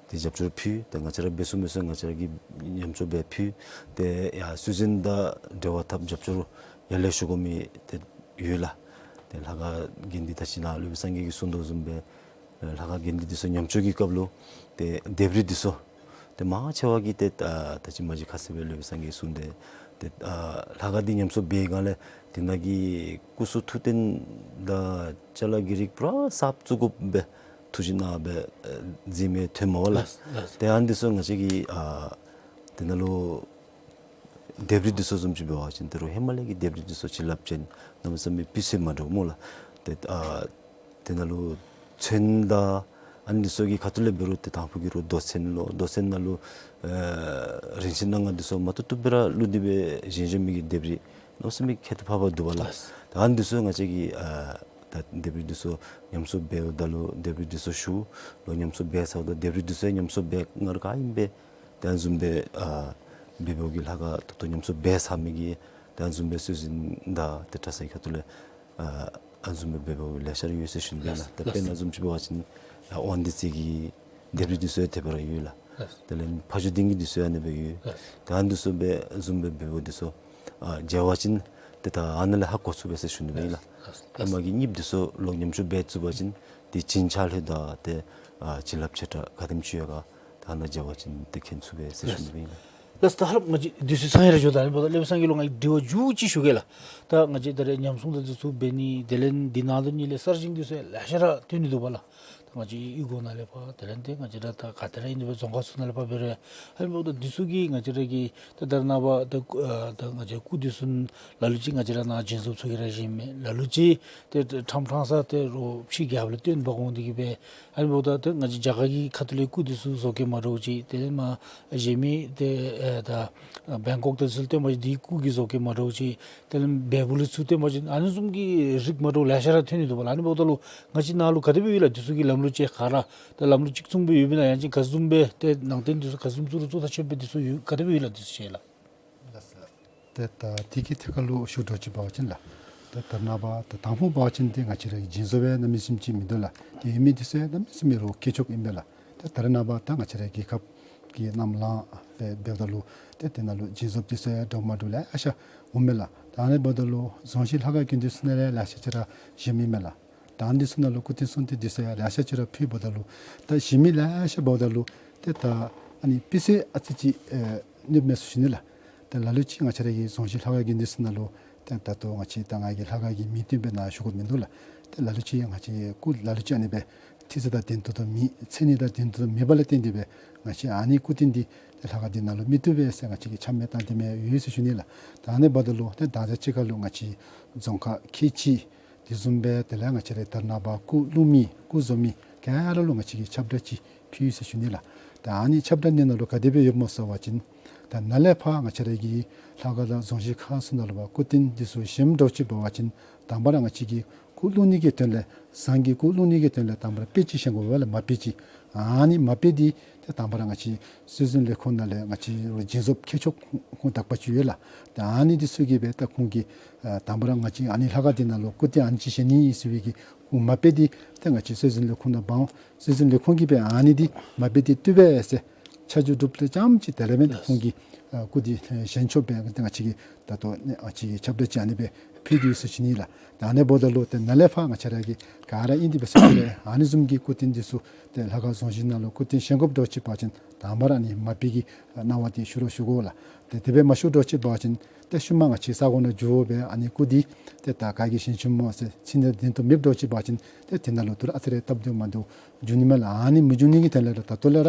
ཏེ་རྒྱབ་སྐྱོར་ཕུལ། ཏེ་ང་བཅས་ར་འབད་ཚུགས་མི་ཚུ་ང་བཅས་ར་གིས་ཉམས་གསོ་འབད་ཕུལ། ཏེ་ཡང་སྲོལ་འཛིན་དང་འབྲེལ་བ་འཐབ་རྒྱབ་སྐྱོར་ཡར་ལས་ཞུ་དགོ་མི་ཏེ་ཡོད་ལགས། ཏེ་ལྷ་ཁང་དགོན་སྡེ་ད་ཅི་ནཱ་སློབ་དཔོན་སངས་རྒྱས་ཀྱིས་གསུངས་དོ་བཟུམ་སྦེ་ལྷ་ཁང་དགོན་སྡེ་འདི་ཚུ་ཉམས་གསོ་གི་སྐབས་ལུ་ཏེ་ལྡེབས་རིས་འདི་ཚུ་ཏེ་མང་ཆེ་བ་གིས་ཏེ་ད་ད་ཅི་མ་གཞི་ཁ་གསལ་སྦེ་སློབ་དཔོན་སངས་རྒྱས་གསུངས་ཏེ་ཏེ་ཨ་ལྷ་ཁང་འདི་ཉམས་གསོ་འབད་སྒང་ལས་དེ་ནང་གི་སྐུ་གསུང་ཐུགས་རྟེན་དང་ཅ་ལ་གི་རིགས་པུ་ར་གསརཔ་བཙུགས་དགོ་པས་ཐུགས་བཞེད་གནང་སྦེ་ཨ་མཛད་མི་ཐོནམ་མས་ལགས། ལགས་ལགས། ཏེ་ཨ་ནི་འདི་ཚུ་ང་བཅས་ཀྱིས་ཨ་དེ་ནང་ལུ་ལྡེབས་རིས་འདི་ཚུ་བཟུམ་ཅིག་འབད་བ་ཅིན་ཏེ་རུང་ཧེ་མ་ལས་ཀྱི་ལྡེབས་རིས་འདི་ཚུ་བྱིན་རླབས་ཅན་གནམ་མེད་ས་མེད་སྤུས་ཚད་མ་འདྲཝ་སྨོ་ལགས། ཏེ་ཨ་དེ་ནང་ལུ་ཚོན་དང་ཨ་ནི་འདི་ཚུ་གི་ཁ་ཐུག་ལས་འབད་རུང་ཏེ་དང་ཕུ་གི་རུང་རྡོ་ཚོན་ལོ་རྡོ་ཚོན་ནང་ལུ་ཨ་རིན་ཆེན་སྣ་ལྔ་འདི་ཚུ་མ་ཏོག་ཏོ་སྦེ་ར་བླུགས་ཏེ་སྦེ་བཞེངས་བཞེངས་མི་གི་ལྡེབས་རིས་གནམ་མེད་ས་མེད་ཁྱད་དུ་འཕགས་པ་འདུག་པ་ལགས། ད་ཨ་ནི་འདི་ཚུ་ང་བཅས་ཀྱིས་ཨ་ད་ལྡེབས་རིས་འདི་ཚུ་ཉམས་གསོ་འབདཝ་ད་ལུ་ལྡེབས་རིས་འདི་ཚུ་ཞུ། ལོག་ཉམས་གསོ་འབད་ཚརཝ་ད་ལྡེབས་རིས་འདི་ཚུ་ཡང་ཉམས་གསོ་འབད་ང་ར་ག་ཨིན་པས། ད་ཨ་ནི་བཟུམ་སྦེ་ཨ་འབད་འབདཝ་གི་ལྷ་ཁང་ད་ལྟོ་ཉམས་གསོ་འབད་ཚར་མི་གི་ད་ཨ་ནི་བཟུམ་སྦེ་སྲོལ་འཛིན་དང་ཏེ་གྲྭ་ཚང་གི་ཁ་ཐུག་ལས་ཨ་ཨ་ནི་བཟུམ་སྦེ་འབད་འབདཝ་ལེ་ཤ་ར་ཡོད་ཟེར་ཞུ་ནི་ལགས། ད་དཔེར་ན་བཟུམ་ཅིག་འབད་བ་ཅིན་ཨ་དབང་འདུས་རྩེ་གི་ལྡེབས་རིས་འདི་ཚུ་ཡང་དེ་སྦེ་ར་ཡོད་ལགས། དེ་ལས་ཕ་ཇོ་སྡིངས་ཀྱི་འདི་ཚུ་ཡང་ཨ་ནི་སྦེ་ཡོད། ད་ཨ་ནི་འདི་ཚུ་སྦེ་བཟུམ་སྦེ་འབད་འབདཝ་འདི་ཚུ་ཨ་མཇལ་བ་ཅིན་ཏེ་ད་ཨ་ནཱ་ལས་ཧ་གོ་ཚུགས་པས་ཟེར་ཞུ་ནི་སྦེ་ཨིན་ལགས། ཧེ་མ་གི་རྙིངམ་འདི་ཚུ་ལོག་ཉམས་བཅོས་འབད་ཚུགས་པ་ཅིན་ཏེ་བྱིན་ཆགས་ལྷོད་དང་ཏེ་ཨ་བྱིན་རླབས་ཆེ་དྲགས་ག་དེམ་ཅིག་ཡོད་ག་ད་ཨ་ནཱ་མཇལ་བ་ཅིན་ཏེ་མཁྱེན་ཚུགས་པས་ཟེར་ཞུ་ནི་སྦེ་ཨིན་ལགས། ལགས་སོ། ད་ཧ་ལམ་ང་བཅས་དུས་ཚོད་ཚང་ཡི་ར་འགྱོ་ད་ལུ་འབདཝ་ད་སློབ་དཔོན་སངས་རྒྱས་ལུ་ང་གིས་དྲི་བ་མཇུག་ཅིག་ཞུ་གེ་ལགས། ད་ང་བཅས་ད་རེས་ཉམས་སྲུང་དང་འདི་ཚུ་འབད་ནི་དེ་ལས་འདི་ནང་དོན་གཉིས་ལས་གསར་བཞེངས་འདི་ཚུ་ལེ་ཤ་ར་ཐོན་ནི་འདུག་པ་ལགས། ད་ང་བཅས་གཡུས་སྒོ་ནང་ལས་ཕར་དེ་ལས་འདི་ང་བཅས་ར་ད་ག་ཏེ་ར་ཨིན་འདི་སྦེ་རྫོང་ཁག་ཚུ་ནང་ལས་ཕར་འབད་རུང་ཧ་ལམ་འབདཝ་ད་འདི་ཚུ་གིས་ང་བཅས་ར་གི་ད་ད་རེས་ནངས་པ་ད་ཨ་ད་ང་བཅས་སྐུ་འདི་ཚུ་ལ་ལུ་ཅིག་ང་བཅས་ར་ནཱ་སྦྱིན་སོཔ་ཚུ་གིས་ར་བཞེངས་མས། ལ་ལུ་ཅིག་ཏེ་ཁྲམ་ཕྲང་ས་ཏེ་རོགས་ཕྱི་རྒྱལ་ཁབ་ལས་བཏོན་འབག་འོང་སྟེ་གིས་སྦེ་ཨ་ནི་འབདཝ་ད་ཏེ་ང་བཅས་རྒྱ་གར་གྱི་ཁ་ཐུག་ལས་སྐུ་འདི་ཚུ་བཟོ་བཀོད་མ་འདྲཝ་ཅིག་ཏེ་མ་གཞན་མི་ཏེ་ཨེ་ད་བེང་ཀོག་དང་འདི་ཚུ་ལས་བཏོན་པ་ཅིན་འདི་སྐུ་གི་བཟོ་བཀོད་མ་འདྲཝ་ཅིག་དེ་ལས་བལ་པོ་ལས་ཚུར་བཏོན་པ་ཅིན་ཨ་ནི་བཟུམ་གྱི་རིགས་མ་འདྲཝ་ལེ་ཤ་ར་ཐོན་ནི་འདུག་པ་ལགས། ཨ་ནི་འབདཝ་ད་ལུ་ང་བཅས་ནཱ་ལུ་ག་དེ་སྦེ་ཡོད་ལགས། འདི་ཚུ་གི་ལམ་ལུགས་ཅིག་ག་ར་ད་ལམ་ལུགས་གཅིག་མཚུངས་སྦེ་ཡོདཔ་ཨིན་ན་ཡང་ཅིན་ག་བཟུམ་སྦེ་ཏེ་ནང་རྟེན་འདི་ཚུ་ག་བཟུམ་ཚུ་རུ་བཙུགས་ད་ཆོག་པས། འདི་ཚུ་ཡོད་ག་དེ་སྦེ་ཡོད་ལགས། འདི་ཚུ་ཅིག་ལགས། ཏེ་ད་དེ་གི་ཐད་ཁར་ལུ་ཞུ་དགོཔ་ཅིག་འབད་བ་ཅིན་ལགས། ད་ད་རེས་ནངས་པ་ད་དང་ཕུ་འབད་བ་ཅིན་ཏེ་ང་བཅས་ར་གི་སྦྱིན་སོཔ་ཡང་གནམ་མེད་ས་མེད་ཅིག་མིན་འདུག་ལགས། ཏེ་ཡོད་མི་འདི་ཚུ་ཡང་གནམ་མེད་ས་མེད་རོགས་མཁས་མཆོག་ཨིན་པས་ལགས། ཏེ་ད་རེས་ནངས་པ་ད་ང་བཅས་ར་རྒྱལ་ཁབ་ཀྱི་གནམ་ལངས་སྦེ་འབདཝ་ད་ལུ་ཏེ་དེ་ནང་ལུ་སྦྱིན་སོཔ་འདི་ཚུ་ཡང་འདྲ་མ་འདྲཝ་ལེ་ཤ་འོང་མས་ལགས། ད་ཨ་ནི་འབདཝ་ད་ལུ་རྫོང་གཞི་ལྷ་ཁང་དགོན་སྡེ་ཚུ་ནང་ལས་ལེ་ཤ་ཅིག་ར་བཞེངསམ་ཨིན་མས་ལགས། ད་ཨ་ནི་འདི་ཚུ་ནང་ལུ་སྐུ་རྟེན་གསུང་རྟེན་འདི་ཚུ་ཡང་ལེ་ཤ་ཅིག་ར་ཕུལཝ་ད་ལུ་ད་བཞེངས་མི་ལེ་ཤ་འབདཝ་ད་ལུ་ཏེ་ད་ཨ་ནི་སྤུས་ཚད་ཨ་ཙི་ཅིག་ཨེ་ནུབ་མས་ཟེར་ཞུ་ནི་ལགས། ཏེ་ལ་ལུ་ཅིག་ང་བཅས་ར་གི་རྫོང་གཞི་ལྷ་ཁང་དགོན་སྡེ་ཚུ་ནང་ལུ་ཏེ་ད་ལྟོ་ང་བཅས་ད་ང་གིས་ལྷ་ཁང་གི་མིང་བཏོན་སྦེ་ནཱ་ཞུ་དགོཔ་མིན་འདུག་ལགས། ཏེ་ལ་ལུ་ཅིག་ང་བཅས་སྐུ་ལ་ལུ་ཅིག་ཨ་ནི་སྦེ་ཐིག་ཚད་དང་ལྡན་ཏོག་ཏོ་མེད་མཚན་ཉིད་དང་ལྡན་ཏོག་ཏོ་མེད་པ་ལས་བརྟེན་ཏེ་སྦེ་ང་བཅས་ཨ་ནི་སྐུ་རྟེན་འདི་ཏེ་ལྷ་ཁང་འདི་ནང་ལུ་མི་བཏུབ་པས་ཟེར་ང་བཅས་ཀྱིས་ཆ་མེད་བཏང་སྟེ་མི་ཡོད་ཟེར་ཞུ་ནི་ལགས། ད་ཨ་ནི་འབདཝ་ད་ལུ་ཏེ་ད་ཅི་ཅིག་ཁར་ལུ་ང་བཅས་རྫོང་ཁག་ཁལ་གཅིག་དེ་བཟུམ་སྦེ་དེ་ལས་ང་བཅས་ར་ད་རེས་ནངས་པ་སྐུ་བླུག་མི་སྐུ་བཟོ་མི་ག་ར་ལུ་ང་བཅས་ཀྱིས་ཁྱབ་བསྒྲགས་ཅིག་ཕུལ་ཡི་ཟེར་ཞུ་ནི་ལགས། ད་ཨ་ནི་ཁྱབ་བསྒྲགས་འདི་ནང་ལུ་ག་དེ་སྦེ་ཡོདཔ་སྨོ་ཟེར་བ་ཅིན་ད་ནཱ་ལས་ཕར་ང་བཅས་ར་གི་ལྷ་ཁང་དང་རྫོང་གཞི་ཁག་ཚུ་ནང་ལུ་ཕར་སྐུ་རྟེན་འདི་ཚུ་བཞེངསམ་འདྲཝ་ཅིག་འབད་བ་ཅིན་དང་པ་ར་ང་བཅས་ཀྱིས་ སྐུ་བླུག་ནི་གི་དོན་ལས་ཟངས་ཀྱི་སྐུ་བླུག་ནི་གི་དོན་ལས་དང་པ་ར་དཔེ་ཅིག་བཞེངས་དགོ་པས་ལགས། མ་དཔེ་ཅིག། ཨ་ནི་མ་དཔེ་འདི་ཏེ་དང་པ་ར་ང་བཅས་སྲོལ་འཛིན་ལས་ཁུངས་ནང་ལས་ང་བཅས་ར་སྦྱིན་བཟོཔ་མཁས་མཆོག་ཁོང་དག་པ་ཅིག་ཡོད་ལགས། ཏེ་ཨ་ནི་འདི་ཚུ་གིས་སྦེ་ད་ཁོང་གིས་ཨ་དང་པ་ར་ང་བཅས་ཨ་ནི་ལྷ་ཁང་འདི་ནང་ལུ་སྐུ་རྟེན་ཨ་ནི་ཅིག་བཞེངས་ནི་ཨིན་ཟེར་བའི་གི་ཁོང་མ་དཔེ་འདི་ཏེ་ང་བཅས་སྲོལ་འཛིན་ལས་ཁུངས་ནང་འབག་འོང་། སྲོལ་འཛིན་ལས་ཁུངས་ཀྱིས་སྦེ་ཨ་ནི་འདི་མ་དཔེ་འདི་བཏུབ་པས་ཟེར་ཆ་འཇོག་གྲུབ་ལས་ཙམ་ཅིག་དེ་ལས་མེན། ཏེ་ཁོང་གིས་ཨ་སྐུ་འདི་བཞེངས་ཆོག་པའི་ཏེ་ང་བཅས་ཀྱིས་ད་ལྟོ་ཨ་ཅིག་ཁྱབ་བསྒྲགས་ཅིག་ཨ་ནི་སྦེ་ཕུལ་ཏེ་ཡོད་ཟེར་ཞུ་ནི་ལགས། ད་ཨ་ནི་འབདཝ་ད་ལུ་ཏེ་ནཱ་ལས་ཕར་ང་བཅས་ར་གིས་ག་ར་ཨིན་ཏེ་འབད་ཟེར་ཞུ་རུང་ཨ་ནི་བཟུམ་གྱི་སྐུ་རྟེན་འདི་ཚུ་ཏེ་ལྷ་ཁང་རྫོང་གཞི་ནང་ལུ་སྐུ་རྟེན་བཞེངས་དགོཔ་འདྲཝ་ཅིག་འབད་བ་ཅིན་དང་པ་ར་ཨ་ནི་མ་དཔེ་གི་གནང་བ་འདི་ཞུ་རོགས་ཞུ་དགོ་ལགས། ཏེ་དེ་སྦེ་མ་ཞུ་འདྲཝ་ཅིག་འབད་བ་ཅིན་ཏེ་ཤུལ་མ་ང་བཅས་ས་གོ་ནང་འགྱོ་སྦེ་ཨ་ནི་སྐུ་འདི་ཏེ་ད་ག་གིས་བཞེངས་བཞེངསམ་སྨོ་ཟེར་ཚིག་ནི་བདེན་དོ་མེདཔ་འདྲཝ་ཅིག་འབད་བ་ཅིན་ཏེ་དེ་ནང་ལུ་ཏེ་ར་ཨ་ཙི་རེ་སྟབས་བདེཝ་མ་བདེཝ་འབྱུང་ནི་མས་ལགས། ཨ་ནི་མི་འབྱུང་ནི་གི་དོན་ལས་ར་ད་ལྟོ་ལས་ར་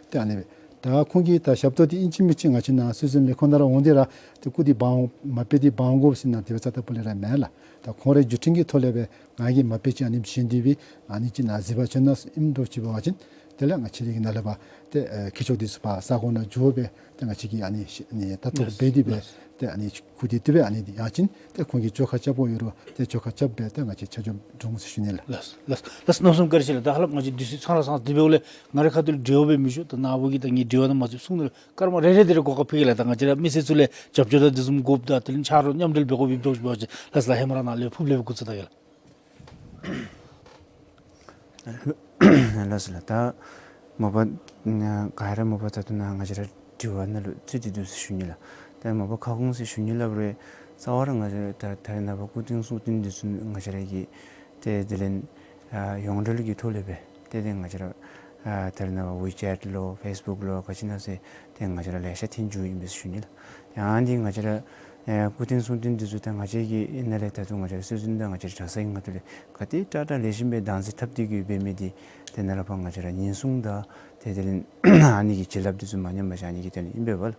ཏེ་ཨ་ནི་སྦེ་ད་ཁོང་གིས་ད་ཞབས་ཏོག་འདི་ཨིན་ཅི་མིན་ཅི་ང་བཅས་ནཱ་སྲོལ་འཛིན་ལས་ཁུངས་ནང་ར་འོང་སྟེ་ར་ཏེ་སྐུ་འདི་འབག་འོང་མ་དཔེ་འདི་འབག་འོང་དགོ་ཟེར་ནཱ་དེ་སྦེ་རྩ་དང་པོ་ལས་ར་མེན་ལགས། ད་ཁོང་རའི་བརྒྱུད་འཕྲིན་གྱི་ཐོག་ལས་སྦེ་ང་གིས་མ་དཔེ་ཅིག་ཨ་ནི་བཞེངས་ཏེ་སྦེ་ཨ་ནི་ཅིག་ནཱ་གཟིགས་པར་བྱོན་གནང་ཟེར་ཨིནམ་འདྲཝ་ཅིག་འབད་བ་ཅིན་དེ་ལས་ང་བཅས་ར་གིས་ནཱ་ལས་ཕར་ཏེ་ཨེ་མཁས་མཆོག་འདི་ཚུ་ཕར་ས་གོ་ནང་འགྱོ་སྦེ་ཏེ་ང་བཅས་ཀྱིས་ཨ་ནི་ཤེས་ནི་ལྟ་རྟོག་འབད་དེ་སྦེ་ཏེ་ཨ་ནི་སྐུ་འདི་བཏུབ་པས། ཨ་ནི་འདི་ཡང་ཅིན་ཏེ་ཁོང་གིས་བཅོ་ཁ་རྐྱབ་དགོཔ་ཡོད་རུང་ཏེ་བཅོ་ཁ་རྐྱབ་སྦེ་ཏེ་ང་བཅས་ཆ་འཇོག་འབྱུང་ཟེར་ཞུ་ནི་ལགས། ལགས་ལགས་ལགས། གནམ་མེད་ས་མེད་བཀའ་དྲིན་ཆེ་ལགས། ད་ཧ་ལམ་ང་བཅས་དུས་ཚོད་ཚང་ར་ཚང་། དེ་འབདཝ་ལས་ང་རའི་ཁ་ཐུག་ལས་དྲི་བ་སྦེ་མི་ཞུ། ད་ནཱ་བུ་གིས་ད་ངེའི་དྲི་བ་ནང་མ་ཚུད་གསུང་ནི་རེ་རེ་དེ་རེ་གོ་སྐབས་ཕུལ་གེ་ལགས། ད་ང་བཅས་ར་མི་སེར་ཚུ་ལས་རྒྱབ་སྐྱོར་དང་དེ་བཟུམ་དགོཔ་དང་དེ་ལས་ཆ་རོགས་མཉམ་འབྲེལ་འབད་དགོཔ་ཨིནམ་འདྲཝ་ཅིག་འབད་བ་ཅིན་ལགས་ལགས། ཧེ་མ་ར་ནཱ་ལས་ཕུབ་ལས་སྦེ་འགོ་བཙུགས་ད་གེ་ལགས། ལགས་སོ་ལགས། ད་མ་པ་ག་ར་མ་པ་ད་ལྟོ་ནཱ་ང་བཅས་ར་དྲི་བ་ནང་ལུ་ཚུད་དེ་འདུག་ཟེར་ཞུ་ནི་ལགས། ད་མ་པ་ཁ་སྐོང་ཟེར་ཞུ་ནི་ལགས། རེ་རྩ་བ་ར་ང་བཅས་ར་ད་ད་རེས་ནངས་པ་སྐུ་རྟེན་གསུང་རྟེན་འདི་ཚུ་ང་བཅས་ར་གིས་ཏེ་དེ་ལས་ཨ་ཡོངས་འབྲེལ་གྱི་ཐོག་ལས་སྦེ་ཏེ་ཏེ་ང་བཅས་ར་ཨ་ད་རེས་ནངས་པ་ཝི་ཅེཊ་ལུ་ཕེསི་བུཀ་ལུ་ག་ཅི་ཨིན་ན་ཟེར་ཏེ་ང་བཅས་ར་ལེ་ཤ་ཐོན་འགྱོཝ་ཨིན་པས་ཟེར་ཞུ་ནི་ལགས། ཡང་འདི་ང་བཅས་ར་ཨེ་སྐུ་རྟེན་གསུང་རྟེན་འདི་ཚུ་ད་ང་བཅས་ཀྱི་ནཱ་ལས་ད་ལྟོ་ང་བཅས་ར་སྲོལ་འཛིན་དང་ང་བཅས་ར་གྲྭ་ཚང་གི་ཁ་ཐུག་ལས་ག་དེ་དྲག་དྲག་ལེགས་ཤོམ་སྦེ་བདག་འཛིན་འཐབ་སྟེ་གི་འབད་མི་འདི་ཏེ་ནཱ་ལས་ཕར་ང་བཅས་ར་ཉེན་སྲུང་དང་ཏེ་དེ་ལས་ཨ་ནི་གི་བྱིན་རླབས་འདི་ཚུ་མ་ཉམས་པར་བཞག་ནི་གི་དོན་ལས་ཨིན་པས་ལགས།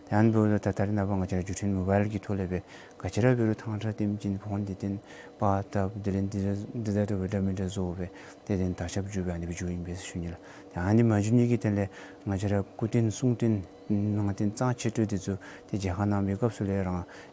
ཏེ་ཨ་ནི་འབདཝ་ད་ད་རེས་ནངས་པ་ང་བཅས་ར་བརྒྱུད་འཕྲིན་མོ་བཱའིལ་གྱི་ཐོག་ལས་སྦེ་ག་ཅི་ར་འབད་རུང་ཐང་ཁྲ་ལྟདམོ་བྱིན་ཕོན་འདི་བཏོན་པར་བཏབ་དེ་ལས་འདི་འདི་ད་འདྲ་བའི་འདྲ་མི་འདྲ་བཟོ་སྦེ་ཏེ་དེ་ལས་དར་ཁྱབ་འགྱོ་སྦེ་ཨ་ནི་སྦེ་འགྱོཝ་ཨིན་པས་ཟེར་ཞུ་ནི་ལགས། ཏེ་ཨ་ནི་མ་འགྱོ་ནི་གི་དོན་ལས་ང་བཅས་ར་སྐུ་རྟེན་གསུང་རྟེན་ནང་རྟེན་གཙང་ཆེ་དྲགས་འདི་ཚུ་ཏེ་མཇལ་ཁ་གནང་བའི་སྐབས་སུ་ལས་ར་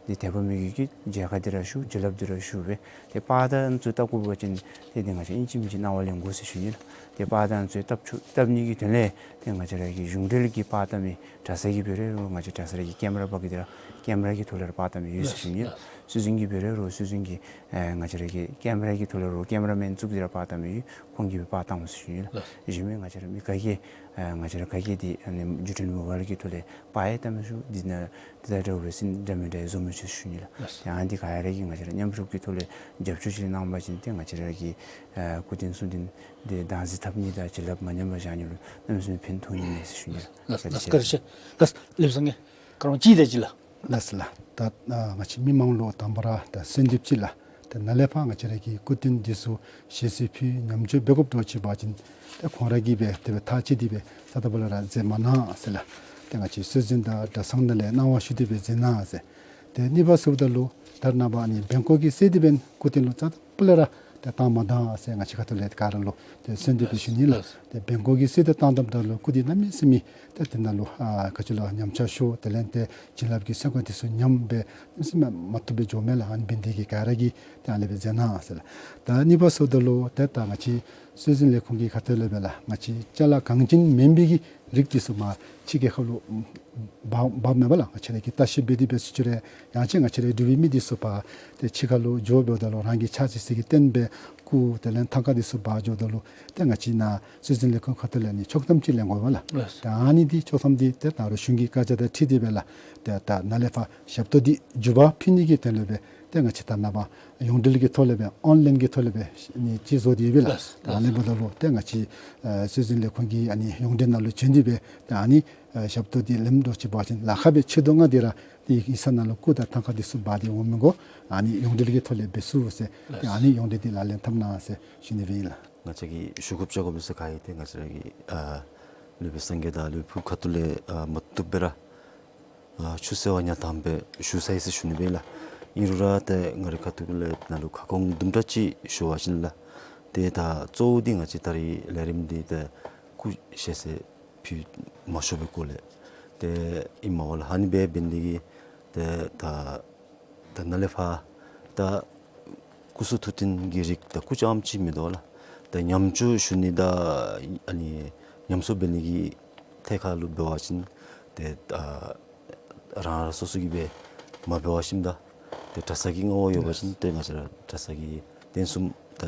ཏེ་དད་པ་མོས་གུས་ཀྱིས་མཇལ་ཁ་འདི་ར་ཞུ་བྱིན་རླབས་འདི་ར་ཞུ་སྦེ་ཏེ་པར་དང་ཚུ་བཏབ་དགོ་པ་ཅིན་ཏེ་ཏེ་ང་བཅས་ཨིན་ཅི་མིན་ཅི་གནང་བ་ལེན་དགོ་ཟེར་ཞུ་ནི་ལགས། ཏེ་པར་དང་ཚུ་བཏབ་ཆོག་བཏབ་ནི་གི་དོན་ལས་ཏེ་ང་བཅས་ར་གི་གཞུང་འབྲེལ་གྱི་པར་བཏབ་མི་གྲྭ་ཚང་གི་འབད་རུང་ང་བཅས་གྲྭ་ཚང་ར་གི་ཀེམ་ར་པ་གི་འདི་ར་ཀེམ་ར་གི་ཐོག་ལས་ར་པར་བཏབ་མི་ཡོད་ཟེར་ཞུ་ནི་ལགས། སྲོལ་འཛིན་གྱི་འབད་རུང་སྲོལ་འཛིན་གྱི་ཨེ་ང་བཅས་ར་གི་ཀེམ་ར་གི་ཐོག་ལས་ར་ཀེམ་ར་མེན་བཙུགས་ཏེ་ར་པར་བཏབ་མི་ཡོད། ཁོང་གིས་སྦེ་པར་བཏང་འོང་ཟེར་ཞུ་ནི་ལགས། ལགས། གཞན་མི་ང་བཅས་ར་མི་ག་གིས་ཨེ་ང་བཅས་ར་ག་གིས་འདི་ཨ་ནི་བརྒྱུད་འཕྲིན་མོ་བཱའིལ་གྱི་ཐོག་ལས་པར་ཡང་བཏབ་མི་ཚུགས། འདི་ནང་འདི་ད་འདྲ་བའི་སྲིད་འདྲ་མི་འདྲ་བཟོ་མི་ཚུགས་ཟེར་ཞུ་ནི་ལགས། ལགས། ཡང་འདི་ག་ར་གིས་ང་བཅས་ར་མཉམ་རུབ་ཀྱི་ཐོག་ལས་རྒྱབ་སྐྱོར་ཅིག་གནང་བ་ཅིན་ཏེ་ང་བཅས་ར་གི་ཨེ་སྐུ་རྟེན་གསུང་རྟེན་འདི་བདག་འཛིན་འཐབ་ནི་དང་བྱིན་རླབས་མ་ཉམས་པར་བཞག་ནི་ལུ་གནམ་མེད་ས་མེད་ཕན་ཐོགས་ནི་མས་ཟེར་ཞུ་ནི་ལགས། ལགས་ལགས། བཀའ་དྲིན་ཆེ། ལགས་ལགས། ལེགས་སོ་ངེ་ག་ར་ཅིག་ད་ཅིག་ལགས། ལགས་སོ་ལགས། ད་ཨ་ང་བཅས་མི་མང་ལུ་དང་པ་ར་ད་གསོལ་འདེབས་ཅིག་ལགས། ད་ནཱ་ལས་ཕར་ང་བཅས་ར་གི་སྐུ་རྟེན་འདི་ཚུ་ཞལ་གསེར་ཕུལ་ཉམས་བཅོས་འབད་དགོཔ་འདྲཝ་ཅིག་འབད་བ་ཅིན་ད་ཁོང་ར་གིས་སྦེ་དེ་སྦེ་ཐག་བཅད་དེ་སྦེ་རྩ་དང་པོ་ལས་ར་མཛད་མ་གནང་ཟེར་ལགས། ད་ང་བཅས་སྲོལ་འཛིན་དང་གྲྭ་ཚང་ནང་ལས་གནང་བ་ཞུ་སྟེ་སྦེ་མཛད་གནང་ཟེར། ཏེ་གཉིས་པ་ཟེརཝ་ད་ལུ་ད་རེས་ནངས་པ་ཨ་ནི་བེང་ཀོག་གི་གསེར་འདི་འབདན་སྐུ་རྟེན་ལུ་རྩ་དང་པོ་ལས་ར་ཏེ་བཏང་མ་ད་ཟེར་ང་བཅས་ཁ་ཐུག་ལས་ག་ར་ལུ་ཏེ་གསོལ་འདེབས་སྦེ་ཞུ་ནི་ལགས། ཏེ་བེང་ཀོག་གི་གསེར་འདི་བཏངམ་ད་ལུ་སྐུ་འདི་གནམ་མེད་ས་མེད་ཏེ་དེ་ནང་ལུ་ཨ་ག་ཅི་ལོ་ཉམས་ཆག་ཤོར་དེ་ལས་ཏེ་བྱིན་རླབས་ཀྱི་སེམས་ཁམས་འདི་ཚུ་ཉམས་སྦེ་གནམ་མེད་ས་མེད་མ་བཏུབ་སྦེ་འགྱོཝ་མས་ལགས། ཨ་ནི་འབད་ནི་དེ་གིས་ག་ར་གིས་ཏེ་ཨ་ནི་སྦེ་མཛད་གནང་ཟེར་ལགས། ད་གཉིས་པ་ཟེརཝ་ད་ལུ་ཏེ་ད་ང་བཅས་སྲོལ་འཛིན་ལས་ཁུངས་ཀྱི་ཁ་ཐུག་ལས་སྦེ་ལགས་ང་བཅས་ཅ་ལ་གངས་ཅན་སྨན་པའི་གི་རིགས་འདི་ཚུ་མར་ཕྱི་རྒྱལ་ཁབ་ལུ་འབག་འབགཔ་མས་པ་ལགས། ང་བཅས་ར་གིས་ལྟ་བཤལ་འབད་དེ་འབད་ཟེར་ཞུ་རུང་ཡང་ཅིན་ང་བཅས་ར་འབྲུག་པའི་མི་འདི་ཚུ་ཕར་ཏེ་ཕྱི་ཁ་ལུ་འགྱོཝ་འབདཝ་ད་ལུ་རང་གི་ཕྱག་ཕྱི་གསལ་གྱི་སྟོན་སྦེ་སྐུ་དེ་ལས་ཐང་ཀ་འདི་ཚུ་འབག་འགྱོཝ་ད་ལུ་ཏེ་ང་བཅས་ནཱ་སྲོལ་འཛིན་ལས་ཁུངས་ཁ་ཐུག་ལས་ནི་ཆོག་ཐམ་ཅིག་ལེན་དགོ་པས་ལགས། ལགས། ཏེ་ཨ་ནི་འདི་ཆོག་ཐམ་འདི་ཏེ་ད་རུང་གཞུང་གི་བཀའ་རྒྱ་དང་འཁྲིལ་ཏེ་སྦེ་ལགས། ཏེ་ད་ནཱ་ལས་ཕར་ཞབས་ཏོག་འདི་མཇུག་མ་ཕུལ་ནི་གི་དོན་ལས་སྦེ་ཏེ་ང་བཅས་ད་རེས་ནངས་པ་ཡོངས་འབྲེལ་གྱི་ཐོག་ལས་སྦེ་ཨོན་ལཱའིན་གྱི་ཐོག་ལས་སྦེ་ནི་ཅིག་བཟོ་སྟེ་ཡོད་པས་ལགས། ལགས། ད་ཨ་ནི་འབདཝ་ད་ལུ་ཏེ་ང་བཅས་ཨ་སྲོལ་འཛིན་ལས་ཁུངས་ཀྱི་ཨ་ནི་ཡོངས་འབྲེལ་ནང་ལུ་བྱོན་ཏེ་སྦེ་ཏེ་ཨ་ནི་ཨ་ཞབས་ཏོག་འདི་ལེནམ་འདྲཝ་ཅིག་འབད་བ་ཅིན་ལཱ་ཁག་སྦེ་ཆེ་དོ་ང་འདི་ར་ཏེ་ཡིག་ཚང་ནང་ལུ་སྐུ་དང་ཐང་ཀ་འདི་ཚུ་འབག་སྟེ་འོང་མི་དགོ། ཨ་ནི་ཡོངས་འབྲེལ་གྱི་ཐོག་ལས་འབད་ཚུགས་ཟེར་ཏེ་ཨ་ནི་ཡོངས་འབྲེལ་འདི་ལག་ལེན་འཐབ་གནང་ཟེར་ཞུ་ནི་སྦེ་ཨིན་ལགས། ང་བཅས་ཀྱིས་ཞུ་དགོཔ་བཅར་དགོ་མི་ཚུ་ག་ཡོད་དེ་ང་བཅས་ར་གི་ཨ་སློབ་དཔོན་སངས་རྒྱས་དང་སློབ་དཔོན་ཁ་ཐུག་ལས་ཨ་མ་བཏུབ་སྦེ་ར་ཨ་ཆུ་ཟེར་བ་ཉག་གཏམ་སྦེ་ཞུ་ཚར་ཡི་ཟེར་ཞུ་ནི་སྦེ་ཨིན་ལགས། ཨིན་རུང་ར་ཏེ་ང་རའི་ཁ་ཐུག་ལས་ནཱ་ལུ་ཁ་སྐོང་དུམ་གྲ་ཅིག་ཞུ་བ་ཅིན་ལགས། ཏེ་ད་གཙོ་བོ་འདི་ང་བཅས་ད་རིས་ལས་རིམ་འདི་ཏེ་སྐུ་ཞལ་གསེར་ཕུལ་མ་ཆོག་པའི་སྐོར་ལས་ཏེ་ཨིན་མས་པ་ལགས། ཨ་ནི་སྦེ་འབད་ནི་དེ་གིས་ཏེ་ད་ད་ནཱ་ལས་ཕར་ད་ སྐུ་གསུང་ཐུགས་རྟེན་གྱི་རིགས་ད་སྐུ་ཅམ་ཅིག་མིན་འདུག་ལགས། ད་ཉམས་བཅོས་ཞུ་ནི་དང་ཨ་ནི་ཉམས་གསོ་འབད་ནི་གི་ཐད་ཁར་ལུ་འབད་བ་ཅིན་ཏེ་ད་རང་རང་སོ་སོ་གིས་སྦེ་མ་འབད་བ་ཅིན་ད་ཏེ་གྲྭ་ཚང་གི་མངའ་འོག་ཡོད་པ་ཅིན་ཏེ་ང་བཅས་ར་གྲྭ་ཚང་གི་རྟེན་གསུམ་ད་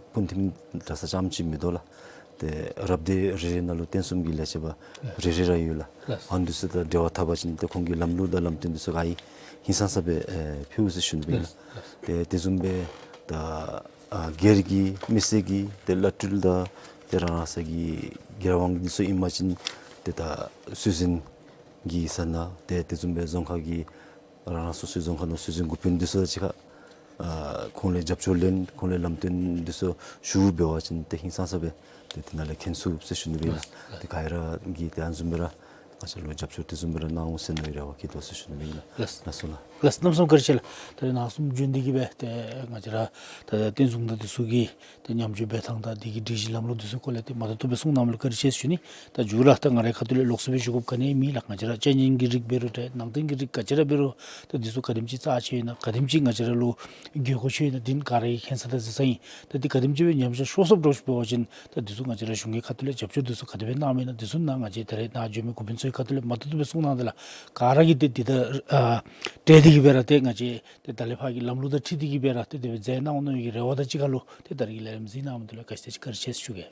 སྤུངས་ཐིམ་གྲྭ་ཚང་ཙམ་ཅིག་མིན་འདུག་ལགས། ཏེ་རབ་སྡེ་རེ་རེ་ནང་ལུ་རྟེན་གསུམ་གྱི་ལས་བྱེདཔ་རེ་རེ་ར་ཡོད་ལགས། ལགས། ཨ་ནི་འདི་ཚུ་དང་འབྲེལ་བ་འཐབ་པ་ཅིན་ཏེ་ཁོང་གི་ལམ་ལུགས་དང་ལམ་སྟོན་འདི་ཚུ་ག་ཡི་ཧིང་སངས་ས་སྦེ་ཨེ་ཕུལ་ཟེར་ཞུ་ནི་ཨིན་ལགས། ལགས། ཏེ་དེ་བཟུམ་སྦེ་ད་ཨ་སྒེར་གྱི་མི་སེར་གྱི་ཏེ་བླ་སྤྲུལ་དང་ཏེ་རང་རང་སོ་གི་སྒེར་དབང་འདི་ཚུ་ཨིན་པ་ཅིན་ཏེ་ད་སྲོལ་འཛིན་གྱི་ས་ནང་ཏེ་དེ་བཟུམ་སྦེ་རྫོང་ཁག་གི་རང་རང་སོ་སོའི་རྫོང་ཁག་ནང་སྲོལ་འཛིན་འགོ་དཔོན་འདི་ཚུ་དང་གཅིག་ཁར་ཨ་ཁོང་ལས་རྒྱབ་སྐྱོར་ལེན་ཁོང་ལས་ལམ་སྟོན་འདི་ཚུ་ཞུ་འབད་བ་ཅིན་ཏེ་ཧིང་སངས་ས་སྦེ་ཏེ་དེ་ནང་ལས་མཁྱེན་ཚུགས་ཟེར་ཞུ་ནི་ཨིན་ལགས། ཏེ་ག་ར་གིས་ཏེ་ཨ་ནི་བཟུམ་སྦེ་ར་ང་བཅས་ལུ་རྒྱབ་སྐྱོར་དེ་བཟུམ་སྦེ་ར་གནང་འོང་ཟེར་ནི་རེ་བ་བསྐྱེད་དོ་ཟེར་ཞུ་ནི་ཨིན་ལགས། ལགས། ལགས་སོ་ལགས། ལགས། གནམ་མེད་ས་མེད་བཀའ་དྲིན་ཆེ་ལགས། ད་རེས་ནཱ་གསུམ་བྱོན་ཏེ་གིས་སྦེ་ཏེ་ང་བཅས་ར་ད་རྟེན་གསུམ་དང་འདི་ཚུ་གི་ཏེ་ཉམས་བཅོས་འབད་ཐངས་དང་འདི་གི་སྒྲིག་གཞི་ལམ་ལུགས་འདི་ཚུ་སྐོར་ལས་ཏེ་མ་ཏོག་ཏོ་སྦེ་གསུང་གནངམ་ལུ་བཀའ་དྲིན་ཆེ་ཟེར་ཞུ་ནི། ད་མཇུག་ལུ་ད་ང་རའི་ཁ་ཐུག་ལས་ལོགས་སུ་སྦེ་ཞུ་དགོཔ་ག་ནི་མེད་ལགས། ང་བཅས་ར་ཅན་ཅན་གྱི་རིགས་འབད་རུང་འདྲ་ནང་བསྟན་གྱི་རིགས་ག་ཅི་ར་འབད་རུང་ད་འདི་ཚུ་ག་དེམ་ཅིག་རྩ་ཆེ་ཡོད་ན་ག་དེམ་ཅིག་ང་བཅས་ར་ལུ་དགོས་མཁོ་ཆེ་ཡོད་ན་འདི་ག་ར་གིས་མཁྱེན་ས་དང་གཟིགས་ས་ཨིན། ད་འདི་ག་དེམ་ཅིག་སྦེ་ཉམས་ཆག་ཤོར་སོངམ་འདྲཝ་ཅིག་འབད་བ་ཅིན་ད་འདི་ཚུ་ང་བཅས་ར་གཞུང་གི་ཁ་ཐུག་ལས་རྒྱབ་སྐྱོར་འདི་ཚུ་ག་དེ་སྦེ་གནངམ་ཨིན་ན་འདི་ཚུ་ནཱ་ང་བཅས་ད་རེས་ནཱ་བྱོན་མི་འགོ་དཔོན་ཚུ་གི་ཁ་ཐུག་ལས་མ་ཏོག་ཏོ་སྦེ་གསུང་གནང་ད་ལགས། ག་ར་གིས་ཏེ་འདི་དང་ཨ་འབྲེལ་ཏེ་གིས་སྦེ་ར་ཏེ་ང་བཅས་ཏེ་ད་ལས་ཕར་གྱི་ལམ་ལུགས་དང་འཁྲིལ་ཏེ་གིས་སྦེ་ར་ཏེ་དེ་སྦེ་མཛད་གནང་འོང་མནོ་བའི་གི་རེ་བ་དང་གཅིག་ཁར་ལུ་ཏེ་ད་རེས་ཀྱི་ལས་རིམ་གཟིགས་གནང་མི་འདི་ལུ་ག་ཅི་དང་ཅིག་བཀའ་དྲིན་ཆེ་ཟེར་ཞུ་གེ།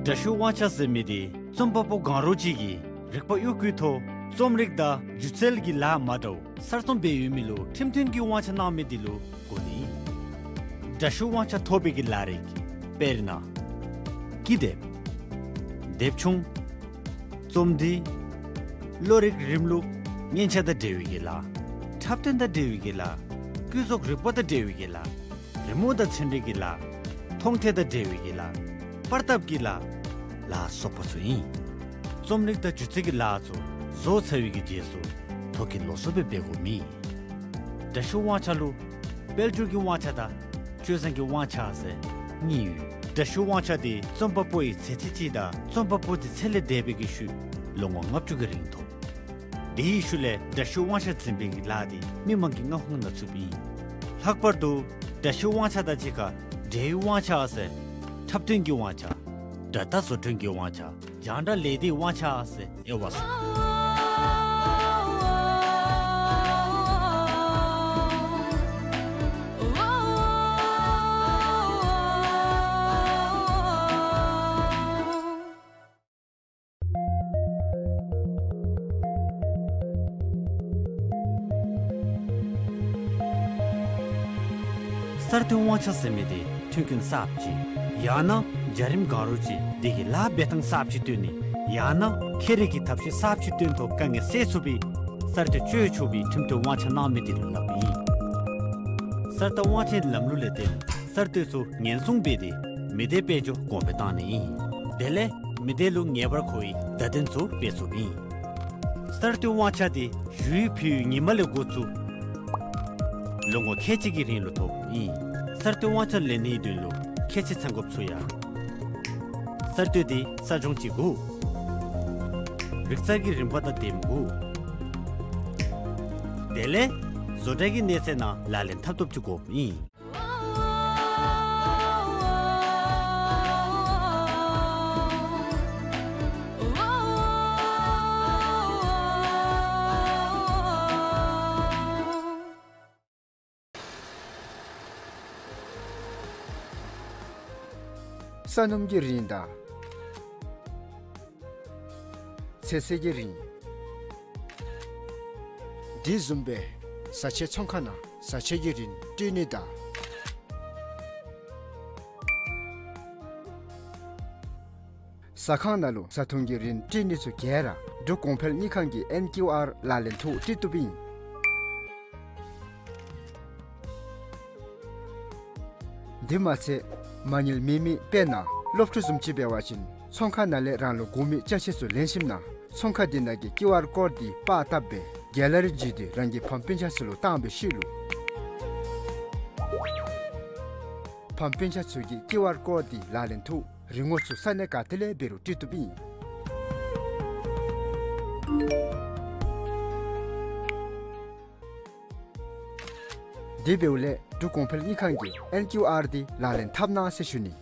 དྲག་ཤུལ་དབང་ཆ་ཟེར་མི་འདི་རྩོམ་པ་པོ་གང་རུང་ཅིག་གིས་རིག་པ་གཡོ་བཀོལ་ཐོག་རྩོམ་རིག་དང་སྒྱུ་རྩལ་གྱི་ལཱ་མ་འདྲཝ་གསར་རྩོམ་འབད་ཡོད་མི་ལུ་ཁྲིམས་མཐུན་གྱི་དབང་ཆ་གནང་མི་འདི་ལུ་གོ་ནི། དྲག་ཤུལ་དབང་ཆ་ཐོབ་པའི་གི་ལས་རིགས་དཔེར་ན་ཀི་དེབ། དེབ་ཆུང་། རྩོམ་འབྲི། བློ་རིག་རིམ་ལུགས། སྙན་ཆ་དང་འབྲེལ་བའི་གི་ལཱ། འཁྲབ་སྟོན་དང་འབྲེལ་བའི་གི་ལཱ། སྐུ་གཟུགས་རིག་པ་དང་འབྲེལ་བའི་གི་ལཱ། རི་མོ་དང་ཚན་རིག་གི་ལཱ། མཐོང་ཐོས་དང་འབྲེལ་བའི་གི་ལཱ། པར་བཏབ་ཀྱི་ལཱ་ལ་སོགས་པ་ཚུ་ཨིན། རྩོམ་རིག་དང་སྒྱུ་རྩལ་གྱི་ལཱ་ཚུ་རྫོགས་ཚར་བའི་གི་རྗེས་སུ་ཐོ་བཀོད་ལོགས་སུ་སྦེ་འབད་དགོཔ་མེད། དྲག་ཤུལ་དབང་ཆ་ལུ་དཔལ་འབྱོར་གྱི་དབང་ཆ་དང་སྤྱོད་བཟང་གི་དབང་ཆ་ཟེར་གཉིས་ཡོད། དྲག་ཤུལ་དབང་ཆ་དེ་རྩོམ་པ་པོ་ཡི་ཚེ་ཚད་ཅིག་དང་རྩོམ་པ་པོ་དེ་ཚེ་ལས་འདས་པའི་གི་ཤུལ་ལོ་ངོ་ལྔ་བཅུ་གི་རིང་ཐོབ། དེའི་ཤུལ་ལས་དྲག་ཤུལ་དབང་ཆ་འཛིན་པའི་གི་ལཱ་དེ་མི་མང་གི་མངའ་ཁོངས་ནང་ཚུད་པ་ཨིན། ལྷག་པར་དུ་དྲག་ཤུལ་དབང་ཆ་དང་གཅིག་ཁར་འབྲེལ་ཡོད་དབང་ཆ་ཟེར་འཁྲབ་སྟོན་གྱི་དབང་ཆ། དྲ་བདའ་བཟོ་སྐྲུན་གྱི་དབང་ཆ། རྒྱང་བསྒྲགས་ལས་སྡེའི་དབང་ཆ་ཟེར་དབྱེ་བ་སོ། གསར་བཏོན་དབང་ཆ་ཟེར་མི་དེ་མཐུན་རྐྱེན་གསརཔ་ཅིག་ཡང་ན་བྱ་རིམ་གང་རུང་ཅིག་དེ་གི་ལཱ་འབད་ཐངས་གསརཔ་ཅིག་སྟོན་ནི་ཡང་ན་ཁེ་རིག་གི་ཐབས་ཤེས་གསརཔ་ཅིག་སྟོན་ཐོག་དཀའ་ངལ་སེལ་ཚུགས་པའི་གསར་གཏོད་སྤྱོད་ཆོག་པའི་ཁྲིམས་མཐུན་དབང་ཆ་གནང་མི་དེ་ལུ་སླབ་ཨིན། གསར་གཏོད་དབང་ཆའི་ལམ་ལུགས་ལས་བརྟེན་གསར་གཏོད་ཚུ་ཉེན་སྲུང་འབད་དེ་མི་སྡེ་དཔལ་འབྱོར་གོང་འཕེལ་བཏང་ནི་ཨིན། དེ་ལས་མི་སྡེ་ལུ་ངེས་པར་མཁོ་བའི་བརྡ་དོན་ཚུ་སྤེལ་ཚུགསཔ་ཨིན། གསར་གཏོད་དབང་ཆ་དེ་ཞུ་ཡིག་ཕུལ་བའི་ཉིནམ་ལས་འགོ་བཙུགས་ལོ་ངོ་ཁལ་གཅིག་གི་རིང་ལུ་ཐོབ་ཨིན། གསར་གཏོད་དབང་ཆ་ལེན་ནིའི་དོན་ལུ་ཁལ་གཅིག་ཚང་དགོཔ་ཚུད་ཡ། གསར་གཏོད་དེ་གསར་སྦྱོང་ཅིག་དགོ། རིག་རྩལ་གྱི་རིམ་པ་དང་ལྡནམ་དགོ། དེ་ལས་བཟོ་གྲྭ་གི་གནས་ཚད་ནང་ལག་ལེན་འཐབ་ཐོབ་ཅིག་དགོཔ་ཨིན། ས་སྣུམ་གྱི་རིན་དང་ཚོད་བསྲེ་གི་རིན། དེ་བཟུམ་སྦེ་བཟའ་ཆས་ཚོང་ཁང་ནང་བཟའ་ཆས་ཀྱི་རིན་སྤྲོད་ནི་དང་། ཟ་ཁང་ནང་ལུ་བཟའ་འཐུང་གི་རིན་སྤྲོད་ནི་ཚུ་ག་ར་འབྲུག་གོང་འཕེལ་དངུལ་ཁང་གི་ཨེན་ཀིའུ་ཨར་ལག་ལེན་ཐོག་སྤྲོད་བཏུབ་ཨིན། དེ་མ་ཚད་མ་དངུལ་མེད་མི་དཔེར་ན་སློབ་ཕྲུག་བཟུམ་ཅིག་འབད་བ་ཅིན་ཚོང་ཁང་ནང་ལས་རང་ལུ་དགོ་མི་ཅ་ཆས་ཚུ་ལེན་ཞིནམ་ན་ཚོང་ཁང་དེ་ནང་གི་ཀིའུ་ཨར་ཀོཌ་དེ་པར་བཏབ་སྦེ་གེ་ལ་རི་བརྒྱུད་དེ་རང་གི་ཕམ་སྤུན་ཆ་ཚུ་ལུ་བཏང་བའི་ཤུལ་ལུ་ཕམ་སྤུན་ཆ་ཚུ་གིས་ཀིའུ་ཨར་ཀོཌ་དེ་ལག་ལེན་ཐོག་རིན་གོང་ཚུ་ས་གནས་ག་ཏེ་ལས་འབད་རུང་སྤྲོད་བཏུབ་ཨིན། དེ་འབདཝ་ལས་འབྲུག་གོང་འཕེལ་དངུལ་ཁང་གི་ཨེན་ཀིའུ་ཨར་འདི་ལག་ལེན་འཐབ་གནང་ཟེར་ཞུ་ནི།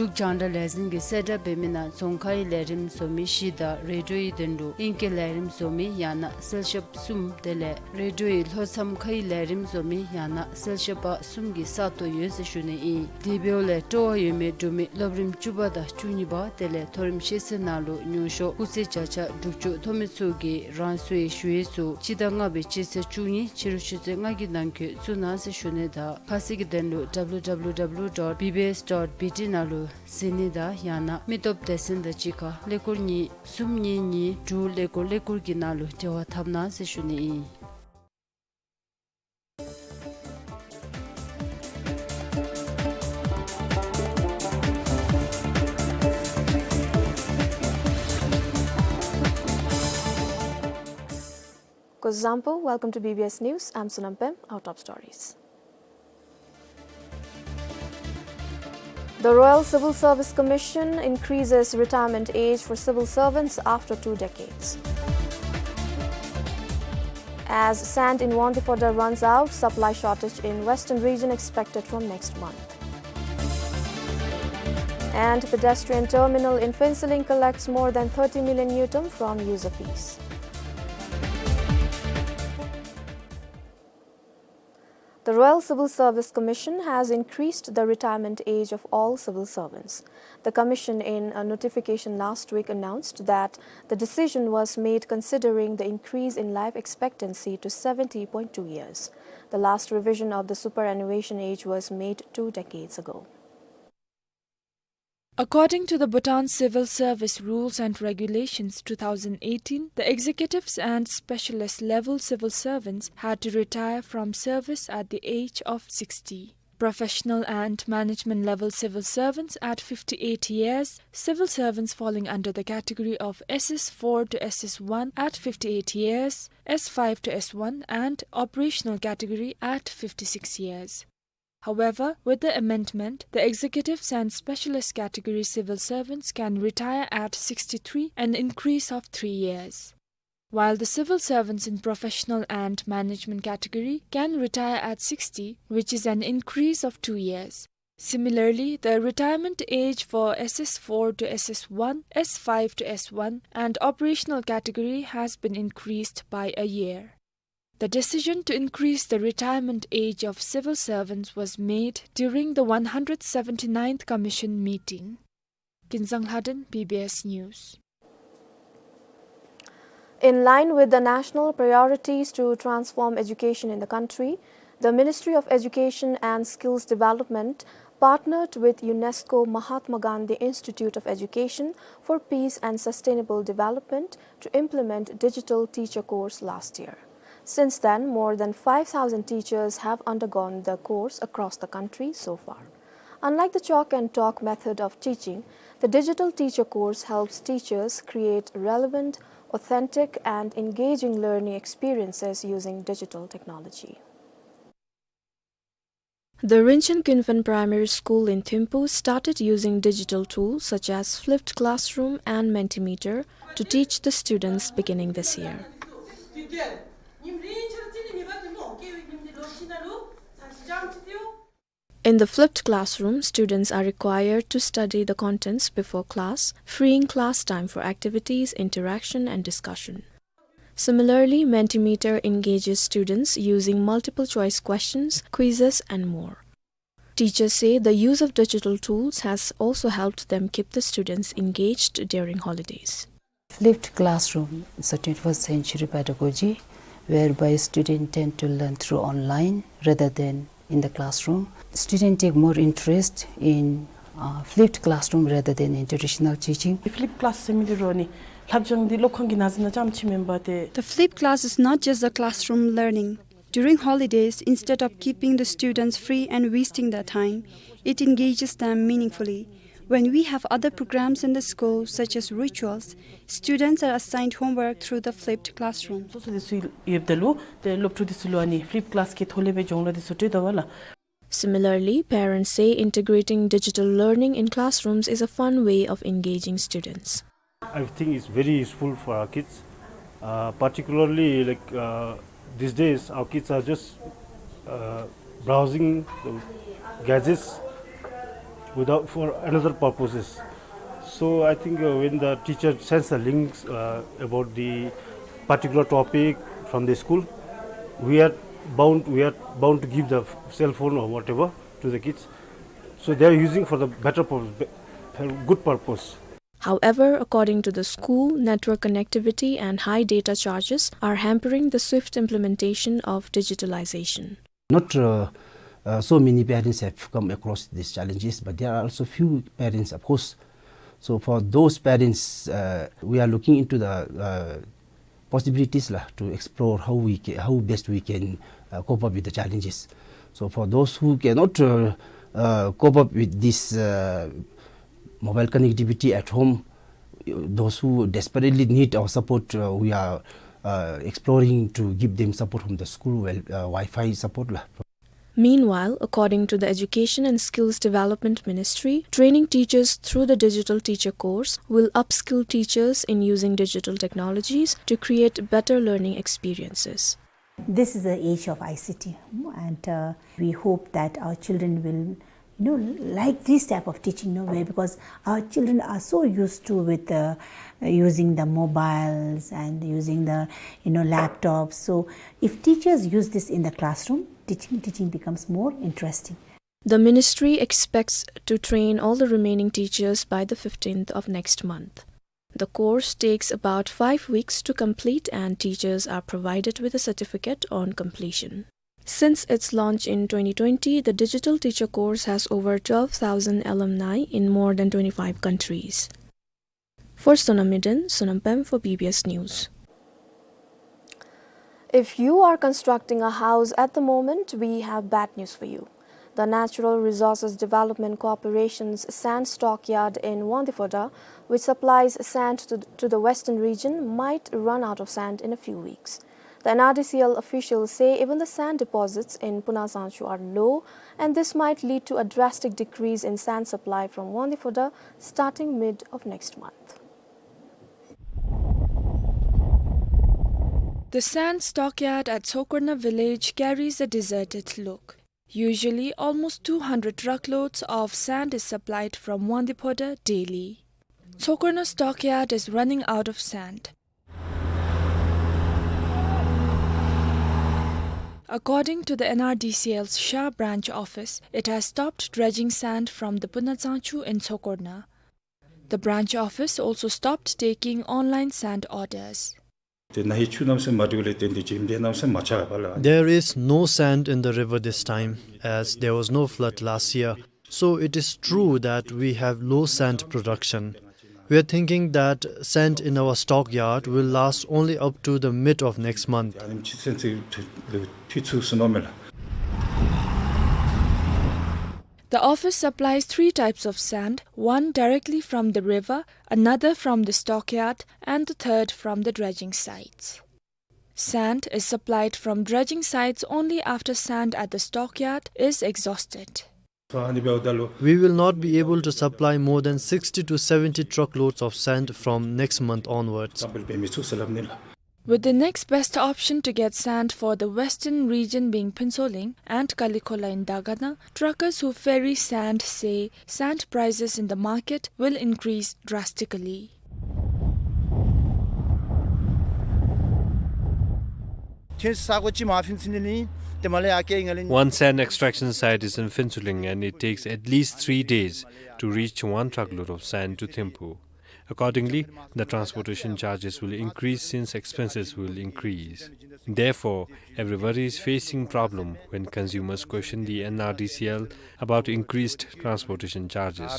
འབྲུག་རྒྱང་བསྒྲགས་ལས་འཛིན་གྱིས་གསལ་བསྒྲགས་འབད་མི་ནང་རྫོང་ཁའི་ལས་རིམ་བཟོ་མི་བཞི་དང་རེ་ཌིའོའི་དོན་ལུ་ཨིང་སྐད་ལས་རིམ་བཟོ་མི་ཡང་ན་གསལ་ཞབས་གསུམ་དེ་ལས་རེ་ཌིའོའི་ལྷོ་མཚམས་ཁའི་ལས་རིམ་བཟོ་མི་ཡང་ན་གསལ་ཞབས་པ་གསུམ་གྱི་ས་སྟོང་ཡོད་ཟེར་ཞུ་ནི་ཨིན། དེ་འབདཝ་ལས་སྤྲོ་བ་ཡོད་མི་འབྲུག་མི་སློབ་རིམ་བཅུ་པ་དང་བཅུ་གཉིས་པ་དེ་ལས་མཐོ་རིམ་ཤེས་ཚད་ནང་ལུ་ཉུང་ཤོས་སྐུགས་ཚད་བརྒྱ་ཆ་དྲུག་ཅུ་ཐོབ་མི་ཚུ་གིས་རང་སོའི་ཞུ་ཡིག་ཚུ་སྤྱི་ཟླ་ལྔ་པའི་སྤྱི་ཚེས་བཅུ་གཉིས་ཕྱི་རུ་ཆུ་ཚོད་ལྔ་གི་ནང་འཁོད་བཙུགས་གནང་ཟེར་ཞུ་ནི་དང་ཁ་གསལ་གྱི་དོན་ལུ་W W W dot B B S dot B T ནང་ལུ་གཟིགས་ནི་དང་ཡང་ན་མི་སྟོབས་སྡེ་ཚན་དང་གཅིག་ཁར་ཀླད་ཀོར་གཉིས་གསུམ་གཉིས་གཉིས་དྲུག་ཀླད་ཀོར་ཀླད་ཀོར་གྱི་ནང་ལུ་འབྲེལ་བ་འཐབ་གནང་ཟེར་ཞུ་ནི་ཨིན། Kuzuzangpo, welcome to B B S News. I'm Sonam Pem. Our top stories. The Royal Civil Service Commission increases retirement age for civil servants after two decades. As sand in Wangdue Phodrang runs out, supply shortage in western region expected from next month. And pedestrian terminal in Phuentsholing collects more than thirty million ngultrum from user fees. The Royal Civil Service Commission has increased the retirement age of all civil servants. The commission, in a notification last week, announced that the decision was made considering the increase in life expectancy to seventy point two years. The last revision of the superannuation age was made two decades ago. According to the Bhutan Civil Service Rules and Regulations two thousand eighteen, the executives and specialist level civil servants had to retire from service at the age of sixty. Professional and management level civil servants at fifty-eight years, civil servants falling under the category of S S four to S S one at fifty-eight years, S five to S one and operational category at fifty-six years. However, with the amendment, the executives and specialist category civil servants can retire at sixty-three, an increase of three years. While the civil servants in professional and management category can retire at sixty, which is an increase of two years. Similarly, the retirement age for S S four to S S one, S five to S one, and operational category has been increased by a year. The decision to increase the retirement age of civil servants was made during the one hundred seventy-ninth Commission meeting. Kinzang Lhaden, B B S News. In line with the national priorities to transform education in the country, the Ministry of Education and Skills Development partnered with UNESCO Mahatma Gandhi Institute of Education for Peace and Sustainable Development to implement digital teacher course last year. Since then, more than five thousand teachers have undergone the course across the country so far. Unlike the chalk and talk method of teaching, the digital teacher course helps teachers create relevant, authentic, and engaging learning experiences using digital technology. The Rinchen Kynphen Primary School in Thimphu started using digital tools such as flipped classroom and Mentimeter to teach the students beginning this year. In the flipped classroom, students are required to study the contents before class, freeing class time for activities, interaction, and discussion. Similarly, Mentimeter engages students using multiple choice questions, quizzes, and more. Teachers say the use of digital tools has also helped them keep the students engaged during holidays. Flipped classroom is a twenty-first century pedagogy whereby students tend to learn through online rather than in the classroom. Students take more interest in, uh, flipped classroom rather than in traditional teaching. Flipped class ཟེར་མི་འདི་ར་ནི་བསླབ་སྦྱོང་འདི་སློབ་ཁང་གི་ནང་ན་རྐྱངམ་ཅིག་མེན་པར་ཏེ། The flipped class is not just a classroom learning. During holidays, instead of keeping the students free and wasting their time, it engages them meaningfully. When we have other programs in the school, such as rituals, students are assigned homework through the flipped classroom. སོ་སོ་འདི་ཚུ་ཡོདཔ་ད་ལུ་ཏེ་སློབ་ཕྲུག་འདི་ཚུ་ལུ་ཨ་ནི་flipped class གི་ཐོག་ལས་སྦེ་སྦྱོང་བརྡར་འདི་ཚུ་སྤྲོད་དོ་བ་ལགས། Similarly, parents say integrating digital learning in classrooms is a fun way of engaging students. I think it's very useful for our kids. Uh, particularly, like, uh, these days, our kids are just, uh, browsing the gadgets without, for another purposes. So I think, uh, when the teacher sends the links, uh, about the particular topic from the school, we are bound, we are bound to give the cell phone or whatever to the kids. So they are using for the better purpose, be-, for good purpose. However, according to the school, network connectivity and high data charges are hampering the swift implementation of digitalization. Not, uh, uh, so many parents have come across these challenges, but there are also few parents, of course. So for those parents, uh, we are looking into the, uh, possibilities lah, to explore how we ca-, how best we can, uh, cope up with the challenges. So for those who cannot, uh, uh, cope up with this, uh, mobile connectivity at home, those who desperately need our support, uh, we are, uh, exploring to give them support from the school, well, uh, Wi-Fi support lah. Meanwhile, according to the Education and Skills Development Ministry, training teachers through the digital teacher course will upskill teachers in using digital technologies to create better learning experiences. This is the age of I C T, and, uh, we hope that our children will, you know, like this type of teaching, no way, because our children are so used to with, uh, using the mobiles and using the, you know, laptops. So if teachers use this in the classroom, teaching, teaching becomes more interesting. The ministry expects to train all the remaining teachers by the fifteenth of next month. The course takes about five weeks to complete, and teachers are provided with a certificate on completion. Since its launch in twenty twenty, the digital teacher course has over twelve thousand alumni in more than twenty-five countries. For Sonam Eden, Sonam Pem for B B S News. If you are constructing a house at the moment, we have bad news for you. The Natural Resources Development Corporation's sand stockyard in Wangdue-Phodrang, which supplies sand to, to the western region, might run out of sand in a few weeks. The N R D C L officials say even the sand deposits in Punazangchu are low, and this might lead to a drastic decrease in sand supply from Wangdue-Phodrang starting mid of next month. The sand stockyard at Tsokorna village carries a deserted look. Usually, almost two hundred truckloads of sand is supplied from Wangdue-Phodrang daily. Tsokorna stockyard is running out of sand. According to the N R D C L's Sha branch office, it has stopped dredging sand from the Punazangchu in Tsokorna. The branch office also stopped taking online sand orders. ཏེ་ན་ཧིང་ཆུ་གནམ་མེད་ས་མེད་མ་འདྲིཝ་ལས་བརྟེན་ཏེ་ཞིང་འདི་གནམ་མེད་ས་མེད་མ་ཆགཔ་ལགས། There is no sand in the river this time, as there was no flood last year. So it is true that we have low sand production. We are thinking that sand in our stockyard will last only up to the mid of next month. ཨ་ནེམ་ཅིག་སེམས་ཚེགས་ལུ་ཐུག་ཚུགས་སོ་ནུག་མས་ལགས། The office supplies three types of sand, one directly from the river, another from the stockyard, and the third from the dredging sites. Sand is supplied from dredging sites only after sand at the stockyard is exhausted. ཨ་ནི་འབདཝ་ད་ལུ། We will not be able to supply more than sixty to seventy truckloads of sand from next month onwards. བསམ་པ་ལས་འབད་མི་ཚུགས་ཟེར་སླབ་ནི་ལགས། With the next best option to get sand for the western region being Phuentsholing and Kalikhola in Dagana, truckers who ferry sand say sand prices in the market will increase drastically. One sand extraction site is in Phuentsholing, and it takes at least three days to reach one truckload of sand to Thimphu. Accordingly, the transportation charges will increase since expenses will increase. Therefore, everybody is facing problem when consumers question the N R D C L about increased transportation charges.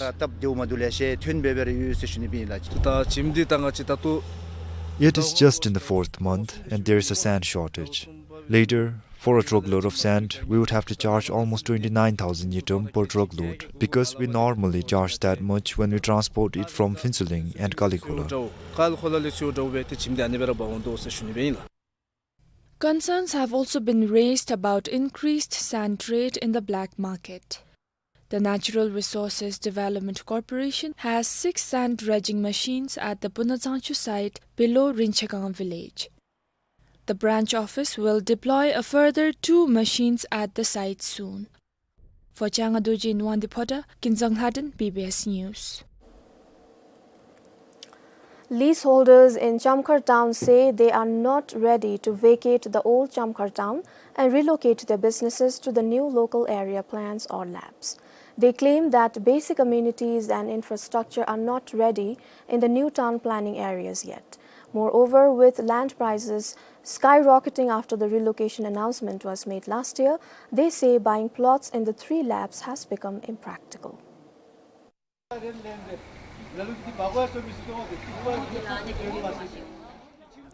It is just in the fourth month and there is a sand shortage. Later, for a truckload of sand, we would have to charge almost twenty-nine thousand ngultrum per truckload, because we normally charge that much when we transport it from Phuentsholing and Kalikhola. Concerns have also been raised about increased sand trade in the black market. The Natural Resources Development Corporation has six sand dredging machines at the Punazangchu site below Rinchegang village. The branch office will deploy a further two machines at the site soon. For Changa Dorji in Wangdue Phodrang, Kinzang Lhadon, B B S News. Leaseholders in Chamkhar town say they are not ready to vacate the old Chamkhar town and relocate their businesses to the new local area plants or labs. They claim that basic amenities and infrastructure are not ready in the new town planning areas yet. Moreover, with land prices skyrocketing after the relocation announcement was made last year, they say buying plots in the three labs has become impractical.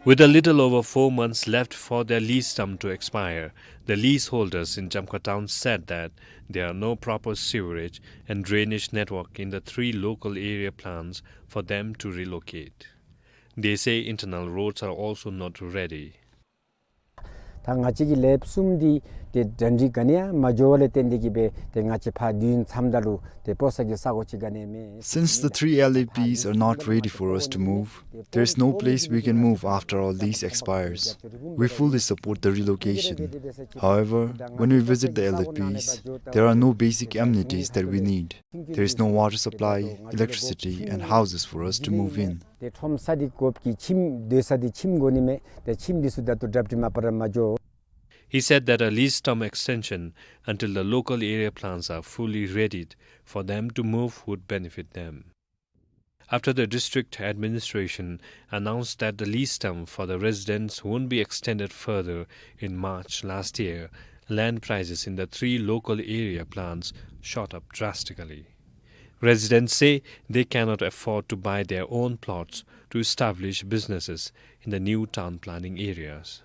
With a little over four months left for their lease term to expire, the leaseholders in Chamkhar town said that there are no proper sewerage and drainage network in the three local area plants for them to relocate. They say internal roads are also not ready. ད་ང་བཅས་ཀྱི་ལེབ་གསུམ་འདི་ཏེ་གྲ་སྒྲིག་ག་ནི་ཡང་མ་འགྱོ་བ་ལས་བརྟེན་ཏེ་གིས་སྦེ་ཏེ་ང་བཅས་ཕར་བདུན་འཚམས་ད་ལུ་ཏེ་སྤོ་ས་གི་ས་གོ་ཅིག་ག་ནི་ཡང་མེད། Since the three L A Ps are not ready for us to move, there is no place we can move after our lease expires. We fully support the relocation. However, when we visit the L A Ps, there are no basic amenities that we need. There is no water supply, electricity, and houses for us to move in. ཏེ་ཁྲོམ་ས་འདི་དགོཔ་གི་ཁྱིམ་སྡོད་ས་འདི་ཁྱིམ་དགོ་ནི་མས། ཏེ་ཁྱིམ་འདི་ཚུ་ད་ལྟོ་གྲ་སྒྲིག་མ་པ་ར་མ་འགྱོ། He said that a lease term extension until the local area plants are fully readied for them to move would benefit them. After the district administration announced that the lease term for the residents won't be extended further in March last year, land prices in the three local area plants shot up drastically. Residents say they cannot afford to buy their own plots to establish businesses in the new town planning areas.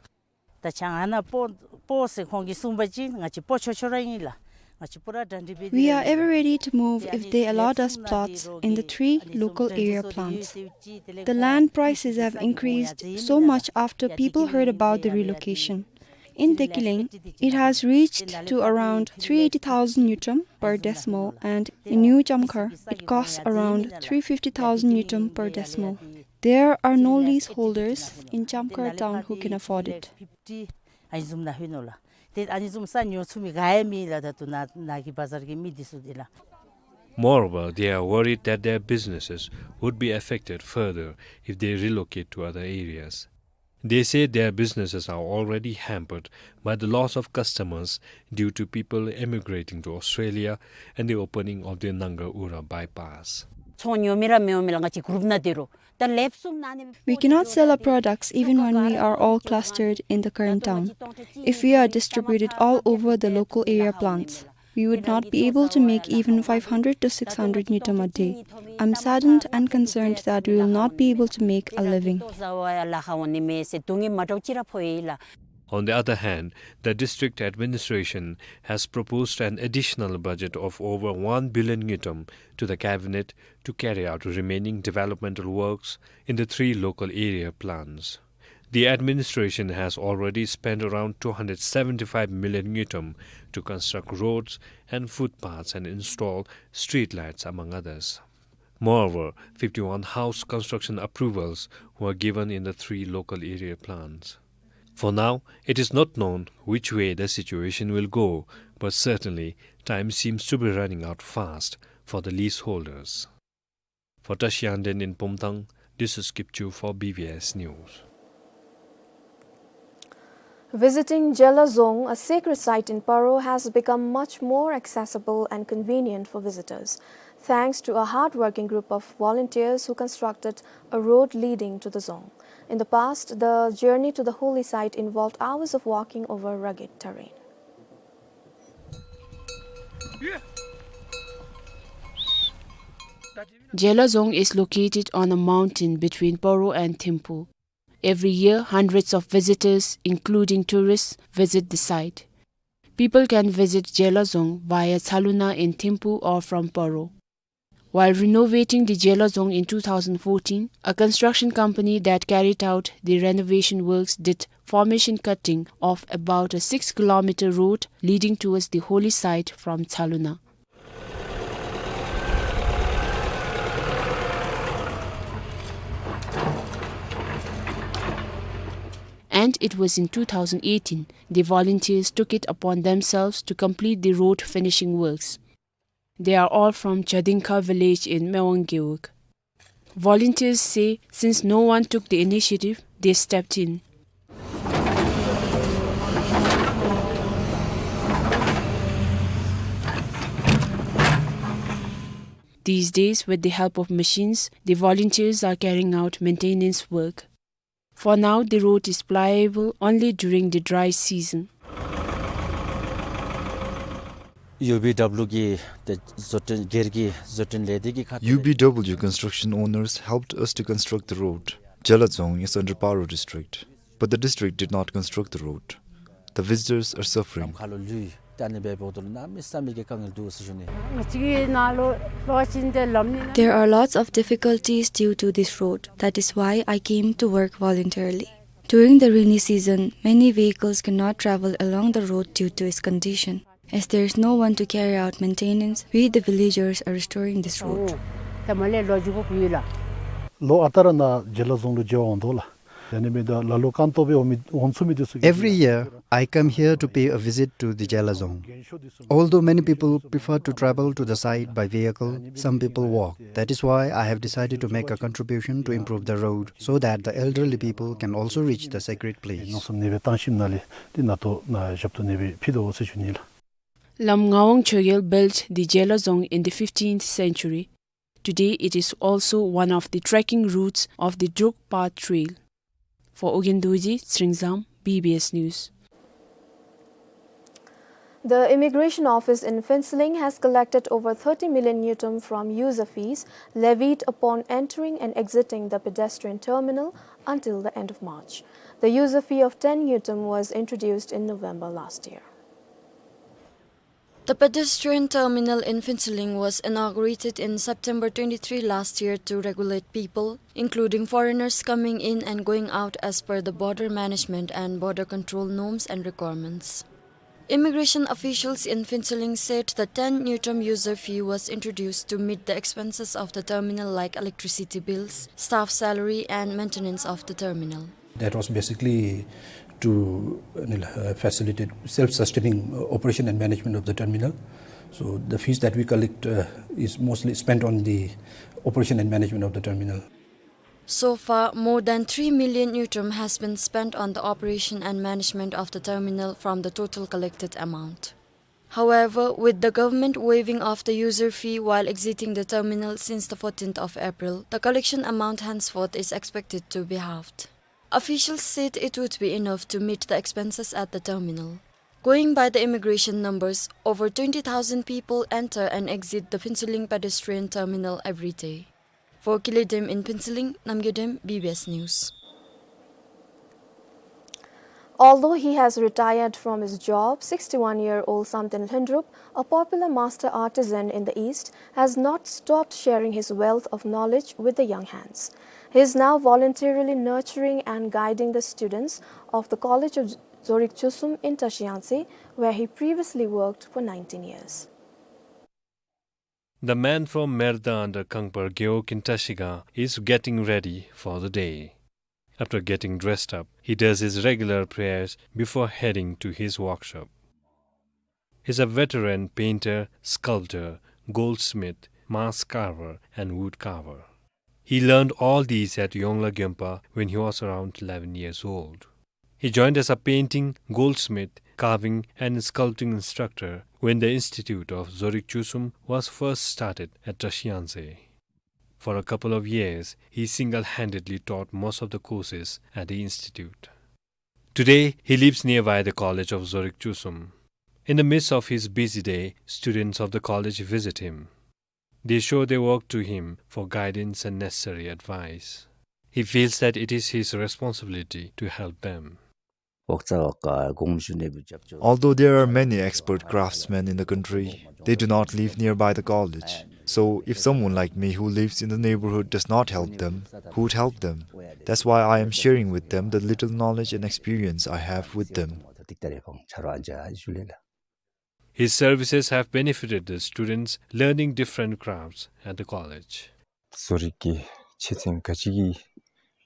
ད་ཆ་ང་ནཱ་སྤོ་སྤོ་ཟེར་ཁོང་གིས་གསུངས་པ་ཅིན་ང་བཅས་སྤོ་ཆོག་ཆོག་ར་ཨིན་ལགས། ང་བཅས་པུ་ར་གྲ་སྒྲིག་འབད། We are ever ready to move if they allot us plots in the three local area plants. The land prices have increased so much after people heard about the relocation. In Dekiling, it has reached to around three eighty thousand ngultrum per decimal, and in New Chamkhar, it costs around three fifty thousand ngultrum per decimal. There are no leaseholders in Chamkhar town who can afford it. ཨ་ནི་བཟུམ་ནང་ལྷོད་ནུག་ལགས། ཏེ་ཨ་ནི་བཟུམ་ས་ཉོ་ཚུགས་མི་ག་ཡང་མེད་ལགས། ད་ལྟོ་ནཱ་ནཱ་གི་བ་ཛར་གྱི་མི་འདི་ཚུ་འདི་ལགས། Moreover, they are worried that their businesses would be affected further if they relocate to other areas. They say their businesses are already hampered by the loss of customers due to people emigrating to Australia and the opening of the Nangar-Ura bypass. ཚོང་ཉོ་མི་ར་མི་འོང་མི་ལགས། ང་བཅས་གུརུབ་ནང་སྡོད་རུང་ད་ལེབ་གསུམ་ནང་ནི། We cannot sell our products even when we are all clustered in the current town. If we are distributed all over the local area plants, we would not be able to make even five hundred to six hundred ngultrum a day. I'm saddened and concerned that we will not be able to make a living. On the other hand, the district administration has proposed an additional budget of over one billion ngultrum to the cabinet to carry out remaining developmental works in the three local area plants. The administration has already spent around two hundred seventy-five million ngultrum to construct roads and footpaths and install street lights, among others. Moreover, fifty-one house construction approvals were given in the three local area plants. For now, it is not known which way the situation will go, but certainly time seems to be running out fast for the leaseholders. For Tashi Yangden in Pumtang, this is Kipchu for B B S News. Visiting Jela Dzong, a sacred site in Paro, has become much more accessible and convenient for visitors, thanks to a hard-working group of volunteers who constructed a road leading to the dzong. In the past, the journey to the holy site involved hours of walking over rugged terrain. Jela Dzong is located on a mountain between Paro and Thimphu. Every year, hundreds of visitors, including tourists, visit the site. People can visit Jela Dzong via Tsaluna in Thimphu or from Paro. While renovating the Zhela Dzong in two thousand fourteen, a construction company that carried out the renovation works did formation cutting of about a six kilometer road leading towards the holy site from Tsaluna. And it was in two thousand eighteen the volunteers took it upon themselves to complete the road finishing works. They are all from Chadingkha village in Mewang Gewog. Volunteers say since no one took the initiative, they stepped in. These days, with the help of machines, the volunteers are carrying out maintenance work. For now, the road is pliable only during the dry season. ཡུ་བི་ཌབ་ལུ་གི་ཏེ་བཟོ་སྐྲུན་སྒེར་གྱི་བཟོ་སྐྲུན་ལས་སྡེ་གི་ཁ་ཐུག་ལས། U B W construction owners helped us to construct the road. Zhela Dzong is under Paro district, but the district did not construct the road. The visitors are suffering. ལམ་ཁ་ལུ་ལུད་ཏེ་ཨ་ནི་སྦེ་འབདཝ་ད་ལུ་གནམ་མེད་ས་མེད་ཀྱི་དཀའ་ངལ་འདུག་ཟེར་ཞུ་ནི། There are lots of difficulties due to this road. That is why I came to work voluntarily. During the rainy season, many vehicles cannot travel along the road due to its condition. As there is no one to carry out maintenance, we the villagers are restoring this road. ལོ་ཨ་རྟག་ར་ནཱ་ཇེ་ལ་རྫོང་ལུ་མཇལ་བར་འོང་དོ་ལགས། ཨ་ནི་མེན་ན་ལ་ལུ་རྐང་སྟོང་སྦེ་འོང་མི་འོང་ཚུགས་མི་འདི་ཚུ་གིས། Every year, I come here to pay a visit to the Zhela Dzong. Although many people prefer to travel to the site by vehicle, some people walk. That is why I have decided to make a contribution to improve the road so that the elderly people can also reach the sacred place. ནང་སོ་ནེ་སྦེ་བཏང་ཞིནམ་ལས་འདི་ནཱ་ཏོ་ནཱ་ཞབས་ཏོག་ནེ་སྦེ་ཕུལ་དོ་ཟེར་ཞུ་ནི་ལགས། Lam Ngawang Chogyal built the Zhela Dzong in the fifteenth century. Today, it is also one of the trekking routes of the Druk Path Trail. For Ugyen Dorji, Tshering Zam, B B S News. The Immigration Office in Phuentsholing has collected over thirty million ngultrum from user fees levied upon entering and exiting the pedestrian terminal until the end of March. The user fee of ten ngultrum was introduced in November last year. The pedestrian terminal in Phuentsholing was inaugurated in September twenty-three last year to regulate people, including foreigners coming in and going out as per the border management and border control norms and requirements. Immigration officials in Phuentsholing said the ten ngultrum user fee was introduced to meet the expenses of the terminal like electricity bills, staff salary and maintenance of the terminal. That was basically to, uh, facilitate self-sustaining, uh, operation and management of the terminal. So the fees that we collect, uh, is mostly spent on the operation and management of the terminal. So far, more than three million ngultrum has been spent on the operation and management of the terminal from the total collected amount. However, with the government waiving off the user fee while exiting the terminal since the fourteenth of April, the collection amount henceforth is expected to be halved. Officials said it would be enough to meet the expenses at the terminal. Going by the immigration numbers, over twenty thousand people enter and exit the Phuentsholing pedestrian terminal every day. For Kile Dem in Phuentsholing, Namgay Dem, B B S News. Although he has retired from his job, sixty-one-year-old Samten Lhundrup, a popular master artisan in the East, has not stopped sharing his wealth of knowledge with the young hands. He is now voluntarily nurturing and guiding the students of the College of Zorig Chusum in Trashiyangtse, where he previously worked for nineteen years. The man from Merda under Kangpar Gewog in Trashigang is getting ready for the day. After getting dressed up, he does his regular prayers before heading to his workshop. He's a veteran painter, sculptor, goldsmith, mask carver, and wood carver. He learned all these at Yongla Gyonpa when he was around eleven years old. He joined as a painting, goldsmith, carving, and sculpting instructor when the Institute of Zorig Chusum was first started at Trashiyangtse. For a couple of years, he single-handedly taught most of the courses at the institute. Today, he lives nearby the College of Zorig Chusum. In the midst of his busy day, students of the college visit him. They show their work to him for guidance and necessary advice. He feels that it is his responsibility to help them. Although there are many expert craftsmen in the country, they do not live nearby the college. So, if someone like me who lives in the neighborhood does not help them, who would help them? That's why I am sharing with them the little knowledge and experience I have with them. His services have benefited the students learning different crafts at the college. བཟོ་རིག་གི་ཆེད་ཚན་ག་ཅི་གི་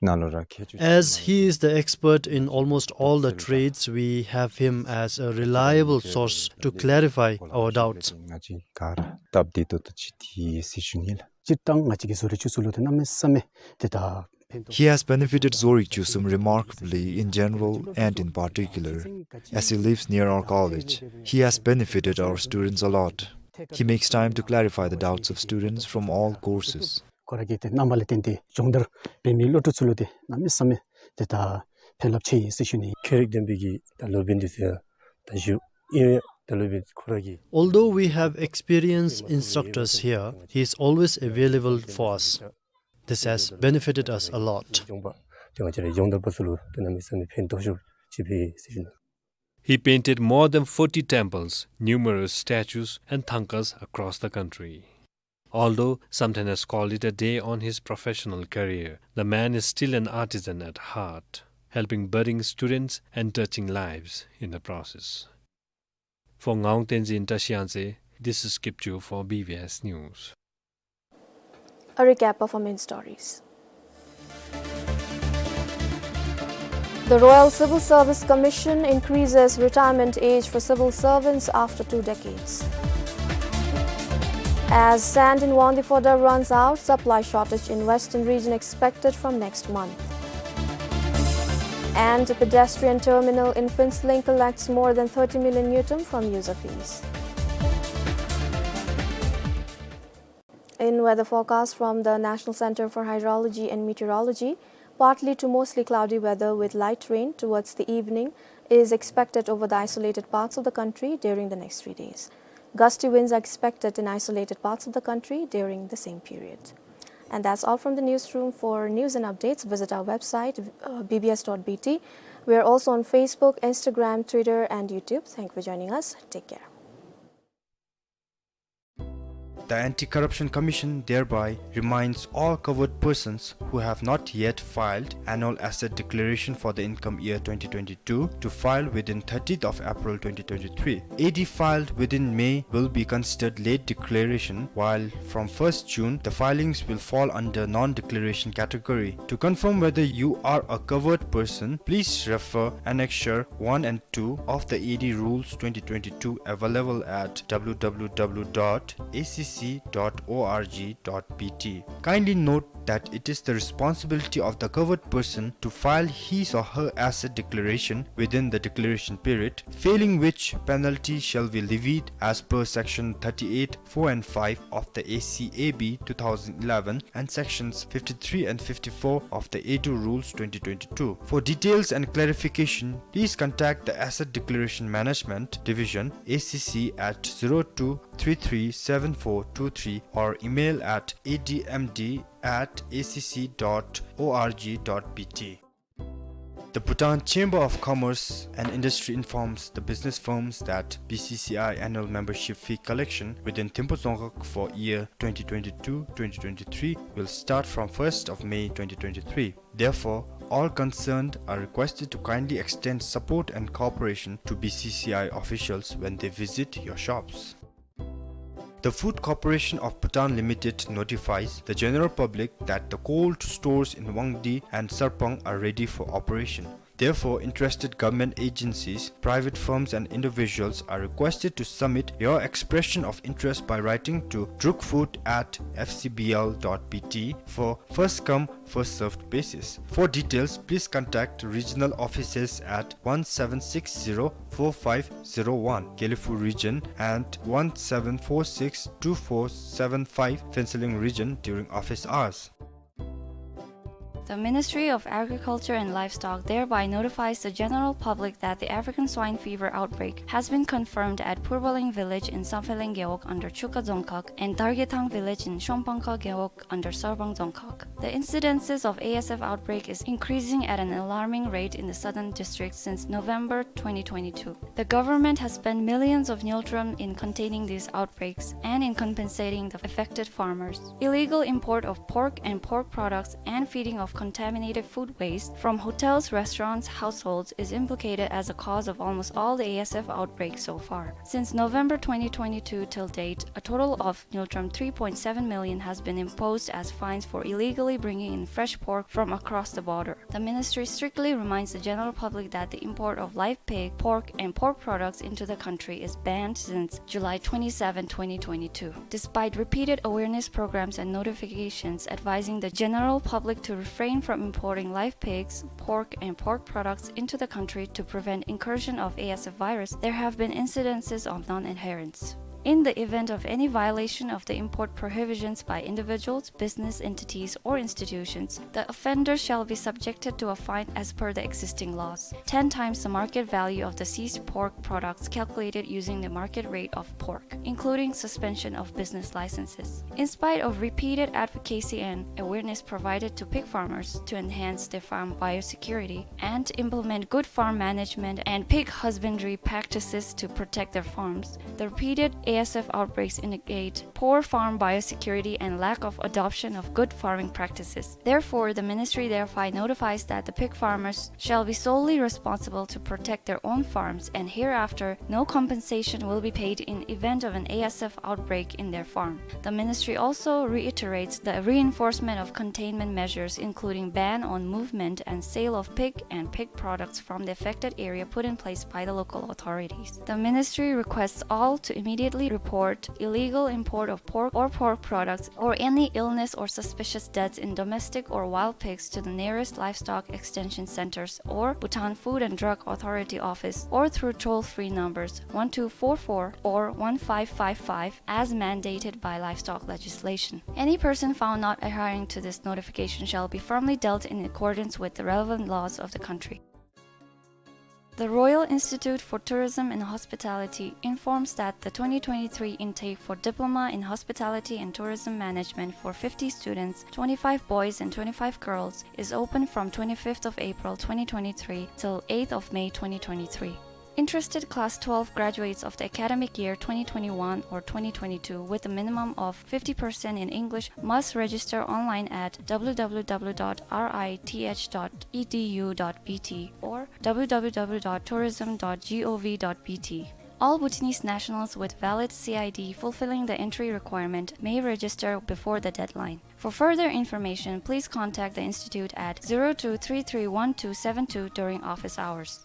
ནང་ལུ་ར་མཁས་མཆོག། As he is the expert in almost all the trades, we have him as a reliable source to clarify our doubts. ང་བཅས་ག་ར་སྟབས་བདེ་ཏོག་ཏོ་ཅིག་འདི་ཟེར་ཞུ་ནི་ལགས། སྤྱིར་བཏང་ང་བཅས་ཀྱི་བཟོ་རིག་ཆུ་ཚོད་ལུ་ཏེ་གནམ་མེད་ས་མེད་ཏེ་ད་ཕན་ཐོགས། He has benefited Zorik Chusum remarkably in general and in particular, as he lives near our college. He has benefited our students a lot. He makes time to clarify the doubts of students from all courses. ཁོ་ར་གིས་ཏེ་རྣམ་པ་ལས་བརྟེན་ཏེ་སྦྱོང་བརྡར་འབད་མི་སློབ་ཕྲུག་ཚུ་ལུ་ཏེ་གནམ་མེད་ས་མེད་ཏེ་ད་ཕན་རླབས་ཆེ་ཡི་ཟེར་ཞུ་ནི། ཁྱད་རིག་ལྡན་པའི་གི་ད་སློབ་དཔོན་འདི་ཚུ་ཡང་ད་བཞུགས་ཨིན། ད་སློབ་དཔོན་ཁོ་ར་གིས། Although we have experienced instructors here, he is always available for us. This has benefited us a lot. སྦྱོང་པ་ཏེ་ང་བཅས་ར་སྦྱོང་བརྡར་པ་ཚུ་ལུ་ཏེ་གནམ་མེད་ས་མེད་ཕན་ཐོགས་ཤོས་ཅིག་འབད་ཡི་ཟེར་ཞུ་ནི། He painted more than forty temples, numerous statues, and thangkas across the country. Although Samten has called it a day on his professional career, the man is still an artisan at heart, helping budding students and touching lives in the process. For Ngawang Tenzin Trashiangtse, this is Kipchu for B B S News. A recap of our main stories. The Royal Civil Service Commission increases retirement age for civil servants after two decades. As sand in Wangdue Phodrang runs out, supply shortage in western region expected from next month. And a pedestrian terminal in Phuentsholing collects more than thirty million ngultrum from user fees. In weather forecast from the National Center for Hydrology and Meteorology, partly to mostly cloudy weather with light rain towards the evening is expected over the isolated parts of the country during the next three days. Gusty winds are expected in isolated parts of the country during the same period. And that's all from the newsroom. For news and updates, visit our website, uh, B B S dot B T. We are also on Facebook, Instagram, Twitter, and YouTube. Thank you for joining us. Take care. The Anti-Corruption Commission thereby reminds all covered persons who have not yet filed annual asset declaration for the income year twenty twenty-two to file within thirtieth of April twenty twenty-three. A D filed within May will be considered late declaration, while from first June, the filings will fall under non-declaration category. To confirm whether you are a covered person, please refer Annexure one and two of the A D Rules twenty twenty-two, available at W W W dot A C C dot org dot B T. Kindly note that it is the responsibility of the covered person to file his or her asset declaration within the declaration period, failing which penalty shall be levied as per Section thirty-eight, four and five of the A C A B two thousand eleven and Sections fifty-three and fifty-four of the A D Rules twenty twenty-two. For details and clarification, please contact the Asset Declaration Management Division, A C C, at zero two three three seven four two three or email at A D M D at A C C dot org dot B T. The Bhutan Chamber of Commerce and Industry informs the business firms that B C C I annual membership fee collection within Thimphu Dzongkhag for year twenty twenty-two twenty twenty-three will start from first of May twenty twenty-three. Therefore, all concerned are requested to kindly extend support and cooperation to B C C I officials when they visit your shops. The Food Corporation of Bhutan Limited notifies the general public that the cold stores in Wangdue and Sarpang are ready for operation. Therefore, interested government agencies, private firms and individuals are requested to submit your expression of interest by writing to drukfood at F C B L dot B T for first come, first served basis. For details, please contact regional offices at one seven six zero four five zero one, Gelephu Region, and one seven four six two four seven five, Phuentsholing Region, during office hours. The Ministry of Agriculture and Livestock thereby notifies the general public that the African swine fever outbreak has been confirmed at Purbaling village in Samphelang Gewog under Chuka Dzongkhag and Dargethang village in Shongpangkha Gewog under Sarbang Dzongkhag. The incidences of A S F outbreak is increasing at an alarming rate in the southern districts since November twenty twenty-two. The government has spent millions of ngultrum in containing these outbreaks and in compensating the affected farmers. Illegal import of pork and pork products and feeding of contaminated food waste from hotels, restaurants, households is implicated as a cause of almost all the A S F outbreaks so far. Since November twenty twenty-two till date, a total of ngultrum three point seven million has been imposed as fines for illegally bringing in fresh pork from across the border. The ministry strictly reminds the general public that the import of live pig, pork, and pork products into the country is banned since July twenty-seven, twenty twenty-two. Despite repeated awareness programs and notifications advising the general public to refrain from importing live pigs, pork, and pork products into the country to prevent incursion of A S F virus, there have been incidences of non-adherence. In the event of any violation of the import prohibitions by individuals, business entities, or institutions, the offender shall be subjected to a fine as per the existing laws, ten times the market value of the seized pork products calculated using the market rate of pork, including suspension of business licenses. In spite of repeated advocacy and awareness provided to pig farmers to enhance their farm biosecurity and implement good farm management and pig husbandry practices to protect their farms, the repeated A S F outbreaks indicate poor farm biosecurity and lack of adoption of good farming practices. Therefore, the ministry thereby notifies that the pig farmers shall be solely responsible to protect their own farms, and hereafter no compensation will be paid in event of an A S F outbreak in their farm. The ministry also reiterates the reinforcement of containment measures, including ban on movement and sale of pig and pig products from the affected area put in place by the local authorities. The ministry requests all to immediately report illegal import of pork or pork products or any illness or suspicious deaths in domestic or wild pigs to the nearest livestock extension centers or Bhutan Food and Drug Authority office or through toll-free numbers one two four four or one five five five as mandated by livestock legislation. Any person found not adhering to this notification shall be firmly dealt in accordance with the relevant laws of the country. The Royal Institute for Tourism and Hospitality informs that the twenty twenty-three intake for Diploma in Hospitality and Tourism Management for fifty students, twenty-five boys and twenty-five girls, is open from twenty-fifth of April twenty twenty-three till eighth of May twenty twenty-three. Interested class twelve graduates of the academic year twenty twenty-one or twenty twenty-two with a minimum of fifty percent in English must register online at w w w dot r i t h dot e d u dot b t or w w w dot tourism dot gov dot b t. All Bhutanese nationals with valid C I D fulfilling the entry requirement may register before the deadline. For further information, please contact the institute at zero two three three one two seven two during office hours.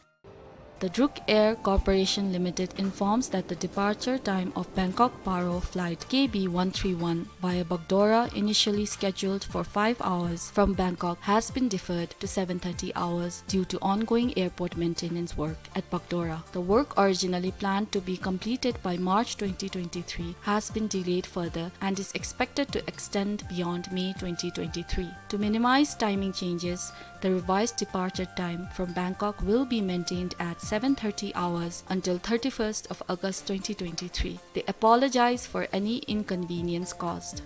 The Druk Air Corporation Limited informs that the departure time of Bangkok Paro flight K B one three one via Bagdogra, initially scheduled for five hours from Bangkok, has been deferred to seven thirty hours due to ongoing airport maintenance work at Bagdogra. The work, originally planned to be completed by March twenty twenty-three, has been delayed further and is expected to extend beyond May twenty twenty-three. To minimize timing changes, the revised departure time from Bangkok will be maintained at seven thirty hours until thirty-first of August twenty twenty-three. They apologize for any inconvenience caused.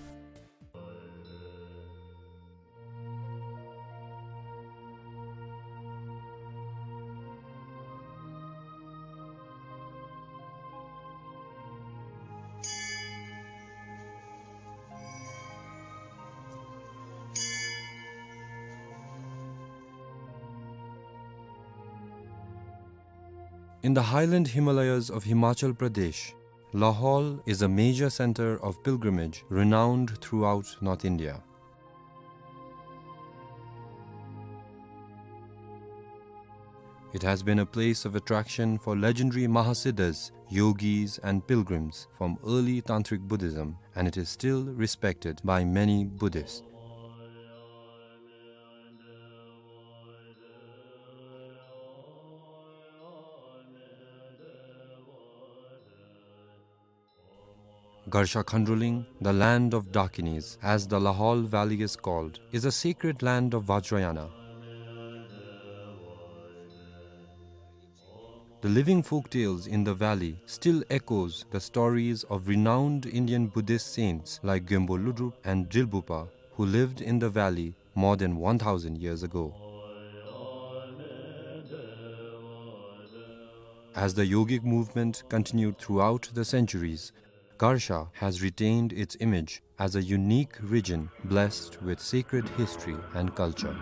In the highland Himalayas of Himachal Pradesh, Lahaul is a major center of pilgrimage renowned throughout North India. It has been a place of attraction for legendary Mahasiddhas, yogis, and pilgrims from early Tantric Buddhism, and it is still respected by many Buddhists. Garsha Khandroling, the land of Dakinis, as the Lahol Valley is called, is a sacred land of Vajrayana. The living folktales in the valley still echoes the stories of renowned Indian Buddhist saints like Gyönpo Lodrop and Drilbupa, who lived in the valley more than one thousand years ago. As the yogic movement continued throughout the centuries, Garsha has retained its image as a unique region blessed with sacred history and culture.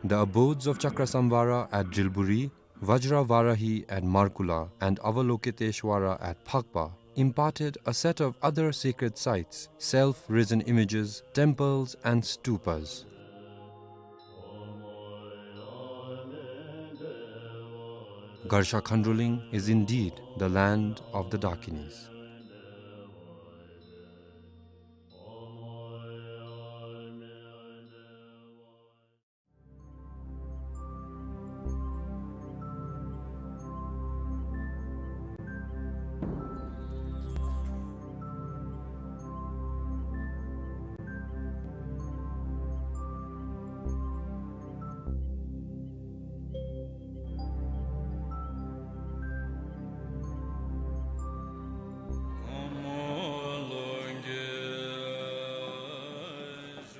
The abodes of Chakrasamvara at Drilburi, Vajra Varahi at Markula, and Avalokiteshvara at Phakpa imparted a set of other sacred sites, self-risen images, temples, and stupas. Garsha Khandroling is indeed the land of the Dakinis.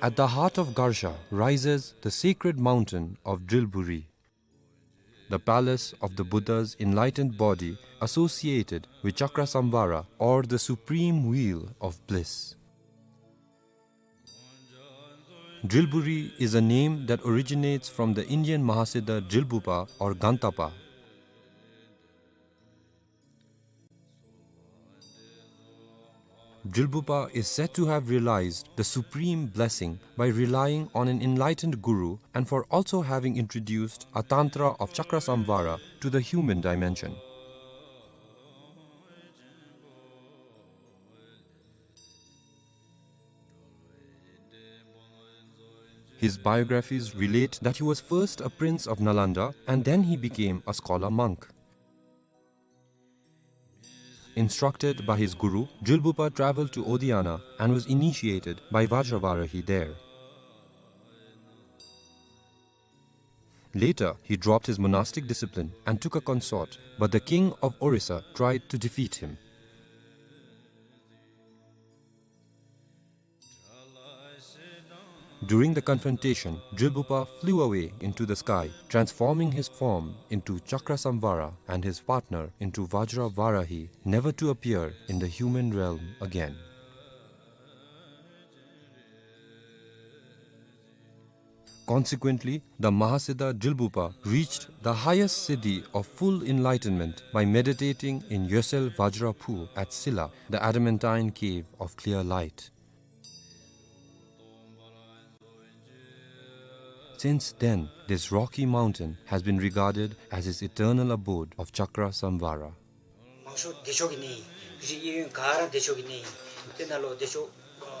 At the heart of Garsha rises the sacred mountain of Drilburi, the palace of the Buddha's enlightened body associated with Chakrasamvara, or the supreme wheel of bliss. Drilburi is a name that originates from the Indian Mahasiddha Drilbupa or Gantapa. Drilbupa is said to have realized the supreme blessing by relying on an enlightened guru and for also having introduced a tantra of Chakrasamvara to the human dimension. His biographies relate that he was first a prince of Nalanda and then he became a scholar monk. Instructed by his guru, Drilbupa traveled to Odiyana and was initiated by Vajravarahi there. Later, he dropped his monastic discipline and took a consort, but the king of Orissa tried to defeat him. During the confrontation, Drilbupa flew away into the sky, transforming his form into Chakrasamvara and his partner into Vajra Varahi, never to appear in the human realm again. Consequently, the Mahasiddha Drilbupa reached the highest siddhi of full enlightenment by meditating in Yosel Vajra Phu at Silla, the adamantine cave of clear light. Since then, this rocky mountain has been regarded as his eternal abode of Chakrasamvara. མང་ཤོས་བདེ་མཆོག་གི་གནས་ཨིན། གཞི་གཡས་གཡོན་ག་ར་བདེ་མཆོག་གི་གནས་ཨིན། དེ་ནང་ལུ་བདེ་མཆོག་ཨ་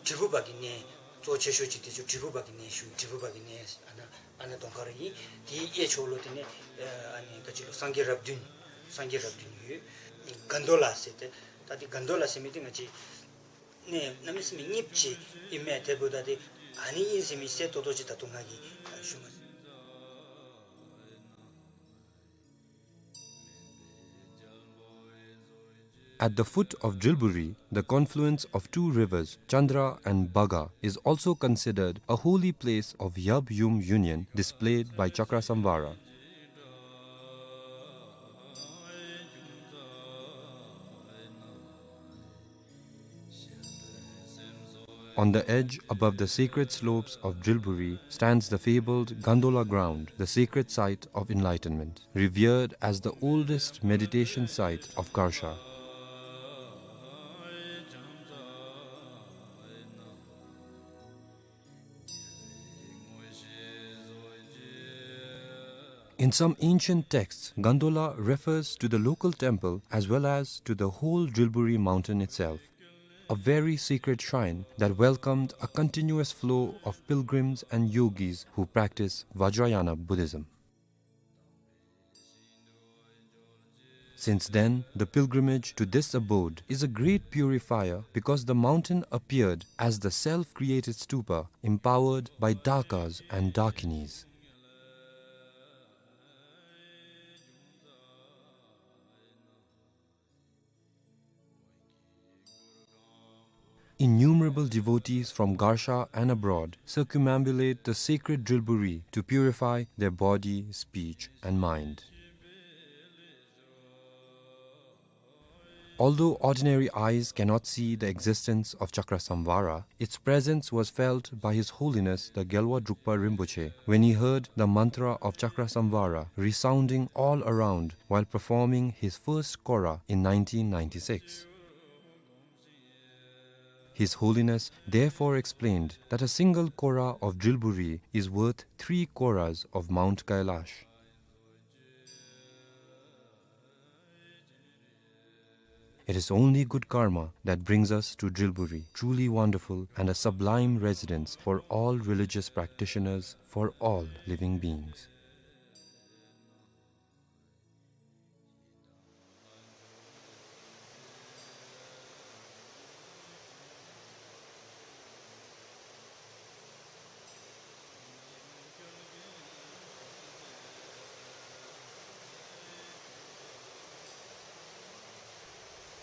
དྲིལ་བུ་པ་གི་གནས་གཙོ་ཆེ་ཤོས་ཅིག་བདེ་མཆོག་དྲིལ་བུ་པ་གི་གནས་ཞུ། དྲིལ་བུ་པ་གི་གནས་ཨ་ནཱ་ཨ་ནཱ་གདོང་ཁར་ཨིན། དེའི་གཡས་ཕྱོགས་ལུ་དེ་ནི་ཨ་ནི་ག་ཅི་ལོ་སངས་རྒྱས་རབས་བདུན་སངས་རྒྱས་རབས་བདུན་ཡོད། གན་དོ་ལ་ཟེར་ཏེ་ད་དེ་གན་དོ་ལ་ཟེར་མི་དེ་ང་བཅས་གནས་གནམ་མེད་ས་མེད་རྙིངམ་ཅིག་ཨིན་མས། དེ་འབདཝ་ད་དེ་ཨ་ནི་ཨིན་ཟེར་མི་གསལ་ཏོག་ཏོ་ཅིག་ད་ལྟོ་ང་གིས་ཞུ་མ་ཚུགས། At the foot of Drilburi, the confluence of two rivers, Chandra and Baga, is also considered a holy place of Yab Yum union displayed by Chakrasamvara. On the edge, above the sacred slopes of Drilburi, stands the fabled Gandola ground, the sacred site of enlightenment, revered as the oldest meditation site of Garsha. In some ancient texts, Gandola refers to the local temple as well as to the whole Drilburi mountain itself. a very sacred shrine that welcomed a continuous flow of pilgrims and yogis who practice Vajrayana Buddhism. Since then, the pilgrimage to this abode is a great purifier because the mountain appeared as the self-created stupa empowered by dakas and dakinis. Innumerable devotees from Garsha and abroad circumambulate the sacred Drilburi to purify their body, speech, and mind. Although ordinary eyes cannot see the existence of Chakrasamvara, its presence was felt by His Holiness the Gyalwa Drukpa Rinpoche when he heard the mantra of Chakrasamvara resounding all around while performing his first Kora in nineteen ninety-six. His Holiness therefore explained that a single Kora of Drilburi is worth three Koras of Mount Kailash. It is only good karma that brings us to Drilburi, truly wonderful and a sublime residence for all religious practitioners, for all living beings.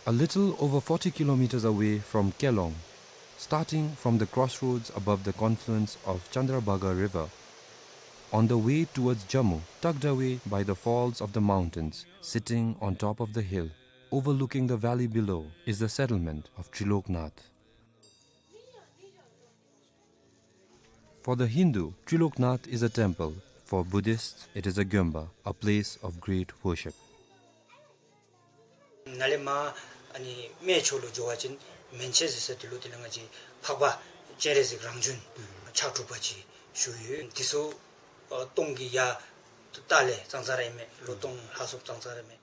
A little over forty kilometers away from Kelong, starting from the crossroads above the confluence of Chandrabhaga River, on the way towards Jammu, tucked away by the falls of the mountains, sitting on top of the hill, overlooking the valley below, is the settlement of Triloknath. For the Hindu, Triloknath is a temple. For Buddhists, it is a gyomba, a place of great worship. ནཱ་ལས་མར་ཨ་ནི་སྨད་ཕྱོགས་ལུ་འགྱོ་བ་ཅིན་མན་ཆད་ཟེར་ས་དེ་ལུ་དེ་ལས་ང་བཅས་འཕགས་པ་སྤྱན་རས་གཟིགས་རང་བྱོན་ཕྱག་དྲུག་པ་ཅིག་བཞུགས་ཡོད། དེ་ཚུ་ཨ་སྟོང་གི་ཡར་ལྟག་ལས་ཙང་ཙང་ར་ཨིན་མས། ལོ་སྟོང་ལྷག་སུ་ཙང་ཙང་ར་ཨིན་མས།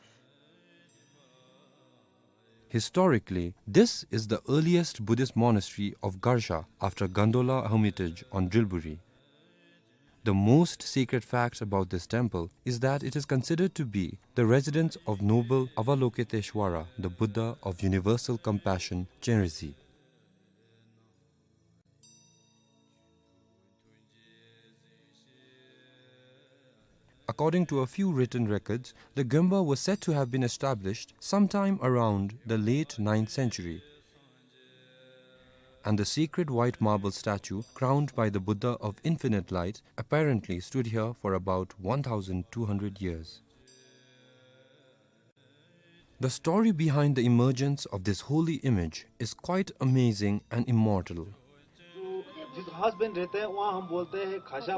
Historically, this is the earliest Buddhist monastery of Garsha after Gandola Hermitage on Drilburi. The most sacred fact about this temple is that it is considered to be the residence of noble Avalokiteshvara, the Buddha of universal compassion, Chenrezig. According to a few written records, the gyomba was said to have been established sometime around the late ninth century. And the sacred white marble statue crowned by the Buddha of Infinite Light apparently stood here for about one thousand two hundred years. The story behind the emergence of this holy image is quite amazing and immortal. जो जिस खास बन रहता है, वहाँ हम बोलते हैं खासा,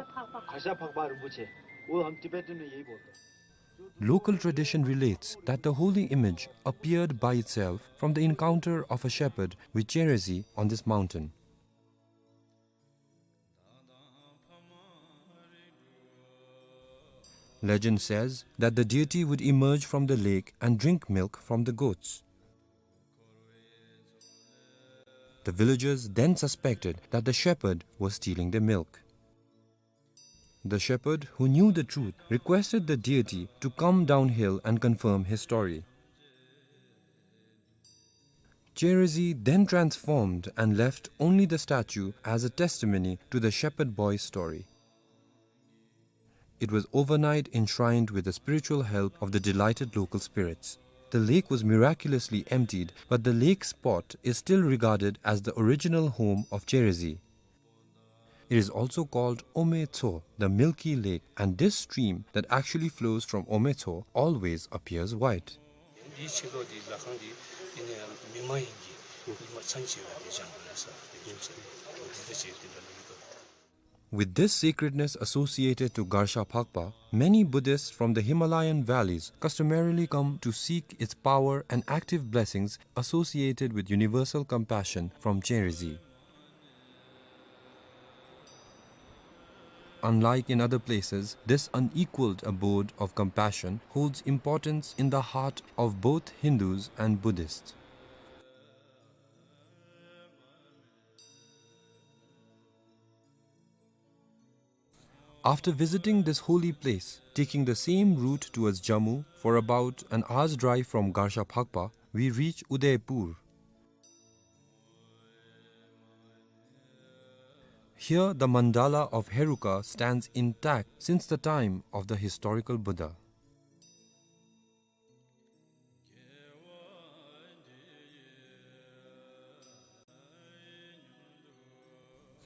खासा फकबा रिम्पोछे। वो हम Tibetan में यही बोलते हैं। Local tradition relates that the holy image appeared by itself from the encounter of a shepherd with Chenrezig on this mountain. Legend says that the deity would emerge from the lake and drink milk from the goats. The villagers then suspected that the shepherd was stealing their milk. The shepherd, who knew the truth, requested the deity to come downhill and confirm his story. Chenrezig then transformed and left only the statue as a testimony to the shepherd boy's story. It was overnight enshrined with the spiritual help of the delighted local spirits. The lake was miraculously emptied, but the lake spot is still regarded as the original home of Chenrezig. It is also called Ometso, the milky lake, and this stream that actually flows from Ometso always appears white. འདིའི་ཕྱི་ལོགས་འདི་ལྷ་ཁང་འདི་ཨ་ནི་མི་མ་ཡིན་གྱི་ཉི་མ་མཚན་བྱེད་པ་དེ་བྱང་དུ་ལ་ས་དེ་ཉིམ་ས་འདི་འདི་འདྲ་བྱེད་དེ་འདྲ་ལུ་ཡོད། With this sacredness associated to Garsha Phakpa, many Buddhists from the Himalayan valleys customarily come to seek its power and active blessings associated with universal compassion from Chenrezig. Unlike in other places, this unequaled abode of compassion holds importance in the heart of both Hindus and Buddhists. After visiting this holy place, taking the same route towards Jammu for about an hour's drive from Garsha Phakpa, we reach Udaipur. Here, the mandala of Heruka stands intact since the time of the historical Buddha.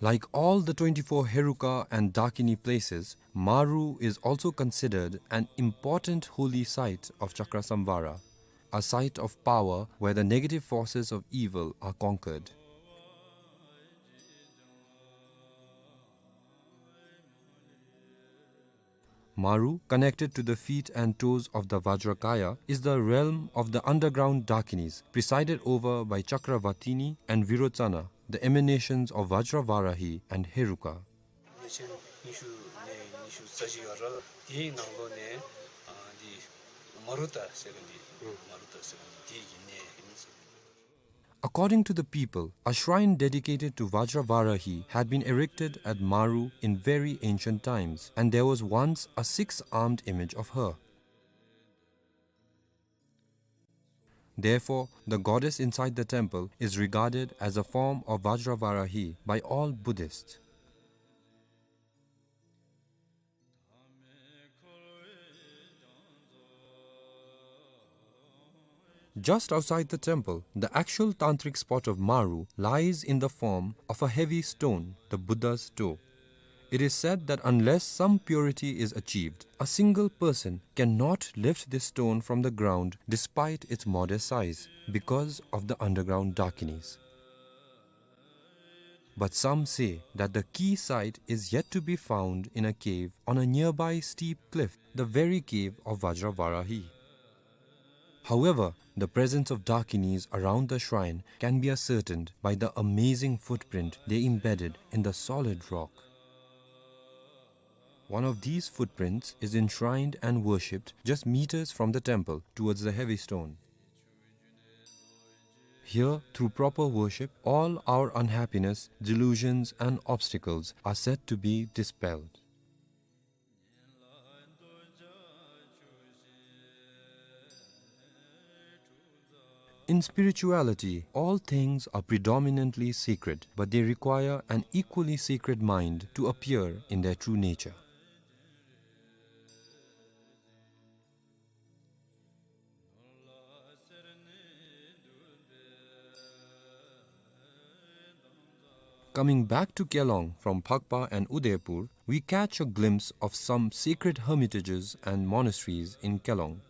Like all the twenty-four Heruka and Dakini places, Maru is also considered an important holy site of Chakrasamvara, a site of power where the negative forces of evil are conquered. Maru, connected to the feet and toes of the Vajrakaya, is the realm of the underground Dakinis, presided over by Chakravatini and Virochana, the emanations of Vajravarahi and Heruka. ཉིས་སྟོང་ཉི་ཤུ་ནས་ཉི་ཤུ་རྩ་གཅིག་ཡོད་ར། དེའི་ནང་ལོགས་ནས་ཨ་འདི་མ་རུ་ཏ་ཟེར་མཁན་འདི། མ་རུ་ཏ་ཟེར་མཁན་འདི་དེའི་གི་གནས་ཨིན་ཟེར། According to the people, a shrine dedicated to Vajravarahi had been erected at Maru in very ancient times, and there was once a six-armed image of her. Therefore, the goddess inside the temple is regarded as a form of Vajravarahi by all Buddhists. Just outside the temple, the actual tantric spot of Maru lies in the form of a heavy stone, the Buddha's toe. It is said that unless some purity is achieved, a single person cannot lift this stone from the ground despite its modest size, because of the underground Dakinis. But some say that the key site is yet to be found in a cave on a nearby steep cliff, the very cave of Vajravarahi. However, the presence of Dakinis around the shrine can be ascertained by the amazing footprint they embedded in the solid rock. One of these footprints is enshrined and worshipped just meters from the temple towards the heavy stone. Here, through proper worship, all our unhappiness, delusions, and obstacles are said to be dispelled. In spirituality, all things are predominantly sacred, but they require an equally sacred mind to appear in their true nature. Coming back to Kelong from Phakpa and Udaipur, we catch a glimpse of some sacred hermitages and monasteries in Kelong.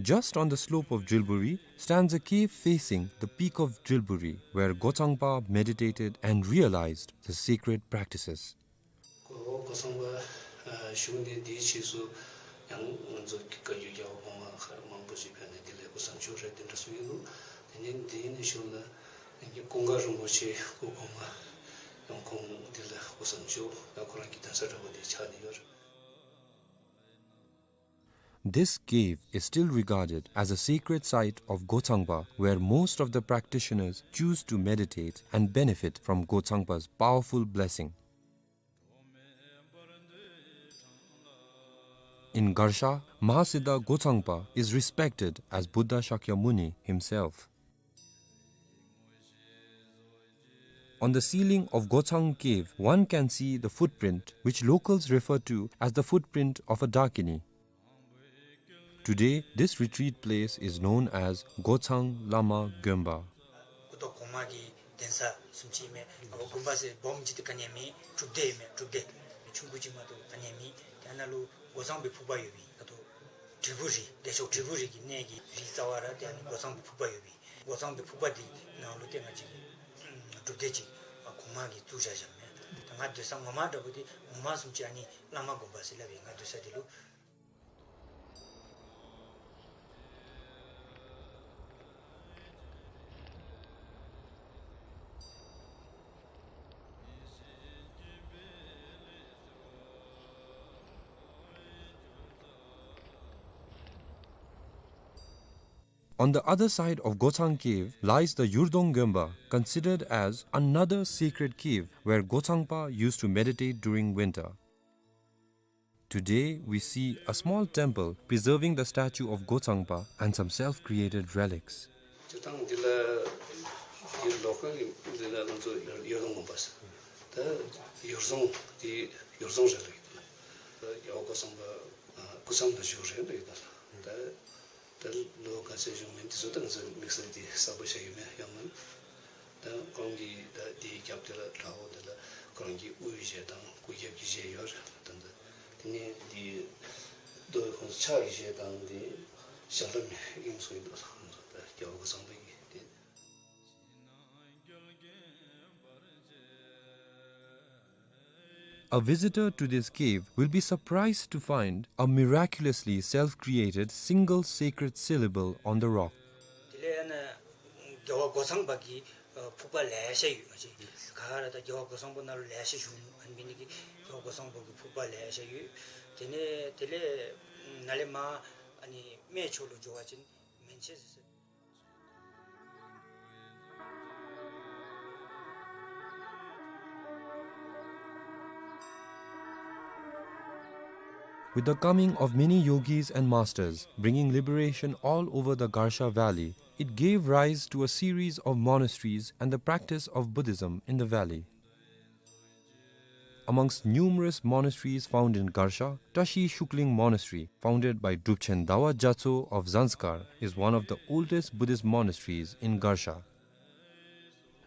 Just on the slope of Drilburi stands a cave facing the peak of Drilburi, where Gochangpa meditated and realized the sacred practices. ཁོ་གོ་ཚང་པ་བཞུགས་ནི་འདིའི་ཕྱིས་སུ་ཡང་ང་ཚོ་བཀའ་བརྒྱུད་རྒྱལ་བ་གོང་མ་མཁས་པ་མང་པོ་ཞིག་ཕེབས་ནས་འདི་ལས་སྐུ་བསང་མཆོད་རེ་འདི་འདྲ་གསུང་གི་འདུག། དེ་ནས་འདི་ནས་ཞུ་ན་ཡང་ཀུན་དགའ་རིན་པོ་ཆེ་སྐུ་གོང་མ་ཡང་ཁོང་འདི་ལས་སྐུ་བསང་མཆོད་ད་ཁོ་རང་གི་གདན་ས་འདྲ་པོ་འདི་ཆགས་ནི་ཡོད་རེད། This cave is still regarded as a sacred site of Gochangpa, where most of the practitioners choose to meditate and benefit from Gochangpa's powerful blessing. In Garsha, Mahasiddha Gochangpa is respected as Buddha Shakyamuni himself. On the ceiling of Gochang Cave, one can see the footprint which locals refer to as the footprint of a Dakini. Today, this retreat place is known as Gochang Lama Gonpa. སྐུ་ཐོག་གོང་མ་གི་གདན་ས་བཟུམ་ཅིག་མས། ཨ་དགོན་པ་ཟེར་སྦོམ་ཅིག་ཏེ་ག་ནི་ཡང་མེད། སྒྲུབ་སྡེ་ཡང་མེད། སྒྲུབ་སྡེ་ཆུང་ཀུ་ཅིག་མ་གཏོགས་ག་ནི་ཡང་མེད། དེ་ནང་ལུ་སྒོ་མཚམས་པའི་ཕུག་པ་ཡོད་པས། ད་ལྟོ་དྲིལ་བུ་རི་བདེ་མཆོག་དྲིལ་བུ་རི་གི་གནས་ཀྱི་རི་རྩ་བ་ར་དེ་ནི་སྒོ་མཚམས་པའི་ཕུག་པ་ཡོད་པས། སྒོ་མཚམས་པའི་ཕུག་པ་འདི་ནང་ལུ་ཏེ་ང་བཅས་ཀྱི་སྒྲུབ་སྡེ་ཅིག་གོང་མ་གིས་བཙུགས་བཞག་བཞགཔ་མས། ད་ང་སྡོད་ས་ངོ་མ་འདྲ་པོ་འདི་ངོ་མ་བཟུམ་ཅིག་ཨ་ནི་བླ་མ་དགོན་པ་ཟེར་སླབ་ཨིན། ང་སྡོད་ས་འདི་ལུ། On the other side of Gochang Cave lies the Yurdong Gemba, considered as another sacred cave where Gochangpa used to meditate during winter. Today, we see a small temple preserving the statue of Gochangpa and some self-created relics. ད་ད་ལྟོ་འདི་ལ་འདི་ལོ་ཁ་གི་འདི་ལ་ང་ཚོ་ཡུར་རྫོང་དགོན་པ་ཟེར། ད་ཡུར་རྫོང་འདི་ཡུར་རྫོང་རེད་ལབ་ཀྱི་འདུག། ད་རྒྱལ་བ་སྐུ་ཚང་པ་སྐུ་མཚམས་ནང་བཞུགས་རེད་ལབ་ཀྱི་འདུག། ད་ད་ལོ་ག་ཚོད་བྱུང་མིན་འདི་ཚོ་ད་ང་ཚོ་དམིགས་བསལ་འདི་གསལ་པོ་ཤེས་ཡོད་མེད་ཡང་མིན། ད་ཁོང་གི་ད་འདི་རྒྱབ་དེ་ལ་དྲ་བོ་དེ་ལ་ཁོང་གི་དབུའི་གཞས་དང་སྐུ་རྒྱབ་ཀྱི་གཞས་ཡོད་རེད། ད་ད་དེ་ནས་འདི་རྡོ་ཁོང་ཕྱག་གི་གཞས་དང་འདི་ཞལ་ཏ་མེ་ཨིན་སོ་ཡིན་འདུག། ད་རྒྱལ་བ་སྐུ་ཚང་པའི་གི་འདི། A visitor to this cave will be surprised to find a miraculously self-created single sacred syllable on the rock. དེ་ལས་ཨ་ནི་རྒྱལ་བ་སྐུ་ཚང་པ་གི་ཨ་ཕུག་པ་ལེ་ཤ་ཡོད་པ་ཅིག། ག་ར་ད་རྒྱལ་བ་སྐུ་ཚང་པ་ནང་ལ་ལེ་ཤ་བཞུགས་ནུག། ཨ་ནི་འདི་ནི་གི་རྒྱལ་བ་སྐུ་ཚང་པ་གི་ཕུག་པ་ལེ་ཤ་ཡོད། དེ་ནས་དེ་ལས་ནཱ་ལས་མར་ཨ་ནི་སྨད་ཕྱོགས་ལུ་འགྱོ་བ་ཅིན་མན་ཆད་ཟེར། With the coming of many yogis and masters bringing liberation all over the Garsha Valley, it gave rise to a series of monasteries and the practice of Buddhism in the valley. Amongst numerous monasteries found in Garsha, Tashi Shukling Monastery, founded by Drupchen Dawa Gyatso of Zanskar, is one of the oldest Buddhist monasteries in Garsha.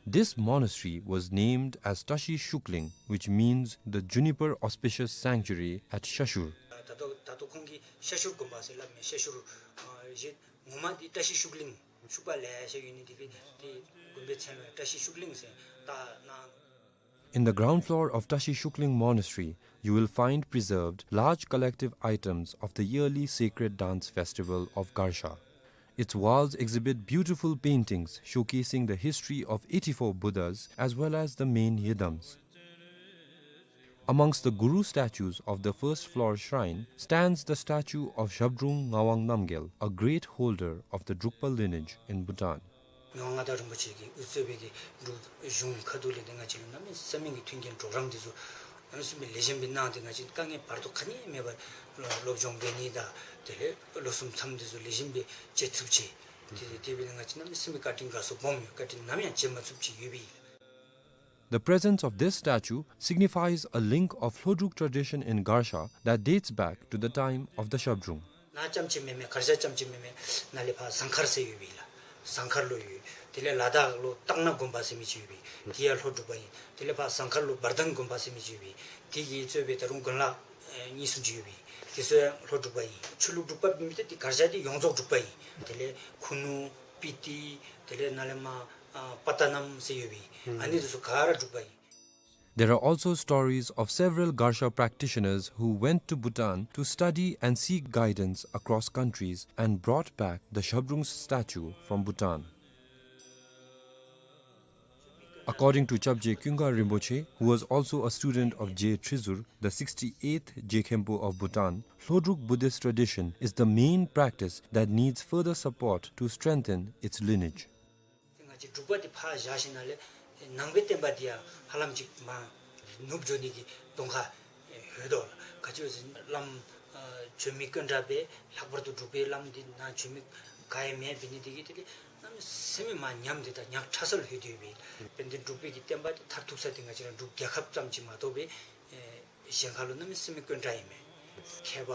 This monastery was named as Tashi Shukling, which means the juniper auspicious sanctuary at Shashur. ད་ལྟོ་ད་ལྟོ་ཁོང་གིས་ཤ་ཤུར་དགོན་པ་ཟེར་སླབ་མས། ཤ་ཤུར་ཨ་གཞི་ངོ་མ་འདི་བཀྲ་ཤིས་ཤུགས་གླིང་ཤུག་པ་ལེ་ཤ་ཡོད་ནི་འདི་གིས་འདི་དགོན་པའི་མཚན་ལུ་བཀྲ་ཤིས་ཤུགས་གླིང་ཟེར་བཏགས་གནང་། In the ground floor of Tashi Shukling Monastery, you will find preserved large collective items of the yearly sacred dance festival of Garsha. Its walls exhibit beautiful paintings showcasing the history of eighty-four Buddhas as well as the main yidams. Amongst the Guru statues of the first floor shrine stands the statue of Zhabdrung Ngawang Namgyal, a great holder of the Drukpa lineage in Bhutan. མི་དབང་མངའ་བདག་རིན་པོ་ཆེ་གིས་དབུ་གཙོས་པའི་གི་འབྲུག་གཞུང་ཁ་ཐུག་ལས་ཏེ་ང་བཅས་ལུ་གནམ་མེད་ས་མེད་ཀྱི་མཐུན་རྐྱེན་གྲོགས་རམ་འདི་ཚུ་གནམ་མེད་ས་མེད་ལེགས་ཤོམ་སྦེ་གནང་སྟེ་ང་བཅས་དཀའ་ངལ་བར་དོ་ག་ནི་མེད་པར་སློབ་སྦྱོང་འབད་ནི་དང་དེ་ལས་ལོ་གསུམ་མཚམས་འདི་ཚུ་ལེགས་ཤོམ་སྦེ་བཅད་ཚུགསཔ་ཅིག། དེ་དེ་འབད་ནི་ང་བཅས་གནམ་མེད་ས་མེད་བཀའ་དྲིན་དགའ་ཚོར་སྦོམ་ཡོད། བཀའ་དྲིན་ནམ་ཡང་བརྗེད་མ་ཚུགསཔ་ཅིག་ཡོད་པས། The presence of this statue signifies a link of Hlodruk tradition in Garsha that dates back to the time of the Zhabdrung. ནཱ་རྐྱངམ་ཅིག་མེན་མས། གར་ཞ་རྐྱངམ་ཅིག་མེན་མས། ནཱ་ལས་ཕར་ཟངས་དཀར་ཟེར་ཡོད་པས་ལགས། ཟངས་དཀར་ལུ་ཡོད། དེ་ལས་ལ་དྭགས་ལུ་སྟག་སྣ་དགོན་པ་ཟེར་མི་ཅིག་ཡོད་པས། དེ་ཡང་ལྷོ་འབྲུག་པ་ཨིན། དེ་ལས་ཕར་ཟངས་དཀར་ལུ་འབར་ལྡང་དགོན་པ་ཟེར་མི་ཅིག་ཡོད་པས། དེ་གིས་གཙོས་པའི་ད་རུང་དགོན་ལག་ཨེ་གཉིས་གསུམ་ཅིག་ཡོད་པས། དེ་ཚུ་ཡང་ལྷོ་འབྲུག་པ་ཨིན། ཆོས་ལུགས་འབྲུག་པ་མེན་ཏེ་དེ་གར་ཞ་དེ་ཡོངས་རྫོགས་འབྲུག་པ་ཨིན། དེ་ལས་ཁུ་ནུ་སྤི་ཏི་དེ་ལས་ནཱ་ལས་མར་ཨ་པ་ཏ་ནམ་ཟེར་ཡོད་པས། ཨ་ནི་དེ་ཚུ་ག་ར་འབྲུག་པ་ཨིན། There are also stories of several Garsha practitioners who went to Bhutan to study and seek guidance across countries and brought back the Zhabdrung's statue from Bhutan. According to Chapje Kyunga Rinpoche, who was also a student of Je Trizur, the sixty-eighth Je Khenpo of Bhutan, Hlodruk Buddhist tradition is the main practice that needs further support to strengthen its lineage. ཏེ་ང་བཅས་འབྲུག་པ་འདི་ཕར་བཞག་ཞིནམ་ལས་ནང་པའི་བསྟན་པ་འདི་ཡང་ཧ་ལམ་ཅིག་མར་ནུབ་འགྱོ་ནི་གི་གདོང་ཁ་ཡོད་དོ་ལགས། ག་ཅི་ཟེར་བླམ་ཨ་བྱོན་མི་དཀོན་དྲགས་པས། ལྷག་པར་དུ་འབྲུག་པའི་བླམ་འདི་ནཱ་བྱོན་མི་ག་ཡང་མེདཔ་འབད་ནི་འདི་གིས་དེ་ལས་གནམ་མེད་ས་མེད་མར་ཉམས་ཏེ་ད་ཉག་ཕྲ་ས་ལུ་ལྷོད་དེ་ཡོད་པས། དཔལ་ལྡན་འབྲུག་པའི་གི་བསྟན་པ་འདི་མཐར་ཐུག་ས་འདི་ང་བཅས་ར་འབྲུག་རྒྱལ་ཁབ་ཙམ་ཅིག་མ་གཏོགས་པའི་ཨེ་གཞན་ཁ་ལུ་གནམ་མེད་ས་མེད་དཀོན་དྲགས་ཨིན་མས། མཁས་པ་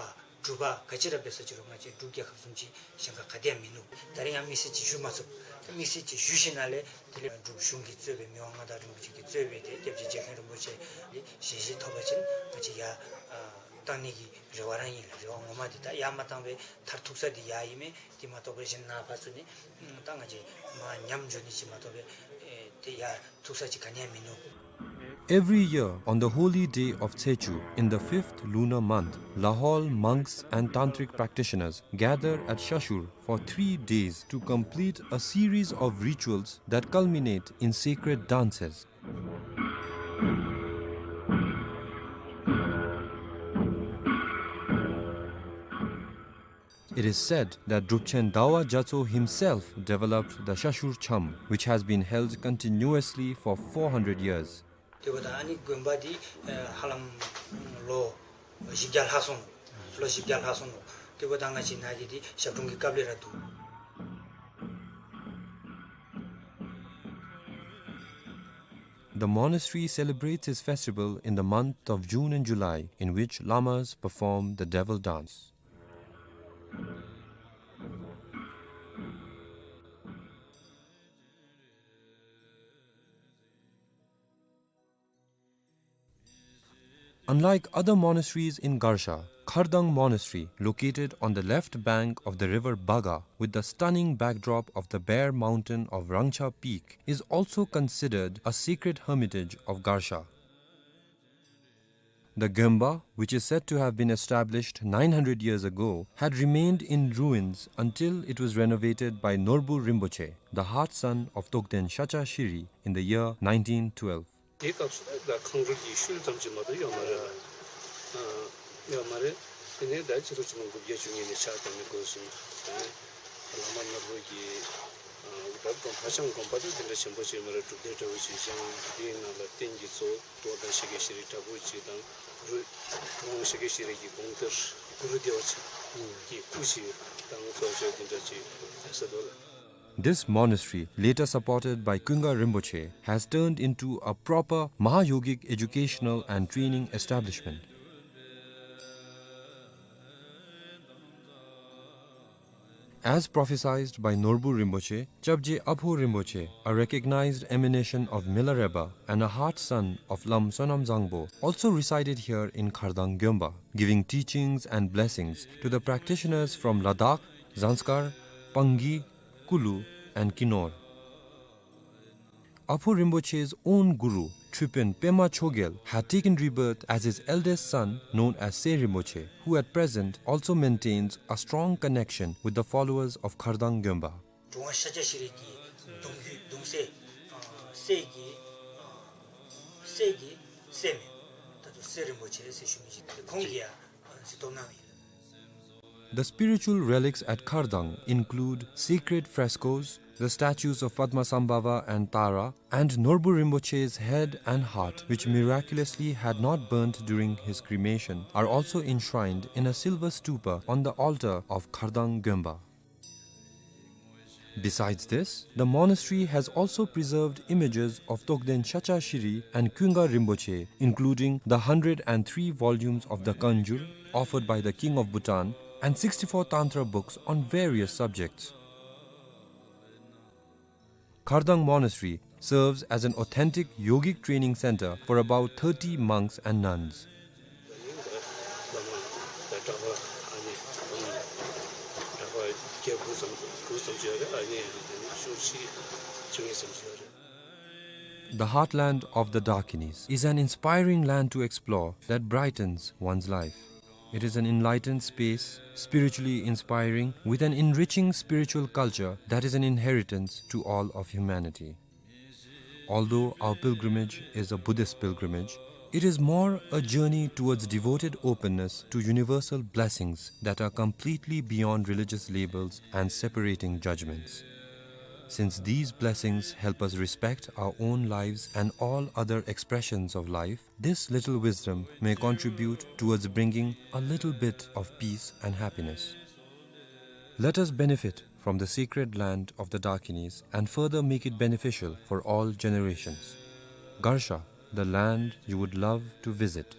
གྲུབ་པ་ག་ཅི་ར་འབད་ས་ཅི་རུང་ང་བཅས་འབྲུག་རྒྱལ་ཁབ་བཟུམ་ཅིག་གཞན་ཁ་ག་ཏེ་ཡང་མིན་ནུག། ད་རིས་ཡང་དམིགས་བསལ་ཅིག་ཞུ་མ་ཚུགས། ད་དམིགས་བསལ་ཅིག་ཞུ་ཞིནམ་ལས་དེ་ལས་འབྲུག་གཞུང་གིས་གཙོས་པའི་མི་དབང་མངའ་བདག་རིན་པོ་ཆེ་གིས་གཙོས་པའི་དེ་སྐྱབས་རྗེ་རྗེ་མཁན་རིན་པོ་ཆེ་གི་ཞལ་བཞེས་ཐོབ་པ་ཅིན་ང་བཅས་ཡར་ཨ་བཏང་ནི་གི་རེ་བ་ར་ཨིན་ལགས། རེ་བ་ངོ་མ་འདི་ད་ཡར་མ་བཏང་བའི་མཐར་ཐུག་ས་འདི་ཡར་ཨིན་མས། དེ་མ་གཏོགས་པའི་གཞན་ནཱ་ཕར་ཚུར་ནི་ད་ང་བཅས་མར་ཉམས་འགྱོ་ནི་ཅིག་མ་གཏོགས་པའི་ཨེ་དེ་ཡར་ཐུག་ས་ཅིག་ག་ནི་ཡང་མིན་ནུག། Every year, on the holy day of Tsechu, in the fifth lunar month, Lahaul monks and tantric practitioners gather at Shashur for three days to complete a series of rituals that culminate in sacred dances. It is said that Drupchen Dawa Gyatso himself developed the Shashur Cham, which has been held continuously for four hundred years. དེ་འབདཝ་ད་ཨ་ནི་དགོན་པ་འདི་ཨ་ཧ་ལམ་ལོ་བཞི་བརྒྱ་ལྷག་སོང་ནུག། ལོ་བཞི་བརྒྱ་ལྷག་སོང་ནུག། དེ་འབདཝ་ད་ང་བཅས་ནཱ་གི་འདི་ཞབས་དྲུང་གི་སྐབས་ལས་ར་འདུག། The monastery celebrates its festival in the month of June and July, in which lamas perform the devil dance. Unlike other monasteries in Garsha, Khardang Monastery, located on the left bank of the river Baga, with the stunning backdrop of the bare mountain of Rangcha Peak, is also considered a sacred hermitage of Garsha. The Gyönba, which is said to have been established nine hundred years ago, had remained in ruins until it was renovated by Norbu Rinpoche, the heart son of Togden Shacha Shiri, in the year nineteen twelve. དེའི་སྐབས་སུ་ད་ཁང་རུལ་གྱི་ཤུལ་ཙམ་ཅིག་མ་གཏོགས་ཡོད་མ་རེད་ལགས། ཨ་ཡོད་མ་རེད། དེ་ནས་ད་ཕྱི་ལོ་ཆིག་སྟོང་དགུ་བརྒྱ་བཅུ་གཉིས་ནས་ཕྱག་བཏབ་ནས་འགོ་བཟུང་། དེ་ནས་བླ་མ་ནོར་བུ་གིས་ཨ་ད་དགོན་ཧ་ཅང་དགོན་པ་དེ་དེ་འདྲ་ཆེན་པོ་ཅིག་མ་རེད། སྒྲུབ་སྡེ་འདྲ་བོ་ཅིག་བཞེངས། དེའི་ནང་ལ་རྟེན་གྱི་གཙོ་བོ་རྟོགས་ལྡན་ཤཱཀྱ་ཤྲཱི་འདྲ་བོ་ཅིག་དང་གུ་རུ་གུ་རུ་ཤཱཀྱ་ཤྲཱི་གི་དགོངས་གཏེར་གུ་རུ་བདེ་བ་ཅན་གྱི་སྐུ་ཅིག་དང་གཙོ་བོ་དེ་འདྲ་ཅིག་ཡོད་ས་འདུག་ལགས། This monastery, later supported by Künga Rinpoche, has turned into a proper Mahayogic educational and training establishment. As prophesied by Norbu Rinpoche, Chapje Abho Rinpoche, a recognized emanation of Milarepa and a heart son of Lam Sonam Zangpo, also resided here in Khardang Gyönba, giving teachings and blessings to the practitioners from Ladakh, Zanskar, Pangi, Kulu, and Kinor. Abho Rinpoche's own guru, Tripön Pema Chogyal, had taken rebirth as his eldest son, known as Se Rinpoche, who at present also maintains a strong connection with the followers of Khardang Gyönba. དྲུང་པ་ཤཱཀྱ་ཤྲཱི་གི་གདུང་རྒྱུད་གདུང་སྲས་ཨ་སྲས་ཀྱི་ཨ་སྲས་ཀྱི་སྲས་མོ་ད་ལྟོ་སེ་རིན་པོ་ཆེ་ཟེར་ཞུ་མི་ཅིག་ཁོང་གིས་ཡང་གཟིགས་རྟོག་གནང་ཡོད། The spiritual relics at Khardang include sacred frescoes, the statues of Padmasambhava and Tara, and Norbu Rinpoche's head and heart, which miraculously had not burnt during his cremation, are also enshrined in a silver stupa on the altar of Khardang Gyönba. Besides this, the monastery has also preserved images of Togden Shacha Shiri and Künga Rinpoche, including the hundred and three volumes of the Kanjur offered by the King of Bhutan and sixty-four Tantra books on various subjects. Khardang Monastery serves as an authentic yogic training center for about thirty monks and nuns. The heartland of the Dakinis is an inspiring land to explore that brightens one's life. It is an enlightened space, spiritually inspiring, with an enriching spiritual culture that is an inheritance to all of humanity. Although our pilgrimage is a Buddhist pilgrimage, it is more a journey towards devoted openness to universal blessings that are completely beyond religious labels and separating judgments. Since these blessings help us respect our own lives and all other expressions of life, this little wisdom may contribute towards bringing a little bit of peace and happiness. Let us benefit from the sacred land of the Dakinis and further make it beneficial for all generations. Garsha, the land you would love to visit.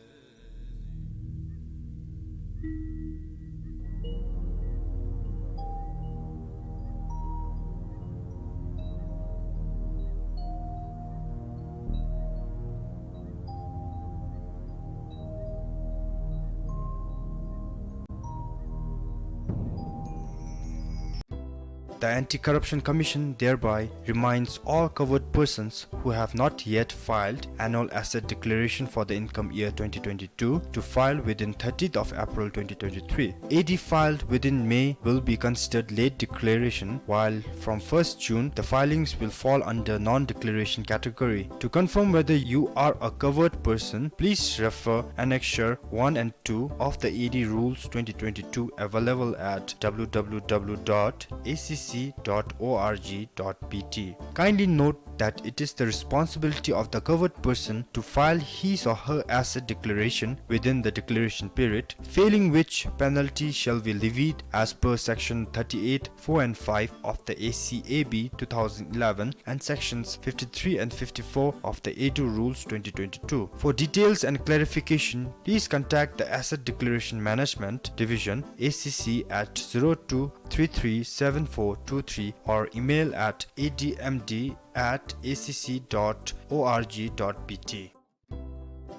The Anti-Corruption Commission thereby reminds all covered persons who have not yet filed annual asset declaration for the income year twenty twenty-two to file within thirtieth of April twenty twenty-three. A D filed within May will be considered late declaration, while from first June, the filings will fall under non-declaration category. To confirm whether you are a covered person, please refer Annexure one and two of the A D Rules twenty twenty-two, available at w w w dot a c c dot org dot b t. Kindly note that it is the responsibility of the covered person to file his or her asset declaration within the declaration period, failing which penalty shall be levied as per Section thirty-eight, four and five of the A C A B two thousand eleven and Sections fifty-three and fifty-four of the A D Rules twenty twenty-two. For details and clarification, please contact the Asset Declaration Management Division, A C C, at zero two three three seven four two three or email at a d m d at a c c dot org dot b t.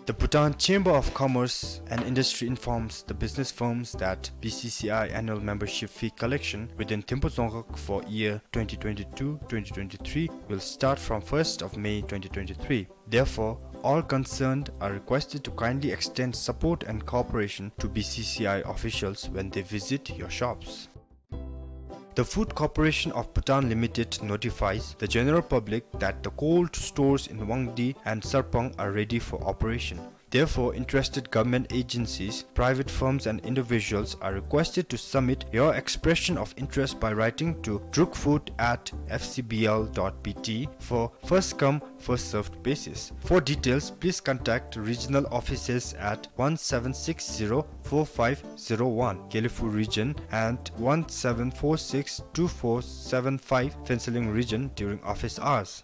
The Bhutan Chamber of Commerce and Industry informs the business firms that B C C I annual membership fee collection within Thimphu Dzongkhag for year twenty twenty-two twenty twenty-three will start from first of May twenty twenty-three. Therefore, all concerned are requested to kindly extend support and cooperation to B C C I officials when they visit your shops. The Food Corporation of Bhutan Limited notifies the general public that the cold stores in Wangdi and Sarpang are ready for operation. Therefore, interested government agencies, private firms and individuals are requested to submit your expression of interest by writing to drukfood at f c b l dot b t for first come, first served basis. For details, please contact regional offices at one seven six zero four five zero one, Gelephu Region, and one seven four six two four seven five, Phuentsholing Region, during office hours.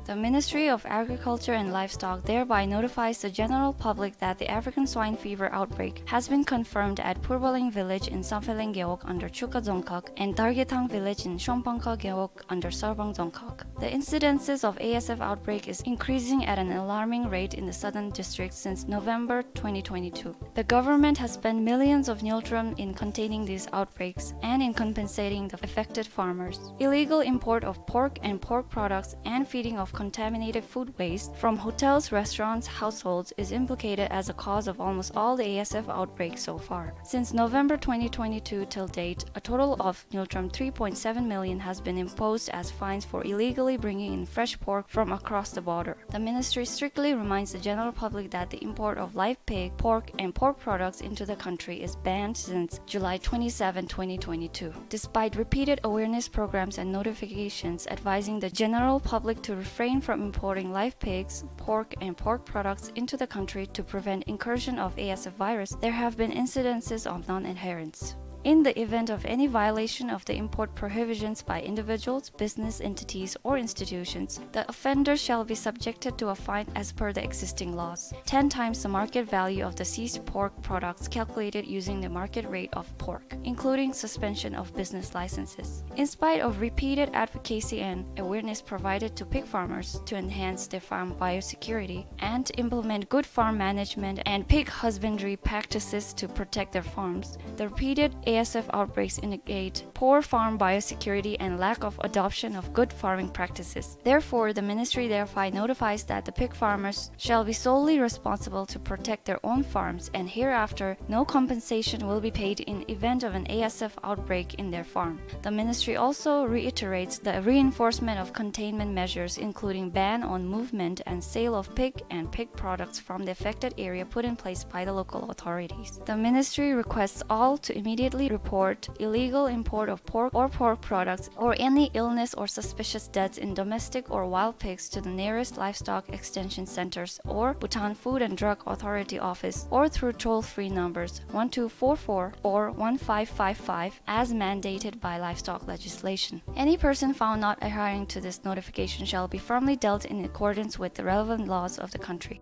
The Ministry of Agriculture and Livestock thereby notifies the general public that the African swine fever outbreak has been confirmed at Phurbaling village in Samphehleng Gewog under Chuka Dzongkhag and Dargethang village in Shongpangkha Gewog under Sarpang Dzongkhag. The incidences of A S F outbreak is increasing at an alarming rate in the southern districts since November twenty twenty-two. The government has spent millions of ngultrum in containing these outbreaks and in compensating the affected farmers. Illegal import of pork and pork products and feeding of contaminated food waste from hotels, restaurants, households is implicated as a cause of almost all the A S F outbreaks so far. Since November twenty twenty-two till date, a total of ngultrum three point seven million has been imposed as fines for illegally bringing in fresh pork from across the border. The ministry strictly reminds the general public that the import of live pig, pork, and pork products into the country is banned since July twenty-seven, twenty twenty-two. Despite repeated awareness programs and notifications advising the general public to refrain from importing live pigs, pork, and pork products into the country to prevent incursion of A S F virus, there have been incidences of non-adherence. In the event of any violation of the import prohibitions by individuals, business entities, or institutions, the offender shall be subjected to a fine as per the existing laws, ten times the market value of the seized pork products calculated using the market rate of pork, including suspension of business licenses. In spite of repeated advocacy and awareness provided to pig farmers to enhance their farm biosecurity and implement good farm management and pig husbandry practices to protect their farms, the repeated A S F outbreaks indicate poor farm biosecurity and lack of adoption of good farming practices. Therefore, the ministry thereby notifies that the pig farmers shall be solely responsible to protect their own farms, and hereafter no compensation will be paid in event of an A S F outbreak in their farm. The ministry also reiterates the reinforcement of containment measures, including ban on movement and sale of pig and pig products from the affected area put in place by the local authorities. The ministry requests all to immediately report illegal import of pork or pork products or any illness or suspicious deaths in domestic or wild pigs to the nearest livestock extension centers or Bhutan Food and Drug Authority office or through toll-free numbers one two four four or one five five five as mandated by livestock legislation. Any person found not adhering to this notification shall be firmly dealt in accordance with the relevant laws of the country.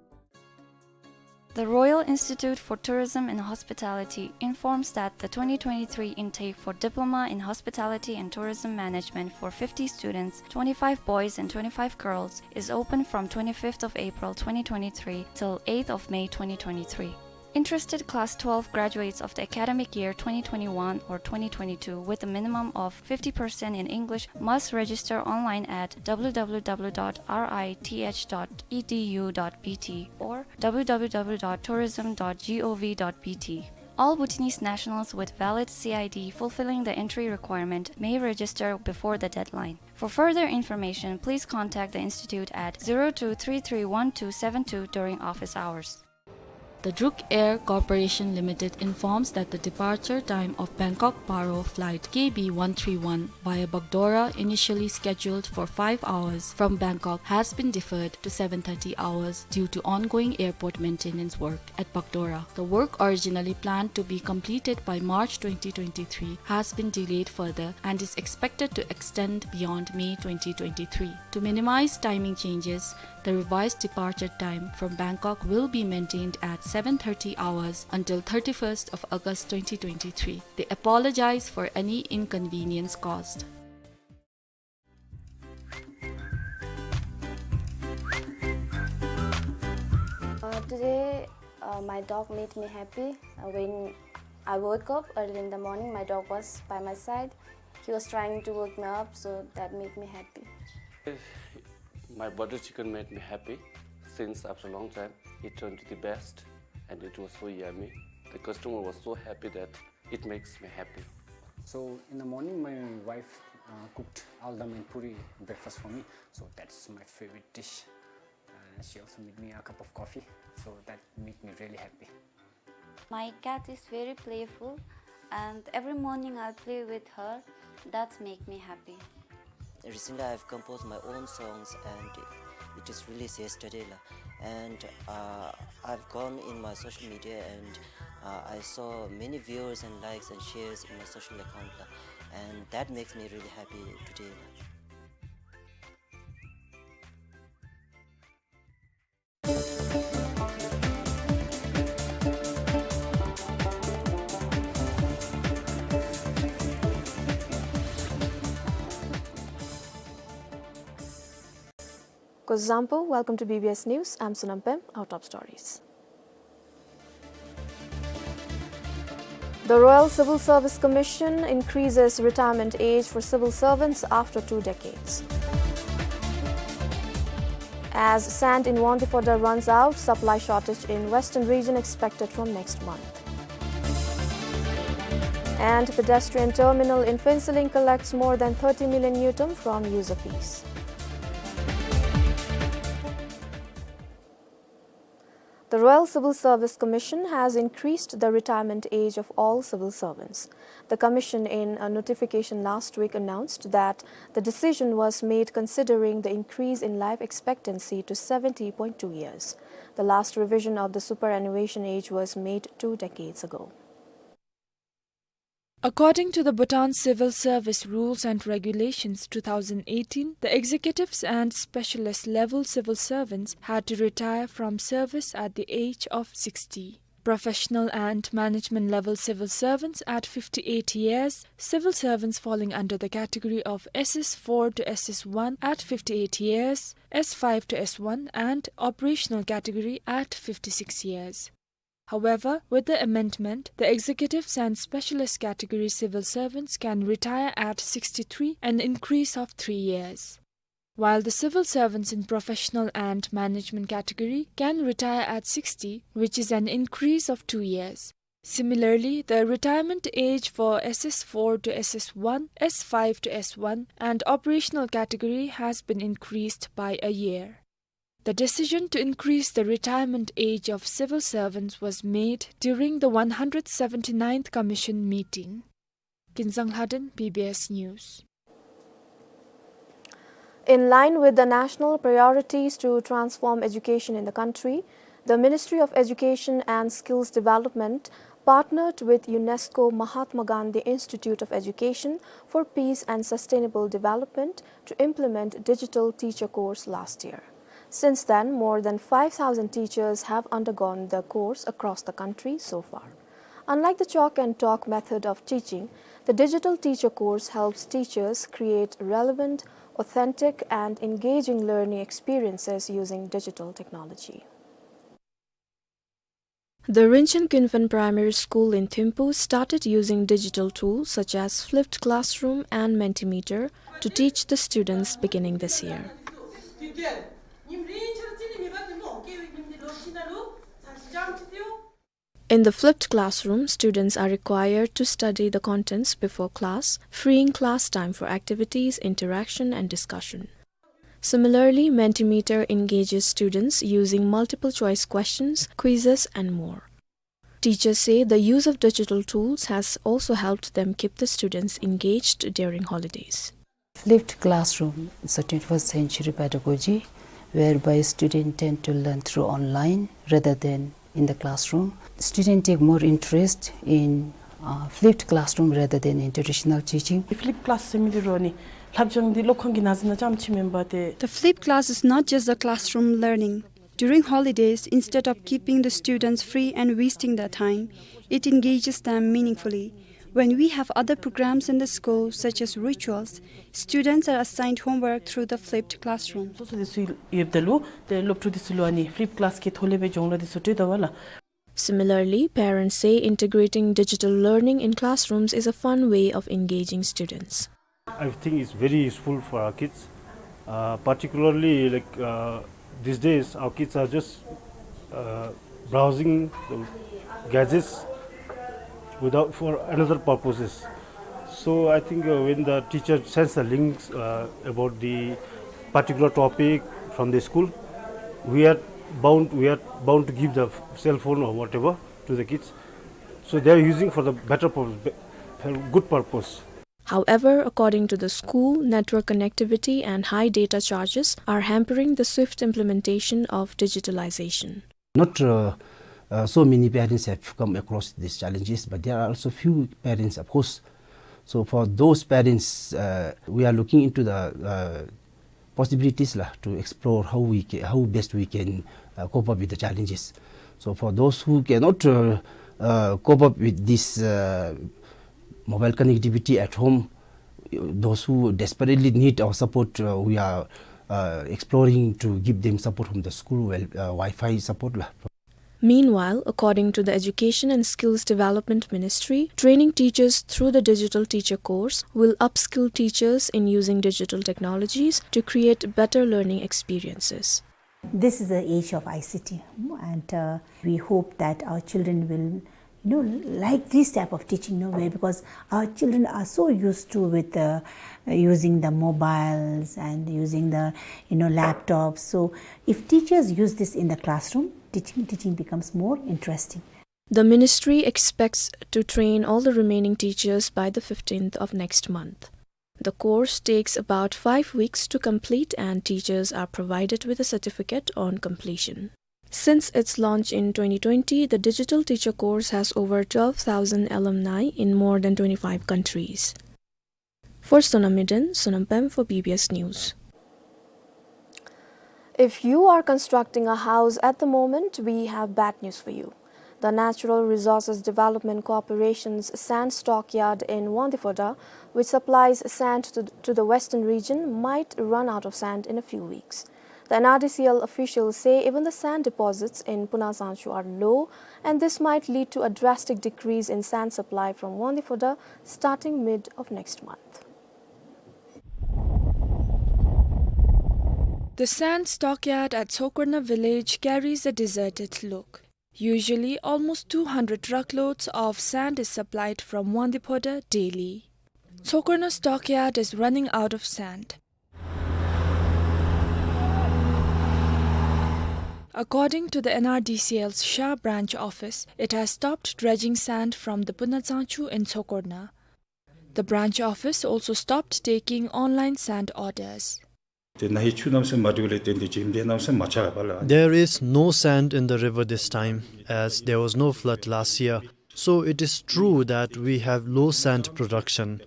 The Royal Institute for Tourism and Hospitality informs that the twenty twenty-three intake for Diploma in Hospitality and Tourism Management for fifty students, twenty-five boys and twenty-five girls, is open from twenty-fifth of April twenty twenty-three till eighth of May twenty twenty-three. Interested class twelve graduates of the academic year twenty twenty-one or twenty twenty-two with a minimum of fifty percent in English must register online at w w w dot r i t h dot e d u dot b t or w w w dot tourism dot gov dot b t. All Bhutanese nationals with valid C I D fulfilling the entry requirement may register before the deadline. For further information, please contact the institute at zero two three three one two seven two during office hours. The Druk Air Corporation Limited informs that the departure time of Bangkok Paro flight K B one three one via Bagdogra, initially scheduled for five hours from Bangkok, has been deferred to seven thirty hours due to ongoing airport maintenance work at Bagdogra. The work, originally planned to be completed by March twenty twenty-three, has been delayed further and is expected to extend beyond May twenty twenty-three. To minimize timing changes, the revised departure time from Bangkok will be maintained at seven thirty hours until thirty-first of August twenty twenty-three. They apologize for any inconvenience caused. Uh, today, uh, my dog made me happy. Uh, when I woke up early in the morning, my dog was by my side. He was trying to wake me up, so that made me happy. My butter chicken made me happy since after a long time. It turned to the best and it was so yummy. The customer was so happy that it makes me happy. So in the morning, my wife, uh, cooked aldam and puri breakfast for me. So that's my favorite dish. Uh, she also made me a cup of coffee. So that made me really happy. My cat is very playful, and every morning I play with her. That's make me happy. Recently, I've composed my own songs, and it was released yesterday, la. And, uh, I've gone in my social media, and, uh, I saw many viewers and likes and shares in my social account, la. And that makes me really happy today, la. Kuzuzangpo, welcome to B B S News. I'm Sonam Pem. Our top stories. The Royal Civil Service Commission increases retirement age for civil servants after two decades. As sand in Wangdue Phodrang runs out, supply shortage in western region expected from next month. And pedestrian terminal in Phuentsholing collects more than thirty million ngultrum from user fees. The Royal Civil Service Commission has increased the retirement age of all civil servants. The Commission, in a notification last week, announced that the decision was made considering the increase in life expectancy to seventy point two years. The last revision of the superannuation age was made two decades ago. According to the Bhutan Civil Service Rules and Regulations two thousand eighteen, the executives and specialist level civil servants had to retire from service at the age of sixty. Professional and management level civil servants at fifty-eight years, civil servants falling under the category of S S four to S S one at fifty-eight years, S five to S one, and operational category at fifty-six years. However, with the amendment, the executives and specialist category civil servants can retire at sixty-three, an increase of three years. While the civil servants in professional and management category can retire at sixty, which is an increase of two years. Similarly, the retirement age for S S four to S S one, S five to S one, and operational category has been increased by a year. The decision to increase the retirement age of civil servants was made during the one hundred seventy-ninth Commission meeting. Kinzang Lhaden, B B S News. In line with the national priorities to transform education in the country, the Ministry of Education and Skills Development partnered with UNESCO Mahatma Gandhi Institute of Education for Peace and Sustainable Development to implement digital teacher course last year. Since then, more than five thousand teachers have undergone the course across the country so far. Unlike the chalk and talk method of teaching, the digital teacher course helps teachers create relevant, authentic, and engaging learning experiences using digital technology. The Rinchen Kunphen Primary School in Thimphu started using digital tools such as flipped classroom and Mentimeter to teach the students beginning this year. In the flipped classroom, students are required to study the contents before class, freeing class time for activities, interaction, and discussion. Similarly, Mentimeter engages students using multiple choice questions, quizzes, and more. Teachers say the use of digital tools has also helped them keep the students engaged during holidays. Flipped classroom is a twenty-first century pedagogy whereby students tend to learn through online rather than in the classroom. Students take more interest in, uh, flipped classroom rather than in traditional teaching. Flipped class ཟེར་མི་འདི་རོ་ནི་ལྷབ་སྦྱང་འདི་སློབ་ཁང་གི་ནང་ཟིན་ན་ཙམ་ཅིག་མེན་པར་ཏེ། The flipped class is not just a classroom learning. During holidays, instead of keeping the students free and wasting their time, it engages them meaningfully. When we have other programs in the school, such as rituals, students are assigned homework through the flipped classroom. སོ་སོ་འདི་ཚུ་ཡོདཔ་ད་ལུ་ཏེ་སློབ་ཕྲུག་འདི་ཚུ་ལུ་ཨ་ནི་flipped class གི་ཐོག་ལས་སྦེ་སྦྱོང་བརྡར་འདི་ཚུ་སྤྲོད་དོ་བ་ལགས། Similarly, parents say integrating digital learning in classrooms is a fun way of engaging students. I think it's very useful for our kids, uh, particularly, like, uh, these days our kids are just, uh, browsing the gadgets without, for another purposes. So I think, uh, when the teacher sends the links, uh, about the particular topic from the school, we are bound, we are bound to give the cell phone or whatever to the kids. So they are using for the better purpose, be-, for good purpose. However, according to the school, network connectivity and high data charges are hampering the swift implementation of digitalization. Not, uh, uh, so many parents have come across these challenges, but there are also few parents, of course. So for those parents, uh, we are looking into the, uh, possibilities lah to explore how we ca-, how best we can, uh, cope up with the challenges. So for those who cannot, uh, uh, cope up with this, uh, mobile connectivity at home, those who desperately need our support, uh, we are, uh, exploring to give them support from the school, well, uh, Wi-Fi support lah. Meanwhile, according to the Education and Skills Development Ministry, training teachers through the digital teacher course will upskill teachers in using digital technologies to create better learning experiences. This is the age of I C T, and, uh, we hope that our children will, you know, like this type of teaching, no way, because our children are so used to with, uh, using the mobiles and using the, you know, laptops. So if teachers use this in the classroom, teaching, teaching becomes more interesting. The ministry expects to train all the remaining teachers by the fifteenth of next month. The course takes about five weeks to complete and teachers are provided with a certificate on completion. Since its launch in twenty twenty, the digital teacher course has over twelve thousand alumni in more than twenty-five countries. For Sonam Eden, Sonam Pem for B B S News. If you are constructing a house at the moment, we have bad news for you. The Natural Resources Development Corporation's sand stockyard in Wangdue Phodrang, which supplies sand to, to the western region, might run out of sand in a few weeks. The N R D C L officials say even the sand deposits in Punna Tsangchu are low, and this might lead to a drastic decrease in sand supply from Wangdue Phodrang starting mid of next month. The sand stockyard at Tsokorna village carries a deserted look. Usually, almost two hundred truckloads of sand is supplied from Wangdue Phodrang daily. Tsokorna stockyard is running out of sand. According to the N R D C L's Sha branch office, it has stopped dredging sand from the Punna Tsangchu in Tsokorna. The branch office also stopped taking online sand orders. དེ་ནང་ཆུ་གནམ་མེད་ས་མེད་མ་འདྲུལ་ལས་བརྟེན་ཏེ་བྱེམ་དེ་གནམ་མེད་ས་མེད་མ་ཆགས་པས་ལགས། There is no sand in the river this time, as there was no flood last year. So it is true that we have low sand production.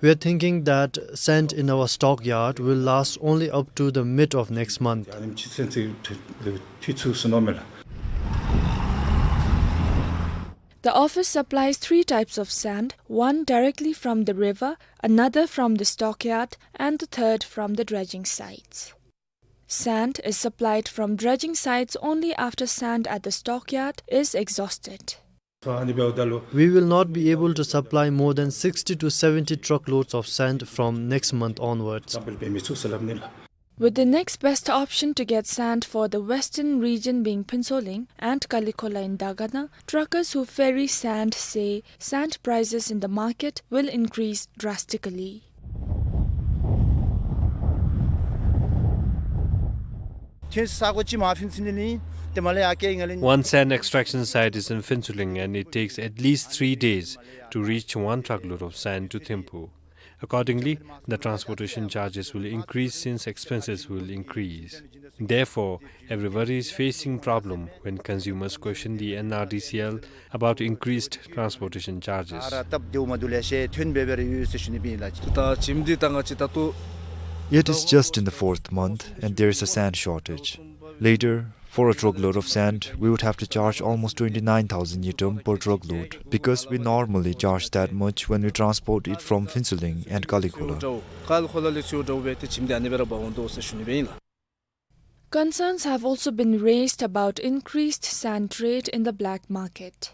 We are thinking that sand in our stockyard will last only up to the mid of next month. ཨ་ནེམ་ཅིག་སེམས་ཚིག་ཐུ་ཐུ་ཚུགས་སོ་ནོ་མས་ལགས། The office supplies three types of sand, one directly from the river, another from the stockyard, and the third from the dredging sites. Sand is supplied from dredging sites only after sand at the stockyard is exhausted. We will not be able to supply more than sixty to seventy truckloads of sand from next month onwards. With the next best option to get sand for the western region being Phuentsholing and Kalikhola in Daga Nang, truckers who ferry sand say sand prices in the market will increase drastically. One sand extraction site is in Phuentsholing and it takes at least three days to reach one truckload of sand to Thimphu. Accordingly, the transportation charges will increase since expenses will increase. Therefore, everybody is facing problem when consumers question the N R D C L about increased transportation charges. It is just in the fourth month and there is a sand shortage. Later, for a truckload of sand, we would have to charge almost twenty-nine thousand ngultrum per truckload, because we normally charge that much when we transport it from Phuentsholing and Kalikhola. Concerns have also been raised about increased sand trade in the black market.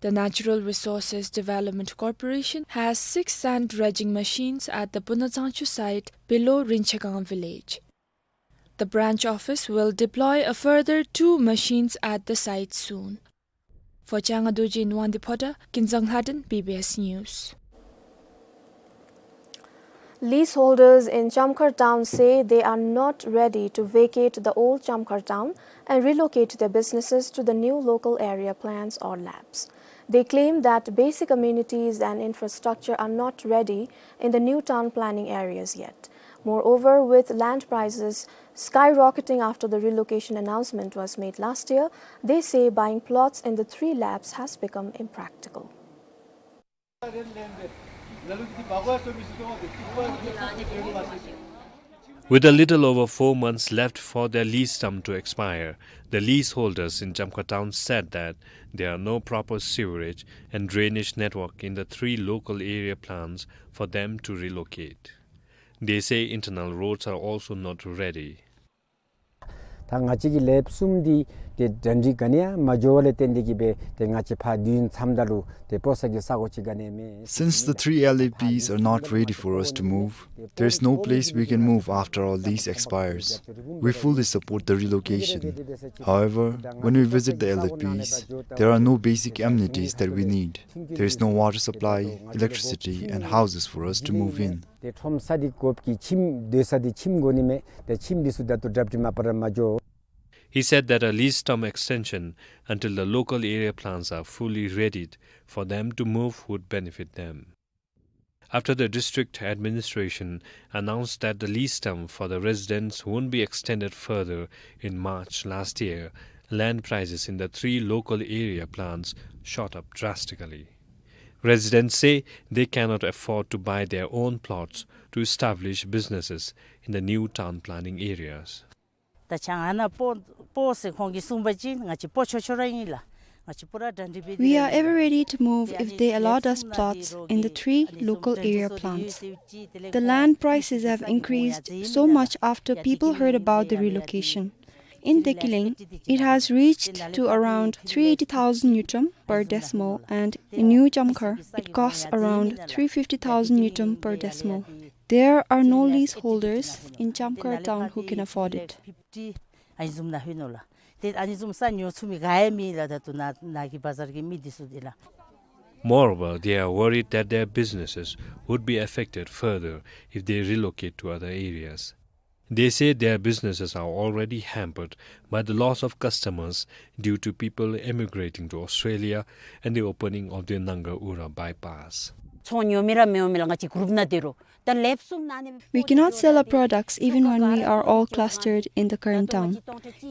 The Natural Resources Development Corporation has six sand dredging machines at the Punazangchu site below Rinchakang village. The branch office will deploy a further two machines at the site soon. For Changa Dorji in Wangdue Phodrang, Kinzang Lhaden, B B S News. Leaseholders in Chamkhar town say they are not ready to vacate the old Chamkhar town and relocate their businesses to the new local area plans or labs. They claim that basic amenities and infrastructure are not ready in the new town planning areas yet. Moreover, with land prices skyrocketing after the relocation announcement was made last year, they say buying plots in the three labs has become impractical. With a little over four months left for their lease term to expire, the leaseholders in Chamkhar town said that there are no proper sewerage and drainage network in the three local area plans for them to relocate. They say internal roads are also not ready. ད་ང་བཅས་ཀྱི་ལེབ་གསུམ་འདི་ཏེ་གྲ་སྒྲིག་ག་ནི་ཡང་མ་འགྱོ་བ་ལས་བརྟེན་ཏེ་གིས་སྦེ་ཏེ་ང་བཅས་ཕར་བདུན་མཚམས་ད་ལུ་ཏེ་སྤོ་ས་གི་ས་གོ་ཅིག་ག་ནི་ཡང་མེད། Since the three L A Ps are not ready for us to move, there is no place we can move after our lease expires. We fully support the relocation. However, when we visit the L A Ps, there are no basic amenities that we need. There is no water supply, electricity, and houses for us to move in. ཏེ་ཁྲོམ་ས་འདི་དགོཔ་གི་ཁྱིམ་སྡོད་ས་འདི་ཁྱིམ་དགོ་ནི་མས། ཏེ་ཁྱིམ་འདི་ཚུ་ད་ལྟོ་གྲ་སྒྲིག་མ་པ་ར་མ་འགྱོ། He said that a lease term extension until the local area plans are fully readied for them to move would benefit them. After the district administration announced that the lease term for the residents won't be extended further in March last year, land prices in the three local area plans shot up drastically. Residents say they cannot afford to buy their own plots to establish businesses in the new town planning areas. ད་ཆ་ང་ནཱ་སྤོ་སྤོ་ཟེར་ཁོང་གིས་གསུངས་པ་ཅིན་ང་བཅས་སྤོ་ཆོག་ཆོག་ར་ཨིན་ལགས། ང་བཅས་པུ་ར་གྲ་སྒྲིག་འབད་དེ། We are ever ready to move if they allot us plots in the three local area plans. The land prices have increased so much after people heard about the relocation. In Dekiling, it has reached to around three eighty thousand ngultrum per decimal, and in New Chamkhar, it costs around three fifty thousand ngultrum per decimal. There are no leaseholders in Chamkhar town who can afford it. ཨ་ནི་བཟུམ་ནང་ལྷོད་ནུག་ལགས། ཏེ་ཨ་ནི་བཟུམ་ས་ཉོ་ཚུགས་མི་ག་ཡང་མེད་ལགས། ད་ལྟོ་ནཱ་ནཱ་གི་བ་ཛར་གྱི་མི་འདི་ཚུ་འདི་ལགས། Moreover, they are worried that their businesses would be affected further if they relocate to other areas. They say their businesses are already hampered by the loss of customers due to people emigrating to Australia and the opening of the Nanga Ura bypass. ཚོང་ཉོ་མི་ར་མི་འོང་མི་ལགས། ང་བཅས་གུ་རུབ་ནང་སྡོད་རུང་ད་ལེབ་གསུམ་ནང་ནི། We cannot sell our products even when we are all clustered in the current town.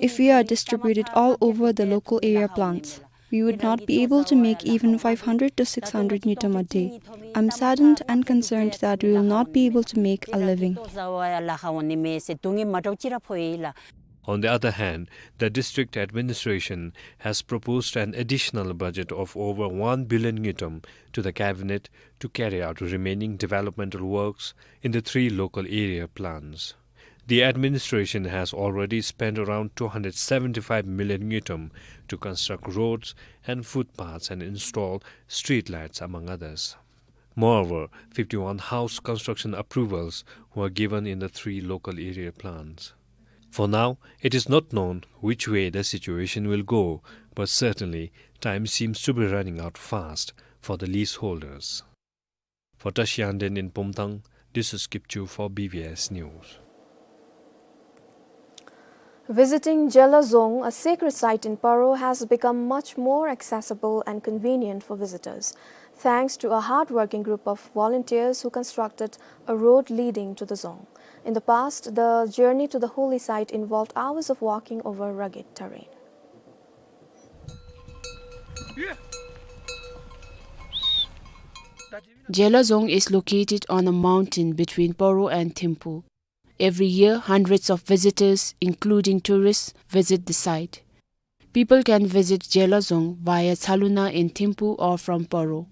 If we are distributed all over the local area plants, we would not be able to make even five hundred to six hundred ngultrum a day. I'm saddened and concerned that we will not be able to make a living. On the other hand, the district administration has proposed an additional budget of over one billion ngultrum to the cabinet to carry out remaining developmental works in the three local area plans. The administration has already spent around two hundred seventy-five million ngultrum to construct roads and footpaths and install streetlights, among others. Moreover, fifty-one house construction approvals were given in the three local area plans. For now, it is not known which way the situation will go, but certainly time seems to be running out fast for the leaseholders. For Tashi Yangden in Pumtang, this is Kipchu for B B S News. Visiting Jela Dzong, a sacred site in Paro, has become much more accessible and convenient for visitors, thanks to a hard-working group of volunteers who constructed a road leading to the dzong. In the past, the journey to the holy site involved hours of walking over rugged terrain. Jela Dzong is located on a mountain between Paro and Thimphu. Every year, hundreds of visitors, including tourists, visit the site. People can visit Jela Dzong via Tsaluna in Thimphu or from Paro.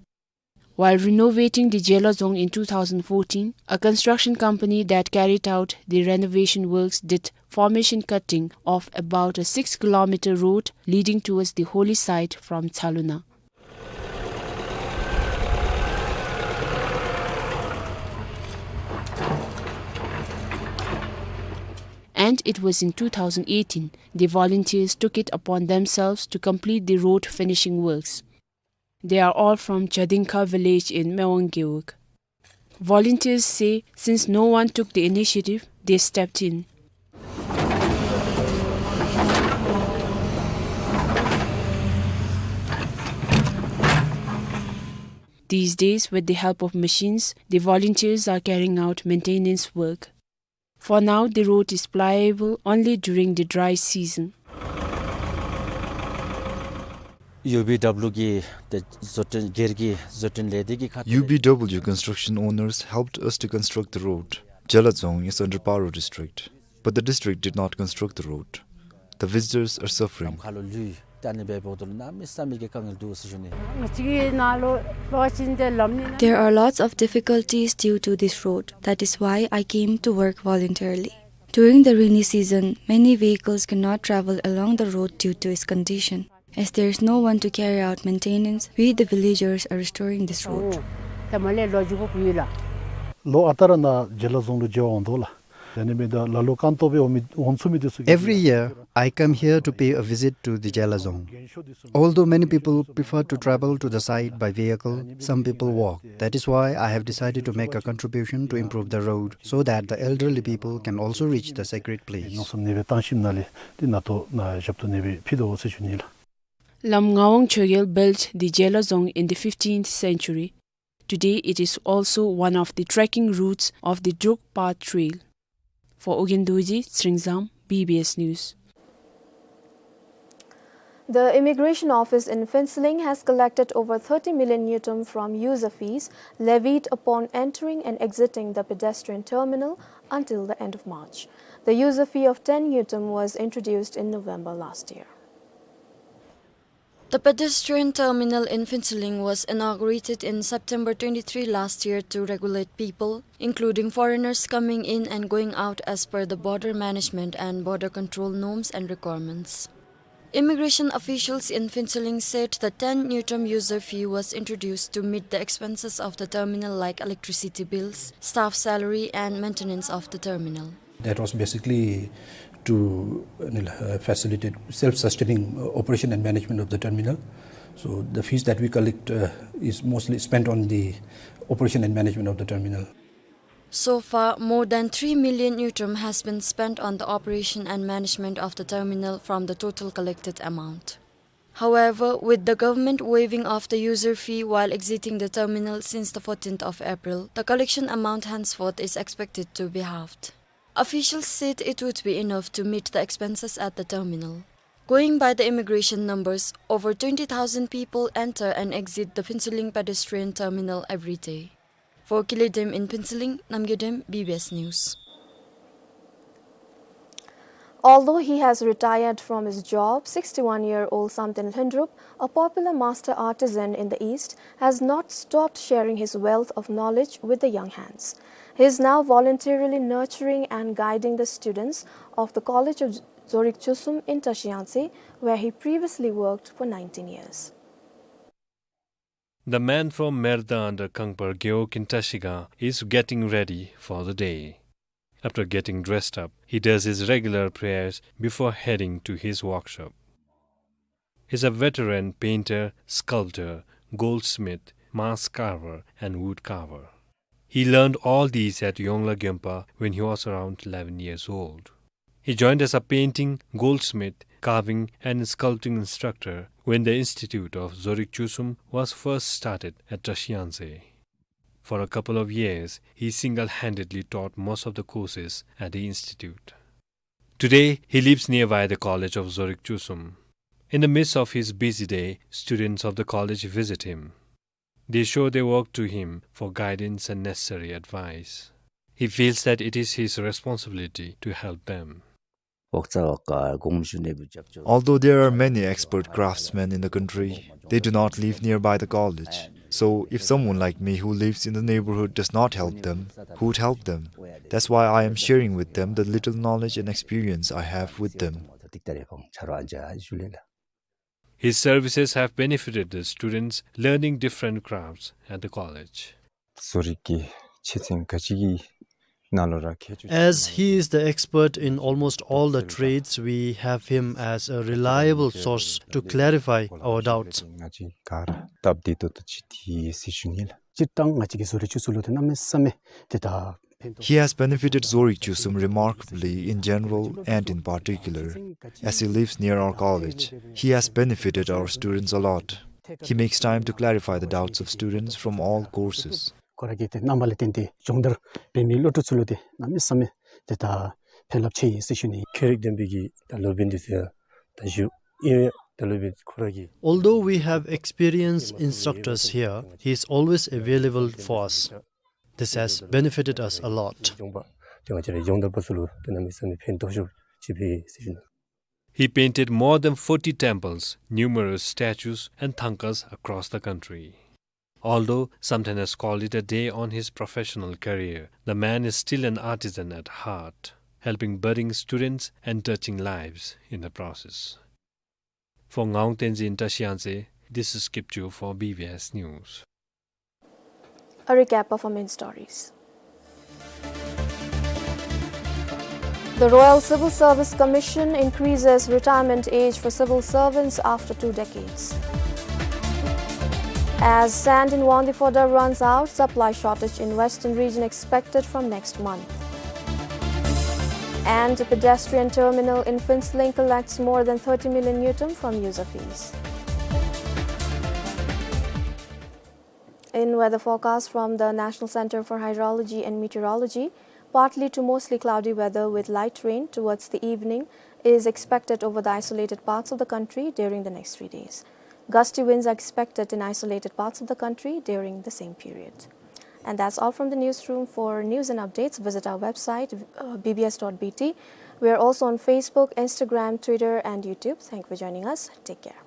While renovating the Jela Dzong in two thousand fourteen, a construction company that carried out the renovation works did formation cutting of about a six kilometer road leading towards the holy site from Tsaluna. And it was in two thousand eighteen the volunteers took it upon themselves to complete the road finishing works. They are all from Chadingkha village in Mewang Gewog. Volunteers say since no one took the initiative, they stepped in. These days, with the help of machines, the volunteers are carrying out maintenance work. For now, the road is pliable only during the dry season. ཡུ་བི་ཌབ་ལུ་གི་ཏེ་བཟོ་སྐྲུན་སྒེར་གྱི་བཟོ་སྐྲུན་ལས་སྡེ་གི་ཁ་ཐུག་ལས། U B W construction owners helped us to construct the road. Jela Dzong is under Paro district, but the district did not construct the road. The visitors are suffering. ཁ་ལུ་ལུས་ཏེ་ཨ་ནི་འབད་འབདཝ་ད་ལུ་གནམ་མེད་ས་མེད་ཀྱི་དཀའ་ངལ་འདུག་ཟེར་ཞུ་ནི། ང་བཅས་ཀྱི་ནཱ་ལུ་ལོག་ཅིན་ཏེ་ལམ་ནི་ན། There are lots of difficulties due to this road. That is why I came to work voluntarily. During the rainy season, many vehicles cannot travel along the road due to its condition. As there is no one to carry out maintenance, we the villagers are restoring this road. ཏེ་མ་ལས་ལོ་རྒྱུས་པོ་བུ་ཡོད་ལགས། ལོ་ཨ་རྟག་ར་ནཱ་ཇེ་ལ་རྫོང་ལུ་མཇལ་འོང་དོ་ལགས། ཏེ་ཨ་ནི་མི་ད་ལ་ལོ་རྐང་སྟོང་སྦེ་འོང་མི་འོང་ཚུགས་མི་འདི་ཚུ་གིས། Every year, I come here to pay a visit to the Jela Dzong. Although many people prefer to travel to the site by vehicle, some people walk. That is why I have decided to make a contribution to improve the road so that the elderly people can also reach the sacred place. ནོར་སོང་ནི་སྦེ་བཏང་ཞིནམ་ལས་འདི་ནཱ་ཏོ་ནཱ་ཞབས་ཏོག་ནི་སྦེ་ཕུལ་དོ་ཟེར་ཞུ་ནི་ལགས། Lam Ngawang Chogyal built the Jela Dzong in the fifteenth century. Today, it is also one of the trekking routes of the Druk Path Trail. For Ugyen Dorji, Tshering Zam, B B S News. The Immigration Office in Phuentsholing has collected over thirty million ngultrum from user fees levied upon entering and exiting the pedestrian terminal until the end of March. The user fee of ten ngultrum was introduced in November last year. The pedestrian terminal in Phuentsholing was inaugurated in September twenty-three last year to regulate people, including foreigners coming in and going out as per the border management and border control norms and requirements. Immigration officials in Phuentsholing said the ten ngultrum user fee was introduced to meet the expenses of the terminal like electricity bills, staff salary and maintenance of the terminal. That was basically to, uh, facilitate self-sustaining, uh, operation and management of the terminal. So the fees that we collect, uh, is mostly spent on the operation and management of the terminal. So far, more than three million ngultrum has been spent on the operation and management of the terminal from the total collected amount. However, with the government waiving off the user fee while exiting the terminal since the fourteenth of April, the collection amount henceforth is expected to be halved. Officials said it would be enough to meet the expenses at the terminal. Going by the immigration numbers, over twenty thousand people enter and exit the Phuentsholing pedestrian terminal every day. For Kile Dem in Phuentsholing, Namgay Dem, B B S News. Although he has retired from his job, sixty-one-year-old Samten Lhundrup, a popular master artisan in the East, has not stopped sharing his wealth of knowledge with the young hands. He is now voluntarily nurturing and guiding the students of the College of Zorig Chusum in Tashi Yangtse, where he previously worked for nineteen years. The man from Merda under Kangpar Gewog in Tashigang is getting ready for the day. After getting dressed up, he does his regular prayers before heading to his workshop. He's a veteran painter, sculptor, goldsmith, mask carver, and wood carver. He learned all these at Yongla Gyompa when he was around eleven years old. He joined as a painting, goldsmith, carving, and sculpting instructor when the Institute of Zorig Chusum was first started at Tashi Yangtse. For a couple of years, he single-handedly taught most of the courses at the institute. Today, he lives nearby the College of Zorig Chusum. In the midst of his busy day, students of the college visit him. They show their work to him for guidance and necessary advice. He feels that it is his responsibility to help them. Although there are many expert craftsmen in the country, they do not live nearby the college. So, if someone like me who lives in the neighborhood does not help them, who would help them? That's why I am sharing with them the little knowledge and experience I have with them. His services have benefited the students learning different crafts at the college. As he is the expert in almost all the trades, we have him as a reliable source to clarify our doubts. He has benefited Zorig Chusum remarkably in general and in particular. As he lives near our college, he has benefited our students a lot. He makes time to clarify the doubts of students from all courses. ཁོ་ར་གིས་ཏེ་རྣམ་པ་ལས་བརྟེན་ཏེ་སྦྱོང་བརྡར་འབད་མི་སློབ་ཕྲུག་ཚུ་ལུ་ཏེ་གནམ་མེད་ས་མེད་ཏེ་ད་ཕན་རླབས་ཆེ་ཡི་ཟེར་ཞུ་ནི། ཁྱད་རིག་ལྡན་པའི་གི་ད་སློབ་དཔོན་འདི་ཚུ་ཡང་ད་ཞུ་ཨིན་ཡང་ད་སློབ་དཔོན་ཁོ་ར་གིས། Although we have experienced instructors here, he is always available for us. This has benefited us a lot. སྦྱོང་པ་ཏེ་ང་བཅས་ར་སྦྱོང་བརྡར་པ་ཚུ་ལུ་ཏེ་གནམ་མེད་ས་མེད་ཕན་ཐོགས་ཤོས་ཅིག་འབད་ཡི་ཟེར་ཞུ་ནི། He painted more than forty temples, numerous statues, and thangkas across the country. Although Samten has called it a day on his professional career, the man is still an artisan at heart, helping budding students and touching lives in the process. For Ngawang Tenzin in Tashi Yangtse, this is Kipchu for B B S News. A recap of our main stories. The Royal Civil Service Commission increases retirement age for civil servants after two decades. As sand in Wangdue Phodrang runs out, supply shortage in western region expected from next month. And a pedestrian terminal in Phuentsholing collects more than thirty million ngultrum from user fees. In weather forecast from the National Center for Hydrology and Meteorology, partly to mostly cloudy weather with light rain towards the evening is expected over the isolated parts of the country during the next three days. Gusty winds are expected in isolated parts of the country during the same period. And that's all from the newsroom. For news and updates, visit our website, uh, B B S dot B T. We are also on Facebook, Instagram, Twitter, and YouTube. Thank you for joining us. Take care.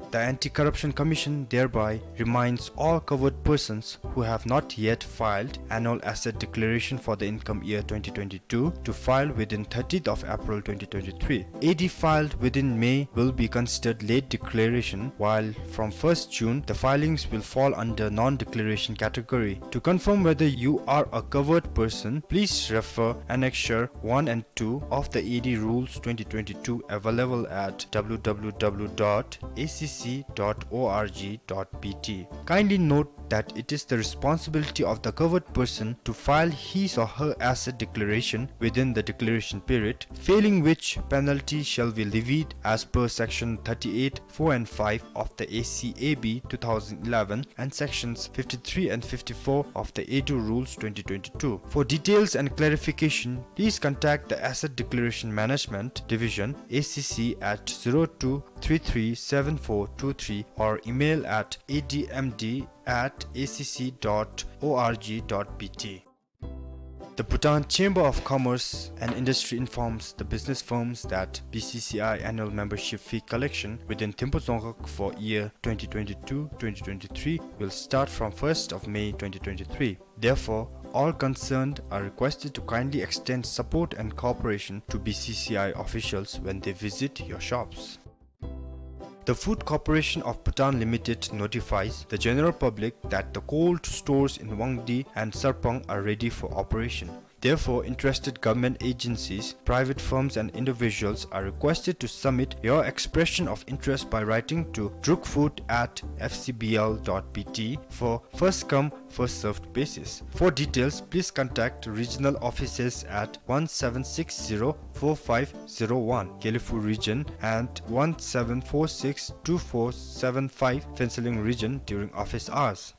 The Anti-Corruption Commission thereby reminds all covered persons who have not yet filed annual asset declaration for the income year twenty twenty-two to file within thirtieth of April twenty twenty-three. A D filed within May will be considered late declaration, while from first June, the filings will fall under non-declaration category. To confirm whether you are a covered person, please refer annexure one and two of the A D Rules twenty twenty-two, available at W W W dot A C C dot org dot B T. Kindly note that it is the responsibility of the covered person to file his or her asset declaration within the declaration period, failing which penalty shall be levied as per Section thirty-eight, four and five of the A C A B two thousand eleven and Sections fifty-three and fifty-four of the A D Rules twenty twenty-two. For details and clarification, please contact the Asset Declaration Management Division, A C C, at zero two three three seven four two three or email at A D M D at A C C dot org dot B T. The Bhutan Chamber of Commerce and Industry informs the business firms that B C C I annual membership fee collection within Thimphu Dzongkhag for year twenty twenty-two twenty twenty-three will start from first of May twenty twenty-three. Therefore, all concerned are requested to kindly extend support and cooperation to B C C I officials when they visit your shops. The Food Corporation of Bhutan Limited notifies the general public that the cold stores in Wangdi and Sarpang are ready for operation. Therefore, interested government agencies, private firms and individuals are requested to submit your expression of interest by writing to drukfood at F C B L dot B T for first come, first served basis. For details, please contact regional offices at one seven six zero four five zero one, Gelephu region, and one seven four six two four seven five, Phuentsholing region, during office hours.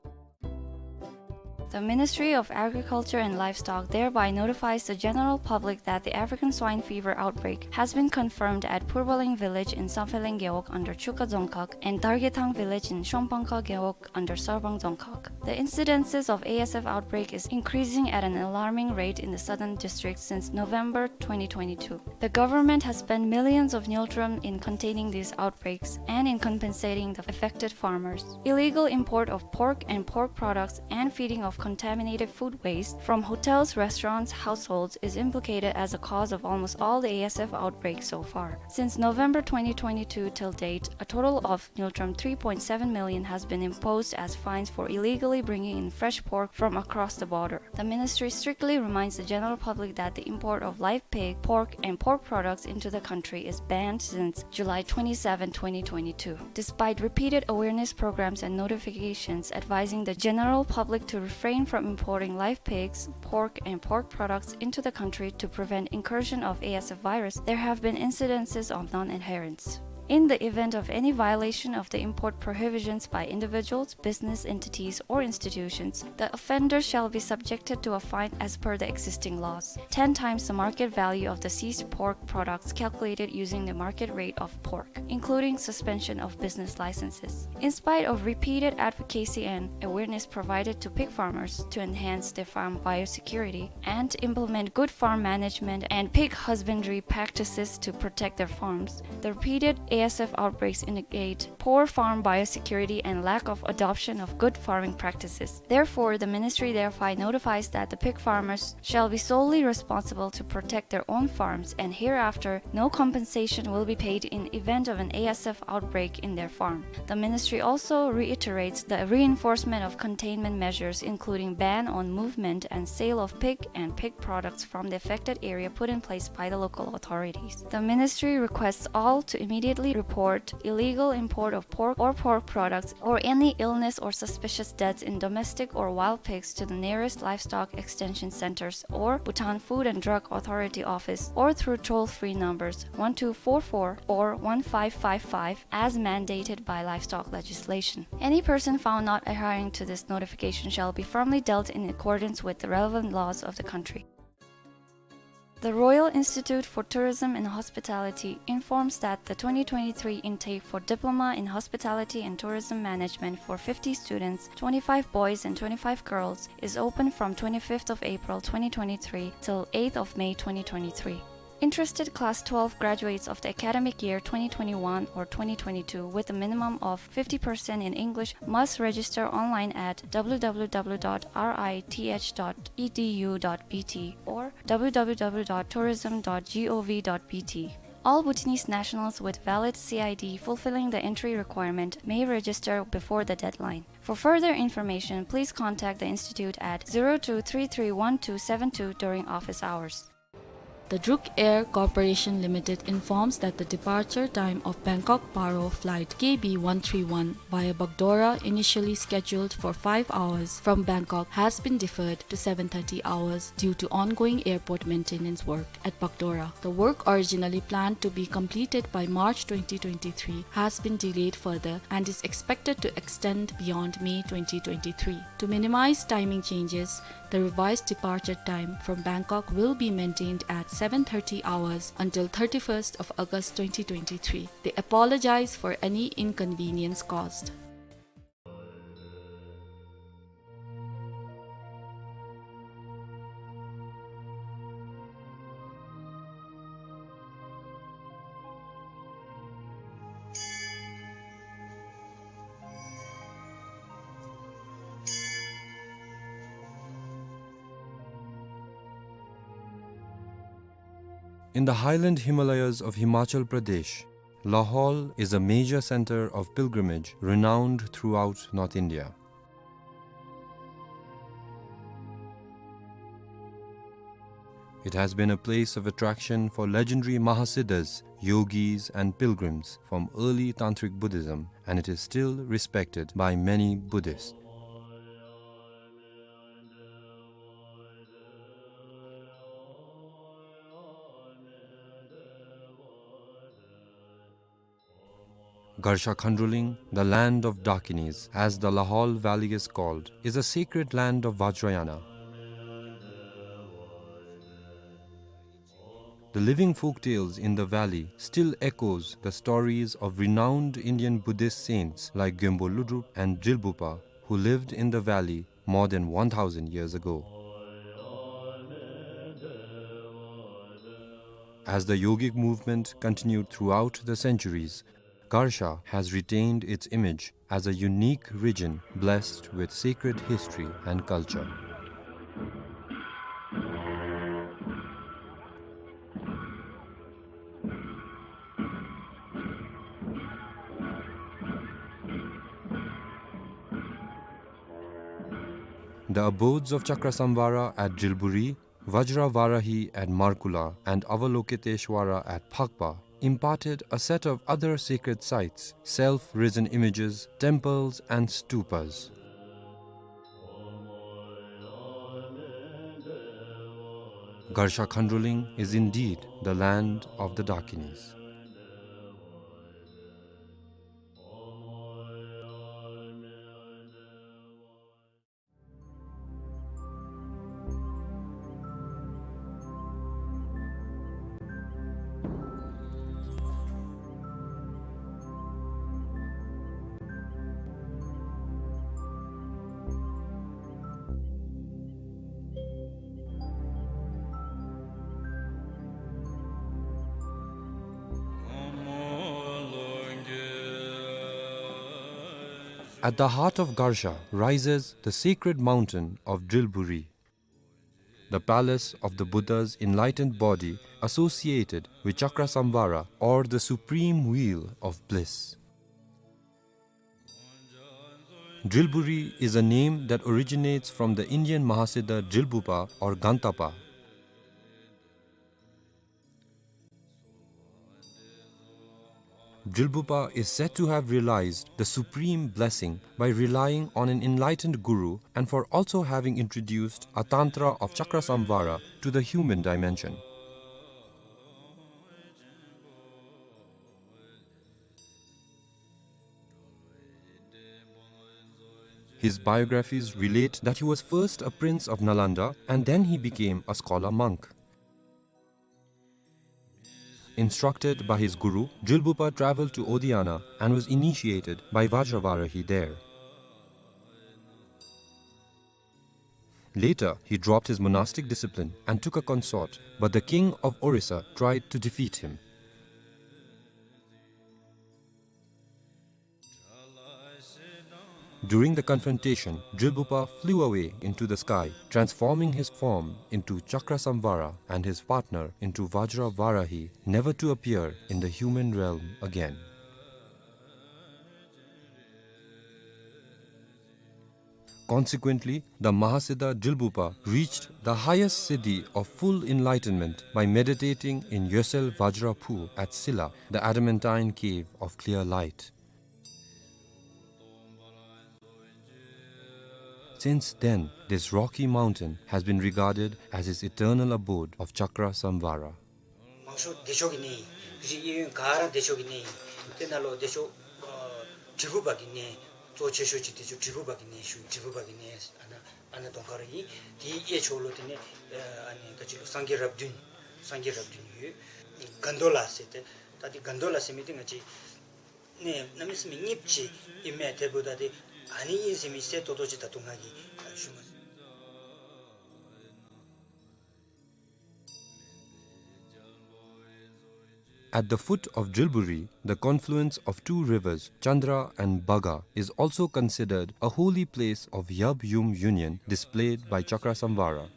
The Ministry of Agriculture and Livestock thereby notifies the general public that the African swine fever outbreak has been confirmed at Phurbaling village in Samphehleng Gewog under Chukha Dzongkhag and Dargethang village in Shongpangkha Gewog under Sarpang Dzongkhag. The incidences of A S F outbreak is increasing at an alarming rate in the southern districts since November twenty twenty-two. The government has spent millions of ngultrum in containing these outbreaks and in compensating the affected farmers. Illegal import of pork and pork products and feeding of contaminated food waste from hotels, restaurants, households is implicated as a cause of almost all the A S F outbreaks so far. Since November twenty twenty-two till date, a total of ngultrum three point seven million has been imposed as fines for illegally bringing in fresh pork from across the border. The ministry strictly reminds the general public that the import of live pig, pork, and pork products into the country is banned since July twenty-seven, twenty twenty-two. Despite repeated awareness programs and notifications advising the general public to refrain from importing live pigs, pork, and pork products into the country to prevent incursion of A S F virus, there have been incidences of non-adherence. In the event of any violation of the import prohibitions by individuals, business entities, or institutions, the offender shall be subjected to a fine as per the existing laws, ten times the market value of the seized pork products calculated using the market rate of pork, including suspension of business licenses. In spite of repeated advocacy and awareness provided to pig farmers to enhance their farm biosecurity and implement good farm management and pig husbandry practices to protect their farms, the repeated A S F outbreaks indicate poor farm biosecurity and lack of adoption of good farming practices. Therefore, the ministry thereby notifies that the pig farmers shall be solely responsible to protect their own farms, and hereafter no compensation will be paid in event of an A S F outbreak in their farm. The ministry also reiterates the reinforcement of containment measures, including ban on movement and sale of pig and pig products from the affected area, put in place by the local authorities. The ministry requests all to immediately report illegal import of pork or pork products or any illness or suspicious deaths in domestic or wild pigs to the nearest livestock extension centers or Bhutan Food and Drug Authority office, or through toll-free numbers one two four four or one five five five as mandated by livestock legislation. Any person found not adhering to this notification shall be firmly dealt in accordance with the relevant laws of the country. The Royal Institute for Tourism and Hospitality informs that the twenty twenty-three intake for Diploma in Hospitality and Tourism Management for fifty students, twenty-five boys and twenty-five girls, is open from twenty-fifth of April twenty twenty-three till eighth of May twenty twenty-three. Interested class twelve graduates of the academic year twenty twenty-one or twenty twenty-two with a minimum of fifty percent in English must register online at W W W dot R I T H dot E D U dot B T or W W W dot tourism dot gov dot B T. All Bhutanese nationals with valid C I D fulfilling the entry requirement may register before the deadline. For further information, please contact the institute at zero two three three one two seven two during office hours. The Druk Air Corporation Limited informs that the departure time of Bangkok Paro flight K B one three one via Bagdogra, initially scheduled for five hours from Bangkok, has been deferred to seven thirty hours due to ongoing airport maintenance work at Bagdogra. The work, originally planned to be completed by March twenty twenty-three, has been delayed further and is expected to extend beyond May twenty twenty-three. To minimize timing changes, the revised departure time from Bangkok will be maintained at seven thirty hours until thirty-first of August twenty twenty-three. They apologize for any inconvenience caused. In the highland Himalayas of Himachal Pradesh, Lahaul is a major center of pilgrimage renowned throughout North India. It has been a place of attraction for legendary Mahasiddhas, yogis, and pilgrims from early Tantric Buddhism, and it is still respected by many Buddhists. Garsha Khandroling, the land of Dakinis, as the Lahaul Valley is called, is a sacred land of Vajrayana. The living folk tales in the valley still echoes the stories of renowned Indian Buddhist saints like Gyönpo Lodrop and Drilbupa, who lived in the valley more than one thousand years ago. As the yogic movement continued throughout the centuries, Garsha has retained its image as a unique region blessed with sacred history and culture. The abodes of Chakrasamvara at Drilburi, Vajra Varahi at Markula, and Avalokiteshvara at Phakpa imparted a set of other sacred sites, self-risen images, temples, and stupas. Garsha Khandroling is indeed the land of the Dakinis. At the heart of Garsha rises the sacred mountain of Drilburi, the palace of the Buddha's enlightened body associated with Chakrasamvara, or the supreme wheel of bliss. Drilburi is a name that originates from the Indian Mahasiddha Drilbupa or Gantapa. Drilbupa is said to have realized the supreme blessing by relying on an enlightened guru and for also having introduced a tantra of Chakrasamvara to the human dimension. His biographies relate that he was first a prince of Nalanda and then he became a scholar monk. Instructed by his guru, Drilbupa traveled to Odiyana and was initiated by Vajravarahi there. Later, he dropped his monastic discipline and took a consort, but the king of Orissa tried to defeat him. During the confrontation, Drilbupa flew away into the sky, transforming his form into Chakrasamvara and his partner into Vajra Varahi, never to appear in the human realm again. Consequently, the Mahasiddha Drilbupa reached the highest siddhi of full enlightenment by meditating in Yosel Vajra Phu at Silla, the adamantine cave of clear light. Since then, this rocky mountain has been regarded as his eternal abode of Chakra Samvara. མང་ཤོས་བདེ་མཆོག་གི་གནས་ཨིན། རིགས་གཡས་གཡོན་ག་ར་བདེ་མཆོག་གི་གནས་ཨིན། དེ་ནང་ལུ་བདེ་མཆོག་ཨ་དྲིལ་བུ་པ་གི་གནས་གཙོ་ཆེ་ཤོས་ཅིག་དེ་ཚུ་དྲིལ་བུ་པ་གི་གནས་ཞུ་ཡི། དྲིལ་བུ་པ་གི་གནས་ཨ་ནཱ་ཨ་ནཱ་གདོང་ཁར་ཨིན། དེའི་གཡས་ཕྱོགས་ལུ་དེ་ནས་ཨ་ནི་ག་ཅི་ལོ་སངས་རྒྱས་རབས་བདུན། སངས་རྒྱས་རབས་བདུན་ཡོད། གན་དྷོ་ལ་ཟེར་ཏེ་ད་དེ་གན་དྷོ་ལ་ཟེར་མི་དེ་ང་བཅས་གནས་གནམ་མེད་ས་མེད་རྙིངམ་ཅིག་ཨིན་མས། དེ་འབདཝ་ད་དེ་ཨ་ནི་ཨིན་ཟེར་མི་གསལ་ཏོག་ཏོ་ཅིག་ད་དུང་ང་གིས་ཞུ་མ་ཚུགས། At the foot of Drilburi, the confluence of two rivers, Chandra and Bhaga, is also considered a holy place of Yab Yum union displayed by Chakra Samvara.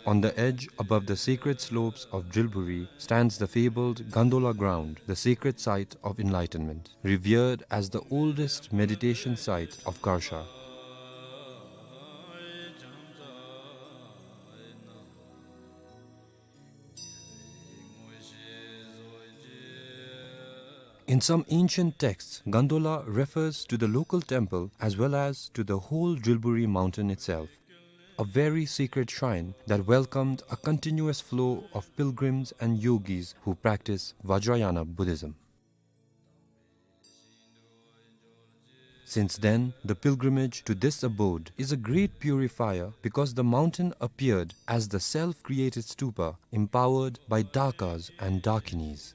On the edge, above the sacred slopes of Drilburi, stands the fabled Gandola ground, the sacred site of enlightenment, revered as the oldest meditation site of Garsha. In some ancient texts, Gandola refers to the local temple as well as to the whole Drilburi mountain itself, a very sacred shrine that welcomed a continuous flow of pilgrims and yogis who practice Vajrayana Buddhism. Since then, the pilgrimage to this abode is a great purifier because the mountain appeared as the self-created stupa empowered by Dakas and Dakinis.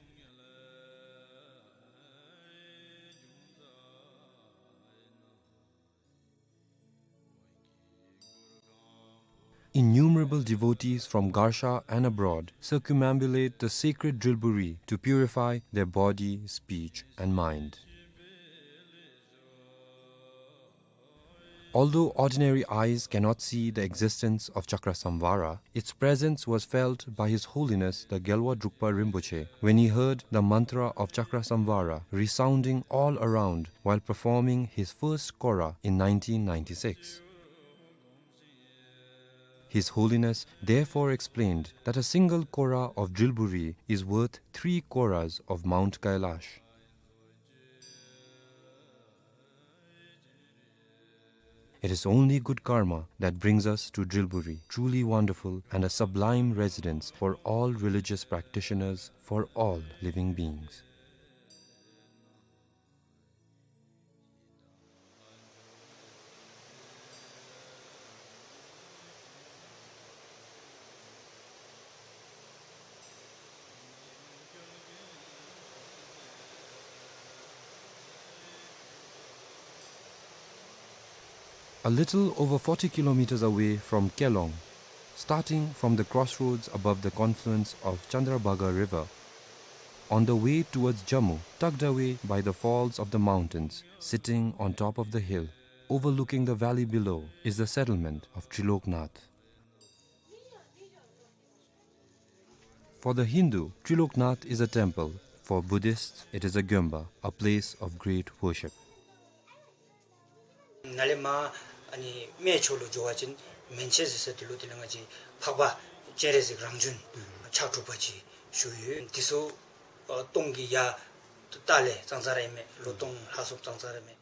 Innumerable devotees from Garsha and abroad circumambulate the sacred Drilburi to purify their body, speech, and mind. Although ordinary eyes cannot see the existence of Chakrasamvara, its presence was felt by His Holiness the Gyalwa Drukpa Rinpoche when he heard the mantra of Chakrasamvara resounding all around while performing his first kora in nineteen ninety-six. His Holiness therefore explained that a single kora of Drilburi is worth three koras of Mount Kailash. It is only good karma that brings us to Drilburi, truly wonderful and a sublime residence for all religious practitioners, for all living beings. A little over forty kilometers away from Kelong, starting from the crossroads above the confluence of Chandrabhaga River, on the way towards Jammu, tucked away by the falls of the mountains, sitting on top of the hill, overlooking the valley below, is the settlement of Triloknath. For the Hindu, Triloknath is a temple. For Buddhists, it is a gyomba, a place of great worship. ནཱ་ལས་མར་ཨ་ནི་སྨད་ཕྱོགས་ལུ་འགྱོ་བ་ཅིན་མན་ཆད་ཟེར་ས་དེ་ལུ་དེ་ལས་ང་བཅས་འཕགས་པ་སྤྱན་རས་གཟིགས་རང་བྱོན་ཕྱག་དྲུག་པ་ཅིག་བཞུགས་ཡོད། དེ་ཚུ་ཨ་སྟོང་གི་ཡ་ཏ་ལས་ཙང་ཙ་ར་ཨིན་མས། ལོ་སྟོང་ལྷག་སོངམ་ཙང་ཙ་ར་ཨིན་མས།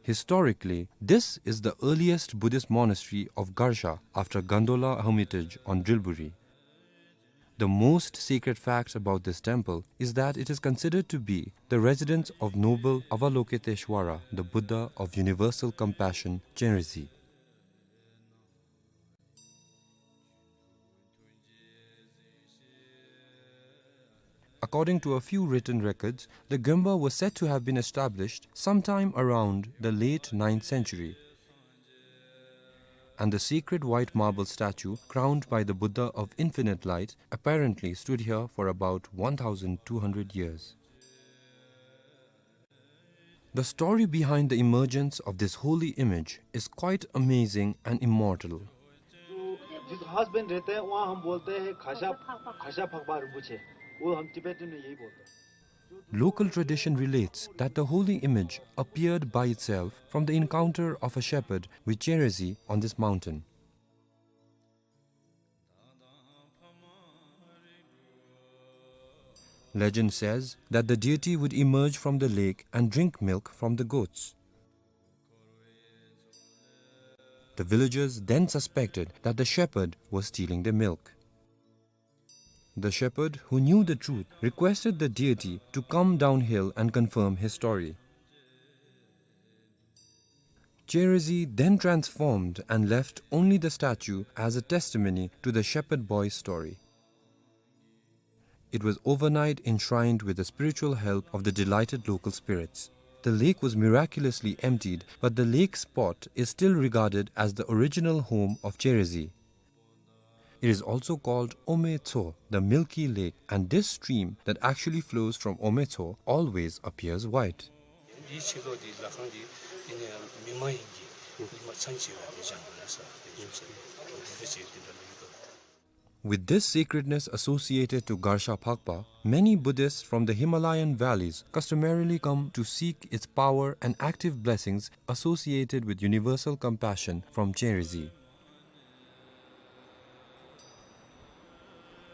Historically, this is the earliest Buddhist monastery of Garsha after Gondola Hermitage on Drilburi. The most sacred fact about this temple is that it is considered to be the residence of noble Avalokiteshvara, the Buddha of universal compassion, Chenrezig. According to a few written records, the gyomba was said to have been established sometime around the late ninth century. And the sacred white marble statue crowned by the Buddha of Infinite Light apparently stood here for about one thousand two hundred years. The story behind the emergence of this holy image is quite amazing and immortal. जो जिस house bend रहते हैं, वहाँ हम बोलते हैं खासा, खासा फकबा रिम्पोछे। वो हम टिबेटन में यही बोलते हैं। Local tradition relates that the holy image appeared by itself from the encounter of a shepherd with Chenrezig on this mountain. Legend says that the deity would emerge from the lake and drink milk from the goats. The villagers then suspected that the shepherd was stealing their milk. The shepherd, who knew the truth, requested the deity to come downhill and confirm his story. Chenrezig then transformed and left only the statue as a testimony to the shepherd boy's story. It was overnight enshrined with the spiritual help of the delighted local spirits. The lake was miraculously emptied, but the lake spot is still regarded as the original home of Chenrezig. It is also called Ome Tso, the milky lake, and this stream that actually flows from Ome Tso always appears white. འདིའི་ཕྱི་ལོགས་འདི་ལྷ་ཁང་འདི་ཨ་ནི་མི་མ་ཡིན་གྱི་ཉི་མ་ ཚང་ཆེ་བ་དེ་སྦྱང་དགོས་ན་ས་དེ་ཡིན་ས་དེ་འདྲ་ཅིག་དེ་འདྲ་ལ་ཡོད་དོ། With this sacredness associated to Garsha Phakpa, many Buddhists from the Himalayan valleys customarily come to seek its power and active blessings associated with universal compassion from Cherizi.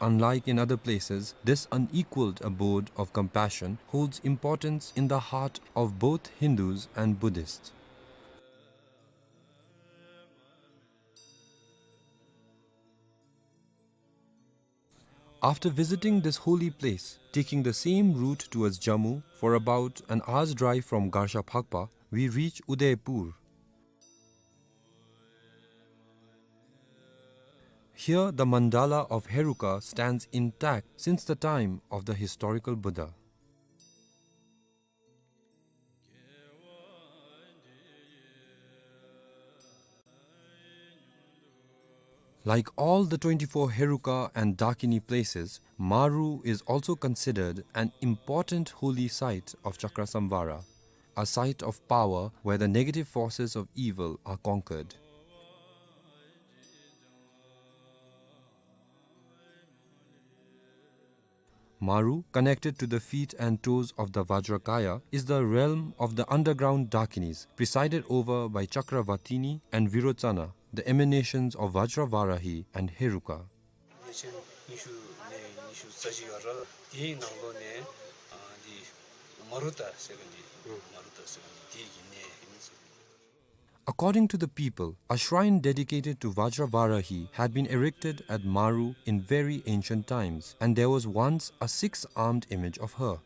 Unlike in other places, this unequaled abode of compassion holds importance in the heart of both Hindus and Buddhists. After visiting this holy place, taking the same route towards Jammu for about an hour's drive from Garsha Phakpa, we reach Udaipur. Here, the mandala of Heruka stands intact since the time of the historical Buddha. Like all the twenty-four Heruka and Dakini places, Maru is also considered an important holy site of Chakrasamvara, a site of power where the negative forces of evil are conquered. Maru, connected to the feet and toes of the Vajrakaya, is the realm of the underground Dakinis, presided over by Chakravatini and Virochana, the emanations of Vajravarahi and Heruka. ཉིས་སྟོང་ཉི་ཤུ་ནས་ཉི་ཤུ་རྩ་གཅིག་བར་དེའི་ནང་ལོགས་ནས་ཨ་འདི་མ་རུ་ཏ་ཟེར་མཁན་འདི་མ་རུ་ཏ་ཟེར་མཁན་འདི་དེའི་གི་གནས་ཨིན་ཟེར། According to the people, a shrine dedicated to Vajravarahi had been erected at Maru in very ancient times, and there was once a six-armed image of her.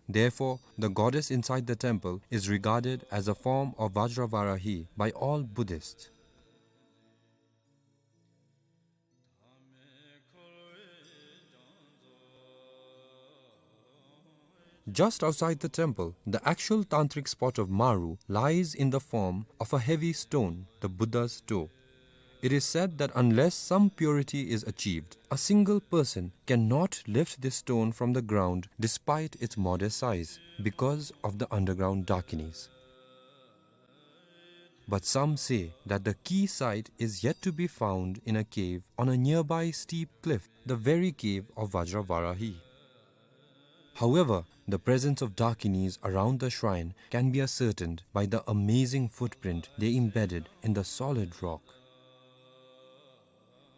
Therefore, the goddess inside the temple is regarded as a form of Vajravarahi by all Buddhists. Just outside the temple, the actual tantric spot of Maru lies in the form of a heavy stone, the Buddha's toe. It is said that unless some purity is achieved, a single person cannot lift this stone from the ground despite its modest size, because of the underground Dakinis. But some say that the key site is yet to be found in a cave on a nearby steep cliff, the very cave of Vajravarahi. However, the presence of Dakinis around the shrine can be ascertained by the amazing footprint they embedded in the solid rock.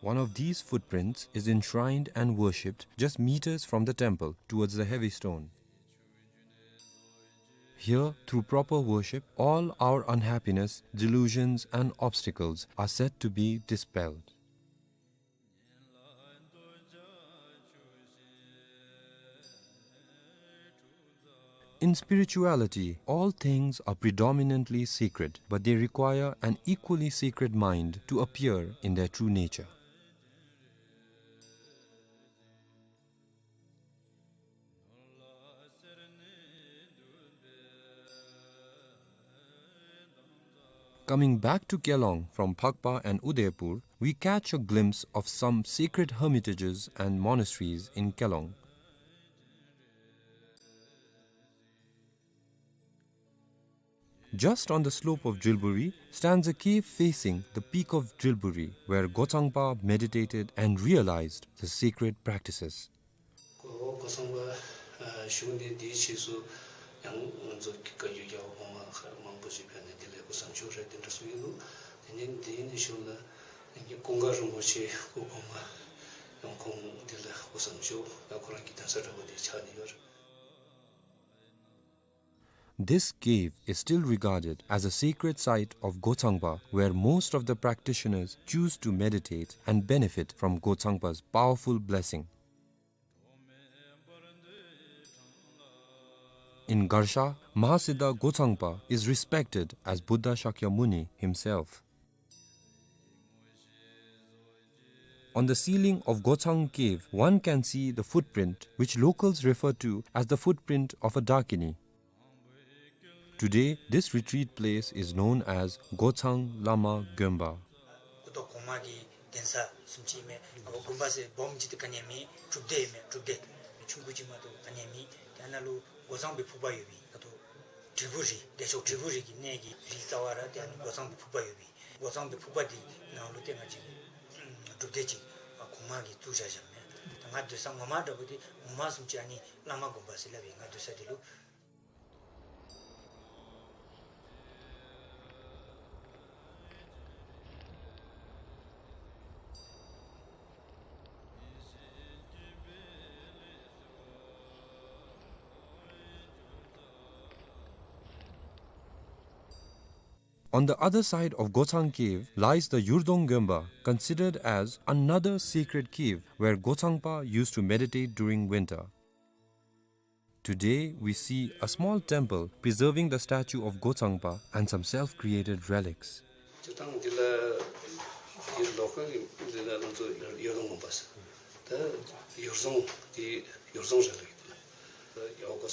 One of these footprints is enshrined and worshipped just meters from the temple towards the heavy stone. Here, through proper worship, all our unhappiness, delusions, and obstacles are said to be dispelled. In spirituality, all things are predominantly sacred, but they require an equally sacred mind to appear in their true nature. Coming back to Kelong from Phakpa and Udaipur, we catch a glimpse of some sacred hermitages and monasteries in Kelong. Just on the slope of Drilburi stands a cave facing the peak of Drilburi, where Gochangpa meditated and realized the sacred practices. གོ་གོ་ཚང་པ་ཨ་བཞུགས་ནས་དེའི་རྗེས་སུ་ཡང་ང་ཚོ་བཀའ་བརྒྱུད་རྒྱལ་བ་གོང་མ་མང་པོ་ཞིག་ཕེབས་ནས་དེ་ལས་སྐུ་གསུང་ཆོས་རེ་དེ་འདྲ་གསུང་ཡོད་འདུག། དེ་ནས་དེ་ནས་ཞུ་ན་ཀུན་དགའ་རིན་པོ་ཆེ་སྐུ་གོང་མ་ཡང་ཁོང་དེ་ལས་སྐུ་གསུང་ཆོས་ད་ཁོ་རང་གི་གདན་ས་འདྲ་པོ་དེ་ཆགས་ནས་ཡོད་རེད། This cave is still regarded as a sacred site of Gochangpa, where most of the practitioners choose to meditate and benefit from Gochangpa's powerful blessing. In Garsha, Mahasiddha Gochangpa is respected as Buddha Shakyamuni himself. On the ceiling of Gochang Cave, one can see the footprint which locals refer to as the footprint of a Dakini. Today, this retreat place is known as Gochang Lama Gonpa. སྐུ་ཐོག་གོང་མ་གི་གདན་ས་བཟུམ་ཅིག་མས། ཨ་དགོན་པ་ཟེར་སྦོམ་ཅིག་ཏུ་ག་ནི་ཡང་མེད། གྲུབ་སྡེ་མས། གྲུབ་སྡེ་ཆུང་ཀུ་ཅིག་མ་གཏོགས་ག་ནི་ཡང་མེད། དེ་ནང་ལུ་སྒོ་བཟང་པའི་ཕུག་པ་ཡོད་པས། ད་ལྟོ་ དྲིལ་བུ་རི་བདེ་མཆོག་དྲིལ་བུ་རི་གི་གནས་ཀྱི་རིའི་རྩ་བར་ཏེ་ཨ་ནི་སྒོ་ཚང་པའི་ཕུག་པ་ཡོད་པས། སྒོ་ཚང་པའི་ཕུག་པ་འདི་ནང་ལུ་ཏེ་ང་བཅས་ཀྱི་སྒྲུབ་སྡེ་ཅིག་གོང་མ་གིས་བཙུགས་བཞག་བཞགཔ་མས། ད་ང་སྡོད་ས་ངོ་མ་འདྲ་པོ་འདི་ངོ་མ་བཟུམ་ཅིག་ཨ་ནི་བླ་མ་དགོན་པ་ཟེར་སླབ་ཨིན། ང་སྡོད་ས་འདི་ལུ། On the other side of Gochang Cave lies the Yurdong Gemba, considered as another sacred cave where Gochangpa used to meditate during winter. Today, we see a small temple preserving the statue of Gochangpa and some self-created relics. སྤྱིར་བཏང་འདི་ལུ་འདི་ལོ་ཁ་གི་འདི་ལུ་ང་བཅས་ཡུར་རྫོང་དགོན་པ་ཟེར། ད་ཡུར་རྫོང་འདི་ཡུར་རྫོང་རེད་ལགས། འདི་ལུ་རྒྱལ་བ་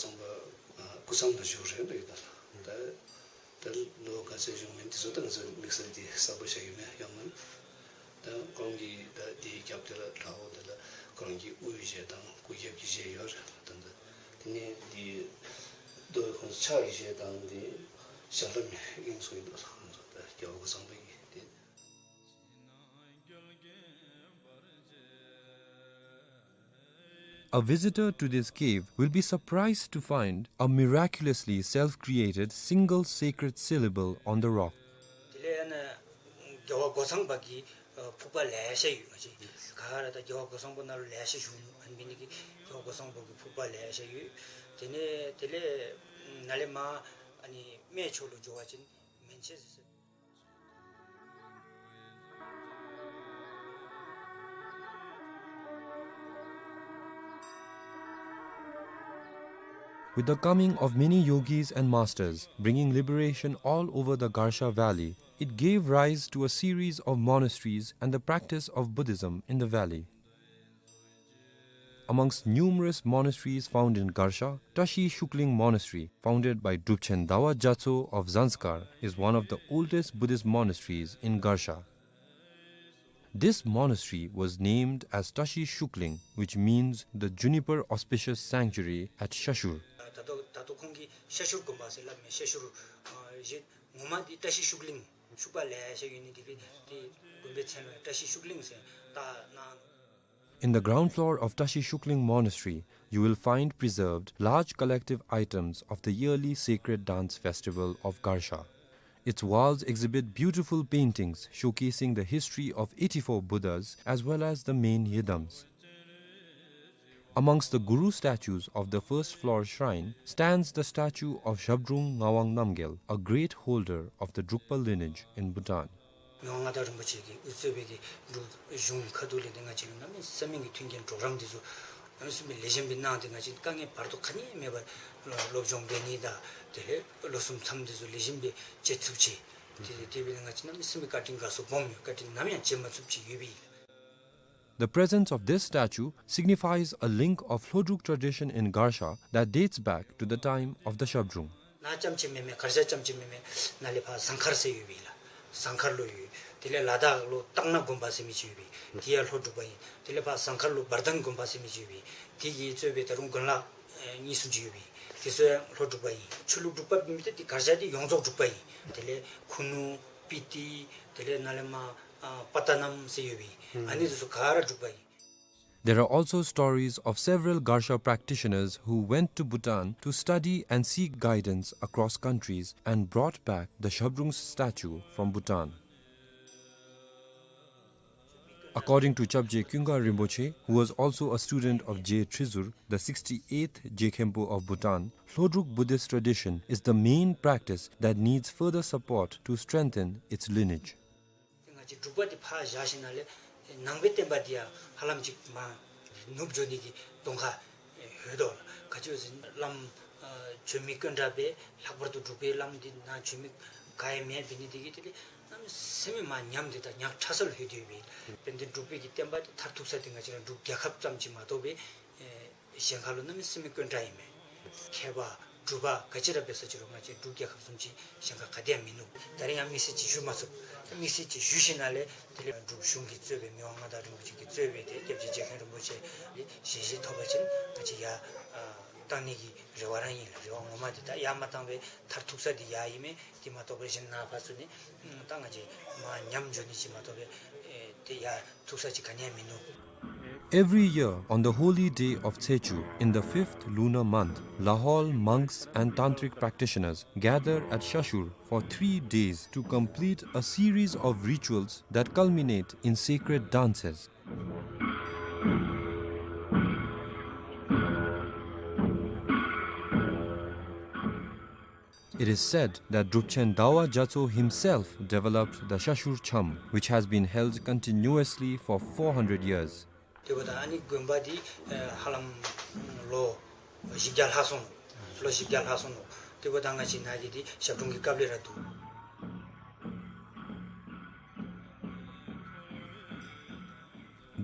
སྐུ་ཚང་པ་སྐུ་མཚམས་ལ་བཞུགས་རེད་ལགས། ད་ད་ལོ་ག་ཚོད་བཞུགས་མིན་འདི་ཚུ་ད་ང་བཅས་དམིགས་བསལ་འདི་གསལ་པོ་ཆགས་ཡོད་མེད་ཡང་མིན། ད་ཁོང་གིས་ད་འདི་རྒྱབ་འདི་ལུ་བྲག་འོག་འདི་ལུ་ཁོང་གི་དབུའི་གཞས་དང་སྐུ་རྒྱབ་ཀྱི་གཞས་ཡོད་རེད། ད་ད་དེ་ནས་འདི་རྡོ་ཁོང་ཕྱག་གི་གཞས་དང་འདི་ཞབས་ལྷམ་ཨིན་ཚུལ་ཡིན་འདུག་ལགས། ཁོང་ཚོ་ད་རྒྱལ་བ་སྐུ་ཚང་པ་གི་འདི། A visitor to this cave will be surprised to find a miraculously self-created single sacred syllable on the rock. དེ་ལས་ཨ་ནི་རྒྱལ་བ་སྒོ་ཚང་པ་གི་ཨ་ཕུག་པ་ལེ་ཤ་ཡོད། ང་བཅས་ག་ར་ད་རྒྱལ་བ་སྒོ་ཚང་པ་ནང་ལུ་ལེ་ཤ་བཞུགས་ནུག། ཨ་ནི་འབད་ནི་དེ་གིས་རྒྱལ་བ་སྒོ་ཚང་པ་གི་ཕུག་པ་ལེ་ཤ་ཡོད། དེ་ནས་དེ་ལས་ནཱ་ལས་མར་ཨ་ནི་སྨད་ཕྱོགས་ལུ་འགྱོ་བ་ཅིན་མན་ཆད་ཟེར། With the coming of many yogis and masters bringing liberation all over the Garsha Valley, it gave rise to a series of monasteries and the practice of Buddhism in the valley. Amongst numerous monasteries found in Garsha, Tashi Shukling Monastery, founded by Drupchen Dawa Gyatso of Zanskar, is one of the oldest Buddhist monasteries in Garsha. This monastery was named as Tashi Shukling, which means the juniper auspicious sanctuary at Shashur. ད་ལྟོ་ད་ལྟོ་ཁོང་གིས་ཤ་ཤུར་དགོན་པ་ཟེར་སླབ་མས། ཤ་ཤུར་ཨ་གཞན་ངོ་མ་འདི་བཀྲ་ཤིས་ཤུག་གླིང་ཤུག་པ་ལེ་ཤ་ཡོད་ནི་འདི་གིས་འདི་དགོན་པའི་མཚན་ལུ་བཀྲ་ཤིས་ཤུག་གླིང་ཟེར་བཏགས་གནང་། In the ground floor of Tashi Shukling Monastery, you will find preserved large collective items of the yearly sacred dance festival of Garsha. Its walls exhibit beautiful paintings showcasing the history of eighty-four Buddhas as well as the main yidams. Amongst the Guru statues of the first floor shrine stands the statue of Zhabdrung Ngawang Namgyel, a great holder of the Drukpa lineage in Bhutan. མི་དབང་མངའ་བདག་རིན་པོ་ཆེ་གིས་དབུ་གཙོས་པའི་གི་འབྲུག་གཞུང་ཁ་ཐུག་ལས་ཏེ་ང་བཅས་ལུ་གནམ་མེད་ས་མེད་ཀྱི་མཐུན་རྐྱེན་གྲོགས་རམ་འདི་ཚུ་གནམ་མེད་ས་མེད་ལེགས་ཤོམ་སྦེ་གནང་སྟེ་ང་བཅས་དཀའ་ངལ་བར་དོ་ག་ནི་མེད་པར་སློབ་སྦྱོང་འབད་ནི་དང་དེ་ལས་ལོ་གསུམ་མཚམས་འདི་ཚུ་ལེགས་ཤོམ་སྦེ་བཅད་ཚུགསཔ་ཅིག། དེ་དེ་འབད་ནི་ང་བཅས་གནམ་མེད་ས་མེད་བཀའ་དྲིན་དགའ་ཚོར་སྦོམ་ཡོད། བཀའ་དྲིན་ནམ་ཡང་བརྗེད་མ་ཚུགསཔ་ཅིག་ཡོད་པས། The presence of this statue signifies a link of Lhodruk tradition in Garsha that dates back to the time of the Zhabdrung. ནཱ་རྐྱངམ་ཅིག་མེན་མས། གར་ཞ་རྐྱངམ་ཅིག་མེན་མས། ནཱ་ལས་ཕར་ཟངས་མཁར་ཟེར་ཡོད་པས་ལགས། ཟངས་མཁར་ལུ་ཡོད། དེ་ལས་ལ་དྭགས་ལུ་སྟག་སྣ་དགོན་པ་ཟེར་མི་ཅིག་ཡོད་པས། དེ་ཡང་ལྷོ་འབྲུག་པ་ཨིན། དེ་ལས་ཕར་ཟངས་མཁར་ལུ་བར་ཐང་དགོན་པ་ཟེར་མི་ཅིག་ཡོད་པས། དེ་གིས་གཙོས་པའི་ད་རུང་དགོན་ལག་ཨེ་གཉིས་གསུམ་ཅིག་ཡོད་པས། དེ་ཚུ་ཡང་ལྷོ་འབྲུག་པ་ཨིན། ཆོས་ལུགས་འབྲུག་པ་མེན་ཏེ་དེ་གར་ཞ་འདི་ཡོངས་རྫོགས་འབྲུག་པ་ཨིན། དེ་ལས་ཁུ་ནུ་སྤི་ཏི་དེ་ལས་ནཱ་ལས་མར་ཨ་པ་ཏ་ནམ་ཟེར་ཡོད་པས། ཨ་ནི་འདི་ཚུ་ག་ར་འབྲུག་པ་ཨིན། There are also stories of several Garsha practitioners who went to Bhutan to study and seek guidance across countries and brought back the Zhabdrung's statue from Bhutan. According to Chapje Kyunga Rinpoche, who was also a student of Je Trizur, the sixty-eighth Je Khenpo of Bhutan, Lhodruk Buddhist tradition is the main practice that needs further support to strengthen its lineage. ཏེ་ང་བཅས་འབྲུག་པ་འདི་ཕར་བཞག་ཞིནམ་ལས་ནང་པའི་བསྟན་པ་འདི་ཡང་ཧ་ལམ་ཅིག་མར་ནུབ་འགྱོ་ནི་གི་གདོང་ཁ་ཡོད་དོ་ལགས། ག་ཅི་ཟེར་བླམ་ཨ་བྱོན་མི་དཀོན་དྲགས་སྦེ་ལྷག་པར་དུ་འབྲུག་པའི་བླམ་འདི་ནཱ་བྱོན་མི་ག་ཡང་མེདཔ་འབད་ནི་འདི་གིས་དེ་ལས་གནམ་མེད་ས་མེད་མར་ཉམས་ཏེ་ད་ཉག་ཕྲ་ས་ལུ་ལྷོད་དེ་ཡོད་པས། དཔལ་ལྡན་འབྲུག་པའི་གི་བསྟན་པ་འདི་མཐར་ཐུག་ས་འདི་ང་བཅས་ར་འབྲུག་རྒྱལ་ཁབ་ཙམ་ཅིག་མ་གཏོགས་སྦེ་ཨེ་གཞན་ཁ་ལུ་གནམ་མེད་ས་མེད་དཀོན་དྲགས་ཨིན་མས། མཁས་པ་འབྲུག་པ་ག་ཅི་ར་འབད་ས་ཅི་རུང་ང་བཅས་འབྲུག་རྒྱལ་ཁབ་བཟུམ་ཅིག་གཞན་ཁ་ག་ཏེ་ཡང་མིན་ནུག། ད་རིས་ཡང་དམིགས་བསལ་ཅིག་ཞུ་མ་ཚུགས། དམིགས་བསལ་ཅིག་ཞུ་ཞིནམ་ལས་དེ་ལས་འབྲུག་གཞུང་གིས་གཙོས་པའི་མི་དབང་མངའ་བདག་རིན་པོ་ཆེ་གིས་གཙོས་པའི་ཏེ་སྐྱབས་རྗེ་རྗེ་མཁན་རིན་པོ་ཆེ་ཞལ་བཞེས་ཐོབ་པ་ཅིན་ང་བཅས་ཡར་ཨ་ བཏང་ནི་གི་རེ་བ་རང་ཨིན་ལགས། རེ་བ་ངོ་མ་འདི་ད་ཡར་མ་བཏང་པའི་མཐར་ཐུག་ས་འདི་ཡར་ཨིན་མས། དེ་མ་གཏོགས་པའི་གཞན་ནཱ་ཕར་ཚུར་ནི་ད་ང་བཅས་མར་ཉམས་འགྱོ་ནི་ཅིག་མ་གཏོགས་པའི་ཨེ་དེ་ཡར་ཐུག་ས་ཅིག་ག་ནི་ཡང་མིན་ནུག། Every year, on the holy day of Tsechu, in the fifth lunar month, Lahaul monks and tantric practitioners gather at Shashur for three days to complete a series of rituals that culminate in sacred dances. It is said that Drupchen Dawa Gyatso himself developed the Shashur Cham, which has been held continuously for four hundred years. དེ་འབདཝ་ད་ཨ་ནི་དགོན་པ་འདི་ཨེ་ཧ་ལམ་ལོ་བཞི་བརྒྱ་ལྷག་སོང་ནུག། ལོ་བཞི་བརྒྱ་ལྷག་སོང་ནུག། དེ་འབདཝ་ད་ང་བཅས་ནཱ་གི་འདི་ཞབས་དྲུང་གི་སྐབས་ལས་ར་འདུག།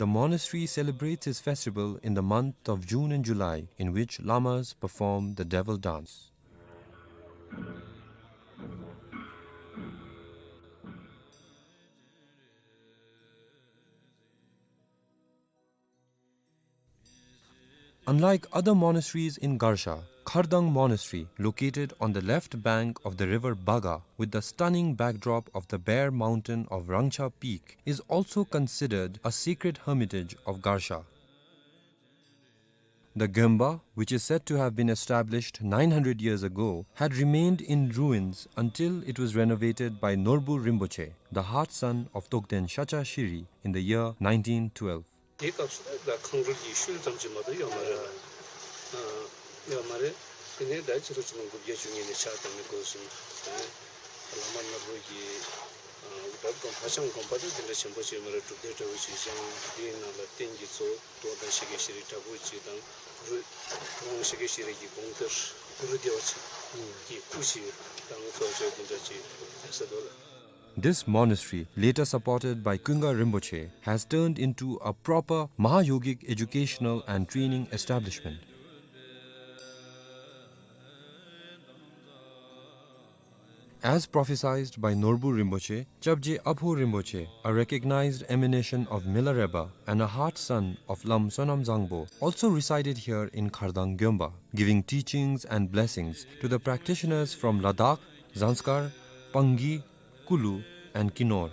The monastery celebrates its festival in the month of June and July, in which lamas perform the devil dance. Unlike other monasteries in Garsha, Khardang Monastery, located on the left bank of the river Baga, with the stunning backdrop of the bare mountain of Rangcha Peak, is also considered a sacred hermitage of Garsha. The Gyomba, which is said to have been established nine hundred years ago, had remained in ruins until it was renovated by Norbu Rinpoche, the heart son of Tokden Shacha Shiri, in the year nineteen twelve. དེའི་སྐབས་སུ་ད་ཁང་རུལ་གྱི་ཤུལ་ཙམ་ཅིག་མ་གཏོགས་ཡོད་མ་རེད། ཨ་ཡོད་མ་རེད། དེ་ནས་ད་ཕྱི་ལོ་ཆིག་སྟོང་དགུ་བརྒྱ་བཅུ་གཉིས་ནས་ཕྱག་བཏབ་ནས་འགོ་བཟུང་། དེ་ནས་བླ་མ་ནོར་བུ་གིས་ཨ་ད་དགོན་ཕ་བྱང་དགོན་པ་དེ་དེ་འདྲ་ཆེན་པོ་ཅིག་མ་རེད། སྒྲུབ་སྡེ་འདྲ་བོ་ཅིག་བཞེངས། དེའི་ནང་ལ་རྟེན་གྱི་གཙོ་བོ་རྡོ་དང་ཤེལ་གྱི་ཤེལ་རི་བྲག་ཕུག་ཅིག་དང་གུ་རུ་གུ་རུ་ཤེལ་གྱི་ཤེལ་རི་གི་གོང་དེར་གུ་རུ་བདེ་བ་ཆེན་གྱི་སྐུ་ཅིག་དང་གཙོ་བོ་དེ་འདྲ་ཅིག་ཡོད་ས་འདུག་ལགས། This monastery, later supported by Kunga Rinpoche, has turned into a proper Mahayogic educational and training establishment. As prophesied by Norbu Rinpoche, Chapje Apho Rinpoche, a recognized emanation of Milarepa and a heart son of Lam Sonam Zangpo, also resided here in Khardang Gyomba, giving teachings and blessings to the practitioners from Ladakh, Zanskar, Pangi, Kulu, and Kinor.